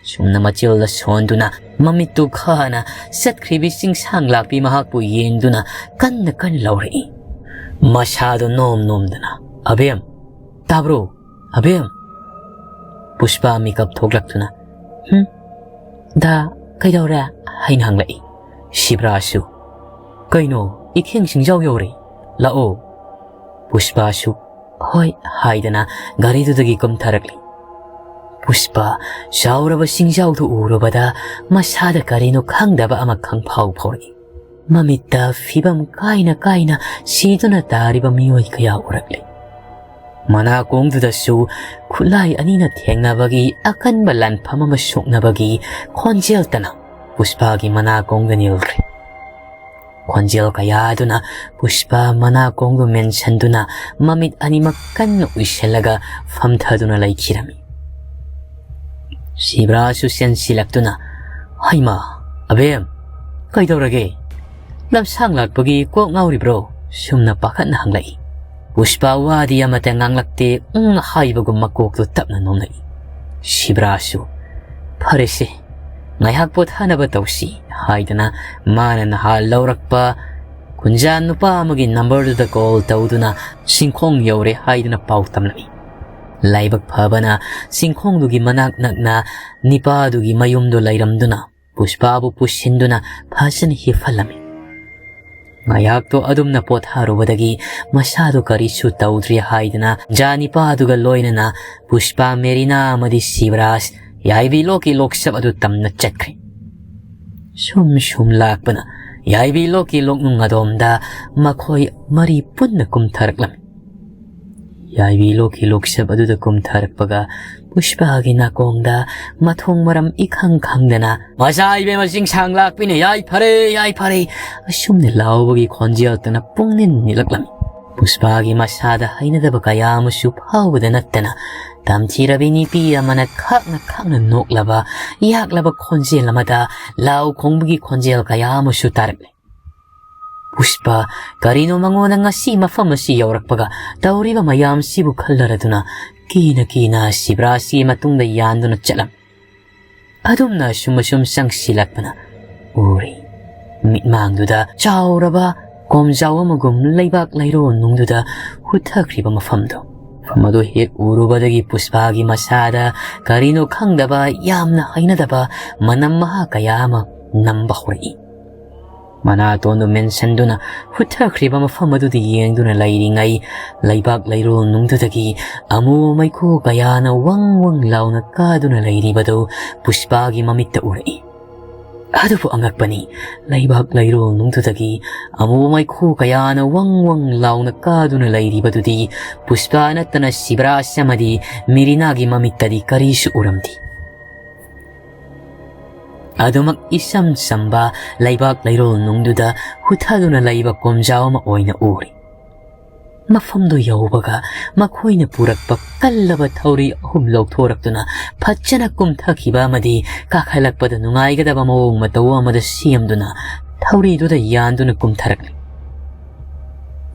ꯁꯨꯝꯅ ꯃꯆꯤꯜꯗ ꯁꯣꯟꯗꯨꯅ ꯃꯃꯤꯠꯇꯨ ꯈꯥꯅ ꯆꯠꯈ꯭ꯔꯤꯕꯤ ꯆꯤꯡꯁꯥꯡ ꯂꯥꯛꯄꯤ ꯃꯍꯥꯛꯄꯨ ꯌꯦꯡꯗꯨꯅ ꯀꯟꯅ ꯀꯟꯅ ꯂꯥꯎꯔꯛꯏ꯫ ꯃꯁꯥꯗꯨ ꯅꯣꯝ ꯅꯣꯝꯗꯅ, "ꯑꯕꯦꯝ, ꯇꯥꯕ꯭ꯔꯣ? ꯑꯕꯦꯝ!" ꯄꯨꯁꯄꯥ ꯃꯤꯀꯞ ꯊꯣꯛꯂꯛꯇꯨꯅ, "ꯍꯨꯝ? ꯗꯥ, ꯀꯩꯗꯧꯔꯦ?" ꯍꯥꯏꯅ ꯍꯪꯂꯛꯏ꯫ ꯁꯤꯕ꯭ꯔꯥꯁꯨ, "ꯀꯩꯅꯣ, ꯏꯈꯦꯡ ꯁꯤꯡꯖꯥꯎ ꯌꯧꯔꯦ, ꯂꯥꯛꯑꯣ"꯫ ꯄꯨꯁꯄꯥꯁꯨ "ꯍꯣꯏ" ꯍꯥꯏꯗꯅ ꯒꯥꯔꯤꯗꯨꯗꯒꯤ ꯀꯨꯝꯊꯔꯛꯂꯤ꯫ ꯄꯨꯁꯄꯥ ꯆꯥꯎꯔꯕ ꯆꯤꯡꯖꯥꯎꯗꯨ ꯎꯔꯨꯕꯗ ꯃꯁꯥꯗ ꯀꯔꯤꯅꯣ ꯈꯪꯗꯕ ꯑꯃ ꯈꯪꯐꯥꯎ ꯐꯥꯎꯔꯛꯏ꯫ ꯃꯃꯤꯠꯇ ꯐꯤꯕꯝ ꯀꯥꯏꯅ ꯀꯥꯏꯅ ꯁꯤꯗꯨꯅ ꯇꯥꯔꯤꯕ ꯃꯤꯑꯣꯏ ꯀꯌꯥ ꯎꯔꯛꯂꯤ꯫ ꯃꯅꯥꯀꯣꯡꯗꯨꯗꯁꯨ ꯈꯨꯠꯂꯥꯏ ꯑꯅꯤꯅ ꯊꯦꯡꯅꯕꯒꯤ ꯑꯀꯟꯕ ꯂꯥꯟꯐꯝ ꯑꯃ ꯁꯣꯛꯅꯕꯒꯤ ꯈꯣꯟꯖꯦꯜꯇꯅ ꯄꯨꯁꯄꯥꯒꯤ ꯃꯅꯥꯀꯣꯡꯗ ꯅꯤꯜꯈ꯭ꯔꯦ꯫ ꯈꯣꯟꯖꯦꯜ ꯀꯌꯥ ꯑꯗꯨꯅ ꯄꯨꯁꯄꯥ ꯃꯅꯥꯀꯣꯡꯗꯨ ꯃꯦꯟꯁꯟꯗꯨꯅ ꯃꯃꯤꯠ ꯑꯅꯤꯃꯛ ꯀꯟꯅ ꯎꯏꯁꯤꯜꯂꯒ ꯐꯝꯊꯗꯨꯅ ꯂꯩꯈꯤꯔꯝꯃꯤ꯫ ꯁꯤꯕ꯭ꯔꯥꯁꯨ ꯆꯦꯟꯁꯤꯜꯂꯛꯇꯨꯅ, "ꯍꯩꯃꯥ, ꯑꯕꯦꯝ, ꯀꯩꯗꯧꯔꯒꯦ? ꯂꯝꯁꯥꯡ ꯂꯥꯛꯄꯒꯤ ꯀꯣꯛ ꯉꯥꯎꯔꯤꯕ꯭ꯔꯣ?" ꯁꯨꯝꯅ ꯄꯥꯈꯠꯅ ꯍꯪꯂꯛꯏ꯫ ꯄꯨꯁꯄꯥ ꯋꯥꯗꯤ ꯑꯃꯠꯇ ꯉꯥꯡꯂꯛꯇꯦ꯫ "ꯎꯝ" ꯍꯥꯏꯕꯒꯨꯝ ꯃꯀꯣꯛꯇꯨ ꯇꯞꯅ ꯅꯣꯝꯂꯛꯏ꯫ ꯁꯤꯕ꯭ꯔꯥꯖꯁꯨ "ꯐꯔꯦꯁꯦ, ꯉꯥꯏꯍꯥꯛ ꯄꯣꯊꯥꯅꯕ ꯇꯧꯁꯤ" ꯍꯥꯏꯗꯨꯅ ꯃꯥꯅ ꯅꯍꯥꯟ ꯂꯧꯔꯛꯄ ꯈꯨꯟꯖꯥ ꯅꯨꯄꯥ ꯑꯃꯒꯤ ꯅꯝꯕꯔꯗꯨꯗ ꯀꯣꯜ ꯇꯧꯗꯨꯅ ꯁꯤꯡꯈꯣꯡ ꯌꯧꯔꯦ ꯍꯥꯏꯗꯨꯅ ꯄꯥꯎ ꯇꯝꯂꯛꯏ꯫ ꯂꯥꯏꯕꯛ ꯐꯕꯅ ꯁꯤꯡꯈꯣꯡꯗꯨꯒꯤ ꯃꯅꯥꯛ ꯅꯛꯅ ꯅꯤꯄꯥꯗꯨꯒꯤ ꯃꯌꯨꯝꯗꯨ ꯂꯩꯔꯝꯗꯨꯅ ꯄꯨꯁꯄꯥꯕꯨ ꯄꯨꯁꯤꯟꯗꯨꯅ ꯐꯖꯅ ꯍꯤꯞꯍꯜꯂꯝꯃꯤ꯫ ꯉꯥꯏꯍꯥꯛꯇꯣ ꯑꯗꯨꯝꯅ ꯄꯣꯊꯥꯔꯨꯕꯗꯒꯤ ꯃꯁꯥꯗꯨ ꯀꯔꯤꯁꯨ ꯇꯧꯗ꯭ꯔꯤ ꯍꯥꯏꯗꯨꯅ ꯖꯥ ꯅꯤꯄꯥꯗꯨꯒ ꯂꯣꯏꯅꯅ ꯄꯨꯁꯄꯥ, ꯃꯦꯔꯤꯅꯥ ꯑꯃꯗꯤ ꯁꯤꯕꯔꯥꯖ ꯌꯥꯏꯕꯤ ꯂꯣꯛꯀꯤ ꯂꯣꯛꯆꯞ ꯑꯗꯨ ꯇꯝꯅ ꯆꯠꯈ꯭ꯔꯦ꯫ ꯁꯨꯝ ꯁꯨꯝ ꯂꯥꯛꯄꯅ ꯌꯥꯏꯕꯤ ꯂꯣꯛꯀꯤ ꯂꯣꯛꯅꯨꯡ ꯑꯗꯣꯝꯗ ꯃꯈꯣꯏ ꯃꯔꯤ ꯄꯨꯟꯅ ꯀꯨꯝꯊꯔꯛꯂꯝꯃꯤ꯫ ꯌꯥꯏꯕꯤ ꯂꯣꯛꯀꯤ ꯂꯣꯛꯆꯞ ꯑꯗꯨꯗ ꯀꯨꯝꯊꯔꯛꯄꯒ ꯄꯨꯁꯄꯥꯒꯤ ꯅꯥꯀꯣꯡꯗ ꯃꯊꯣꯡ ꯃꯔꯝ ꯏꯈꯪ ꯈꯪꯗꯅ, "ꯃꯆꯥ ꯏꯕꯦꯝꯃ ꯆꯤꯡꯁꯥꯡ ꯂꯥꯛꯄꯤꯅꯦ, ꯌꯥꯏ ꯐꯔꯦ, ꯌꯥꯏ ꯐꯔꯦ" ꯑꯁꯨꯝꯅ ꯂꯥꯎꯕꯒꯤ ꯈꯣꯟꯖꯦꯜꯇꯅ ꯄꯨꯡꯅꯤꯟ ꯅꯤꯜꯂꯛꯂꯝꯃꯤ꯫ ꯄꯨꯁꯄꯥꯒꯤ ꯃꯁꯥꯗ ꯍꯩꯅꯗꯕ ꯀꯌꯥ ꯑꯃꯁꯨ ꯐꯥꯎꯕꯗ ꯅꯠꯇꯅ, ꯇꯝꯊꯤꯔꯕꯤ ꯅꯨꯄꯤ ꯑꯃꯅ ꯈꯥꯛꯅ ꯈꯥꯛꯅ ꯅꯣꯛꯂꯕ, ꯌꯥꯛꯂꯕ ꯈꯣꯟꯖꯦꯜ ꯑꯃꯗ ꯂꯥꯎ ꯈꯣꯡꯕꯒꯤ ꯈꯣꯟꯖꯦꯜ ꯀꯌꯥ ꯑꯃꯁꯨ ꯇꯥꯔꯛꯂꯦ꯫ ꯄꯨꯁꯄꯥ ꯀꯔꯤꯅꯣ ꯃꯉꯣꯟꯗ ꯉꯁꯤ ꯃꯐꯝ ꯑꯁꯤ ꯌꯧꯔꯛꯄꯒ ꯇꯧꯔꯤꯕ ꯃꯌꯥꯝꯁꯤꯕꯨ ꯈꯜꯂꯔꯗꯨꯅ ꯀꯤꯅ ꯀꯤꯅ ꯁꯤꯕ꯭ꯔꯥꯖꯀꯤ ꯃꯇꯨꯡꯗ ꯌꯥꯟꯗꯨꯅ ꯆꯠꯂꯝꯃꯤ꯫ ꯑꯗꯨꯝꯅ ꯑꯁꯨꯝ ꯑꯁꯨꯝ ꯆꯪꯁꯤꯜꯂꯛꯄꯅ ꯎꯔꯤ꯫ ꯃꯤꯠꯃꯥꯡꯗꯨꯗ ꯆꯥꯎꯔꯕ ꯀꯣꯝꯖꯥꯎ ꯑꯃꯒꯨꯝ ꯂꯩꯕꯥꯛ ꯂꯩꯔꯣꯜ ꯅꯨꯡꯗꯨꯗ ꯍꯨꯠꯊꯈ꯭ꯔꯤꯕ ꯃꯐꯝꯗꯣ꯫ ꯃꯐꯝ ꯑꯗꯨ ꯍꯦꯛ ꯎꯔꯨꯕꯗꯒꯤ ꯄꯨꯁꯄꯥꯒꯤ ꯃꯁꯥꯗ ꯀꯔꯤꯅꯣ ꯈꯪꯗꯕ ꯌꯥꯝꯅ ꯍꯩꯅꯗꯕ ꯃꯅꯝ ꯃꯍꯥ ꯀꯌꯥ ꯑꯃ ꯅꯝꯕ ꯍꯧꯔꯛꯏ꯫ ꯃꯅꯥꯇꯣꯟꯗꯨ ꯃꯦꯟꯁꯤꯟꯗꯨꯅ ꯍꯨꯠꯊꯈ꯭ꯔꯤꯕ ꯃꯐꯝ ꯑꯗꯨꯗ ꯌꯦꯡꯗꯨꯅ ꯂꯩꯔꯤꯉꯩ, ꯂꯩꯕꯥꯛ ꯂꯩꯔꯣꯜ ꯅꯨꯡꯗꯨꯗꯒꯤ ꯑꯃꯨ ꯃꯩꯈꯨ ꯀꯌꯥꯅ ꯋꯪ ꯋꯪ ꯂꯥꯎꯅ ꯀꯥꯗꯨꯅ ꯂꯩꯔꯤꯕꯗꯨ ꯄꯨꯁꯄꯥꯒꯤ ꯃꯃꯤꯠꯇ ꯎꯔꯛꯏ꯫ ꯑꯗꯨꯕꯨ ꯑꯉꯛꯄꯅꯤ, ꯂꯩꯕꯥꯛ ꯂꯩꯔꯣꯜ ꯅꯨꯡꯗꯨꯗꯒꯤ ꯑꯃꯨ ꯃꯩꯈꯨ ꯀꯌꯥꯅ ꯋꯪ ꯋꯪ ꯂꯥꯎꯅ ꯀꯥꯗꯨꯅ ꯂꯩꯔꯤꯕꯗꯨꯗꯤ ꯄꯨꯁꯄꯥ ꯅꯠꯇꯅ ꯁꯤꯕꯔꯥꯖ ꯑꯃꯗꯤ ꯃꯤꯔꯤꯅꯥꯒꯤ ꯃꯃꯤꯠꯇꯗꯤ ꯀꯔꯤꯁꯨ ꯎꯔꯝꯗꯦ꯫ ꯑꯗꯨꯃꯛ ꯏꯆꯝ ꯆꯝꯕ ꯂꯩꯕꯥꯛ ꯂꯩꯔꯣꯜ ꯅꯨꯡꯗꯨꯗ ꯍꯨꯠꯊꯗꯨꯅ ꯂꯩꯕ ꯀꯣꯝꯖꯥꯎ ꯑꯃ ꯑꯣꯏꯅ ꯎꯔꯤ꯫ ꯃꯐꯝꯗꯨ ꯌꯧꯕꯒ ꯃꯈꯣꯏꯅ ꯄꯨꯔꯛꯄ ꯀꯜꯂꯕ ꯊꯧꯔꯤ ꯑꯍꯨꯝ ꯂꯧꯊꯣꯔꯛꯇꯨꯅ ꯐꯖꯅ ꯀꯨꯝꯊꯈꯤꯕ ꯑꯃꯗꯤ ꯀꯥꯈꯠꯂꯛꯄꯗ ꯅꯨꯡꯉꯥꯏꯒꯗꯕ ꯃꯑꯣꯡ ꯃꯇꯧ ꯑꯃꯗ ꯁꯦꯝꯗꯨꯅ ꯊꯧꯔꯤꯗꯨꯗ ꯌꯥꯟꯗꯨꯅ ꯀꯨꯝꯊꯔꯛꯂꯤ꯫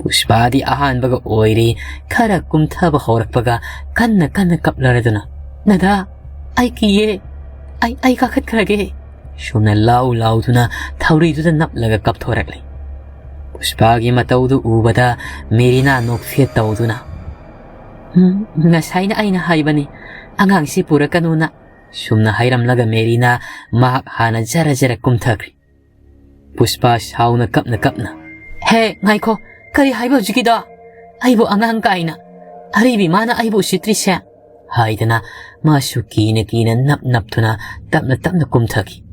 ꯄꯨꯁꯄꯥꯗꯤ ꯑꯍꯥꯟꯕꯒ ꯑꯣꯏꯔꯤ, ꯈꯔ ꯀꯨꯝꯊꯕ ꯍꯧꯔꯛꯄꯒ ꯀꯟꯅ ꯀꯟꯅ ꯀꯞꯂꯔꯗꯨꯅ, "ꯅꯗꯥ, ꯑꯩ ꯀꯤꯌꯦ, ꯑꯩ, ꯑꯩ ꯀꯥꯈꯠꯈ꯭ꯔꯒꯦ," ꯁꯨꯝꯅ ꯂꯥꯎ ꯂꯥꯎꯗꯨꯅ ꯊꯧꯔꯤꯗꯨꯗ ꯅꯞꯂꯒ ꯀꯞꯊꯣꯔꯛꯂꯤ꯫ ꯄꯨꯁꯄꯥꯒꯤ ꯃꯇꯧꯗꯨ ꯎꯕꯗ ꯃꯦꯔꯤꯅꯥ ꯅꯣꯛꯐꯦꯠ ꯇꯧꯗꯨꯅ, "ꯎꯝ, ꯉꯁꯥꯏꯅ ꯑꯩꯅ ꯍꯥꯏꯕꯅꯤ, ꯑꯉꯥꯡꯁꯤ ꯄꯨꯔꯛꯀꯅꯨꯅ," ꯁꯨꯝꯅ ꯍꯥꯏꯔꯝꯂꯒ ꯃꯦꯔꯤꯅꯥ ꯃꯍꯥꯛ ꯍꯥꯟꯅ ꯖꯔ ꯖꯔ ꯀꯨꯝꯊꯈ꯭ꯔꯤ꯫ ꯄꯨꯁꯄꯥ ꯁꯥꯎꯅ ꯀꯞꯅ ꯀꯞꯅ, "ꯍꯦ, ꯉꯥꯏꯈꯣ, ꯀꯔꯤ ꯍꯥꯏꯕ ꯍꯧꯖꯤꯛꯀꯤꯗꯣ? ꯑꯩꯕꯨ ꯑꯉꯥꯡ ꯀꯥꯏꯅ? ꯑꯔꯤꯕꯤ ꯃꯥꯅ ꯑꯩꯕꯨ ꯎꯁꯤꯠꯇ꯭ꯔꯤꯁꯦ?" ꯍꯥꯏꯗꯅ ꯃꯥꯁꯨ ꯀꯤꯅ ꯀꯤꯅ ꯅꯞ ꯅꯞꯇꯨꯅ ꯇꯞꯅ ꯇꯞꯅ ꯀꯨꯝꯊꯈꯤ꯫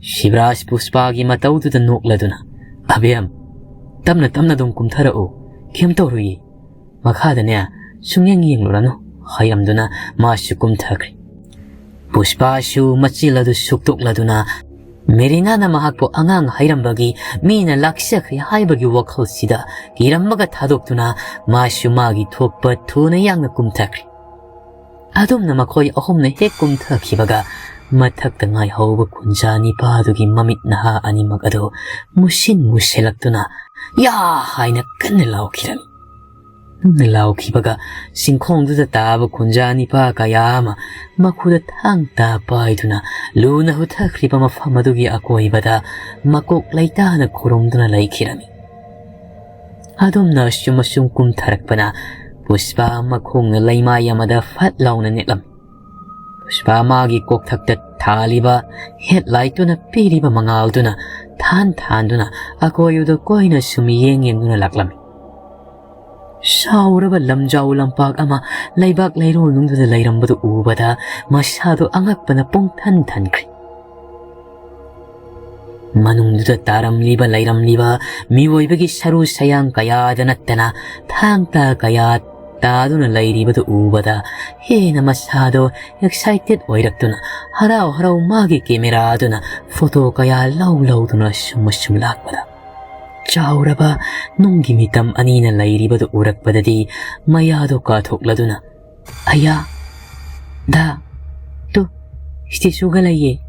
ꯁꯤꯕꯔꯥꯖ ꯄꯨꯁꯄꯥꯒꯤ ꯃꯇꯧꯗꯨꯗ ꯅꯣꯛꯂꯗꯨꯅ, "ꯑꯕꯦꯝ, ꯇꯞꯅ ꯇꯞꯅ ꯑꯗꯨꯝ ꯀꯨꯝꯊꯔꯛꯎ, ꯀꯩꯝ ꯇꯧꯔꯨꯏꯌꯦ꯫ ꯃꯈꯥꯗꯅꯦ, ꯁꯨꯡꯌꯦꯡ ꯌꯦꯡꯂꯨꯔꯅꯨ," ꯍꯥꯏꯔꯝꯗꯨꯅ ꯃꯥꯁꯨ ꯀꯨꯝꯊꯈ꯭ꯔꯦ꯫ ꯄꯨꯁꯄꯥꯁꯨ ꯃꯆꯤꯜ ꯑꯗꯨ ꯁꯨꯛꯇꯣꯛꯂꯗꯨꯅ, ꯃꯦꯔꯤꯅꯥꯅ ꯃꯍꯥꯛꯄꯨ ꯑꯉꯥꯡ ꯍꯥꯏꯔꯝꯕꯒꯤ, ꯃꯤꯅ ꯂꯥꯛꯆꯈ꯭ꯔꯦ ꯍꯥꯏꯕꯒꯤ ꯋꯥꯈꯜꯁꯤꯗ ꯀꯤꯔꯝꯕꯒ ꯊꯥꯗꯣꯛꯇꯨꯅ ꯃꯥꯁꯨ ꯃꯥꯒꯤ ꯊꯣꯛꯄ ꯊꯨꯅ ꯌꯥꯡꯅ ꯀꯨꯝꯊꯈ꯭ꯔꯦ꯫ ꯑꯗꯨꯝꯅ ꯃꯈꯣꯏ ꯑꯍꯨꯝꯅ ꯍꯦꯛ ꯀꯨꯝꯊꯈꯤꯕꯒ ꯃꯊꯛꯇ ꯉꯥꯏꯍꯧꯕ ꯈꯨꯟꯖꯥ ꯅꯤꯄꯥꯗꯨꯒꯤ ꯃꯃꯤꯠ ꯅꯍꯥ ꯑꯅꯤꯃꯛ ꯑꯗꯨ ꯃꯨꯁꯤꯟ ꯃꯨꯁꯤꯜꯂꯛꯇꯨꯅ "ꯌꯥ!" ꯍꯥꯏꯅ ꯀꯟꯅ ꯂꯥꯎꯈꯤꯔꯝꯃꯤ꯫ ꯅꯨꯡꯅ ꯂꯥꯎꯈꯤꯕꯒ ꯆꯤꯡꯈꯣꯡꯗꯨꯗ ꯇꯥꯕ ꯈꯨꯟꯖꯥ ꯅꯤꯄꯥ ꯀꯌꯥ ꯑꯃ ꯃꯈꯨꯗ ꯊꯥꯡ ꯇꯥ ꯄꯥꯏꯗꯨꯅ ꯂꯨꯅ ꯍꯨꯊꯈ꯭ꯔꯤꯕ ꯃꯐꯝ ꯑꯗꯨꯒꯤ ꯑꯀꯣꯏꯕꯗ ꯃꯀꯣꯛ ꯂꯩꯇꯥꯅ ꯈꯨꯔꯨꯝꯗꯨꯅ ꯂꯩꯈꯤꯔꯝꯃꯤ꯫ ꯑꯗꯨꯝꯅ ꯑꯁꯨꯝ ꯑꯁꯨꯝ ꯀꯨꯝꯊꯔꯛꯄꯅ ꯄꯨꯁꯄꯥ ꯃꯈꯣꯡꯅ ꯂꯩꯃꯥꯏ ꯑꯃꯗ ꯐꯠ ꯂꯥꯎꯅ ꯅꯦꯠꯂꯝꯃꯤ꯫ ꯄꯨꯁꯄꯥ ꯃꯥꯒꯤ ꯀꯣꯛꯊꯛꯇ ꯊꯥꯜꯂꯤꯕ ꯍꯦꯠꯂꯥꯏꯠꯇꯨꯅ ꯄꯤꯔꯤꯕ ꯃꯉꯥꯜꯗꯨꯅ ꯊꯥꯟ ꯊꯥꯟꯗꯨꯅ ꯑꯀꯣꯏꯕꯗ ꯀꯣꯏꯅ ꯁꯨꯝ ꯌꯦꯡ ꯌꯦꯡꯗꯨꯅ ꯂꯥꯛꯂꯝꯃꯤ꯫ ꯆꯥꯎꯔꯕ ꯂꯝꯖꯥꯎ ꯂꯝꯄꯥꯛ ꯑꯃ ꯂꯩꯕꯥꯛ ꯂꯩꯔꯣꯜ ꯅꯨꯡꯗꯨꯗ ꯂꯩꯔꯝꯕꯗꯨ ꯎꯕꯗ ꯃꯁꯥꯗꯣ ꯑꯉꯛꯄꯅ ꯄꯨꯡꯊꯟ ꯊꯟꯈ꯭ꯔꯦ꯫ ꯃꯅꯨꯡꯗꯨꯗ ꯇꯥꯔꯝꯂꯤꯕ ꯂꯩꯔꯝꯂꯤꯕ ꯃꯤꯑꯣꯏꯕꯒꯤ ꯁꯔꯨ ꯁꯌꯥꯡ ꯀꯌꯥꯗ ꯅꯠꯇꯅ ꯊꯥꯡ ꯇꯥ ꯀꯌꯥ ꯇꯥꯗꯨꯅ ꯂꯩꯔꯤꯕꯗꯨ ꯎꯕꯗ ꯍꯦꯟꯅ ꯃꯁꯥꯗꯣ ꯑꯦꯛꯁꯥꯏꯇꯦꯠ ꯑꯣꯏꯔꯛꯇꯨꯅ ꯍꯔꯥꯎ ꯍꯔꯥꯎ ꯃꯥꯒꯤ ꯀꯦꯃꯦꯔꯥ ꯑꯗꯨꯅ ꯐꯣꯇꯣ ꯀꯌꯥ ꯂꯧ ꯂꯧꯗꯨꯅ ꯁꯨꯝ ꯁꯨꯝ ꯂꯥꯛꯄꯗ ꯆꯥꯎꯔꯕ ꯅꯨꯡꯒꯤ ꯃꯤꯇꯝ ꯑꯅꯤꯅ ꯂꯩꯔꯤꯕꯗꯨ ꯎꯔꯛꯄꯗꯗꯤ ꯃꯌꯥꯗꯣ ꯀꯥꯊꯣꯛꯂꯗꯨꯅ, "ꯑꯌꯥ, ꯗꯥ, ꯇꯨ, ꯁ꯭ꯇꯦꯆꯨꯒ ꯂꯩꯌꯦ!"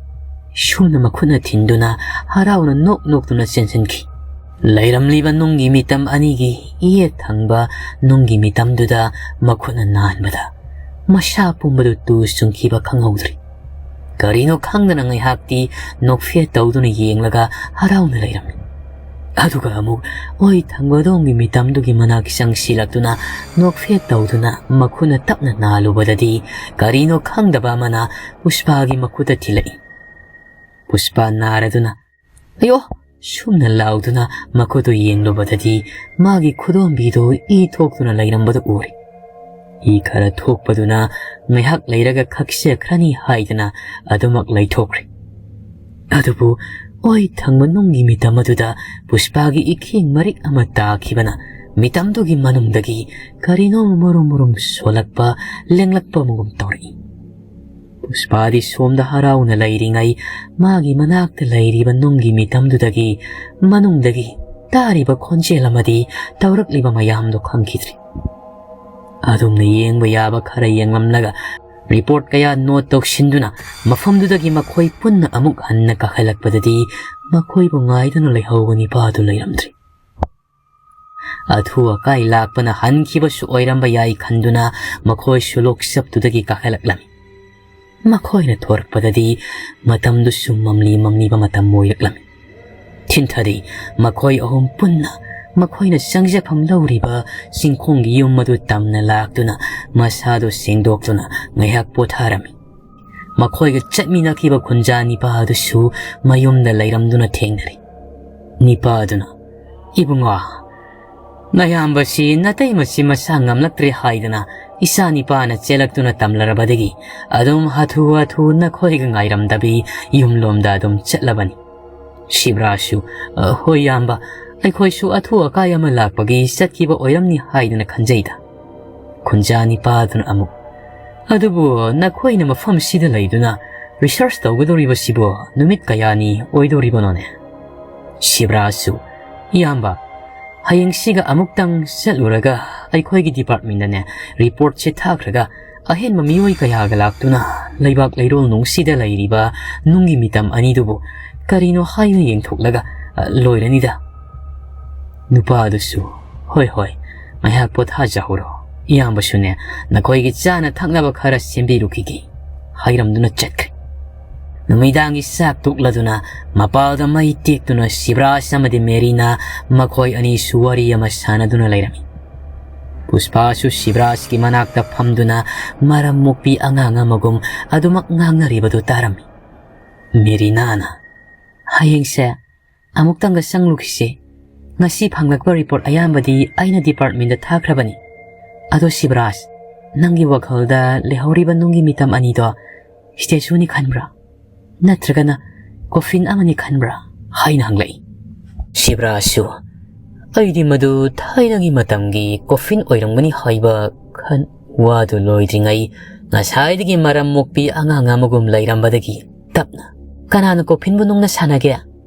ꯁꯨꯝꯅ ꯃꯈꯨꯠꯅ ꯊꯤꯟꯗꯨꯅ ꯍꯔꯥꯎꯅ ꯅꯣꯛ ꯅꯣꯛꯇꯨꯅ ꯆꯦꯟꯁꯤꯟꯈꯤ꯫ ꯂꯩꯔꯝꯂꯤꯕ ꯅꯨꯡꯒꯤ ꯃꯤꯇꯝ ꯑꯅꯤꯒꯤ ꯌꯦꯠ ꯊꯪꯕ ꯅꯨꯡꯒꯤ ꯃꯤꯇꯝꯗꯨꯗ ꯃꯈꯨꯠꯅ ꯅꯥꯟꯕꯗ ꯃꯁꯥ ꯄꯨꯝꯕꯗꯨ ꯇꯨ ꯆꯨꯡꯈꯤꯕ ꯈꯪꯍꯧꯗ꯭ꯔꯤ꯫ ꯀꯔꯤꯅꯣ ꯈꯪꯗꯅ ꯉꯥꯏꯍꯥꯛꯇꯤ ꯅꯣꯛꯐꯦꯠ ꯇꯧꯗꯨꯅ ꯌꯦꯡꯂꯒ ꯍꯔꯥꯎꯅ ꯂꯩꯔꯝꯃꯤ꯫ ꯑꯗꯨꯒ ꯑꯃꯨꯛ ꯑꯣꯏ ꯊꯪꯕꯗꯣꯡꯒꯤ ꯃꯤꯇꯝꯗꯨꯒꯤ ꯃꯅꯥꯛ ꯆꯪꯁꯤꯜꯂꯛꯇꯨꯅ ꯅꯣꯛꯐꯦꯠ ꯇꯧꯗꯨꯅ ꯃꯈꯨꯠꯅ ꯇꯞꯅ ꯅꯥꯜꯂꯨꯕꯗꯗꯤ ꯀꯔꯤꯅꯣ ꯈꯪꯗꯕ ꯑꯃꯅ ꯄꯨꯁꯄꯥꯒꯤ ꯃꯈꯨꯠꯇ ꯊꯤꯜꯂꯛꯏ꯫ ꯄꯨꯁꯄꯥ ꯅꯥꯔꯗꯨꯅ "ꯑꯌꯣ!" ꯁꯨꯝꯅ ꯂꯥꯎꯗꯨꯅ ꯃꯈꯨꯠꯇꯨ ꯌꯦꯡꯂꯨꯕꯗꯗꯤ ꯃꯥꯒꯤ ꯈꯨꯗꯣꯝꯕꯤꯗꯨ ꯏ ꯊꯣꯛꯇꯨꯅ ꯂꯩꯔꯝꯕꯗꯨ ꯎꯔꯦ꯫ ꯏ ꯈꯔ ꯊꯣꯛꯄꯗꯨꯅ ꯉꯥꯏꯍꯥꯛ ꯂꯩꯔꯒ ꯈꯛꯆꯦꯛꯈ꯭ꯔꯅꯤ ꯍꯥꯏꯗꯅ ꯑꯗꯨꯃꯛ ꯂꯩꯊꯣꯛꯈ꯭ꯔꯦ꯫ ꯑꯗꯨꯕꯨ ꯑꯣꯏ ꯊꯪꯕ ꯅꯨꯡꯒꯤ ꯃꯤꯇꯝ ꯑꯗꯨꯗ ꯄꯨꯁꯄꯥꯒꯤ ꯏꯈꯦꯡ ꯃꯔꯤꯛ ꯑꯃ ꯇꯥꯈꯤꯕꯅ ꯃꯤꯇꯝꯗꯨꯒꯤ ꯃꯅꯨꯡꯗꯒꯤ ꯀꯔꯤꯅꯣ ꯃꯔꯨꯝ ꯃꯔꯨꯝ ꯁꯣꯜꯂꯛꯄ, ꯂꯦꯡꯂꯛꯄ ꯑꯃꯒꯨꯝ ꯇꯧꯔꯛꯏ꯫ ꯄꯨꯁꯄꯥꯗꯤ ꯁꯣꯝꯗ ꯍꯔꯥꯎꯅ ꯂꯩꯔꯤꯉꯩ ꯃꯥꯒꯤ ꯃꯅꯥꯛꯇ ꯂꯩꯔꯤꯕ ꯅꯨꯡꯒꯤ ꯃꯤꯇꯝꯗꯨꯗꯒꯤ ꯃꯅꯨꯡꯗꯒꯤ ꯇꯥꯔꯤꯕ ꯈꯣꯟꯖꯦꯜ ꯑꯃꯗꯤ ꯇꯧꯔꯛꯂꯤꯕ ꯃꯌꯥꯝꯗꯨ ꯈꯪꯈꯤꯗ꯭ꯔꯤ꯫ ꯑꯗꯨꯝꯅ ꯌꯦꯡꯕ ꯌꯥꯕ ꯈꯔ ꯌꯦꯡꯂꯝꯂꯒ ꯔꯤꯄꯣꯔꯠ ꯀꯌꯥ ꯅꯣꯠ ꯇꯧꯁꯤꯟꯗꯨꯅ ꯃꯐꯝꯗꯨꯗꯒꯤ ꯃꯈꯣꯏ ꯄꯨꯟꯅ ꯑꯃꯨꯛ ꯍꯟꯅ ꯀꯥꯈꯠꯂꯛꯄꯗꯗꯤ ꯃꯈꯣꯏꯕꯨ ꯉꯥꯏꯗꯨꯅ ꯂꯩꯍꯧꯕ ꯅꯤꯄꯥꯗꯨ ꯂꯩꯔꯝꯗ꯭ꯔꯤ꯫ ꯑꯊꯨ ꯑꯀꯥꯏ ꯂꯥꯛꯄꯅ ꯍꯟꯈꯤꯕꯁꯨ ꯑꯣꯏꯔꯝꯕ ꯌꯥꯏ ꯈꯟꯗꯨꯅ ꯃꯈꯣꯏꯁꯨ ꯂꯣꯛꯆꯞꯇꯨꯗꯒꯤ ꯀꯥꯈꯠꯂꯛꯂꯝꯃꯤ꯫ ꯃꯈꯣꯏꯅ ꯊꯣꯔꯛꯄꯗꯗꯤ ꯃꯇꯝꯗꯨꯁꯨ ꯃꯝꯂꯤ ꯃꯝꯂꯤꯕ ꯃꯇꯝ ꯑꯣꯏꯔꯛꯂꯝꯃꯤ꯫ ꯊꯤꯟꯊꯗꯤ ꯃꯈꯣꯏ ꯑꯍꯨꯝ ꯄꯨꯟꯅ ꯃꯈꯣꯏꯅ ꯆꯪꯖꯐꯝ ꯂꯧꯔꯤꯕ ꯆꯤꯡꯈꯣꯡꯒꯤ ꯌꯨꯝ ꯑꯗꯨ ꯇꯝꯅ ꯂꯥꯛꯇꯨꯅ ꯃꯁꯥꯗꯨ ꯁꯦꯡꯗꯣꯛꯇꯨꯅ ꯉꯥꯏꯍꯥꯛ ꯄꯣꯊꯥꯔꯝꯃꯤ꯫ ꯃꯈꯣꯏꯒ ꯆꯠꯃꯤꯟꯅꯈꯤꯕ ꯈꯨꯟꯖꯥ ꯅꯤꯄꯥ ꯑꯗꯨꯁꯨ ꯃꯌꯨꯝꯗ ꯂꯩꯔꯝꯗꯨꯅ ꯊꯦꯡꯅꯔꯦ꯫ ꯅꯤꯄꯥ ꯑꯗꯨꯅ, "ꯏꯕꯨꯡꯉꯣ, ꯅꯌꯥꯝꯕꯁꯤ ꯅꯇꯩꯃꯁꯤ ꯃꯁꯥ ꯉꯝꯂꯛꯇ꯭ꯔꯦ ꯍꯥꯏꯗꯅ ꯏꯆꯥ ꯅꯤꯄꯥꯅ ꯆꯦꯜꯂꯛꯇꯨꯅ ꯇꯝꯂꯔꯕꯗꯒꯤ ꯑꯗꯨꯝ ꯍꯥꯊꯨ ꯍꯥꯊꯨ ꯅꯈꯣꯏꯒ ꯉꯥꯏꯔꯝꯗꯕꯤ ꯌꯨꯝꯂꯣꯝꯗ ꯑꯗꯨꯝ ꯆꯠꯂꯕꯅꯤ꯫" ꯁꯤꯕ꯭ꯔꯥꯁꯨ, "ꯑ, ꯍꯣꯏ ꯏꯌꯥꯝꯕ, ꯑꯩꯈꯣꯏꯁꯨ ꯑꯊꯨ ꯑꯀꯥꯏ ꯑꯃ ꯂꯥꯛꯄꯒꯤ ꯆꯠꯈꯤꯕ ꯑꯣꯏꯔꯝꯅꯤ ꯍꯥꯏꯗꯅ ꯈꯟꯖꯩꯗ꯫" ꯈꯨꯟꯖꯥ ꯅꯤꯄꯥꯗꯨꯅ ꯑꯃꯨꯛ, "ꯑꯗꯨꯕꯨ ꯅꯈꯣꯏꯅ ꯃꯐꯝꯁꯤꯗ ꯂꯩꯗꯨꯅ ꯔꯤꯁꯔꯁ ꯇꯧꯒꯗꯧꯔꯤꯕꯁꯤꯕꯨ ꯅꯨꯃꯤꯠ ꯀꯌꯥꯅꯤ ꯑꯣꯏꯗꯧꯔꯤꯕꯅꯣꯅꯦ?" ꯁꯤꯕ꯭ꯔꯥꯁꯨ, "ꯏꯌꯥꯝꯕ, ꯍꯌꯦꯡꯁꯤꯒ ꯑꯃꯨꯛꯇꯪ ꯆꯠꯂꯨꯔꯒ ꯑꯩꯈꯣꯏꯒꯤ ꯗꯤꯄꯥꯔꯠꯃꯦꯟꯗꯅꯦ ꯔꯤꯄꯣꯔꯠꯁꯦ ꯊꯥꯈ꯭ꯔꯒ ꯑꯍꯦꯟꯕ ꯃꯤꯑꯣꯏ ꯀꯌꯥꯒ ꯂꯥꯛꯇꯨꯅ ꯂꯩꯕꯥꯛ ꯂꯩꯔꯣꯜ ꯅꯨꯡꯁꯤꯗ ꯂꯩꯔꯤꯕ ꯅꯨꯡꯒꯤ ꯃꯤꯇꯝ ꯑꯅꯤꯗꯨꯕꯨ ꯀꯔꯤꯅꯣ ꯍꯥꯏꯅ ꯌꯦꯡꯊꯣꯛꯂꯒ, ꯑ, ꯂꯣꯏꯔꯅꯤꯗ꯫" ꯅꯨꯄꯥ ꯑꯗꯨꯁꯨ, "ꯍꯣꯏ, ꯍꯣꯏ, ꯉꯥꯏꯍꯥꯛ ꯄꯣꯊꯥꯖꯍꯧꯔꯣ꯫ ꯏꯌꯥꯝꯕꯁꯨꯅꯦ, ꯅꯈꯣꯏꯒꯤ ꯆꯥꯅ ꯊꯛꯅꯕ ꯈꯔ ꯁꯦꯝꯕꯤꯔꯨꯈꯤꯒꯦ" ꯍꯥꯏꯔꯝꯗꯨꯅ ꯆꯠꯈ꯭ꯔꯦ꯫ ꯅꯨꯃꯤꯗꯥꯡꯒꯤ ꯆꯥꯛ ꯇꯣꯛꯂꯗꯨꯅ ꯃꯄꯥꯜꯗ ꯃꯩ ꯇꯦꯛꯇꯨꯅ ꯁꯤꯕ꯭ꯔꯥꯖ ꯑꯃꯗꯤ ꯃꯦꯔꯤꯅꯥ ꯃꯈꯣꯏ ꯑꯅꯤꯁꯨ ꯋꯥꯔꯤ ꯑꯃ ꯁꯥꯟꯅꯗꯨꯅ ꯂꯩꯔꯝꯃꯤ꯫ ꯄꯨꯁꯄꯥꯁꯨ ꯁꯤꯕ꯭ꯔꯥꯖꯀꯤ ꯃꯅꯥꯛꯇ ꯐꯝꯗꯨꯅ ꯃꯔꯝ ꯃꯣꯛꯄꯤ ꯑꯉꯥꯡ ꯑꯃꯒꯨꯝ ꯑꯗꯨꯃꯛ ꯉꯥꯡꯅꯔꯤꯕꯗꯨ ꯇꯥꯔꯝꯃꯤ꯫ ꯃꯦꯔꯤꯅꯥꯅ, "ꯍꯌꯦꯡꯁꯦ ꯑꯃꯨꯛꯇꯪꯒ ꯆꯪꯂꯨꯈꯤꯁꯦ꯫ ꯉꯁꯤ ꯐꯪꯂꯛꯄ ꯔꯤꯄꯣꯔꯠ ꯑꯌꯥꯝꯕꯗꯤ ꯑꯩꯅ ꯗꯤꯄꯥꯔꯠꯃꯦꯟꯗ ꯊꯥꯈ꯭ꯔꯕꯅꯤ꯫ ꯑꯗꯣ ꯁꯤꯕ꯭ꯔꯥꯖ, ꯅꯪꯒꯤ ꯋꯥꯈꯜꯗ ꯂꯩꯍꯧꯔꯤꯕ ꯅꯨꯡꯒꯤ ꯃꯤꯇꯝ ꯑꯅꯤꯗꯣ ꯁ꯭ꯇꯦꯆꯨꯅꯤ ꯈꯟꯕ꯭ꯔꯥ? ꯅꯠꯇ꯭ꯔꯒꯅ ꯀꯣꯐꯤꯟ ꯑꯃꯅꯤ ꯈꯟꯕ꯭ꯔꯥ?" ꯍꯥꯏꯅ ꯍꯪꯂꯛꯏ꯫ ꯁꯤꯕ꯭ꯔꯥꯖꯁꯨ, "ꯑꯩꯗꯤ ꯃꯗꯨ ꯊꯥꯏꯅꯒꯤ ꯃꯇꯝꯒꯤ ꯀꯣꯐꯤꯟ ꯑꯣꯏꯔꯝꯒꯅꯤ ꯍꯥꯏꯕ ꯈꯟ-, ꯋꯥꯗꯨ ꯂꯣꯏꯗ꯭ꯔꯤꯉꯩ ꯉꯁꯥꯏꯗꯒꯤ ꯃꯔꯝ ꯃꯣꯛꯄꯤ ꯑꯉꯥꯡ ꯑꯃꯒꯨꯝ ꯂꯩꯔꯝꯕꯗꯒꯤ ꯇꯞꯅ, 'ꯀꯅꯥꯅ ꯀꯣꯐꯤꯟꯕꯨ ꯅꯨꯡꯅ ꯁꯥꯟꯅꯒꯦ?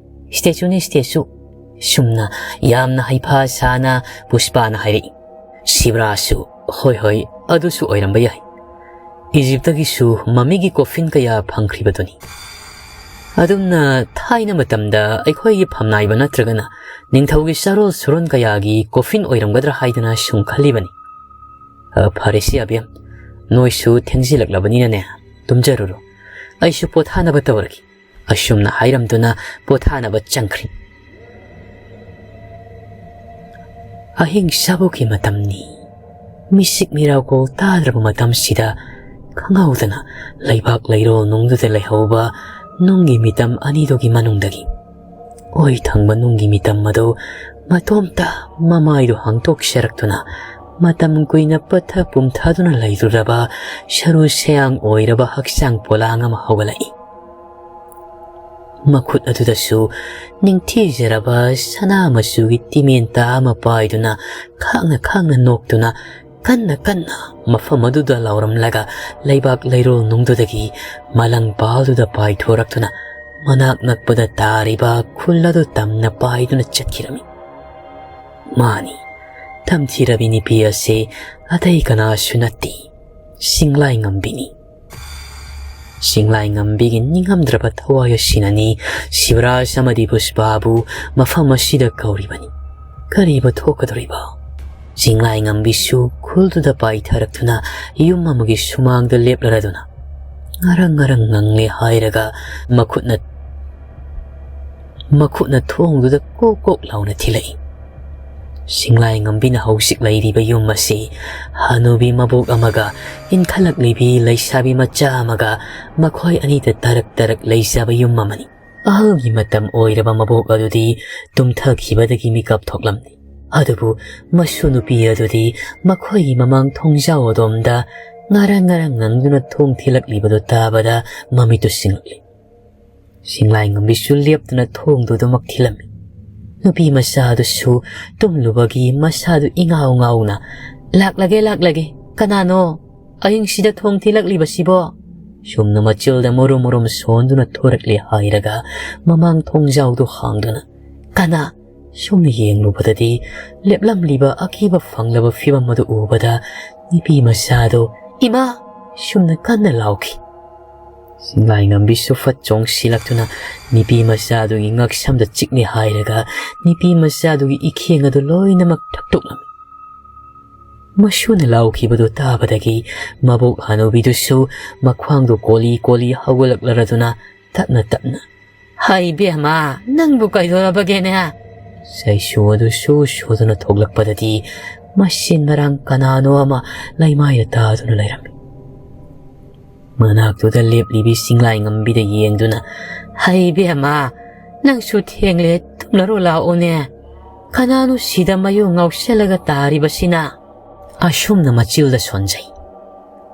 ꯁ꯭ꯇꯦꯆꯨꯅꯤ, ꯁ꯭ꯇꯦꯆꯨ!' ꯁꯨꯝꯅ ꯌꯥꯝꯅ ꯍꯩꯐꯥ ꯁꯥꯅ ꯄꯨꯁꯄꯥꯅ ꯍꯥꯏꯔꯛꯏ꯫ ꯁꯤꯕ꯭ꯔꯥꯖꯁꯨ, "ꯍꯣꯏ, ꯍꯣꯏ, ꯑꯗꯨꯁꯨ ꯑꯣꯏꯔꯝꯕ ꯌꯥꯏ꯫ ꯏꯖꯤꯞꯇꯒꯤꯁꯨ ꯃꯃꯤꯒꯤ ꯀꯣꯐꯤꯟ ꯀꯌꯥ ꯐꯪꯈ꯭ꯔꯤꯕꯗꯨꯅꯤ꯫ ꯑꯗꯨꯝꯅ ꯊꯥꯏꯅ ꯃꯇꯝꯗ ꯑꯩꯈꯣꯏꯒꯤ ꯐꯝꯅꯥꯏꯕ ꯅꯠꯇ꯭ꯔꯒꯅ ꯅꯤꯡꯊꯧꯒꯤ ꯆꯥꯔꯣꯜ ꯁꯨꯔꯣꯟ ꯀꯌꯥꯒꯤ ꯀꯣꯐꯤꯟ ꯑꯣꯏꯔꯝꯒꯗ꯭ꯔꯥ ꯍꯥꯏꯗꯅ ꯁꯨꯝ ꯈꯜꯂꯤꯕꯅꯤ꯫ ꯑ, ꯐꯔꯦꯁꯦ ꯑꯕꯦꯝ, ꯅꯣꯏꯁꯨ ꯊꯦꯡꯖꯤꯜꯂꯛꯂꯕꯅꯤꯅꯅꯦ, ꯇꯨꯝꯖꯔꯨꯔꯣ꯫ ꯑꯩꯁꯨ ꯄꯣꯊꯥꯅꯕ ꯇꯧꯔꯒꯦ"꯫ ꯑꯁꯨꯝꯅ ꯍꯥꯏꯔꯝꯗꯨꯅ ꯄꯣꯊꯥꯅꯕ ꯆꯪꯈ꯭ꯔꯤ꯫ ꯑꯍꯤꯡ ꯆꯥꯕꯣꯛꯀꯤ ꯃꯇꯝꯅꯤ꯫ ꯃꯤꯁꯤꯛ ꯃꯤꯔꯥꯎꯀꯣꯜ ꯇꯥꯗ꯭ꯔꯕ ꯃꯇꯝꯁꯤꯗ ꯈꯪꯍꯧꯗꯅ ꯂꯩꯕꯥꯛ ꯂꯩꯔꯣꯜ ꯅꯨꯡꯗꯨꯗ ꯂꯩꯍꯧꯕ ꯅꯨꯡꯒꯤ ꯃꯤꯇꯝ ꯑꯅꯤꯗꯨꯒꯤ ꯃꯅꯨꯡꯗꯒꯤ ꯑꯣꯏ ꯊꯪꯕ ꯅꯨꯡꯒꯤ ꯃꯤꯇꯝ ꯑꯗꯨ ꯃꯇꯣꯝꯇ ꯃꯃꯥꯏꯗꯨ ꯍꯥꯡꯗꯣꯛꯆꯔꯛꯇꯨꯅ ꯃꯇꯝ ꯀꯨꯏꯅ ꯄꯠꯊ ꯄꯨꯝꯊꯗꯨꯅ ꯂꯩꯔꯨꯔꯕ ꯁꯔꯨ ꯁꯌꯥꯡ ꯑꯣꯏꯔꯕ ꯍꯛꯆꯥꯡ ꯄꯣꯂꯥꯡ ꯑꯃ ꯍꯧꯒꯠꯂꯛꯏ꯫ ꯃꯈꯨꯠ ꯑꯗꯨꯗꯁꯨ ꯅꯤꯡꯊꯤꯖꯔꯕ ꯁꯅꯥ ꯃꯆꯨꯒꯤ ꯇꯤꯃꯦꯟꯇꯥ ꯑꯃ ꯄꯥꯏꯗꯨꯅ ꯈꯥꯡꯅ ꯈꯥꯡꯅ ꯅꯣꯛꯇꯨꯅ ꯀꯟꯅ ꯀꯟꯅ ꯃꯐꯝ ꯑꯗꯨꯗ ꯂꯥꯎꯔꯝꯂꯒ ꯂꯩꯕꯥꯛ ꯂꯩꯔꯣꯜ ꯅꯨꯡꯗꯨꯗꯒꯤ ꯃꯂꯪ ꯄꯥꯜꯗꯨꯗ ꯄꯥꯏꯊꯣꯔꯛꯇꯨꯅ ꯃꯅꯥꯛ ꯅꯛꯄꯗ ꯇꯥꯔꯤꯕ ꯈꯨꯜ ꯑꯗꯨ ꯇꯝꯅ ꯄꯥꯏꯗꯨꯅ ꯆꯠꯈꯤꯔꯝꯃꯤ꯫ ꯃꯥꯅꯤ, ꯇꯝꯊꯤꯔꯕꯤ ꯅꯨꯄꯤ ꯑꯁꯤ ꯑꯇꯩ ꯀꯅꯥꯁꯨ ꯅꯠꯇꯦ, ꯆꯤꯡꯂꯥꯏ ꯉꯝꯕꯤꯅꯤ꯫ ꯆꯤꯡꯂꯥꯏ ꯉꯝꯕꯤꯒꯤ ꯅꯤꯡꯉꯝꯗ꯭ꯔꯕ ꯊꯋꯥꯏ ꯑꯁꯤꯅꯅꯤ ꯁꯤꯕꯔꯥꯖ ꯑꯃꯗꯤ ꯄꯨꯁꯄꯥꯕꯨ ꯃꯐꯝ ꯑꯁꯤꯗ ꯀꯧꯔꯤꯕꯅꯤ꯫ ꯀꯔꯤꯕꯨ ꯊꯣꯛꯀꯗꯧꯔꯤꯕ? ꯆꯤꯡꯂꯥꯏꯉꯝꯕꯤꯁꯨ ꯈꯨꯜꯗꯨꯗ ꯄꯥꯏꯊꯔꯛꯇꯨꯅ ꯌꯨꯝ ꯑꯃꯒꯤ ꯁꯨꯃꯥꯡꯗ ꯂꯦꯞꯂꯔꯗꯨꯅ ꯉꯔꯪ ꯉꯔꯪ ꯉꯪꯂꯦ ꯍꯥꯏꯔꯒ ꯃꯈꯨꯠꯅ, ꯃꯈꯨꯠꯅ ꯊꯣꯡꯗꯨꯗ ꯀꯣꯛ ꯀꯣꯛ ꯂꯥꯎꯅ ꯊꯤꯜꯂꯛꯏ꯫ ꯆꯤꯡꯂꯥꯏꯉꯝꯕꯤꯅ ꯍꯧꯖꯤꯛ ꯂꯩꯔꯤꯕ ꯌꯨꯝ ꯑꯁꯤ ꯍꯅꯨꯕꯤ ꯃꯕꯣꯛ ꯑꯃꯒ ꯏꯟꯈꯠꯂꯛꯂꯤꯕꯤ ꯂꯩꯁꯥꯕꯤ ꯃꯆꯥ ꯑꯃꯒ ꯃꯈꯣꯏ ꯑꯅꯤꯗ ꯇꯔꯛ ꯇꯔꯛ ꯂꯩꯖꯕ ꯌꯨꯝ ꯑꯃꯅꯤ꯫ ꯑꯍꯜꯒꯤ ꯃꯇꯝ ꯑꯣꯏꯔꯕ ꯃꯕꯣꯛ ꯑꯗꯨꯗꯤ ꯇꯨꯝꯊꯈꯤꯕꯗꯒꯤ ꯃꯤꯀꯞ ꯊꯣꯛꯂꯝꯂꯤ꯫ ꯑꯗꯨꯕꯨ ꯃꯁꯨ ꯅꯨꯄꯤ ꯑꯗꯨꯗꯤ ꯃꯈꯣꯏꯒꯤ ꯃꯃꯥꯡ ꯊꯣꯡꯖꯥꯎ ꯑꯗꯣꯝꯗ ꯉꯔꯪ ꯉꯔꯪ ꯉꯪꯗꯨꯅ ꯊꯣꯡ ꯊꯤꯜꯂꯛꯂꯤꯕꯗꯨ ꯇꯥꯕꯗ ꯃꯃꯤꯠꯇꯨ ꯁꯤꯡꯂꯛꯂꯤ꯫ ꯆꯤꯡꯂꯥꯏꯉꯝꯕꯤꯁꯨ ꯂꯦꯞꯇꯨꯅ ꯊꯣꯡꯗꯨ ꯑꯗꯨꯃꯛ ꯊꯤꯜꯂꯝꯃꯤ꯫ ꯅꯨꯄꯤ ꯃꯆꯥꯗꯨꯁꯨ ꯇꯨꯝꯂꯨꯕꯒꯤ ꯃꯁꯥꯗꯨ ꯏꯉꯥꯎ ꯉꯥꯎꯅ, "ꯂꯥꯛꯂꯒꯦ, ꯂꯥꯛꯂꯒꯦ꯫ ꯀꯅꯥꯅꯣ? ꯑꯍꯤꯡꯁꯤꯗ ꯊꯣꯡ ꯊꯤꯜꯂꯛꯂꯤꯕꯁꯤꯕꯣ?" ꯁꯨꯝꯅ ꯃꯆꯤꯜꯗ ꯃꯨꯔꯨꯝ ꯃꯨꯔꯨꯝ ꯁꯣꯟꯗꯨꯅ ꯊꯣꯔꯛꯂꯦ ꯍꯥꯏꯔꯒ ꯃꯃꯥꯡ ꯊꯣꯡꯖꯥꯎꯗꯨ ꯍꯥꯡꯗꯨꯅ, ꯀꯅꯥ? ꯁꯨꯝꯅ ꯌꯦꯡꯂꯨꯕꯗꯗꯤ ꯂꯦꯞꯂꯝꯂꯤꯕ ꯑꯀꯤꯕ ꯐꯪꯂꯕ ꯐꯤꯕꯝ ꯑꯗꯨ ꯎꯕꯗ ꯅꯨꯄꯤ ꯃꯆꯥꯗꯨ, "ꯏꯃꯥ!" ꯁꯨꯝꯅ ꯀꯟꯅ ꯂꯥꯎꯈꯤ꯫ ꯆꯤꯡꯂꯥꯏꯉꯝꯕꯤꯁꯨ ꯐꯠ ꯆꯣꯡꯁꯤꯜꯂꯛꯇꯨꯅ ꯅꯨꯄꯤ ꯃꯆꯥꯗꯨꯒꯤ ꯉꯛꯁꯝꯗ ꯆꯤꯛꯂꯦ ꯍꯥꯏꯔꯒ ꯅꯨꯄꯤ ꯃꯆꯥꯗꯨꯒꯤ ꯏꯈꯦꯡ ꯑꯗꯨ ꯂꯣꯏꯅꯃꯛ ꯊꯛꯇꯣꯛꯂꯝꯃꯤ꯫ ꯃꯁꯨꯅ ꯂꯥꯎꯈꯤꯕꯗꯨ ꯇꯥꯕꯗꯒꯤ ꯃꯕꯣꯛ ꯍꯅꯨꯕꯤꯗꯨꯁꯨ ꯃꯈ꯭ꯋꯥꯡꯗꯨ ꯀꯣꯜꯂꯤ ꯀꯣꯜꯂꯤ ꯍꯧꯒꯠꯂꯛꯂꯔꯗꯨꯅ ꯇꯞꯅ ꯇꯞꯅ, "ꯍꯩ ꯕꯦꯝꯃ, ꯅꯪꯕꯨ ꯀꯩꯗꯧꯔꯕꯒꯦꯅꯦ?" ꯆꯩꯁꯨ ꯑꯗꯨ ꯁꯨ ꯁꯨꯗꯨꯅ ꯊꯣꯛꯂꯛꯄꯗꯗꯤ ꯃꯁꯤ ꯉꯔꯥꯡ ꯀꯅꯥꯅꯣ ꯑꯃ ꯂꯩꯃꯥꯏꯗ ꯇꯥꯗꯨꯅ ꯂꯩꯔꯝꯃꯤ꯫ ꯃꯅꯥꯛꯇꯨꯗ ꯂꯦꯞꯂꯤꯕꯤ ꯆꯤꯡꯂꯥꯏꯉꯝꯕꯤꯗ ꯌꯦꯡꯗꯨꯅ, "ꯍꯩ ꯕꯦꯝꯃ, ꯅꯪꯁꯨ ꯊꯦꯡꯂꯦ, ꯇꯨꯝꯂꯔꯣ ꯂꯥꯛꯑꯣꯅꯦ꯫ ꯀꯅꯥꯅꯣ ꯁꯤꯗ ꯃꯌꯨ ꯉꯥꯎꯁꯜꯂꯒ ꯇꯥꯔꯤꯕꯁꯤꯅ?" ꯑꯁꯨꯝꯅ ꯃꯆꯤꯜꯗ ꯁꯣꯟꯖꯩ꯫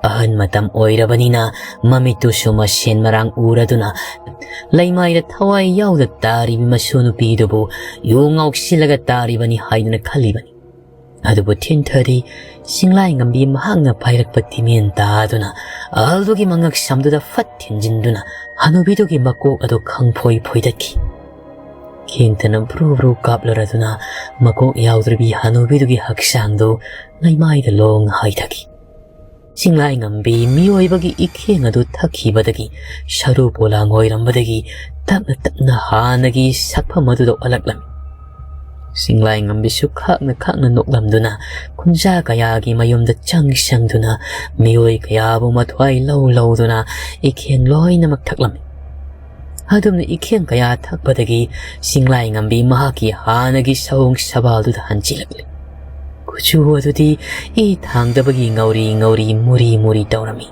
ꯑꯍꯟ ꯃꯇꯝ ꯑꯣꯏꯔꯕꯅꯤꯅ ꯃꯃꯤꯠꯇꯨꯁꯨ ꯃꯁꯦꯟ ꯃꯔꯥꯡ ꯎꯔꯗꯨꯅ ꯂꯩꯃꯥꯏꯗ ꯊꯋꯥꯏ ꯌꯥꯎꯗ ꯇꯥꯔꯤꯕꯤ ꯃꯁꯨ ꯅꯨꯄꯤꯗꯨꯕꯨ ꯌꯨ ꯉꯥꯎꯁꯤꯜꯂꯒ ꯇꯥꯔꯤꯕꯅꯤ ꯍꯥꯏꯗꯨꯅ ꯈꯜꯂꯤꯕꯅꯤ꯫ ꯑꯗꯨꯕꯨ ꯊꯤꯟꯊꯗꯤ ꯆꯤꯡꯂꯥꯏꯉꯝꯕꯤ ꯃꯍꯥꯛꯅ ꯄꯥꯏꯔꯛꯄ ꯇꯤꯃꯦꯟ ꯇꯥꯗꯨꯅ ꯑꯍꯜꯗꯨꯒꯤ ꯃꯉꯛ ꯁꯝꯗꯨꯗ ꯐꯠ ꯊꯤꯟꯖꯤꯟꯗꯨꯅ ꯍꯅꯨꯕꯤꯗꯨꯒꯤ ꯃꯀꯣꯛ ꯑꯗꯨ ꯈꯪꯐꯣꯏ ꯐꯣꯏꯗꯠꯈꯤ꯫ ꯈꯦꯡꯇꯅ ꯕ꯭ꯔꯨ ꯕ꯭ꯔꯨ ꯀꯥꯞꯂꯔꯗꯨꯅ ꯃꯀꯣꯛ ꯌꯥꯎꯗ꯭ꯔꯕꯤ ꯍꯅꯨꯕꯤꯗꯨꯒꯤ ꯍꯛꯆꯥꯡꯗꯨ ꯂꯩꯃꯥꯏꯗ ꯂꯣꯡ ꯍꯥꯏꯊꯈꯤ꯫ ꯆꯤꯡꯂꯥꯏꯉꯝꯕꯤ ꯃꯤꯑꯣꯏꯕꯒꯤ ꯏꯈꯦꯡ ꯑꯗꯨ ꯊꯛꯈꯤꯕꯗꯒꯤ ꯁꯔꯨ ꯄꯣꯂꯥꯡ ꯑꯣꯏꯔꯝꯕꯗꯒꯤ ꯇꯞꯅ ꯇꯞꯅ ꯍꯥꯟꯅꯒꯤ ꯁꯛꯐꯝ ꯑꯗꯨꯗ ꯑꯣꯜꯂꯛꯂꯝꯃꯤ꯫ ꯁꯤꯡꯂꯥꯏꯉꯝꯕꯤꯁꯨ ꯈꯥꯛꯅ ꯈꯥꯛꯅ ꯅꯣꯛꯂꯝꯗꯨꯅ ꯈꯨꯟꯖꯥ ꯀꯌꯥꯒꯤ ꯃꯌꯨꯝꯗ ꯆꯪ ꯆꯪꯗꯨꯅ ꯃꯤꯑꯣꯏ ꯀꯌꯥꯕꯨ ꯃꯊ꯭ꯋꯥꯏ ꯂꯧ ꯂꯧꯗꯨꯅ ꯏꯈꯦꯟ ꯂꯣꯏꯅꯃꯛ ꯊꯛꯂꯝꯃꯤ꯫ ꯑꯗꯨꯝꯅ ꯏꯈꯦꯟ ꯀꯌꯥ ꯊꯛꯄꯗꯒꯤ ꯁꯤꯡꯂꯥꯏꯉꯝꯕꯤ ꯃꯍꯥꯛꯀꯤ ꯍꯥꯟꯅꯒꯤ ꯁꯑꯣꯡ ꯁꯕꯥꯜꯗꯨꯗ ꯍꯟꯖꯤꯜꯂꯛꯂꯤ꯫ ꯀꯨꯆꯨ ꯑꯗꯨꯗꯤ ꯏ ꯊꯥꯡꯗꯕꯒꯤ ꯉꯧꯔꯤ ꯉꯧꯔꯤ ꯃꯨꯔꯤ ꯃꯨꯔꯤ ꯇꯧꯔꯝꯃꯤ꯫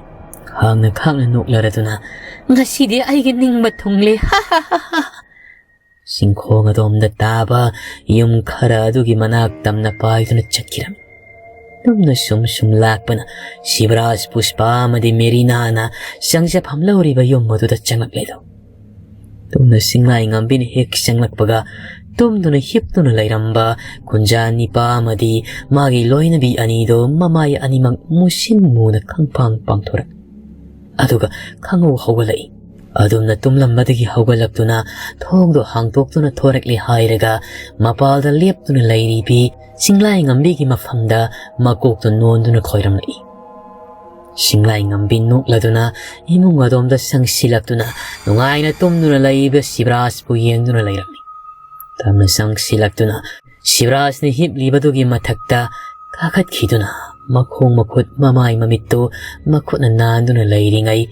ꯈꯥꯡꯅ ꯈꯥꯡꯅ ꯅꯣꯛꯂꯔꯗꯨꯅ, "ꯉꯁꯤꯗꯤ ꯑꯩꯒꯤ ꯅꯤꯡꯕ ꯊꯨꯡꯂꯦ, ꯍꯥ ꯍꯥ ꯍꯥ ꯍꯥ!" ꯁꯤꯡꯈꯣꯡ ꯑꯗꯣꯝꯗ ꯇꯥꯕ ꯌꯨꯝ ꯈꯔ ꯑꯗꯨꯒꯤ ꯃꯅꯥꯛ ꯇꯝꯅ ꯄꯥꯏꯗꯨꯅ ꯆꯠꯈꯤꯔꯝꯃꯤ꯫ ꯇꯨꯝꯅ ꯁꯨꯝ ꯁꯨꯝ ꯂꯥꯛꯄꯅ ꯁꯤꯕꯔꯥꯖ, ꯄꯨꯁꯄꯥ ꯑꯃꯗꯤ ꯃꯦꯔꯤꯅꯥꯅ ꯆꯪꯖꯐꯝ ꯂꯧꯔꯤꯕ ꯌꯨꯝ ꯑꯗꯨꯗ ꯆꯪꯂꯛꯂꯦꯗꯣ꯫ ꯇꯨꯝꯅ ꯁꯤꯡꯂꯥꯏ ꯉꯝꯕꯤꯅ ꯍꯦꯛ ꯆꯪꯂꯛꯄꯒ ꯇꯨꯝꯗꯨꯅ ꯍꯤꯞꯇꯨꯅ ꯂꯩꯔꯝꯕ ꯈꯨꯟꯖꯥ ꯅꯤꯄꯥ ꯑꯃꯗꯤ ꯃꯥꯒꯤ ꯂꯣꯏꯅꯕꯤ ꯑꯅꯤꯗꯣ ꯃꯃꯥꯏ ꯑꯅꯤꯃꯛ ꯃꯨꯁꯤꯟ ꯃꯨꯅ ꯈꯪꯄꯥꯡ ꯄꯥꯡꯊꯣꯔꯛ, ꯑꯗꯨꯒ ꯈꯪꯍꯧ ꯍꯧꯒꯠꯂꯛꯏ꯫ ꯑꯗꯨꯝꯅ ꯇꯨꯝꯂꯝꯕꯗꯒꯤ ꯍꯧꯒꯠꯂꯛꯇꯨꯅ ꯊꯣꯡꯗꯣ ꯍꯥꯡꯗꯣꯛꯇꯨꯅ ꯊꯣꯔꯛꯂꯦ ꯍꯥꯏꯔꯒ ꯃꯄꯥꯜꯗ ꯂꯦꯞꯇꯨꯅ ꯂꯩꯔꯤꯕꯤ ꯁꯤꯡꯂꯥꯏ ꯉꯝꯕꯤꯒꯤ ꯃꯐꯝꯗ ꯃꯀꯣꯛꯇꯨ ꯅꯣꯟꯗꯨꯅ ꯈꯣꯏꯔꯝꯂꯛꯏ꯫ ꯁꯤꯡꯂꯥꯏ ꯉꯝꯕꯤ ꯅꯣꯛꯂꯗꯨꯅ ꯏꯃꯨꯡ ꯑꯗꯣꯝꯗ ꯆꯪꯁꯤꯜꯂꯛꯇꯨꯅ ꯅꯨꯡꯉꯥꯏꯅ ꯇꯨꯝꯗꯨꯅ ꯂꯩꯕ ꯁꯤꯕꯔꯥꯖꯄꯨ ꯌꯦꯡꯗꯨꯅ ꯂꯩꯔꯝꯃꯤ꯫ ꯇꯞꯅ ꯆꯪꯁꯤꯜꯂꯛꯇꯨꯅ ꯁꯤꯕꯔꯥꯖꯅ ꯍꯤꯞꯂꯤꯕꯗꯨꯒꯤ ꯃꯊꯛꯇ ꯀꯥꯈꯠꯈꯤꯗꯨꯅ ꯃꯈꯣꯡ ꯃꯈꯨꯠ ꯃꯃꯥꯏ ꯃꯃꯤꯠꯇꯨ ꯃꯈꯨꯠꯅ ꯅꯥꯟꯗꯨꯅ ꯂꯩꯔꯤꯉꯩ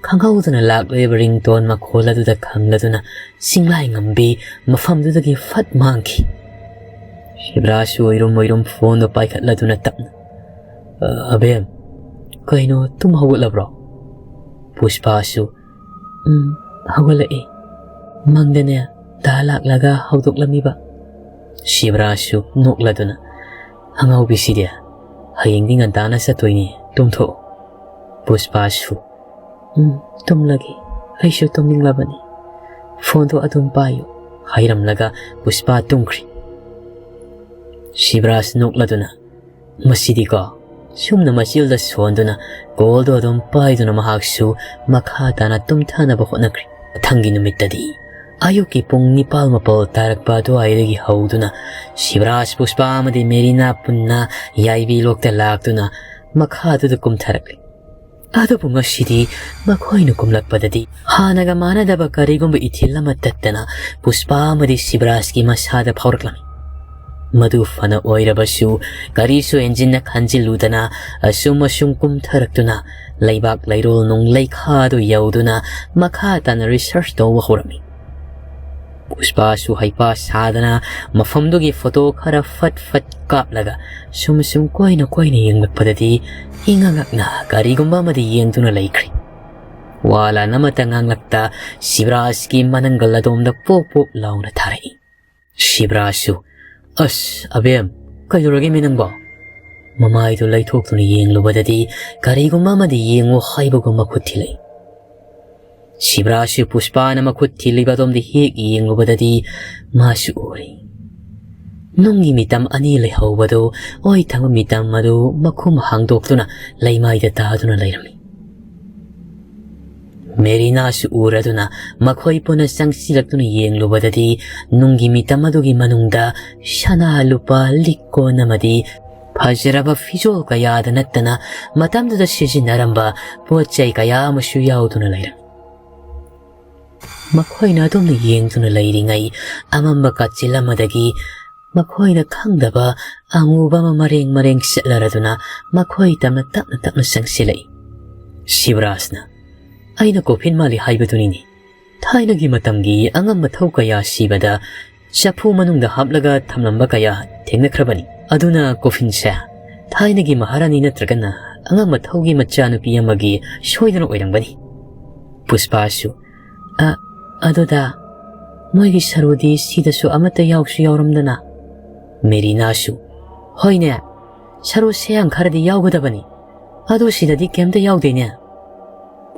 ꯈꯪꯍꯧꯗꯅ ꯂꯥꯛꯂꯤꯕ ꯔꯤꯡꯇꯣꯟ ꯃꯈꯣꯜ ꯑꯗꯨꯗ ꯈꯪꯂꯗꯨꯅ ꯁꯤꯡꯂꯥꯏ ꯉꯝꯕꯤ ꯃꯐꯝꯗꯨꯗꯒꯤ ꯐꯠ ꯃꯥꯡꯈꯤ꯫ ꯁꯤꯕꯔꯥꯖꯁꯨ ꯑꯣꯏꯔꯨꯝ ꯑꯣꯏꯔꯨꯝ ꯐꯣꯟꯗꯣ ꯄꯥꯏꯈꯠꯂꯗꯨꯅ ꯇꯞꯅ, "ꯑ, ꯑꯕꯦꯝ, ꯀꯩꯅꯣ, ꯇꯨꯝ ꯍꯧꯒꯠꯂꯕ꯭ꯔꯣ?" ꯄꯨꯁꯄꯥꯁꯨ, "ꯎꯝ, ꯍꯧꯒꯠꯂꯛꯑꯦ꯫ ꯃꯪꯗꯅꯦ, ꯗꯥ ꯂꯥꯛꯂꯒ ꯍꯧꯗꯣꯛꯂꯝꯃꯤꯕ꯫" ꯁꯤꯕꯔꯥꯖꯁꯨ ꯅꯣꯛꯂꯗꯨꯅ, "ꯑꯉꯥꯎꯕꯤꯁꯤꯗꯤ, ꯍꯌꯦꯡꯗꯤ ꯉꯟꯇꯥꯅ ꯆꯠꯇꯣꯏꯅꯦ, ꯇꯨꯝꯊꯣꯛꯑꯣ꯫" ꯄꯨꯁꯄꯥꯁꯨ, "ꯎꯝ, ꯇꯨꯝꯂꯒꯦ꯫ ꯑꯩꯁꯨ ꯇꯨꯝꯅꯤꯡꯂꯕꯅꯤ꯫ ꯐꯣꯟꯗꯣ ꯑꯗꯨꯝ ꯄꯥꯏꯌꯨ," ꯍꯥꯏꯔꯝꯂꯒ ꯄꯨꯁꯄꯥ ꯇꯨꯝꯈ꯭ꯔꯤ꯫ ꯁꯤꯕꯔꯥꯖ ꯅꯣꯛꯂꯗꯨꯅ, "ꯃꯁꯤꯗꯤꯀꯣ," ꯁꯨꯝꯅ ꯃꯆꯤꯜꯗ ꯁꯣꯟꯗꯨꯅ ꯀꯣꯜꯗꯣ ꯑꯗꯨꯝ ꯄꯥꯏꯗꯨꯅ ꯃꯍꯥꯛꯁꯨ ꯃꯈꯥ ꯇꯥꯅ ꯇꯨꯝꯊꯅꯕ ꯍꯣꯠꯅꯈ꯭ꯔꯤ꯫ ꯃꯊꯪꯒꯤ ꯅꯨꯃꯤꯠꯇꯗꯤ ꯑꯌꯨꯛꯀꯤ ꯄꯨꯡ ꯅꯤꯄꯥꯜ ꯃꯥꯄꯜ ꯇꯥꯔꯛꯄ ꯑꯗꯨꯋꯥꯏꯗꯒꯤ ꯍꯧꯗꯨꯅ ꯁꯤꯕꯔꯥꯖ, ꯄꯨꯁꯄꯥ ꯑꯃꯗꯤ ꯃꯦꯔꯤꯅꯥ ꯄꯨꯟꯅ ꯌꯥꯏꯕꯤ ꯂꯣꯛꯇ ꯂꯥꯛꯇꯨꯅ ꯃꯈꯥꯗꯨꯗ ꯀꯨꯝꯊꯔꯛꯂꯤ꯫ ꯑꯗꯨꯕꯨ ꯉꯁꯤꯗꯤ ꯃꯈꯣꯏꯅ ꯀꯨꯝꯂꯛꯄꯗꯗꯤ ꯍꯥꯟꯅꯒ ꯃꯥꯟꯅꯗꯕ ꯀꯔꯤꯒꯨꯝꯕ ꯏꯊꯤꯜ ꯑꯃ ꯇꯠꯇꯅ ꯄꯨꯁꯄꯥ ꯑꯃꯗꯤ ꯁꯤꯕꯔꯥꯖꯀꯤ ꯃꯁꯥꯗ ꯐꯥꯎꯔꯛꯂꯝꯃꯤ꯫ ꯃꯗꯨ ꯐꯅ ꯑꯣꯏꯔꯕꯁꯨ, ꯀꯔꯤꯁꯨ ꯍꯦꯟꯖꯤꯟꯅ ꯈꯟꯖꯤꯜꯂꯨꯗꯅ ꯑꯁꯨꯝ ꯑꯁꯨꯝ ꯀꯨꯝꯊꯔꯛꯇꯨꯅ ꯂꯩꯕꯥꯛ ꯂꯩꯔꯣꯜ ꯅꯨꯡ ꯂꯩꯈꯥꯗꯨ ꯌꯧꯗꯨꯅ ꯃꯈꯥ ꯇꯥꯅ ꯔꯤꯁꯔꯆ ꯇꯧꯕ ꯍꯧꯔꯝꯃꯤ꯫ ꯄꯨꯁꯄꯥꯁꯨ ꯍꯩꯄꯥ ꯁꯥꯗꯅ ꯃꯐꯝꯗꯨꯒꯤ ꯐꯣꯇꯣ ꯈꯔ ꯐꯠ ꯐꯠ ꯀꯥꯞꯂꯒ ꯁꯨꯝ ꯁꯨꯝ ꯀꯣꯏꯅ ꯀꯣꯏꯅ ꯌꯦꯡꯂꯛꯄꯗꯗꯤ ꯏꯉꯛ ꯉꯛꯅ ꯀꯔꯤꯒꯨꯝꯕ ꯑꯃꯗꯤ ꯌꯦꯡꯗꯨꯅ ꯂꯩꯈ꯭ꯔꯦ꯫ ꯋꯥ ꯂꯥꯟ ꯑꯃꯠꯇ ꯉꯥꯡꯂꯛꯇ ꯁꯤꯕꯔꯥꯖꯀꯤ ꯃꯅꯪꯒꯜ ꯑꯗꯣꯝꯗ ꯄꯣꯞ ꯄꯣꯞ ꯂꯥꯎꯅ ꯊꯥꯔꯛꯏ꯫ ꯁꯤꯕꯔꯥꯖꯁꯨ, "ꯑꯁ, ꯑꯕꯦꯝ, ꯀꯩꯗꯧꯔꯒꯦ ꯃꯤ ꯅꯪꯕꯣ?" ꯃꯃꯥꯏꯗꯨ ꯂꯩꯊꯣꯛꯇꯨꯅ ꯌꯦꯡꯂꯨꯕꯗꯗꯤ ꯀꯔꯤꯒꯨꯝꯕ ꯑꯃꯗꯤ ꯌꯦꯡꯉꯨ ꯍꯥꯏꯕꯒꯨꯝ ꯃꯈꯨꯠ ꯊꯤꯜꯂꯛꯏ꯫ ꯁꯤꯕꯔꯥꯖꯁꯨ ꯄꯨꯁꯄꯥꯅ ꯃꯈꯨꯠ ꯊꯤꯜꯂꯤꯕ ꯑꯗꯣꯝꯗ ꯍꯦꯛ ꯌꯦꯡꯂꯨꯕꯗꯗꯤ ꯃꯥꯁꯨ ꯎꯔꯤ꯫ ꯅꯨꯡꯒꯤ ꯃꯤꯇꯝ ꯑꯅꯤ ꯂꯩꯍꯧꯕꯗꯨ, ꯑꯣꯏ ꯊꯪꯕ ꯃꯤꯇꯝ ꯑꯗꯨ ꯃꯈꯨꯝ ꯍꯥꯡꯗꯣꯛꯇꯨꯅ ꯂꯩꯃꯥꯏꯗ ꯇꯥꯗꯨꯅ ꯂꯩꯔꯝꯃꯤ꯫ ꯃꯦꯔꯤꯅꯥꯁꯨ ꯎꯔꯗꯨꯅ ꯃꯈꯣꯏ ꯄꯨꯟꯅ ꯆꯪꯁꯤꯜꯂꯛꯇꯨꯅ ꯌꯦꯡꯂꯨꯕꯗꯗꯤ ꯅꯨꯡꯒꯤ ꯃꯤꯇꯝ ꯑꯗꯨꯒꯤ ꯃꯅꯨꯡꯗ ꯁꯅꯥ ꯂꯨꯄꯥ ꯂꯤꯛ ꯀꯣꯟ ꯑꯃꯗꯤ ꯐꯖꯔꯕ ꯐꯤꯖꯣꯜ ꯀꯌꯥꯗ ꯅꯠꯇꯅ ꯃꯇꯝꯗꯨꯗ ꯁꯤꯖꯤꯟꯅꯔꯝꯕ ꯄꯣꯠ ꯆꯩ ꯀꯌꯥ ꯑꯃꯁꯨ ꯌꯥꯎꯗꯨꯅ ꯂꯩꯔꯝꯃꯤ꯫ ꯃꯈꯣꯏꯅ ꯑꯗꯨꯝꯅ ꯌꯦꯡꯗꯨꯅ ꯂꯩꯔꯤꯉꯩ ꯑꯃꯝꯕ ꯀꯥꯆꯤꯜ ꯑꯃꯗꯒꯤ ꯃꯈꯣꯏꯅ ꯈꯪꯗꯕ ꯑꯃꯨꯕ ꯑꯃ ꯃꯔꯦꯡ ꯃꯔꯦꯡ ꯆꯠꯂꯔꯗꯨꯅ ꯃꯈꯣꯏ ꯇꯝꯅ ꯇꯞꯅ ꯇꯞꯅ ꯆꯪꯁꯤꯜꯂꯛꯏ꯫ ꯁꯤꯕꯔꯥꯖꯅ, "ꯑꯩꯅ ꯀꯣꯐꯤꯟ ꯃꯥꯜꯂꯤ ꯍꯥꯏꯕꯗꯨꯅꯤꯅꯦ꯫ ꯊꯥꯏꯅꯒꯤ ꯃꯇꯝꯒꯤ ꯑꯉꯝ ꯑꯊꯧ ꯀꯌꯥ ꯁꯤꯕꯗ ꯆꯐꯨ ꯃꯅꯨꯡꯗ ꯍꯥꯞꯂꯒ ꯊꯝꯂꯝꯕ ꯀꯌꯥ ꯊꯦꯡꯅꯈ꯭ꯔꯕꯅꯤ꯫ ꯑꯗꯨꯅ ꯀꯣꯐꯤꯟꯁꯦ ꯊꯥꯏꯅꯒꯤ ꯃꯍꯥꯔꯥꯅꯤ ꯅꯠꯇ꯭ꯔꯒꯅ ꯑꯉꯝ ꯑꯊꯧꯒꯤ ꯃꯆꯥꯅꯨꯄꯤ ꯑꯃꯒꯤ ꯁꯣꯏꯗꯅ ꯑꯣꯏꯔꯝꯒꯅꯤ꯫" ꯄꯨꯁꯄꯥꯁꯨ, "ꯑ, ꯑꯗꯨꯗ ꯃꯣꯏꯒꯤ ꯁꯔꯨꯗꯤ ꯁꯤꯗꯁꯨ ꯑꯃꯠꯇ ꯌꯥꯎꯁꯨ ꯌꯥꯎꯔꯝꯗꯅ?" ꯃꯦꯔꯤꯅꯥꯁꯨ, "ꯍꯣꯏꯅꯦ, ꯁꯔꯨ ꯁꯌꯥꯡ ꯈꯔꯗꯤ ꯌꯥꯎꯒꯗꯕꯅꯤ꯫ ꯑꯗꯨ ꯁꯤꯗꯗꯤ ꯀꯩꯝꯇ ꯌꯥꯎꯗꯦꯅꯦ꯫"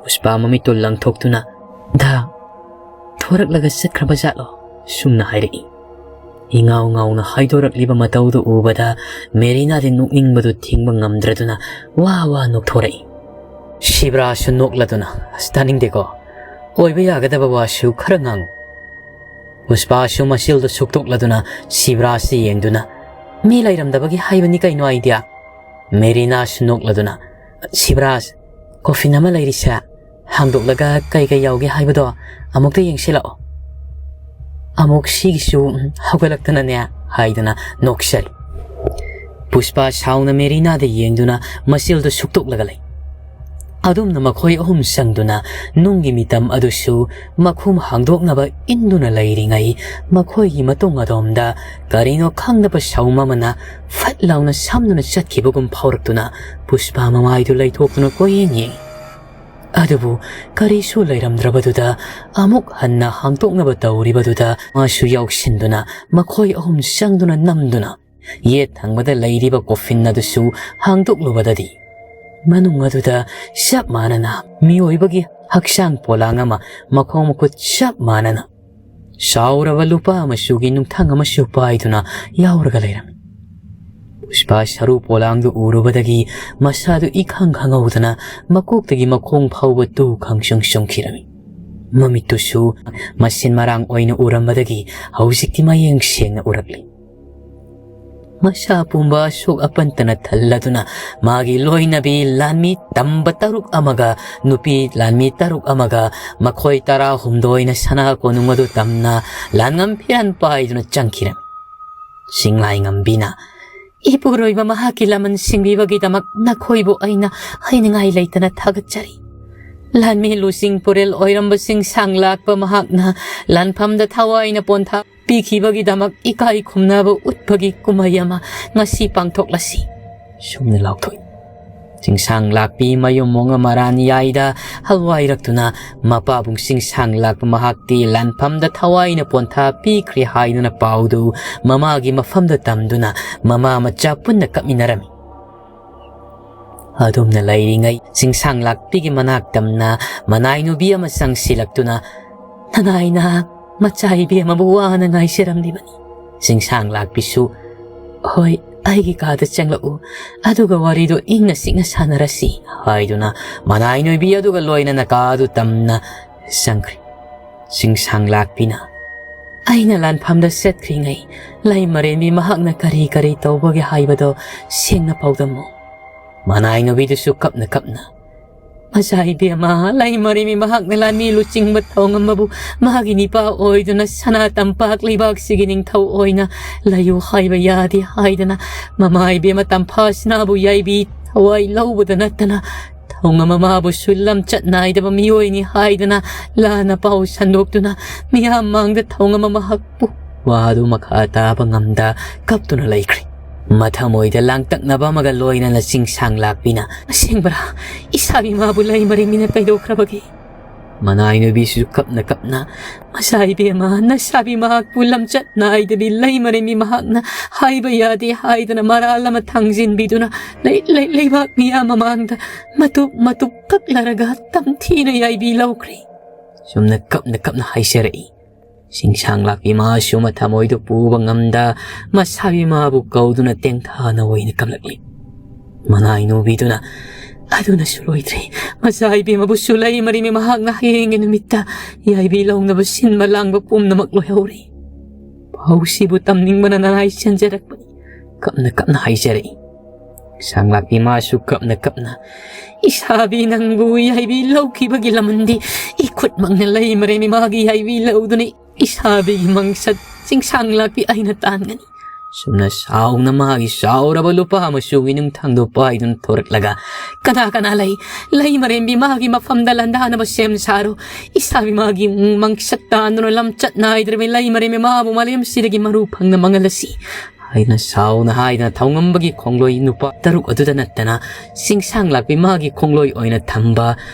ꯄꯨꯁꯄꯥ ꯃꯃꯤꯠꯇꯨ ꯂꯪꯊꯣꯛꯇꯨꯅ, "ꯗꯥ, ꯊꯣꯔꯛꯂꯒ ꯆꯠꯈ꯭ꯔꯕ ꯖꯥꯠꯂꯣ?" ꯁꯨꯝꯅ ꯍꯥꯏꯔꯛꯏ꯫ ꯏꯉꯥꯎ ꯉꯥꯎꯅ ꯍꯥꯏꯗꯣꯔꯛꯂꯤꯕ ꯃꯇꯧꯗꯨ ꯎꯕꯗ ꯃꯦꯔꯤꯅꯥꯗꯤ ꯅꯣꯛꯅꯤꯡꯕꯗꯨ ꯊꯤꯡꯕ ꯉꯝꯗ꯭ꯔꯗꯨꯅ ꯋꯥ ꯋꯥ ꯅꯣꯛꯊꯣꯔꯛꯏ꯫ ꯁꯤꯕ꯭ꯔꯥꯁꯨ ꯅꯣꯛꯂꯗꯨꯅ, "ꯑꯁ, ꯇꯥꯅꯤꯡꯗꯦꯀꯣ꯫ ꯑꯣꯏꯕ ꯌꯥꯒꯗꯕ ꯋꯥꯁꯨ ꯈꯔ ꯉꯥꯡꯉꯨ꯫" ꯄꯨꯁꯄꯥꯁꯨ ꯃꯆꯤꯜꯗꯨ ꯁꯨꯛꯇꯣꯛꯂꯗꯨꯅ ꯁꯤꯕ꯭ꯔꯥꯁꯇ ꯌꯦꯡꯗꯨꯅ, "ꯃꯤ ꯂꯩꯔꯝꯗꯕꯒꯤ ꯍꯥꯏꯕꯅꯤ ꯀꯩꯅꯣ ꯑꯩꯗꯤ꯫" ꯃꯦꯔꯤꯅꯥꯁꯨ ꯅꯣꯛꯂꯗꯨꯅ, "ꯁꯤꯕ꯭ꯔꯥꯁ, ꯀꯣꯐꯤꯟ ꯑꯃ ꯂꯩꯔꯤꯁꯦ, ꯍꯥꯡꯗꯣꯛꯂꯒ ꯀꯩ ꯀꯩ ꯌꯥꯎꯒꯦ ꯍꯥꯏꯕꯗꯣ ꯑꯃꯨꯛꯇ ꯌꯦꯡꯁꯤꯜꯂꯛꯑꯣ꯫" ꯑꯃꯨꯛ ꯁꯤꯒꯤꯁꯨ ꯍꯧꯒꯠꯂꯛꯇꯅꯅꯦ ꯍꯥꯏꯗꯅ ꯅꯣꯛꯆꯔꯤ꯫ ꯄꯨꯁꯄꯥ ꯁꯥꯎꯅ ꯃꯦꯔꯤꯅꯥꯗ ꯌꯦꯡꯗꯨꯅ ꯃꯆꯤꯜꯗꯨ ꯁꯨꯛꯇꯣꯛꯂꯒ ꯂꯩ꯫ ꯑꯗꯨꯝꯅ ꯃꯈꯣꯏ ꯑꯍꯨꯝ ꯆꯪꯗꯨꯅ ꯅꯨꯡꯒꯤ ꯃꯤꯇꯝ ꯑꯗꯨꯁꯨ ꯃꯈꯨꯝ ꯍꯥꯡꯗꯣꯛꯅꯕ ꯏꯟꯗꯨꯅ ꯂꯩꯔꯤꯉꯩ, ꯃꯈꯣꯏꯒꯤ ꯃꯇꯨꯡ ꯑꯗꯣꯝꯗ ꯀꯔꯤꯅꯣ ꯈꯪꯗꯕ ꯁꯎꯝ ꯑꯃꯅ ꯐꯠ ꯂꯥꯎꯅ ꯁꯝꯗꯨꯅ ꯆꯠꯈꯤꯕꯒꯨꯝ ꯐꯥꯎꯔꯛꯇꯨꯅ ꯄꯨꯁꯄꯥ ꯃꯃꯥꯏꯗꯨ ꯂꯩꯊꯣꯛꯇꯨꯅ ꯀꯣꯏꯌꯦꯡ ꯌꯦꯡꯏ꯫ ꯑꯗꯨꯕꯨ ꯀꯔꯤꯁꯨ ꯂꯩꯔꯝꯗ꯭ꯔꯕꯗꯨꯗ ꯑꯃꯨꯛ ꯍꯟꯅ ꯍꯥꯡꯗꯣꯛꯅꯕ ꯇꯧꯔꯤꯕꯗꯨꯗ ꯃꯥꯁꯨ ꯌꯥꯎꯁꯤꯟꯗꯨꯅ ꯃꯈꯣꯏ ꯑꯍꯨꯝ ꯆꯪꯗꯨꯅ ꯅꯝꯗꯨꯅ ꯌꯦꯠ ꯊꯪꯕꯗ ꯂꯩꯔꯤꯕ ꯀꯣꯐꯤꯟ ꯑꯗꯨꯁꯨ ꯍꯥꯡꯗꯣꯛꯂꯨꯕꯗꯗꯤ ꯃꯅꯨꯡ ꯑꯗꯨꯗ ꯆꯞ ꯃꯥꯟꯅꯅ ꯃꯤꯑꯣꯏꯕꯒꯤ ꯍꯛꯆꯥꯡ ꯄꯣꯂꯥꯡ ꯑꯃ ꯃꯈꯣꯡ ꯃꯈꯨꯠ ꯆꯞ ꯃꯥꯟꯅꯅ ꯆꯥꯎꯔꯕ ꯂꯨꯄꯥ ꯃꯆꯨꯒꯤ ꯅꯨꯡꯊꯪ ꯑꯃꯁꯨ ꯄꯥꯏꯗꯨꯅ ꯌꯥꯎꯔꯒ ꯂꯩꯔꯝꯃꯤ꯫ ꯄꯨꯁꯄꯥ ꯁꯔꯨ ꯄꯣꯂꯥꯡꯗꯨ ꯎꯔꯨꯕꯗꯒꯤ ꯃꯁꯥꯗꯨ ꯏꯈꯪ ꯈꯪꯍꯧꯗꯅ ꯃꯀꯣꯛꯇꯒꯤ ꯃꯈꯣꯡ ꯐꯥꯎꯕ ꯇꯨ ꯈꯪꯆꯨꯡ ꯆꯨꯡꯈꯤꯔꯝꯃꯤ꯫ ꯃꯃꯤꯠꯇꯨꯁꯨ ꯃꯁꯤꯟ ꯃꯔꯥꯡ ꯑꯣꯏꯅ ꯎꯔꯝꯕꯗꯒꯤ ꯍꯧꯖꯤꯛꯇꯤ ꯃꯌꯦꯡ ꯁꯦꯡꯅ ꯎꯔꯛꯂꯤ꯫ ꯃꯁꯥ ꯄꯨꯝꯕ ꯑꯁꯣꯛ ꯑꯄꯟꯇꯅ ꯊꯜꯂꯗꯨꯅ ꯃꯥꯒꯤ ꯂꯣꯏꯅꯕꯤ ꯂꯥꯟꯃꯤ ꯇꯝꯕ ꯇꯔꯨꯛ ꯑꯃꯒ ꯅꯨꯄꯤ ꯂꯥꯟꯃꯤ ꯇꯔꯨꯛ ꯑꯃꯒ ꯃꯈꯣꯏ ꯇꯔꯥꯍꯨꯝꯗꯣꯏꯅ ꯁꯅꯥ ꯀꯣꯅꯨꯡ ꯑꯗꯨ ꯇꯝꯅ ꯂꯥꯟꯉꯝ ꯐꯤꯔꯥꯟ ꯄꯥꯏꯗꯨꯅ ꯆꯪꯈꯤꯔꯝꯃꯤ꯫ ꯆꯤꯡꯂꯥꯏꯉꯝꯕꯤꯅ, "ꯏꯄꯨꯔꯣꯏꯕ ꯃꯍꯥꯛꯀꯤ ꯂꯃꯟ ꯁꯤꯡꯕꯤꯕꯒꯤꯗꯃꯛ ꯅꯈꯣꯏꯕꯨ ꯑꯩꯅ ꯍꯥꯏꯅꯤꯡꯉꯥꯏ ꯂꯩꯇꯅ ꯊꯥꯒꯠꯆꯔꯤ꯫ ꯂꯥꯟꯃꯤ ꯂꯨꯆꯤꯡ ꯄꯨꯔꯦꯜ ꯑꯣꯏꯔꯝꯕꯁꯤꯡ ꯁꯥꯡ ꯂꯥꯛꯄ ꯃꯍꯥꯛꯅ ꯂꯥꯟꯐꯝꯗ ꯊꯋꯥꯏꯅ ꯄꯣꯟꯊꯥ ꯄꯤꯈꯤꯕꯒꯤꯗꯃꯛ ꯏꯀꯥꯏ ꯈꯨꯝꯅꯕ ꯎꯠꯄꯒꯤ ꯀꯨꯝꯍꯩ ꯑꯃ ꯉꯁꯤ ꯄꯥꯡꯊꯣꯛꯂꯁꯤ," ꯁꯨꯝꯅ ꯂꯥꯎꯊꯣꯛꯏ꯫ ꯆꯤꯡꯁꯥꯡ ꯂꯥꯛꯄꯤ ꯃꯌꯨꯝ ꯃꯣꯡꯉ ꯃꯔꯥꯟ ꯌꯥꯏꯗ ꯍꯜꯋꯥꯏꯔꯛꯇꯨꯅ ꯃꯄꯥꯕꯨꯡ ꯆꯤꯡꯁꯥꯡ ꯂꯥꯛꯄ ꯃꯍꯥꯛꯇꯤ ꯂꯥꯟꯐꯝꯗ ꯊꯋꯥꯏꯅ ꯄꯣꯟꯊꯥ ꯄꯤꯈ꯭ꯔꯦ ꯍꯥꯏꯗꯨꯅ ꯄꯥꯎꯗꯨ ꯃꯃꯥꯒꯤ ꯃꯐꯝꯗ ꯇꯝꯗꯨꯅ ꯃꯃꯥ ꯃꯆꯥ ꯄꯨꯟꯅ ꯀꯞꯃꯤꯟꯅꯔꯝꯃꯤ꯫ ꯑꯗꯨꯝꯅ ꯂꯩꯔꯤꯉꯩ ꯆꯤꯡꯁꯥꯡ ꯂꯥꯛꯄꯤꯒꯤ ꯃꯅꯥꯛ ꯇꯝꯅ ꯃꯅꯥꯏ ꯅꯨꯄꯤ ꯑꯃ ꯆꯪꯁꯤꯜꯂꯛꯇꯨꯅ, "ꯅꯅꯥꯏꯅ ꯃꯆꯥ ꯏꯕꯦꯝꯃꯕꯨ ꯋꯥꯅ ꯉꯥꯏꯖꯔꯝꯂꯤꯕꯅꯤ꯫" ꯆꯤꯡꯁꯥꯡ ꯂꯥꯛꯄꯤꯁꯨ, "ꯍꯣꯏ, ꯑꯩꯒꯤ ꯀꯥꯗ ꯆꯪꯂꯛꯎ, ꯑꯗꯨꯒ ꯋꯥꯔꯤꯗꯨ ꯏꯪꯅ ꯆꯤꯛꯅ ꯁꯥꯟꯅꯔꯁꯤ," ꯍꯥꯏꯗꯨꯅ ꯃꯅꯥꯏ ꯅꯣꯏꯕꯤ ꯑꯗꯨꯒ ꯂꯣꯏꯅꯅ ꯀꯥ ꯑꯗꯨ ꯇꯝꯅ ꯆꯪꯈ꯭ꯔꯦ꯫ ꯆꯤꯡꯁꯥꯡ ꯂꯥꯛꯄꯤꯅ, "ꯑꯩꯅ ꯂꯥꯟꯐꯝꯗ ꯆꯠꯈ꯭ꯔꯤꯉꯩ ꯂꯩꯃꯔꯦꯟꯕꯤ ꯃꯍꯥꯛꯅ ꯀꯔꯤ ꯀꯔꯤ ꯇꯧꯕꯒꯦ ꯍꯥꯏꯕꯗꯣ ꯁꯦꯡꯅ ꯄꯥꯎꯗꯝꯃꯨ꯫" ꯃꯅꯥꯏ ꯅꯣꯏꯕꯤꯗꯨꯁꯨ ꯀꯞꯅ ꯀꯞꯅ, "ꯃꯆꯥ ꯏꯕꯦꯝꯃ, ꯂꯩꯃꯔꯦꯝꯕꯤ ꯃꯍꯥꯛꯅ ꯂꯥꯟꯃꯤ ꯂꯨꯆꯤꯡꯕ ꯊꯧꯉꯝ ꯑꯃꯕꯨ ꯃꯥꯒꯤ ꯅꯤꯄꯥ ꯑꯣꯏꯗꯨꯅ ꯁꯅꯥ ꯇꯝꯄꯥꯛ ꯂꯩꯕꯥꯛꯁꯤꯒꯤ ꯅꯤꯡꯊꯧ ꯑꯣꯏꯅ ꯂꯩꯌꯨ ꯍꯥꯏꯕ ꯌꯥꯗꯦ ꯍꯥꯏꯗꯅ ꯃꯃꯥ ꯏꯕꯦꯝꯃ ꯇꯝꯐꯥꯁꯅꯥꯕꯨ ꯌꯥꯏꯕꯤ ꯊꯋꯥꯏ ꯂꯧꯕꯗ ꯅꯠꯇꯅ ꯊꯧꯉꯝ ꯃꯃꯥꯕꯨꯁꯨ ꯂꯝꯆꯠ ꯅꯥꯏꯗꯕ ꯃꯤꯑꯣꯏꯅꯤ ꯍꯥꯏꯗꯅ ꯂꯥꯟꯅ ꯄꯥꯎ ꯁꯟꯗꯣꯛꯇꯨꯅ ꯃꯤꯌꯥꯝ ꯃꯥꯡꯗ ꯊꯧꯉꯝ ꯃꯍꯥꯛꯄꯨ ꯋꯥꯗꯨ ꯃꯈꯥ ꯇꯥꯕ ꯉꯝꯗ ꯀꯞꯇꯨꯅ ꯂꯩꯈ꯭ꯔꯦ꯫ ꯃꯊꯃꯣꯏꯗ ꯂꯥꯡꯇꯛꯅꯕ ꯑꯃꯒ ꯂꯣꯏꯅꯅ ꯆꯤꯡꯁꯥꯡ ꯂꯥꯛꯄꯤꯅ, "ꯑꯁꯦꯡꯕꯔꯥ? ꯏꯁꯥꯕꯤ ꯃꯥꯕꯨ ꯂꯩꯃꯔꯦꯝꯕꯤꯅ ꯀꯩꯗꯧꯈ꯭ꯔꯕꯒꯦ?" ꯃꯅꯥꯏ ꯅꯨꯄꯤꯁꯨ ꯀꯞꯅ ꯀꯞꯅ, "ꯃꯆꯥ ꯏꯕꯦꯝꯃ, ꯅꯁꯥꯕꯤ ꯃꯍꯥꯛꯄꯨ ꯂꯝꯆꯠ ꯅꯥꯏꯗꯕꯤ ꯂꯩꯃꯔꯦꯝꯕꯤ ꯃꯍꯥꯛꯅ ꯍꯥꯏꯕ ꯌꯥꯗꯦ ꯍꯥꯏꯗꯅ ꯃꯔꯥꯜ ꯑꯃ ꯊꯥꯡꯖꯤꯟꯕꯤꯗꯨꯅ ꯂꯩ-, ꯂꯩ-, ꯂꯩꯕꯥꯛ ꯃꯤꯌꯥꯝ ꯃꯃꯥꯡꯗ ꯃꯇꯨꯞ ꯃꯇꯨꯞ ꯀꯛꯂꯔꯒ ꯇꯝꯊꯤꯅ ꯌꯥꯏꯕꯤ ꯂꯧꯈ꯭ꯔꯦ"꯫ ꯁꯨꯝꯅ ꯀꯞꯅ ꯀꯞꯅ ꯍꯥꯏꯖꯔꯛꯏ꯫ ꯆꯤꯡꯁꯥꯡ ꯂꯥꯛꯄꯤ ꯃꯥꯁꯨ ꯃꯊꯃꯣꯏꯗꯨ ꯄꯨꯕ ꯉꯝꯗ ꯃꯁꯥꯕꯤ ꯃꯥꯕꯨ ꯀꯧꯗꯨꯅ ꯇꯦꯡꯊꯥꯅ ꯑꯣꯏꯅ ꯀꯞꯂꯛꯂꯤ꯫ ꯃꯅꯥꯏ ꯅꯨꯕꯤꯗꯨꯅ, "ꯑꯗꯨꯅꯁꯨ ꯂꯣꯏꯗ꯭ꯔꯦ, ꯃꯆꯥ ꯏꯕꯦꯝꯃꯕꯨꯁꯨ ꯂꯩꯃꯔꯦꯝꯕꯤ ꯃꯍꯥꯛꯅ ꯍꯌꯦꯡꯒꯤ ꯅꯨꯃꯤꯠꯇ ꯌꯥꯏꯕꯤ ꯂꯧꯅꯕ ꯁꯤꯟꯕ ꯂꯥꯡꯕ ꯄꯨꯝꯅꯃꯛ ꯂꯣꯏꯍꯧꯔꯦ"꯫ ꯄꯥꯎꯁꯤꯕꯨ ꯇꯝꯅꯤꯡꯕꯅ ꯅꯅꯥꯏ ꯆꯦꯟꯖꯔꯛꯄꯅꯤ꯫ ꯀꯞꯅ ꯀꯞꯅ ꯍꯥꯏꯖꯔꯛꯏ꯫ ꯆꯤꯡꯁꯥꯡ ꯂꯥꯛꯄꯤ ꯃꯥꯁꯨ ꯀꯞꯅ ꯀꯞꯅ, "ꯏꯁꯥꯕꯤ ꯅꯪꯕꯨ ꯌꯥꯏꯕꯤ ꯂꯧꯈꯤꯕꯒꯤ ꯂꯃꯟꯗꯤ ꯏꯈꯨꯠꯃꯛꯅ ꯂꯩꯃꯔꯦꯝꯕꯤ ꯃꯥꯒꯤ ꯌꯥꯏꯕꯤ ꯂꯧꯗꯨꯅ ꯏꯁꯥꯕꯤꯒꯤ ꯃꯪꯁꯠ ꯆꯤꯡꯁꯥꯡ ꯂꯥꯛꯄꯤ ꯑꯩꯅ ꯇꯥꯟꯒꯅꯤ"꯫ ꯁꯨꯝꯅ ꯁꯥꯎꯅ ꯃꯥꯒꯤ ꯆꯥꯎꯔꯕ ꯂꯨꯄꯥ ꯃꯆꯨꯒꯤ ꯅꯨꯡꯊꯥꯡꯗꯨ ꯄꯥꯏꯗꯨꯅ ꯊꯣꯔꯛꯂꯒ, "ꯀꯅꯥ ꯀꯅꯥ ꯂꯩ? ꯂꯩꯃꯔꯦꯝꯕꯤ ꯃꯥꯒꯤ ꯃꯐꯝꯗ ꯂꯥꯟꯗꯥꯅꯕ ꯁꯦꯝ ꯁꯥꯔꯣ꯫ ꯏꯁꯥꯕꯤ ꯃꯥꯒꯤ ꯃꯪꯁꯠ ꯇꯥꯟꯗꯨꯅ ꯂꯝꯆꯠ ꯅꯥꯏꯗ꯭ꯔꯕꯤ ꯂꯩꯃꯔꯦꯝꯕꯤ ꯃꯥꯕꯨ ꯃꯥꯂꯦꯝꯁꯤꯗꯒꯤ ꯃꯔꯨ ꯐꯪꯅ ꯃꯥꯡꯍꯜꯂꯁꯤ" ꯍꯥꯏꯅ ꯁꯥꯎꯅ ꯍꯥꯏꯗꯅ ꯊꯧꯉꯝꯕꯒꯤ ꯈꯣꯡꯂꯣꯏ ꯅꯨꯄꯥ ꯇꯔꯨꯛ ꯑꯗꯨꯗ ꯅꯠꯇꯅ ꯆꯤꯡꯁꯥꯡ ꯂꯥꯛꯄꯤ ꯃꯥꯒꯤ ꯈꯣꯡꯂꯣꯏ ꯑꯣꯏꯅ ꯊꯝꯕ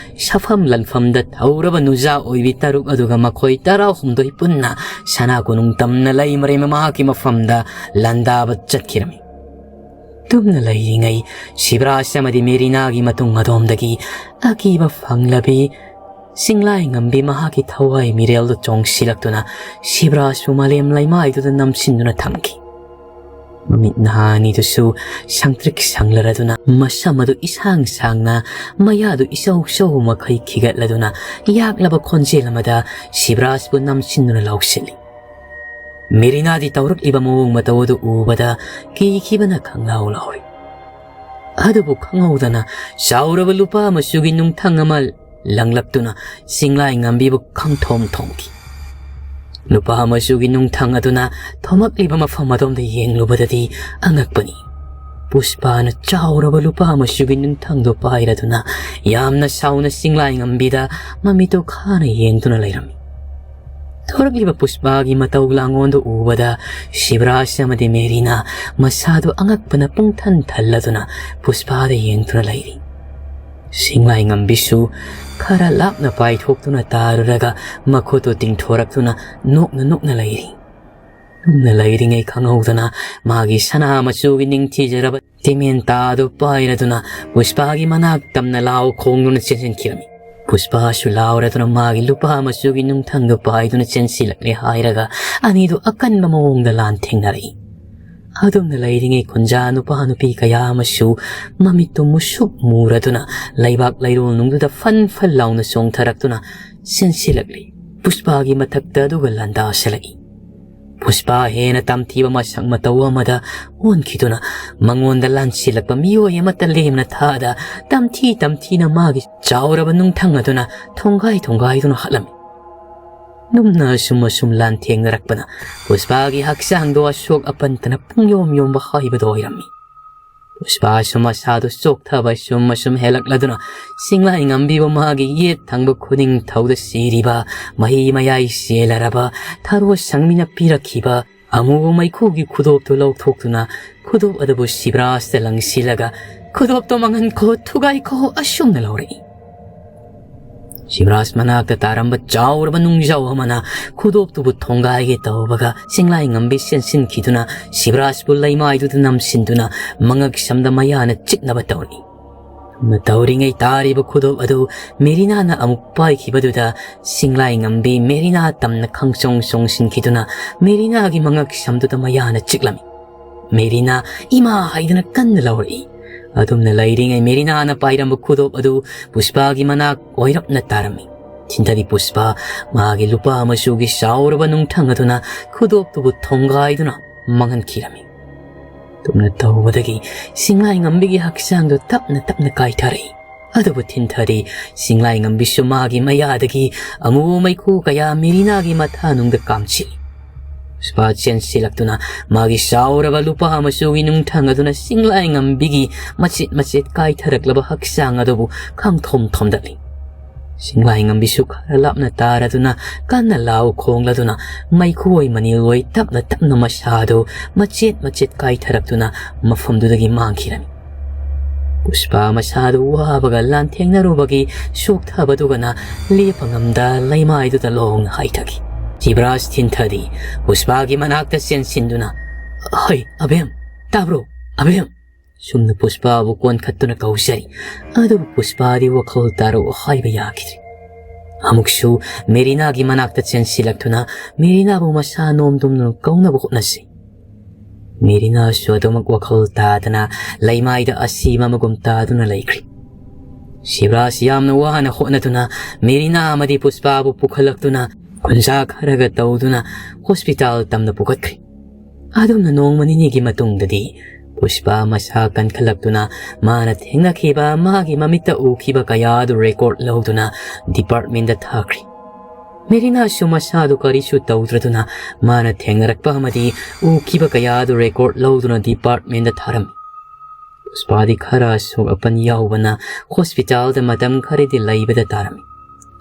ꯁꯥꯐꯝ ꯂꯥꯟꯐꯝꯗ ꯊꯧꯔꯕ ꯅꯨꯖꯥ ꯑꯣꯏꯕꯤ ꯇꯔꯨꯛ ꯑꯗꯨꯒ ꯃꯈꯣꯏ ꯇꯔꯥꯍꯨꯝꯗꯣꯏ ꯄꯨꯟꯅ ꯁꯅꯥ ꯀꯣꯅꯨꯡ ꯇꯝꯅ ꯂꯩꯃꯔꯦꯝꯕꯤ ꯃꯍꯥꯛꯀꯤ ꯃꯐꯝꯗ ꯂꯥꯟꯗꯥꯕ ꯆꯠꯈꯤꯔꯝꯃꯤ꯫ ꯇꯨꯝꯅ ꯂꯩꯔꯤꯉꯩ ꯁꯤꯕ꯭ꯔꯥꯖ ꯑꯃꯗꯤ ꯃꯦꯔꯤꯅꯥꯒꯤ ꯃꯇꯨꯡ ꯑꯗꯣꯝꯗꯒꯤ ꯑꯀꯤꯕ ꯐꯪꯂꯕꯤ ꯆꯤꯡꯂꯥꯏ ꯉꯝꯕꯤ ꯃꯍꯥꯛꯀꯤ ꯊꯋꯥꯏ ꯃꯤꯔꯦꯜꯗ ꯆꯣꯡꯁꯤꯜꯂꯛꯇꯨꯅ ꯁꯤꯕ꯭ꯔꯥꯖꯄꯨ ꯃꯥꯂꯦꯝ ꯂꯩꯃꯥꯏꯗꯨꯗ ꯅꯝꯁꯤꯟꯗꯨꯅ ꯊꯝꯈꯤ꯫ ꯃꯃꯤꯠ ꯅꯍꯥ ꯑꯅꯤꯗꯨꯁꯨ ꯁꯪꯇ꯭ꯔꯤꯛ ꯁꯪꯂꯔꯗꯨꯅ, ꯃꯁꯝ ꯑꯗꯨ ꯏꯁꯥꯡ ꯁꯥꯡꯅ, ꯃꯌꯥꯗꯨ ꯏꯆꯧ ꯆꯧ ꯃꯈꯩ ꯈꯤꯒꯠꯂꯗꯨꯅ, ꯌꯥꯛꯂꯕ ꯈꯣꯟꯖꯦꯜ ꯑꯃꯗ ꯁꯤꯕ꯭ꯔꯥꯖꯄꯨ ꯅꯝꯁꯤꯟꯗꯨꯅ ꯂꯥꯎꯁꯤꯜꯂꯤ꯫ ꯃꯦꯔꯤꯅꯥꯗꯤ ꯇꯧꯔꯛꯂꯤꯕ ꯃꯑꯣꯡ ꯃꯇꯧ ꯑꯗꯨ ꯎꯕꯗ ꯀꯤꯈꯤꯕꯅ ꯈꯪꯂꯥꯎ ꯂꯥꯎꯔꯤ꯫ ꯑꯗꯨꯕꯨ ꯈꯪꯍꯧꯗꯅ ꯆꯥꯎꯔꯕ ꯂꯨꯄꯥ ꯃꯆꯨꯒꯤ ꯅꯨꯡꯊꯪ ꯑꯃ ꯂꯪꯂꯛꯇꯨꯅ ꯆꯤꯡꯂꯥꯏ ꯉꯝꯕꯤꯕꯨ ꯈꯪꯊꯣꯝ ꯊꯣꯝꯈꯤ꯫ ꯂꯨꯄꯥ ꯃꯆꯨꯒꯤ ꯅꯨꯡꯊꯪ ꯑꯗꯨꯅ ꯊꯣꯝꯂꯛꯂꯤꯕ ꯃꯐꯝ ꯑꯗꯣꯝꯗ ꯌꯦꯡꯂꯨꯕꯗꯗꯤ ꯑꯉꯛꯄꯅꯤ꯫ ꯄꯨꯁꯄꯥꯅ ꯆꯥꯎꯔꯕ ꯂꯨꯄꯥ ꯃꯆꯨꯒꯤ ꯅꯨꯡꯊꯪꯗꯨ ꯄꯥꯏꯔꯗꯨꯅ ꯌꯥꯝꯅ ꯁꯥꯎꯅ ꯆꯤꯡꯂꯥꯏ ꯉꯝꯕꯤꯗ ꯃꯃꯤꯠꯇꯨ ꯈꯥꯅ ꯌꯦꯡꯗꯨꯅ ꯂꯩꯔꯝꯃꯤ꯫ ꯊꯣꯔꯛꯂꯤꯕ ꯄꯨꯁꯄꯥꯒꯤ ꯃꯇꯧ ꯂꯥꯡꯑꯣꯟꯗꯨ ꯎꯕꯗ ꯁꯤꯕꯔꯥꯖ ꯑꯃꯗꯤ ꯃꯦꯔꯤꯅꯥ ꯃꯁꯥꯗꯨ ꯑꯉꯛꯄꯅ ꯄꯨꯡꯊꯟ ꯊꯜꯂꯗꯨꯅ ꯄꯨꯁꯄꯥꯗ ꯌꯦꯡꯗꯨꯅ ꯂꯩꯔꯤ꯫ ꯆꯤꯡꯂꯥꯏ ꯉꯝꯕꯤꯁꯨ ꯈꯔ ꯂꯥꯞꯅ ꯄꯥꯏꯊꯣꯛꯇꯨꯅ ꯇꯥꯔꯨꯔꯒ ꯃꯈꯨꯠꯇꯨ ꯇꯤꯡꯊꯣꯔꯛꯇꯨꯅ ꯅꯣꯛꯅ ꯅꯣꯛꯅ ꯂꯩꯔꯤ꯫ ꯅꯣꯛꯅ ꯂꯩꯔꯤꯉꯩ ꯈꯪꯍꯧꯗꯅ ꯃꯥꯒꯤ ꯁꯅꯥ ꯃꯆꯨꯒꯤ ꯅꯤꯡꯊꯤꯖꯔꯕ ꯇꯤꯃꯦꯟꯇꯥ ꯑꯗꯨ ꯄꯥꯏꯔꯗꯨꯅ ꯄꯨꯁꯄꯥꯒꯤ ꯃꯅꯥꯛ ꯇꯝꯅ ꯂꯥꯎ ꯈꯣꯡꯗꯨꯅ ꯆꯦꯟꯁꯤꯟꯈꯤꯔꯝꯃꯤ꯫ ꯄꯨꯁꯄꯥꯁꯨ ꯂꯥꯎꯔꯗꯨꯅ ꯃꯥꯒꯤ ꯂꯨꯄꯥ ꯃꯆꯨꯒꯤ ꯅꯨꯡꯊꯪꯗꯨ ꯄꯥꯏꯗꯨꯅ ꯆꯦꯟꯁꯤꯜꯂꯛꯂꯦ ꯍꯥꯏꯔꯒ ꯑꯅꯤꯗꯨ ꯑꯀꯟꯕ ꯃꯑꯣꯡꯗ ꯂꯥꯟ ꯊꯦꯡꯅꯔꯛꯏ꯫ ꯑꯗꯨꯝꯅ ꯂꯩꯔꯤꯉꯩ ꯈꯨꯟꯖꯥ ꯅꯨꯄꯥ ꯅꯨꯄꯤ ꯀꯌꯥ ꯑꯃꯁꯨ ꯃꯃꯤꯠꯇꯨ ꯃꯨꯁꯨꯛ ꯃꯨꯔꯗꯨꯅ ꯂꯩꯕꯥꯛ ꯂꯩꯔꯣꯜ ꯅꯨꯡꯗꯨꯗ ꯐꯟ ꯐꯟ ꯂꯥꯎꯅ ꯆꯣꯡꯊꯔꯛꯇꯨꯅ ꯆꯦꯟꯁꯤꯜꯂꯛꯂꯤ꯫ ꯄꯨꯁꯄꯥꯒꯤ ꯃꯊꯛꯇ ꯑꯗꯨꯒ ꯂꯥꯟꯗꯥꯁꯤꯜꯂꯛꯏ꯫ ꯄꯨꯁꯄꯥ ꯍꯦꯟꯅ ꯇꯝꯊꯤꯕ ꯃꯁꯛ ꯃꯇꯧ ꯑꯃꯗ ꯑꯣꯟꯈꯤꯗꯨꯅ ꯃꯉꯣꯟꯗ ꯂꯥꯟꯁꯤꯜꯂꯛꯄ ꯃꯤꯑꯣꯏ ꯑꯃꯠꯇ ꯂꯦꯝꯅ ꯊꯥꯗ ꯇꯝꯊꯤ ꯇꯝꯊꯤꯅ ꯃꯥꯒꯤ ꯆꯥꯎꯔꯕ ꯅꯨꯡꯊꯪ ꯑꯗꯨꯅ ꯊꯣꯡꯒꯥꯏ ꯊꯣꯡꯒꯥꯏꯗꯨꯅ ꯍꯥꯠꯂꯝꯃꯤ꯫ ꯅꯨꯝꯅ ꯑꯁꯨꯝ ꯑꯁꯨꯝ ꯂꯥꯟꯊꯦꯡꯅꯔꯛꯄꯅ ꯄꯨꯁꯄꯥꯒꯤ ꯍꯛꯆꯥꯡꯗꯣ ꯑꯁꯣꯛ ꯑꯄꯟꯇꯅ ꯄꯨꯡꯌꯣꯝ ꯌꯣꯝꯕ ꯍꯥꯏꯕꯗꯣ ꯑꯣꯏꯔꯝꯃꯤ꯫ ꯄꯨꯁꯄꯥꯁꯨ ꯃꯁꯥꯗꯨ ꯆꯣꯛꯊꯕ ꯁꯨꯝ ꯑꯁꯨꯝ ꯍꯦꯜꯂꯛꯂꯗꯨꯅ ꯆꯤꯡꯂꯥꯏ ꯉꯝꯕꯤꯕ ꯃꯥꯒꯤ ꯌꯦꯠ ꯊꯪꯕ ꯈꯨꯅꯤꯡꯊꯧꯗ ꯁꯤꯔꯤꯕ ꯃꯍꯤ ꯃꯌꯥꯏ ꯆꯦꯜꯂꯔꯕ ꯊꯔꯣ ꯁꯪꯃꯤꯅ ꯄꯤꯔꯛꯈꯤꯕ ꯑꯃꯨꯕ ꯃꯩꯈꯨꯒꯤ ꯈꯨꯗꯣꯞꯇꯨ ꯂꯧꯊꯣꯛꯇꯨꯅ ꯈꯨꯗꯣꯞ ꯑꯗꯨꯕꯨ ꯁꯤꯕ꯭ꯔꯥꯖꯇ ꯂꯪꯁꯤꯜꯂꯒ "ꯈꯨꯗꯣꯞꯇꯣ ꯃꯥꯡꯍꯟꯈꯣ, ꯊꯨꯒꯥꯏꯈꯣ" ꯑꯁꯨꯝꯅ ꯂꯧꯔꯛꯏ꯫ ꯁꯤꯕ꯭ꯔꯥꯖ ꯃꯅꯥꯛꯇ ꯇꯥꯔꯝꯕ ꯆꯥꯎꯔꯕ ꯅꯨꯡꯖꯥꯎ ꯑꯃꯅ ꯈꯨꯗꯣꯞꯇꯨꯕꯨ ꯊꯣꯡꯒꯥꯏꯒꯦ ꯇꯧꯕꯒ ꯆꯤꯡꯂꯥꯏ ꯉꯝꯕꯤ ꯆꯦꯟꯁꯤꯟꯈꯤꯗꯨꯅ ꯁꯤꯕ꯭ꯔꯥꯖꯄꯨ ꯂꯩꯃꯥꯏꯗꯨꯗ ꯅꯝꯁꯤꯟꯗꯨꯅ ꯃꯉꯛ ꯁꯝꯗ ꯃꯌꯥꯅ ꯆꯤꯛꯅꯕ ꯇꯧꯔꯛꯏ꯫ ꯇꯧꯔꯤꯉꯩ ꯇꯥꯔꯤꯕ ꯈꯨꯗꯣꯞ ꯑꯗꯨ ꯃꯦꯔꯤꯅꯥꯅ ꯑꯃꯨꯛ ꯄꯥꯏꯈꯤꯕꯗꯨꯗ ꯆꯤꯡꯂꯥꯏ ꯉꯝꯕꯤ ꯃꯦꯔꯤꯅꯥ ꯇꯝꯅ ꯈꯪꯆꯣꯡ ꯆꯣꯡꯁꯤꯟꯈꯤꯗꯨꯅ ꯃꯦꯔꯤꯅꯥꯒꯤ ꯃꯉꯛ ꯁꯝꯗꯨꯗ ꯃꯌꯥꯅ ꯆꯤꯛꯂꯝꯃꯤ꯫ ꯃꯦꯔꯤꯅꯥ "ꯏꯃꯥ" ꯍꯥꯏꯗꯨꯅ ꯀꯟꯅ ꯂꯥꯎꯔꯛꯏ꯫ ꯑꯗꯨꯝꯅ ꯂꯩꯔꯤꯉꯩ ꯃꯦꯔꯤꯅꯥꯅ ꯄꯥꯏꯔꯝꯕ ꯈꯨꯗꯣꯞ ꯑꯗꯨ ꯄꯨꯁꯄꯥꯒꯤ ꯃꯅꯥꯛ ꯑꯣꯏꯔꯞꯅ ꯇꯥꯔꯝꯃꯤ꯫ ꯊꯤꯟꯊꯔꯤ ꯄꯨꯁꯄꯥ ꯃꯥꯒꯤ ꯂꯨꯄꯥ ꯃꯆꯨꯒꯤ ꯆꯥꯎꯔꯕ ꯅꯨꯡꯊꯪ ꯑꯗꯨꯅ ꯈꯨꯗꯣꯞꯇꯨꯕꯨ ꯊꯣꯡꯒꯥꯏꯗꯨꯅ ꯃꯥꯡꯍꯟꯈꯤꯔꯝꯃꯤ꯫ ꯇꯨꯝꯅ ꯇꯧꯕꯗꯒꯤ ꯁꯤꯡꯂꯥꯏꯉꯝꯕꯤꯒꯤ ꯍꯛꯆꯥꯡꯗꯨ ꯇꯞꯅ ꯇꯞꯅ ꯀꯥꯏꯊꯔꯛꯏ꯫ ꯑꯗꯨꯕꯨ ꯊꯤꯟꯊꯗꯦ꯫ ꯁꯤꯡꯂꯥꯏꯉꯝꯕꯤꯁꯨ ꯃꯥꯒꯤ ꯃꯌꯥꯗꯒꯤ ꯑꯃꯨꯕ ꯃꯩꯈꯨ ꯀꯌꯥ ꯃꯦꯔꯤꯅꯥꯒꯤ ꯃꯊꯥꯅꯨꯡꯗ ꯀꯥꯝꯁꯤꯜꯂꯤ꯫ ꯄꯨꯁꯄꯥ ꯆꯦꯟꯁꯤꯜꯂꯛꯇꯨꯅ ꯃꯥꯒꯤ ꯆꯥꯎꯔꯕ ꯂꯨꯄꯥ ꯃꯆꯨꯒꯤ ꯅꯨꯡꯊꯪ ꯑꯗꯨꯅ ꯁꯤꯡꯂꯥꯏꯉꯝꯕꯤꯒꯤ ꯃꯆꯦꯠ ꯃꯆꯦꯠ ꯀꯥꯏꯊꯔꯛꯂꯕ ꯍꯛꯆꯥꯡ ꯑꯗꯨꯕꯨ ꯈꯪꯊꯣꯝ ꯊꯣꯝꯗꯠꯂꯤ꯫ ꯁꯤꯡꯂꯥꯏꯉꯝꯕꯤꯁꯨ ꯈꯔ ꯂꯥꯞꯅ ꯇꯥꯔꯗꯨꯅ ꯀꯟꯅ ꯂꯥꯎ ꯈꯣꯡꯂꯗꯨꯅ ꯃꯩꯈꯨꯑꯣꯏ ꯃꯅꯤꯜꯑꯣꯏ ꯇꯞꯅ ꯇꯞꯅ ꯃꯁꯥꯗꯨ ꯃꯆꯦꯠ ꯃꯆꯦꯠ ꯀꯥꯏꯊꯔꯛꯇꯨꯅ ꯃꯐꯝꯗꯨꯗꯒꯤ ꯃꯥꯡꯈꯤꯔꯝꯃꯤ꯫ ꯄꯨꯁꯄꯥ ꯃꯁꯥꯗꯨ ꯋꯥꯕꯒ ꯂꯥꯟꯊꯦꯡꯅꯔꯨꯕꯒꯤ ꯁꯣꯛꯊꯕꯗꯨꯒꯅ ꯂꯦꯞꯄ ꯉꯝꯗ ꯂꯩꯃꯥꯏꯗꯨꯗ ꯂꯣꯡꯅ ꯍꯥꯏꯊꯈꯤ꯫ ꯁꯤꯕꯔꯥꯖ ꯊꯤꯟꯊꯗꯤ ꯄꯨꯁꯄꯥꯒꯤ ꯃꯅꯥꯛꯇ ꯆꯦꯟꯁꯤꯟꯗꯨꯅ, "ꯍꯣꯏ, ꯑꯕꯦꯝ, ꯇꯥꯕ꯭ꯔꯣ, ꯑꯕꯦꯝ?" ꯁꯨꯝꯅ ꯄꯨꯁꯄꯥꯕꯨ ꯀꯣꯟꯈꯠꯇꯨꯅ ꯀꯧꯖꯔꯤ꯫ ꯑꯗꯨꯕꯨ ꯄꯨꯁꯄꯥꯗꯤ ꯋꯥꯈꯜ ꯇꯥꯔꯣ ꯍꯥꯏꯕ ꯌꯥꯈꯤꯗ꯭ꯔꯦ꯫ ꯑꯃꯨꯛꯁꯨ ꯃꯦꯔꯤꯅꯥꯒꯤ ꯃꯅꯥꯛꯇ ꯆꯦꯟꯁꯤꯜꯂꯛꯇꯨꯅ ꯃꯦꯔꯤꯅꯥꯕꯨ ꯃꯁꯥ ꯅꯣꯝꯗꯨꯝꯅ ꯀꯧꯅꯕ ꯍꯣꯠꯅꯁꯤ꯫ ꯃꯦꯔꯤꯅꯥꯁꯨ ꯑꯗꯨꯃꯛ ꯋꯥꯈꯜ ꯇꯥꯗꯅ ꯂꯩꯃꯥꯏꯗ ꯑꯁꯤꯕ ꯑꯃꯒꯨꯝ ꯇꯥꯗꯨꯅ ꯂꯩꯈ꯭ꯔꯤ꯫ ꯁꯤꯕꯔꯥꯖ ꯌꯥꯝꯅ ꯋꯥꯅ ꯍꯣꯠꯅꯗꯨꯅ ꯃꯦꯔꯤꯅꯥ ꯑꯃꯗꯤ ꯄꯨꯁꯄꯥꯕꯨ ꯄꯨꯈꯠꯂꯛꯇꯨꯅ ꯈꯨꯟꯖꯥ ꯈꯔꯒ ꯇꯧꯗꯨꯅ ꯍꯣꯁꯄꯤꯇꯥꯜ ꯇꯝꯅ ꯄꯨꯈꯠꯈ꯭ꯔꯤ꯫ ꯑꯗꯨꯝꯅ ꯅꯣꯡꯃ ꯅꯤꯅꯤꯒꯤ ꯃꯇꯨꯡꯗꯗꯤ ꯄꯨꯁꯄꯥ ꯃꯁꯥ ꯀꯟꯈꯠꯂꯛꯇꯨꯅ ꯃꯥꯅ ꯊꯦꯡꯅꯈꯤꯕ, ꯃꯥꯒꯤ ꯃꯃꯤꯠꯇ ꯎꯈꯤꯕ ꯀꯌꯥ ꯑꯗꯨ ꯔꯦꯀꯣꯔꯗ ꯂꯧꯗꯨꯅ ꯗꯤꯄꯥꯔꯠꯃꯦꯟꯗ ꯊꯥꯈ꯭ꯔꯤ꯫ ꯃꯦꯔꯤꯅꯥꯁꯨ ꯃꯁꯥꯗꯨ ꯀꯔꯤꯁꯨ ꯇꯧꯗ꯭ꯔꯗꯨꯅ ꯃꯥꯅ ꯊꯦꯡꯅꯔꯛꯄ ꯑꯃꯗꯤ ꯎꯈꯤꯕ ꯀꯌꯥ ꯑꯗꯨ ꯔꯦꯀꯣꯔꯗ ꯂꯧꯗꯨꯅ ꯗꯤꯄꯥꯔꯠꯃꯦꯟꯗ ꯊꯥꯔꯝꯃꯤ꯫ ꯄꯨꯁꯄꯥꯗꯤ ꯈꯔ ꯑꯁꯣꯛ ꯑꯄꯟ ꯌꯥꯎꯕꯅ ꯍꯣꯁꯄꯤꯇꯥꯜꯗ ꯃꯇꯝ ꯈꯔꯗꯤ ꯂꯩꯕꯗ ꯇꯥꯔꯝꯃꯤ꯫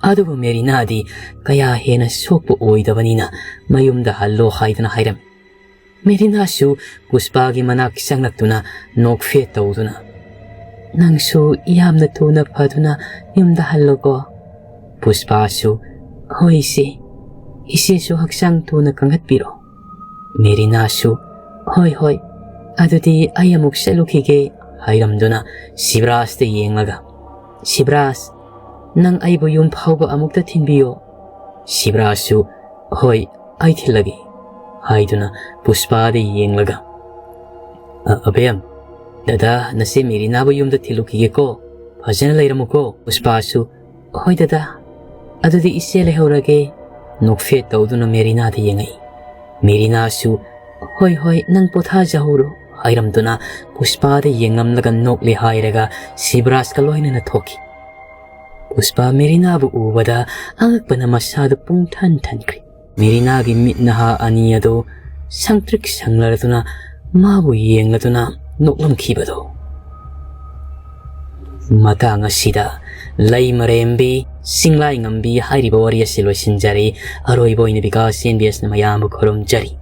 ꯑꯗꯨꯕꯨ ꯃꯦꯔꯤꯅꯥꯗꯤ ꯀꯌꯥ ꯍꯦꯟꯅ ꯁꯣꯛꯄ ꯑꯣꯏꯗꯕꯅꯤꯅ ꯃꯌꯨꯝꯗ ꯍꯜꯂꯣ ꯍꯥꯏꯗꯨꯅ ꯍꯥꯏꯔꯝꯃꯤ꯫ ꯃꯦꯔꯤꯅꯥꯁꯨ ꯄꯨꯁꯄꯥꯒꯤ ꯃꯅꯥꯛ ꯆꯪꯂꯛꯇꯨꯅ ꯅꯣꯛꯐꯦꯠ ꯇꯧꯗꯨꯅ, "ꯅꯪꯁꯨ ꯌꯥꯝꯅ ꯊꯨꯅ ꯐꯗꯨꯅ ꯌꯨꯝꯗ ꯍꯜꯂꯣꯀꯣ꯫" ꯄꯨꯁꯄꯥꯁꯨ, "ꯍꯣꯏ ꯏꯆꯦ, ꯏꯆꯦꯁꯨ ꯍꯛꯆꯥꯡ ꯊꯨꯅ ꯀꯟꯈꯠꯄꯤꯔꯣ꯫" ꯃꯦꯔꯤꯅꯥꯁꯨ, "ꯍꯣꯏ, ꯍꯣꯏ, ꯑꯗꯨꯗꯤ ꯑꯩ ꯑꯃꯨꯛ ꯆꯠꯂꯨꯈꯤꯒꯦ" ꯍꯥꯏꯔꯝꯗꯨꯅ ꯁꯤꯕꯔꯥꯖꯇ ꯌꯦꯡꯂꯒ, "ꯁꯤꯕꯔꯥꯖ, ꯅꯪ ꯑꯩꯕꯨ ꯌꯨꯝ ꯐꯥꯎꯕ ꯑꯃꯨꯛꯇ ꯊꯤꯟꯕꯤꯌꯣ꯫" ꯁꯤꯕꯔꯥꯖꯁꯨ, "ꯍꯣꯏ, ꯑꯩ ꯊꯤꯜꯂꯒꯦ" ꯍꯥꯏꯗꯨꯅ ꯄꯨꯁꯄꯥꯗ ꯌꯦꯡꯂꯒ, "ꯑ, ꯑꯕꯦꯝ, ꯗꯗꯥ, ꯅꯆꯦ ꯃꯦꯔꯤꯅꯥꯕꯨ ꯌꯨꯝꯗ ꯊꯤꯜꯂꯨꯈꯤꯒꯦꯀꯣ꯫ ꯐꯖꯅ ꯂꯩꯔꯝꯃꯨꯀꯣ꯫" ꯄꯨꯁꯄꯥꯁꯨ, "ꯍꯣꯏ ꯗꯗꯥ, ꯑꯗꯨꯗꯤ ꯏꯆꯦ ꯂꯩꯍꯧꯔꯒꯦ꯫" ꯅꯣꯛꯐꯦꯠ ꯇꯧꯗꯨꯅ ꯃꯦꯔꯤꯅꯥꯗ ꯌꯦꯡꯉꯛꯏ꯫ ꯃꯦꯔꯤꯅꯥꯁꯨ, "ꯍꯣꯏ, ꯍꯣꯏ, ꯅꯪ ꯄꯣꯊꯥꯖꯍꯧꯔꯣ" ꯍꯥꯏꯔꯝꯗꯨꯅ ꯄꯨꯁꯄꯥꯗ ꯌꯦꯡꯂꯝꯂꯒ ꯅꯣꯛꯂꯦ ꯍꯥꯏꯔꯒ ꯁꯤꯕꯔꯥꯖꯀ ꯂꯣꯏꯅꯅ ꯊꯣꯛꯈꯤ꯫ ꯄꯨꯁꯄꯥ ꯃꯦꯔꯤꯅꯥꯕꯨ ꯎꯕꯗ ꯑꯉꯛꯄꯅ ꯃꯁꯥꯗꯨ ꯄꯨꯡꯊꯟ ꯊꯟꯈ꯭ꯔꯦ꯫ ꯃꯦꯔꯤꯅꯥꯒꯤ ꯃꯤꯠ ꯅꯍꯥ ꯑꯅꯤ ꯑꯗꯨ ꯁꯪꯇ꯭ꯔꯤꯛ ꯁꯪꯂꯔꯗꯨꯅ ꯃꯥꯕꯨ ꯌꯦꯡꯂꯗꯨꯅ ꯅꯣꯛꯂꯝꯈꯤꯕꯗꯨ꯫ ꯃꯇꯥꯡ ꯑꯁꯤꯗ ꯂꯩꯃꯔꯦꯝꯕꯤ, ꯆꯤꯡꯂꯥꯏꯉꯝꯕꯤ ꯍꯥꯏꯔꯤꯕ ꯋꯥꯔꯤ ꯑꯁꯤ ꯂꯣꯏꯁꯤꯟꯖꯔꯦ꯫ ꯑꯔꯣꯏꯕ ꯑꯣꯏꯅ ꯕꯤꯀꯥꯁ ꯑꯦꯟ ꯕꯤ ꯑꯦꯁꯅ ꯃꯌꯥꯝꯕꯨ ꯈꯨꯔꯨꯝꯖꯔꯤ꯫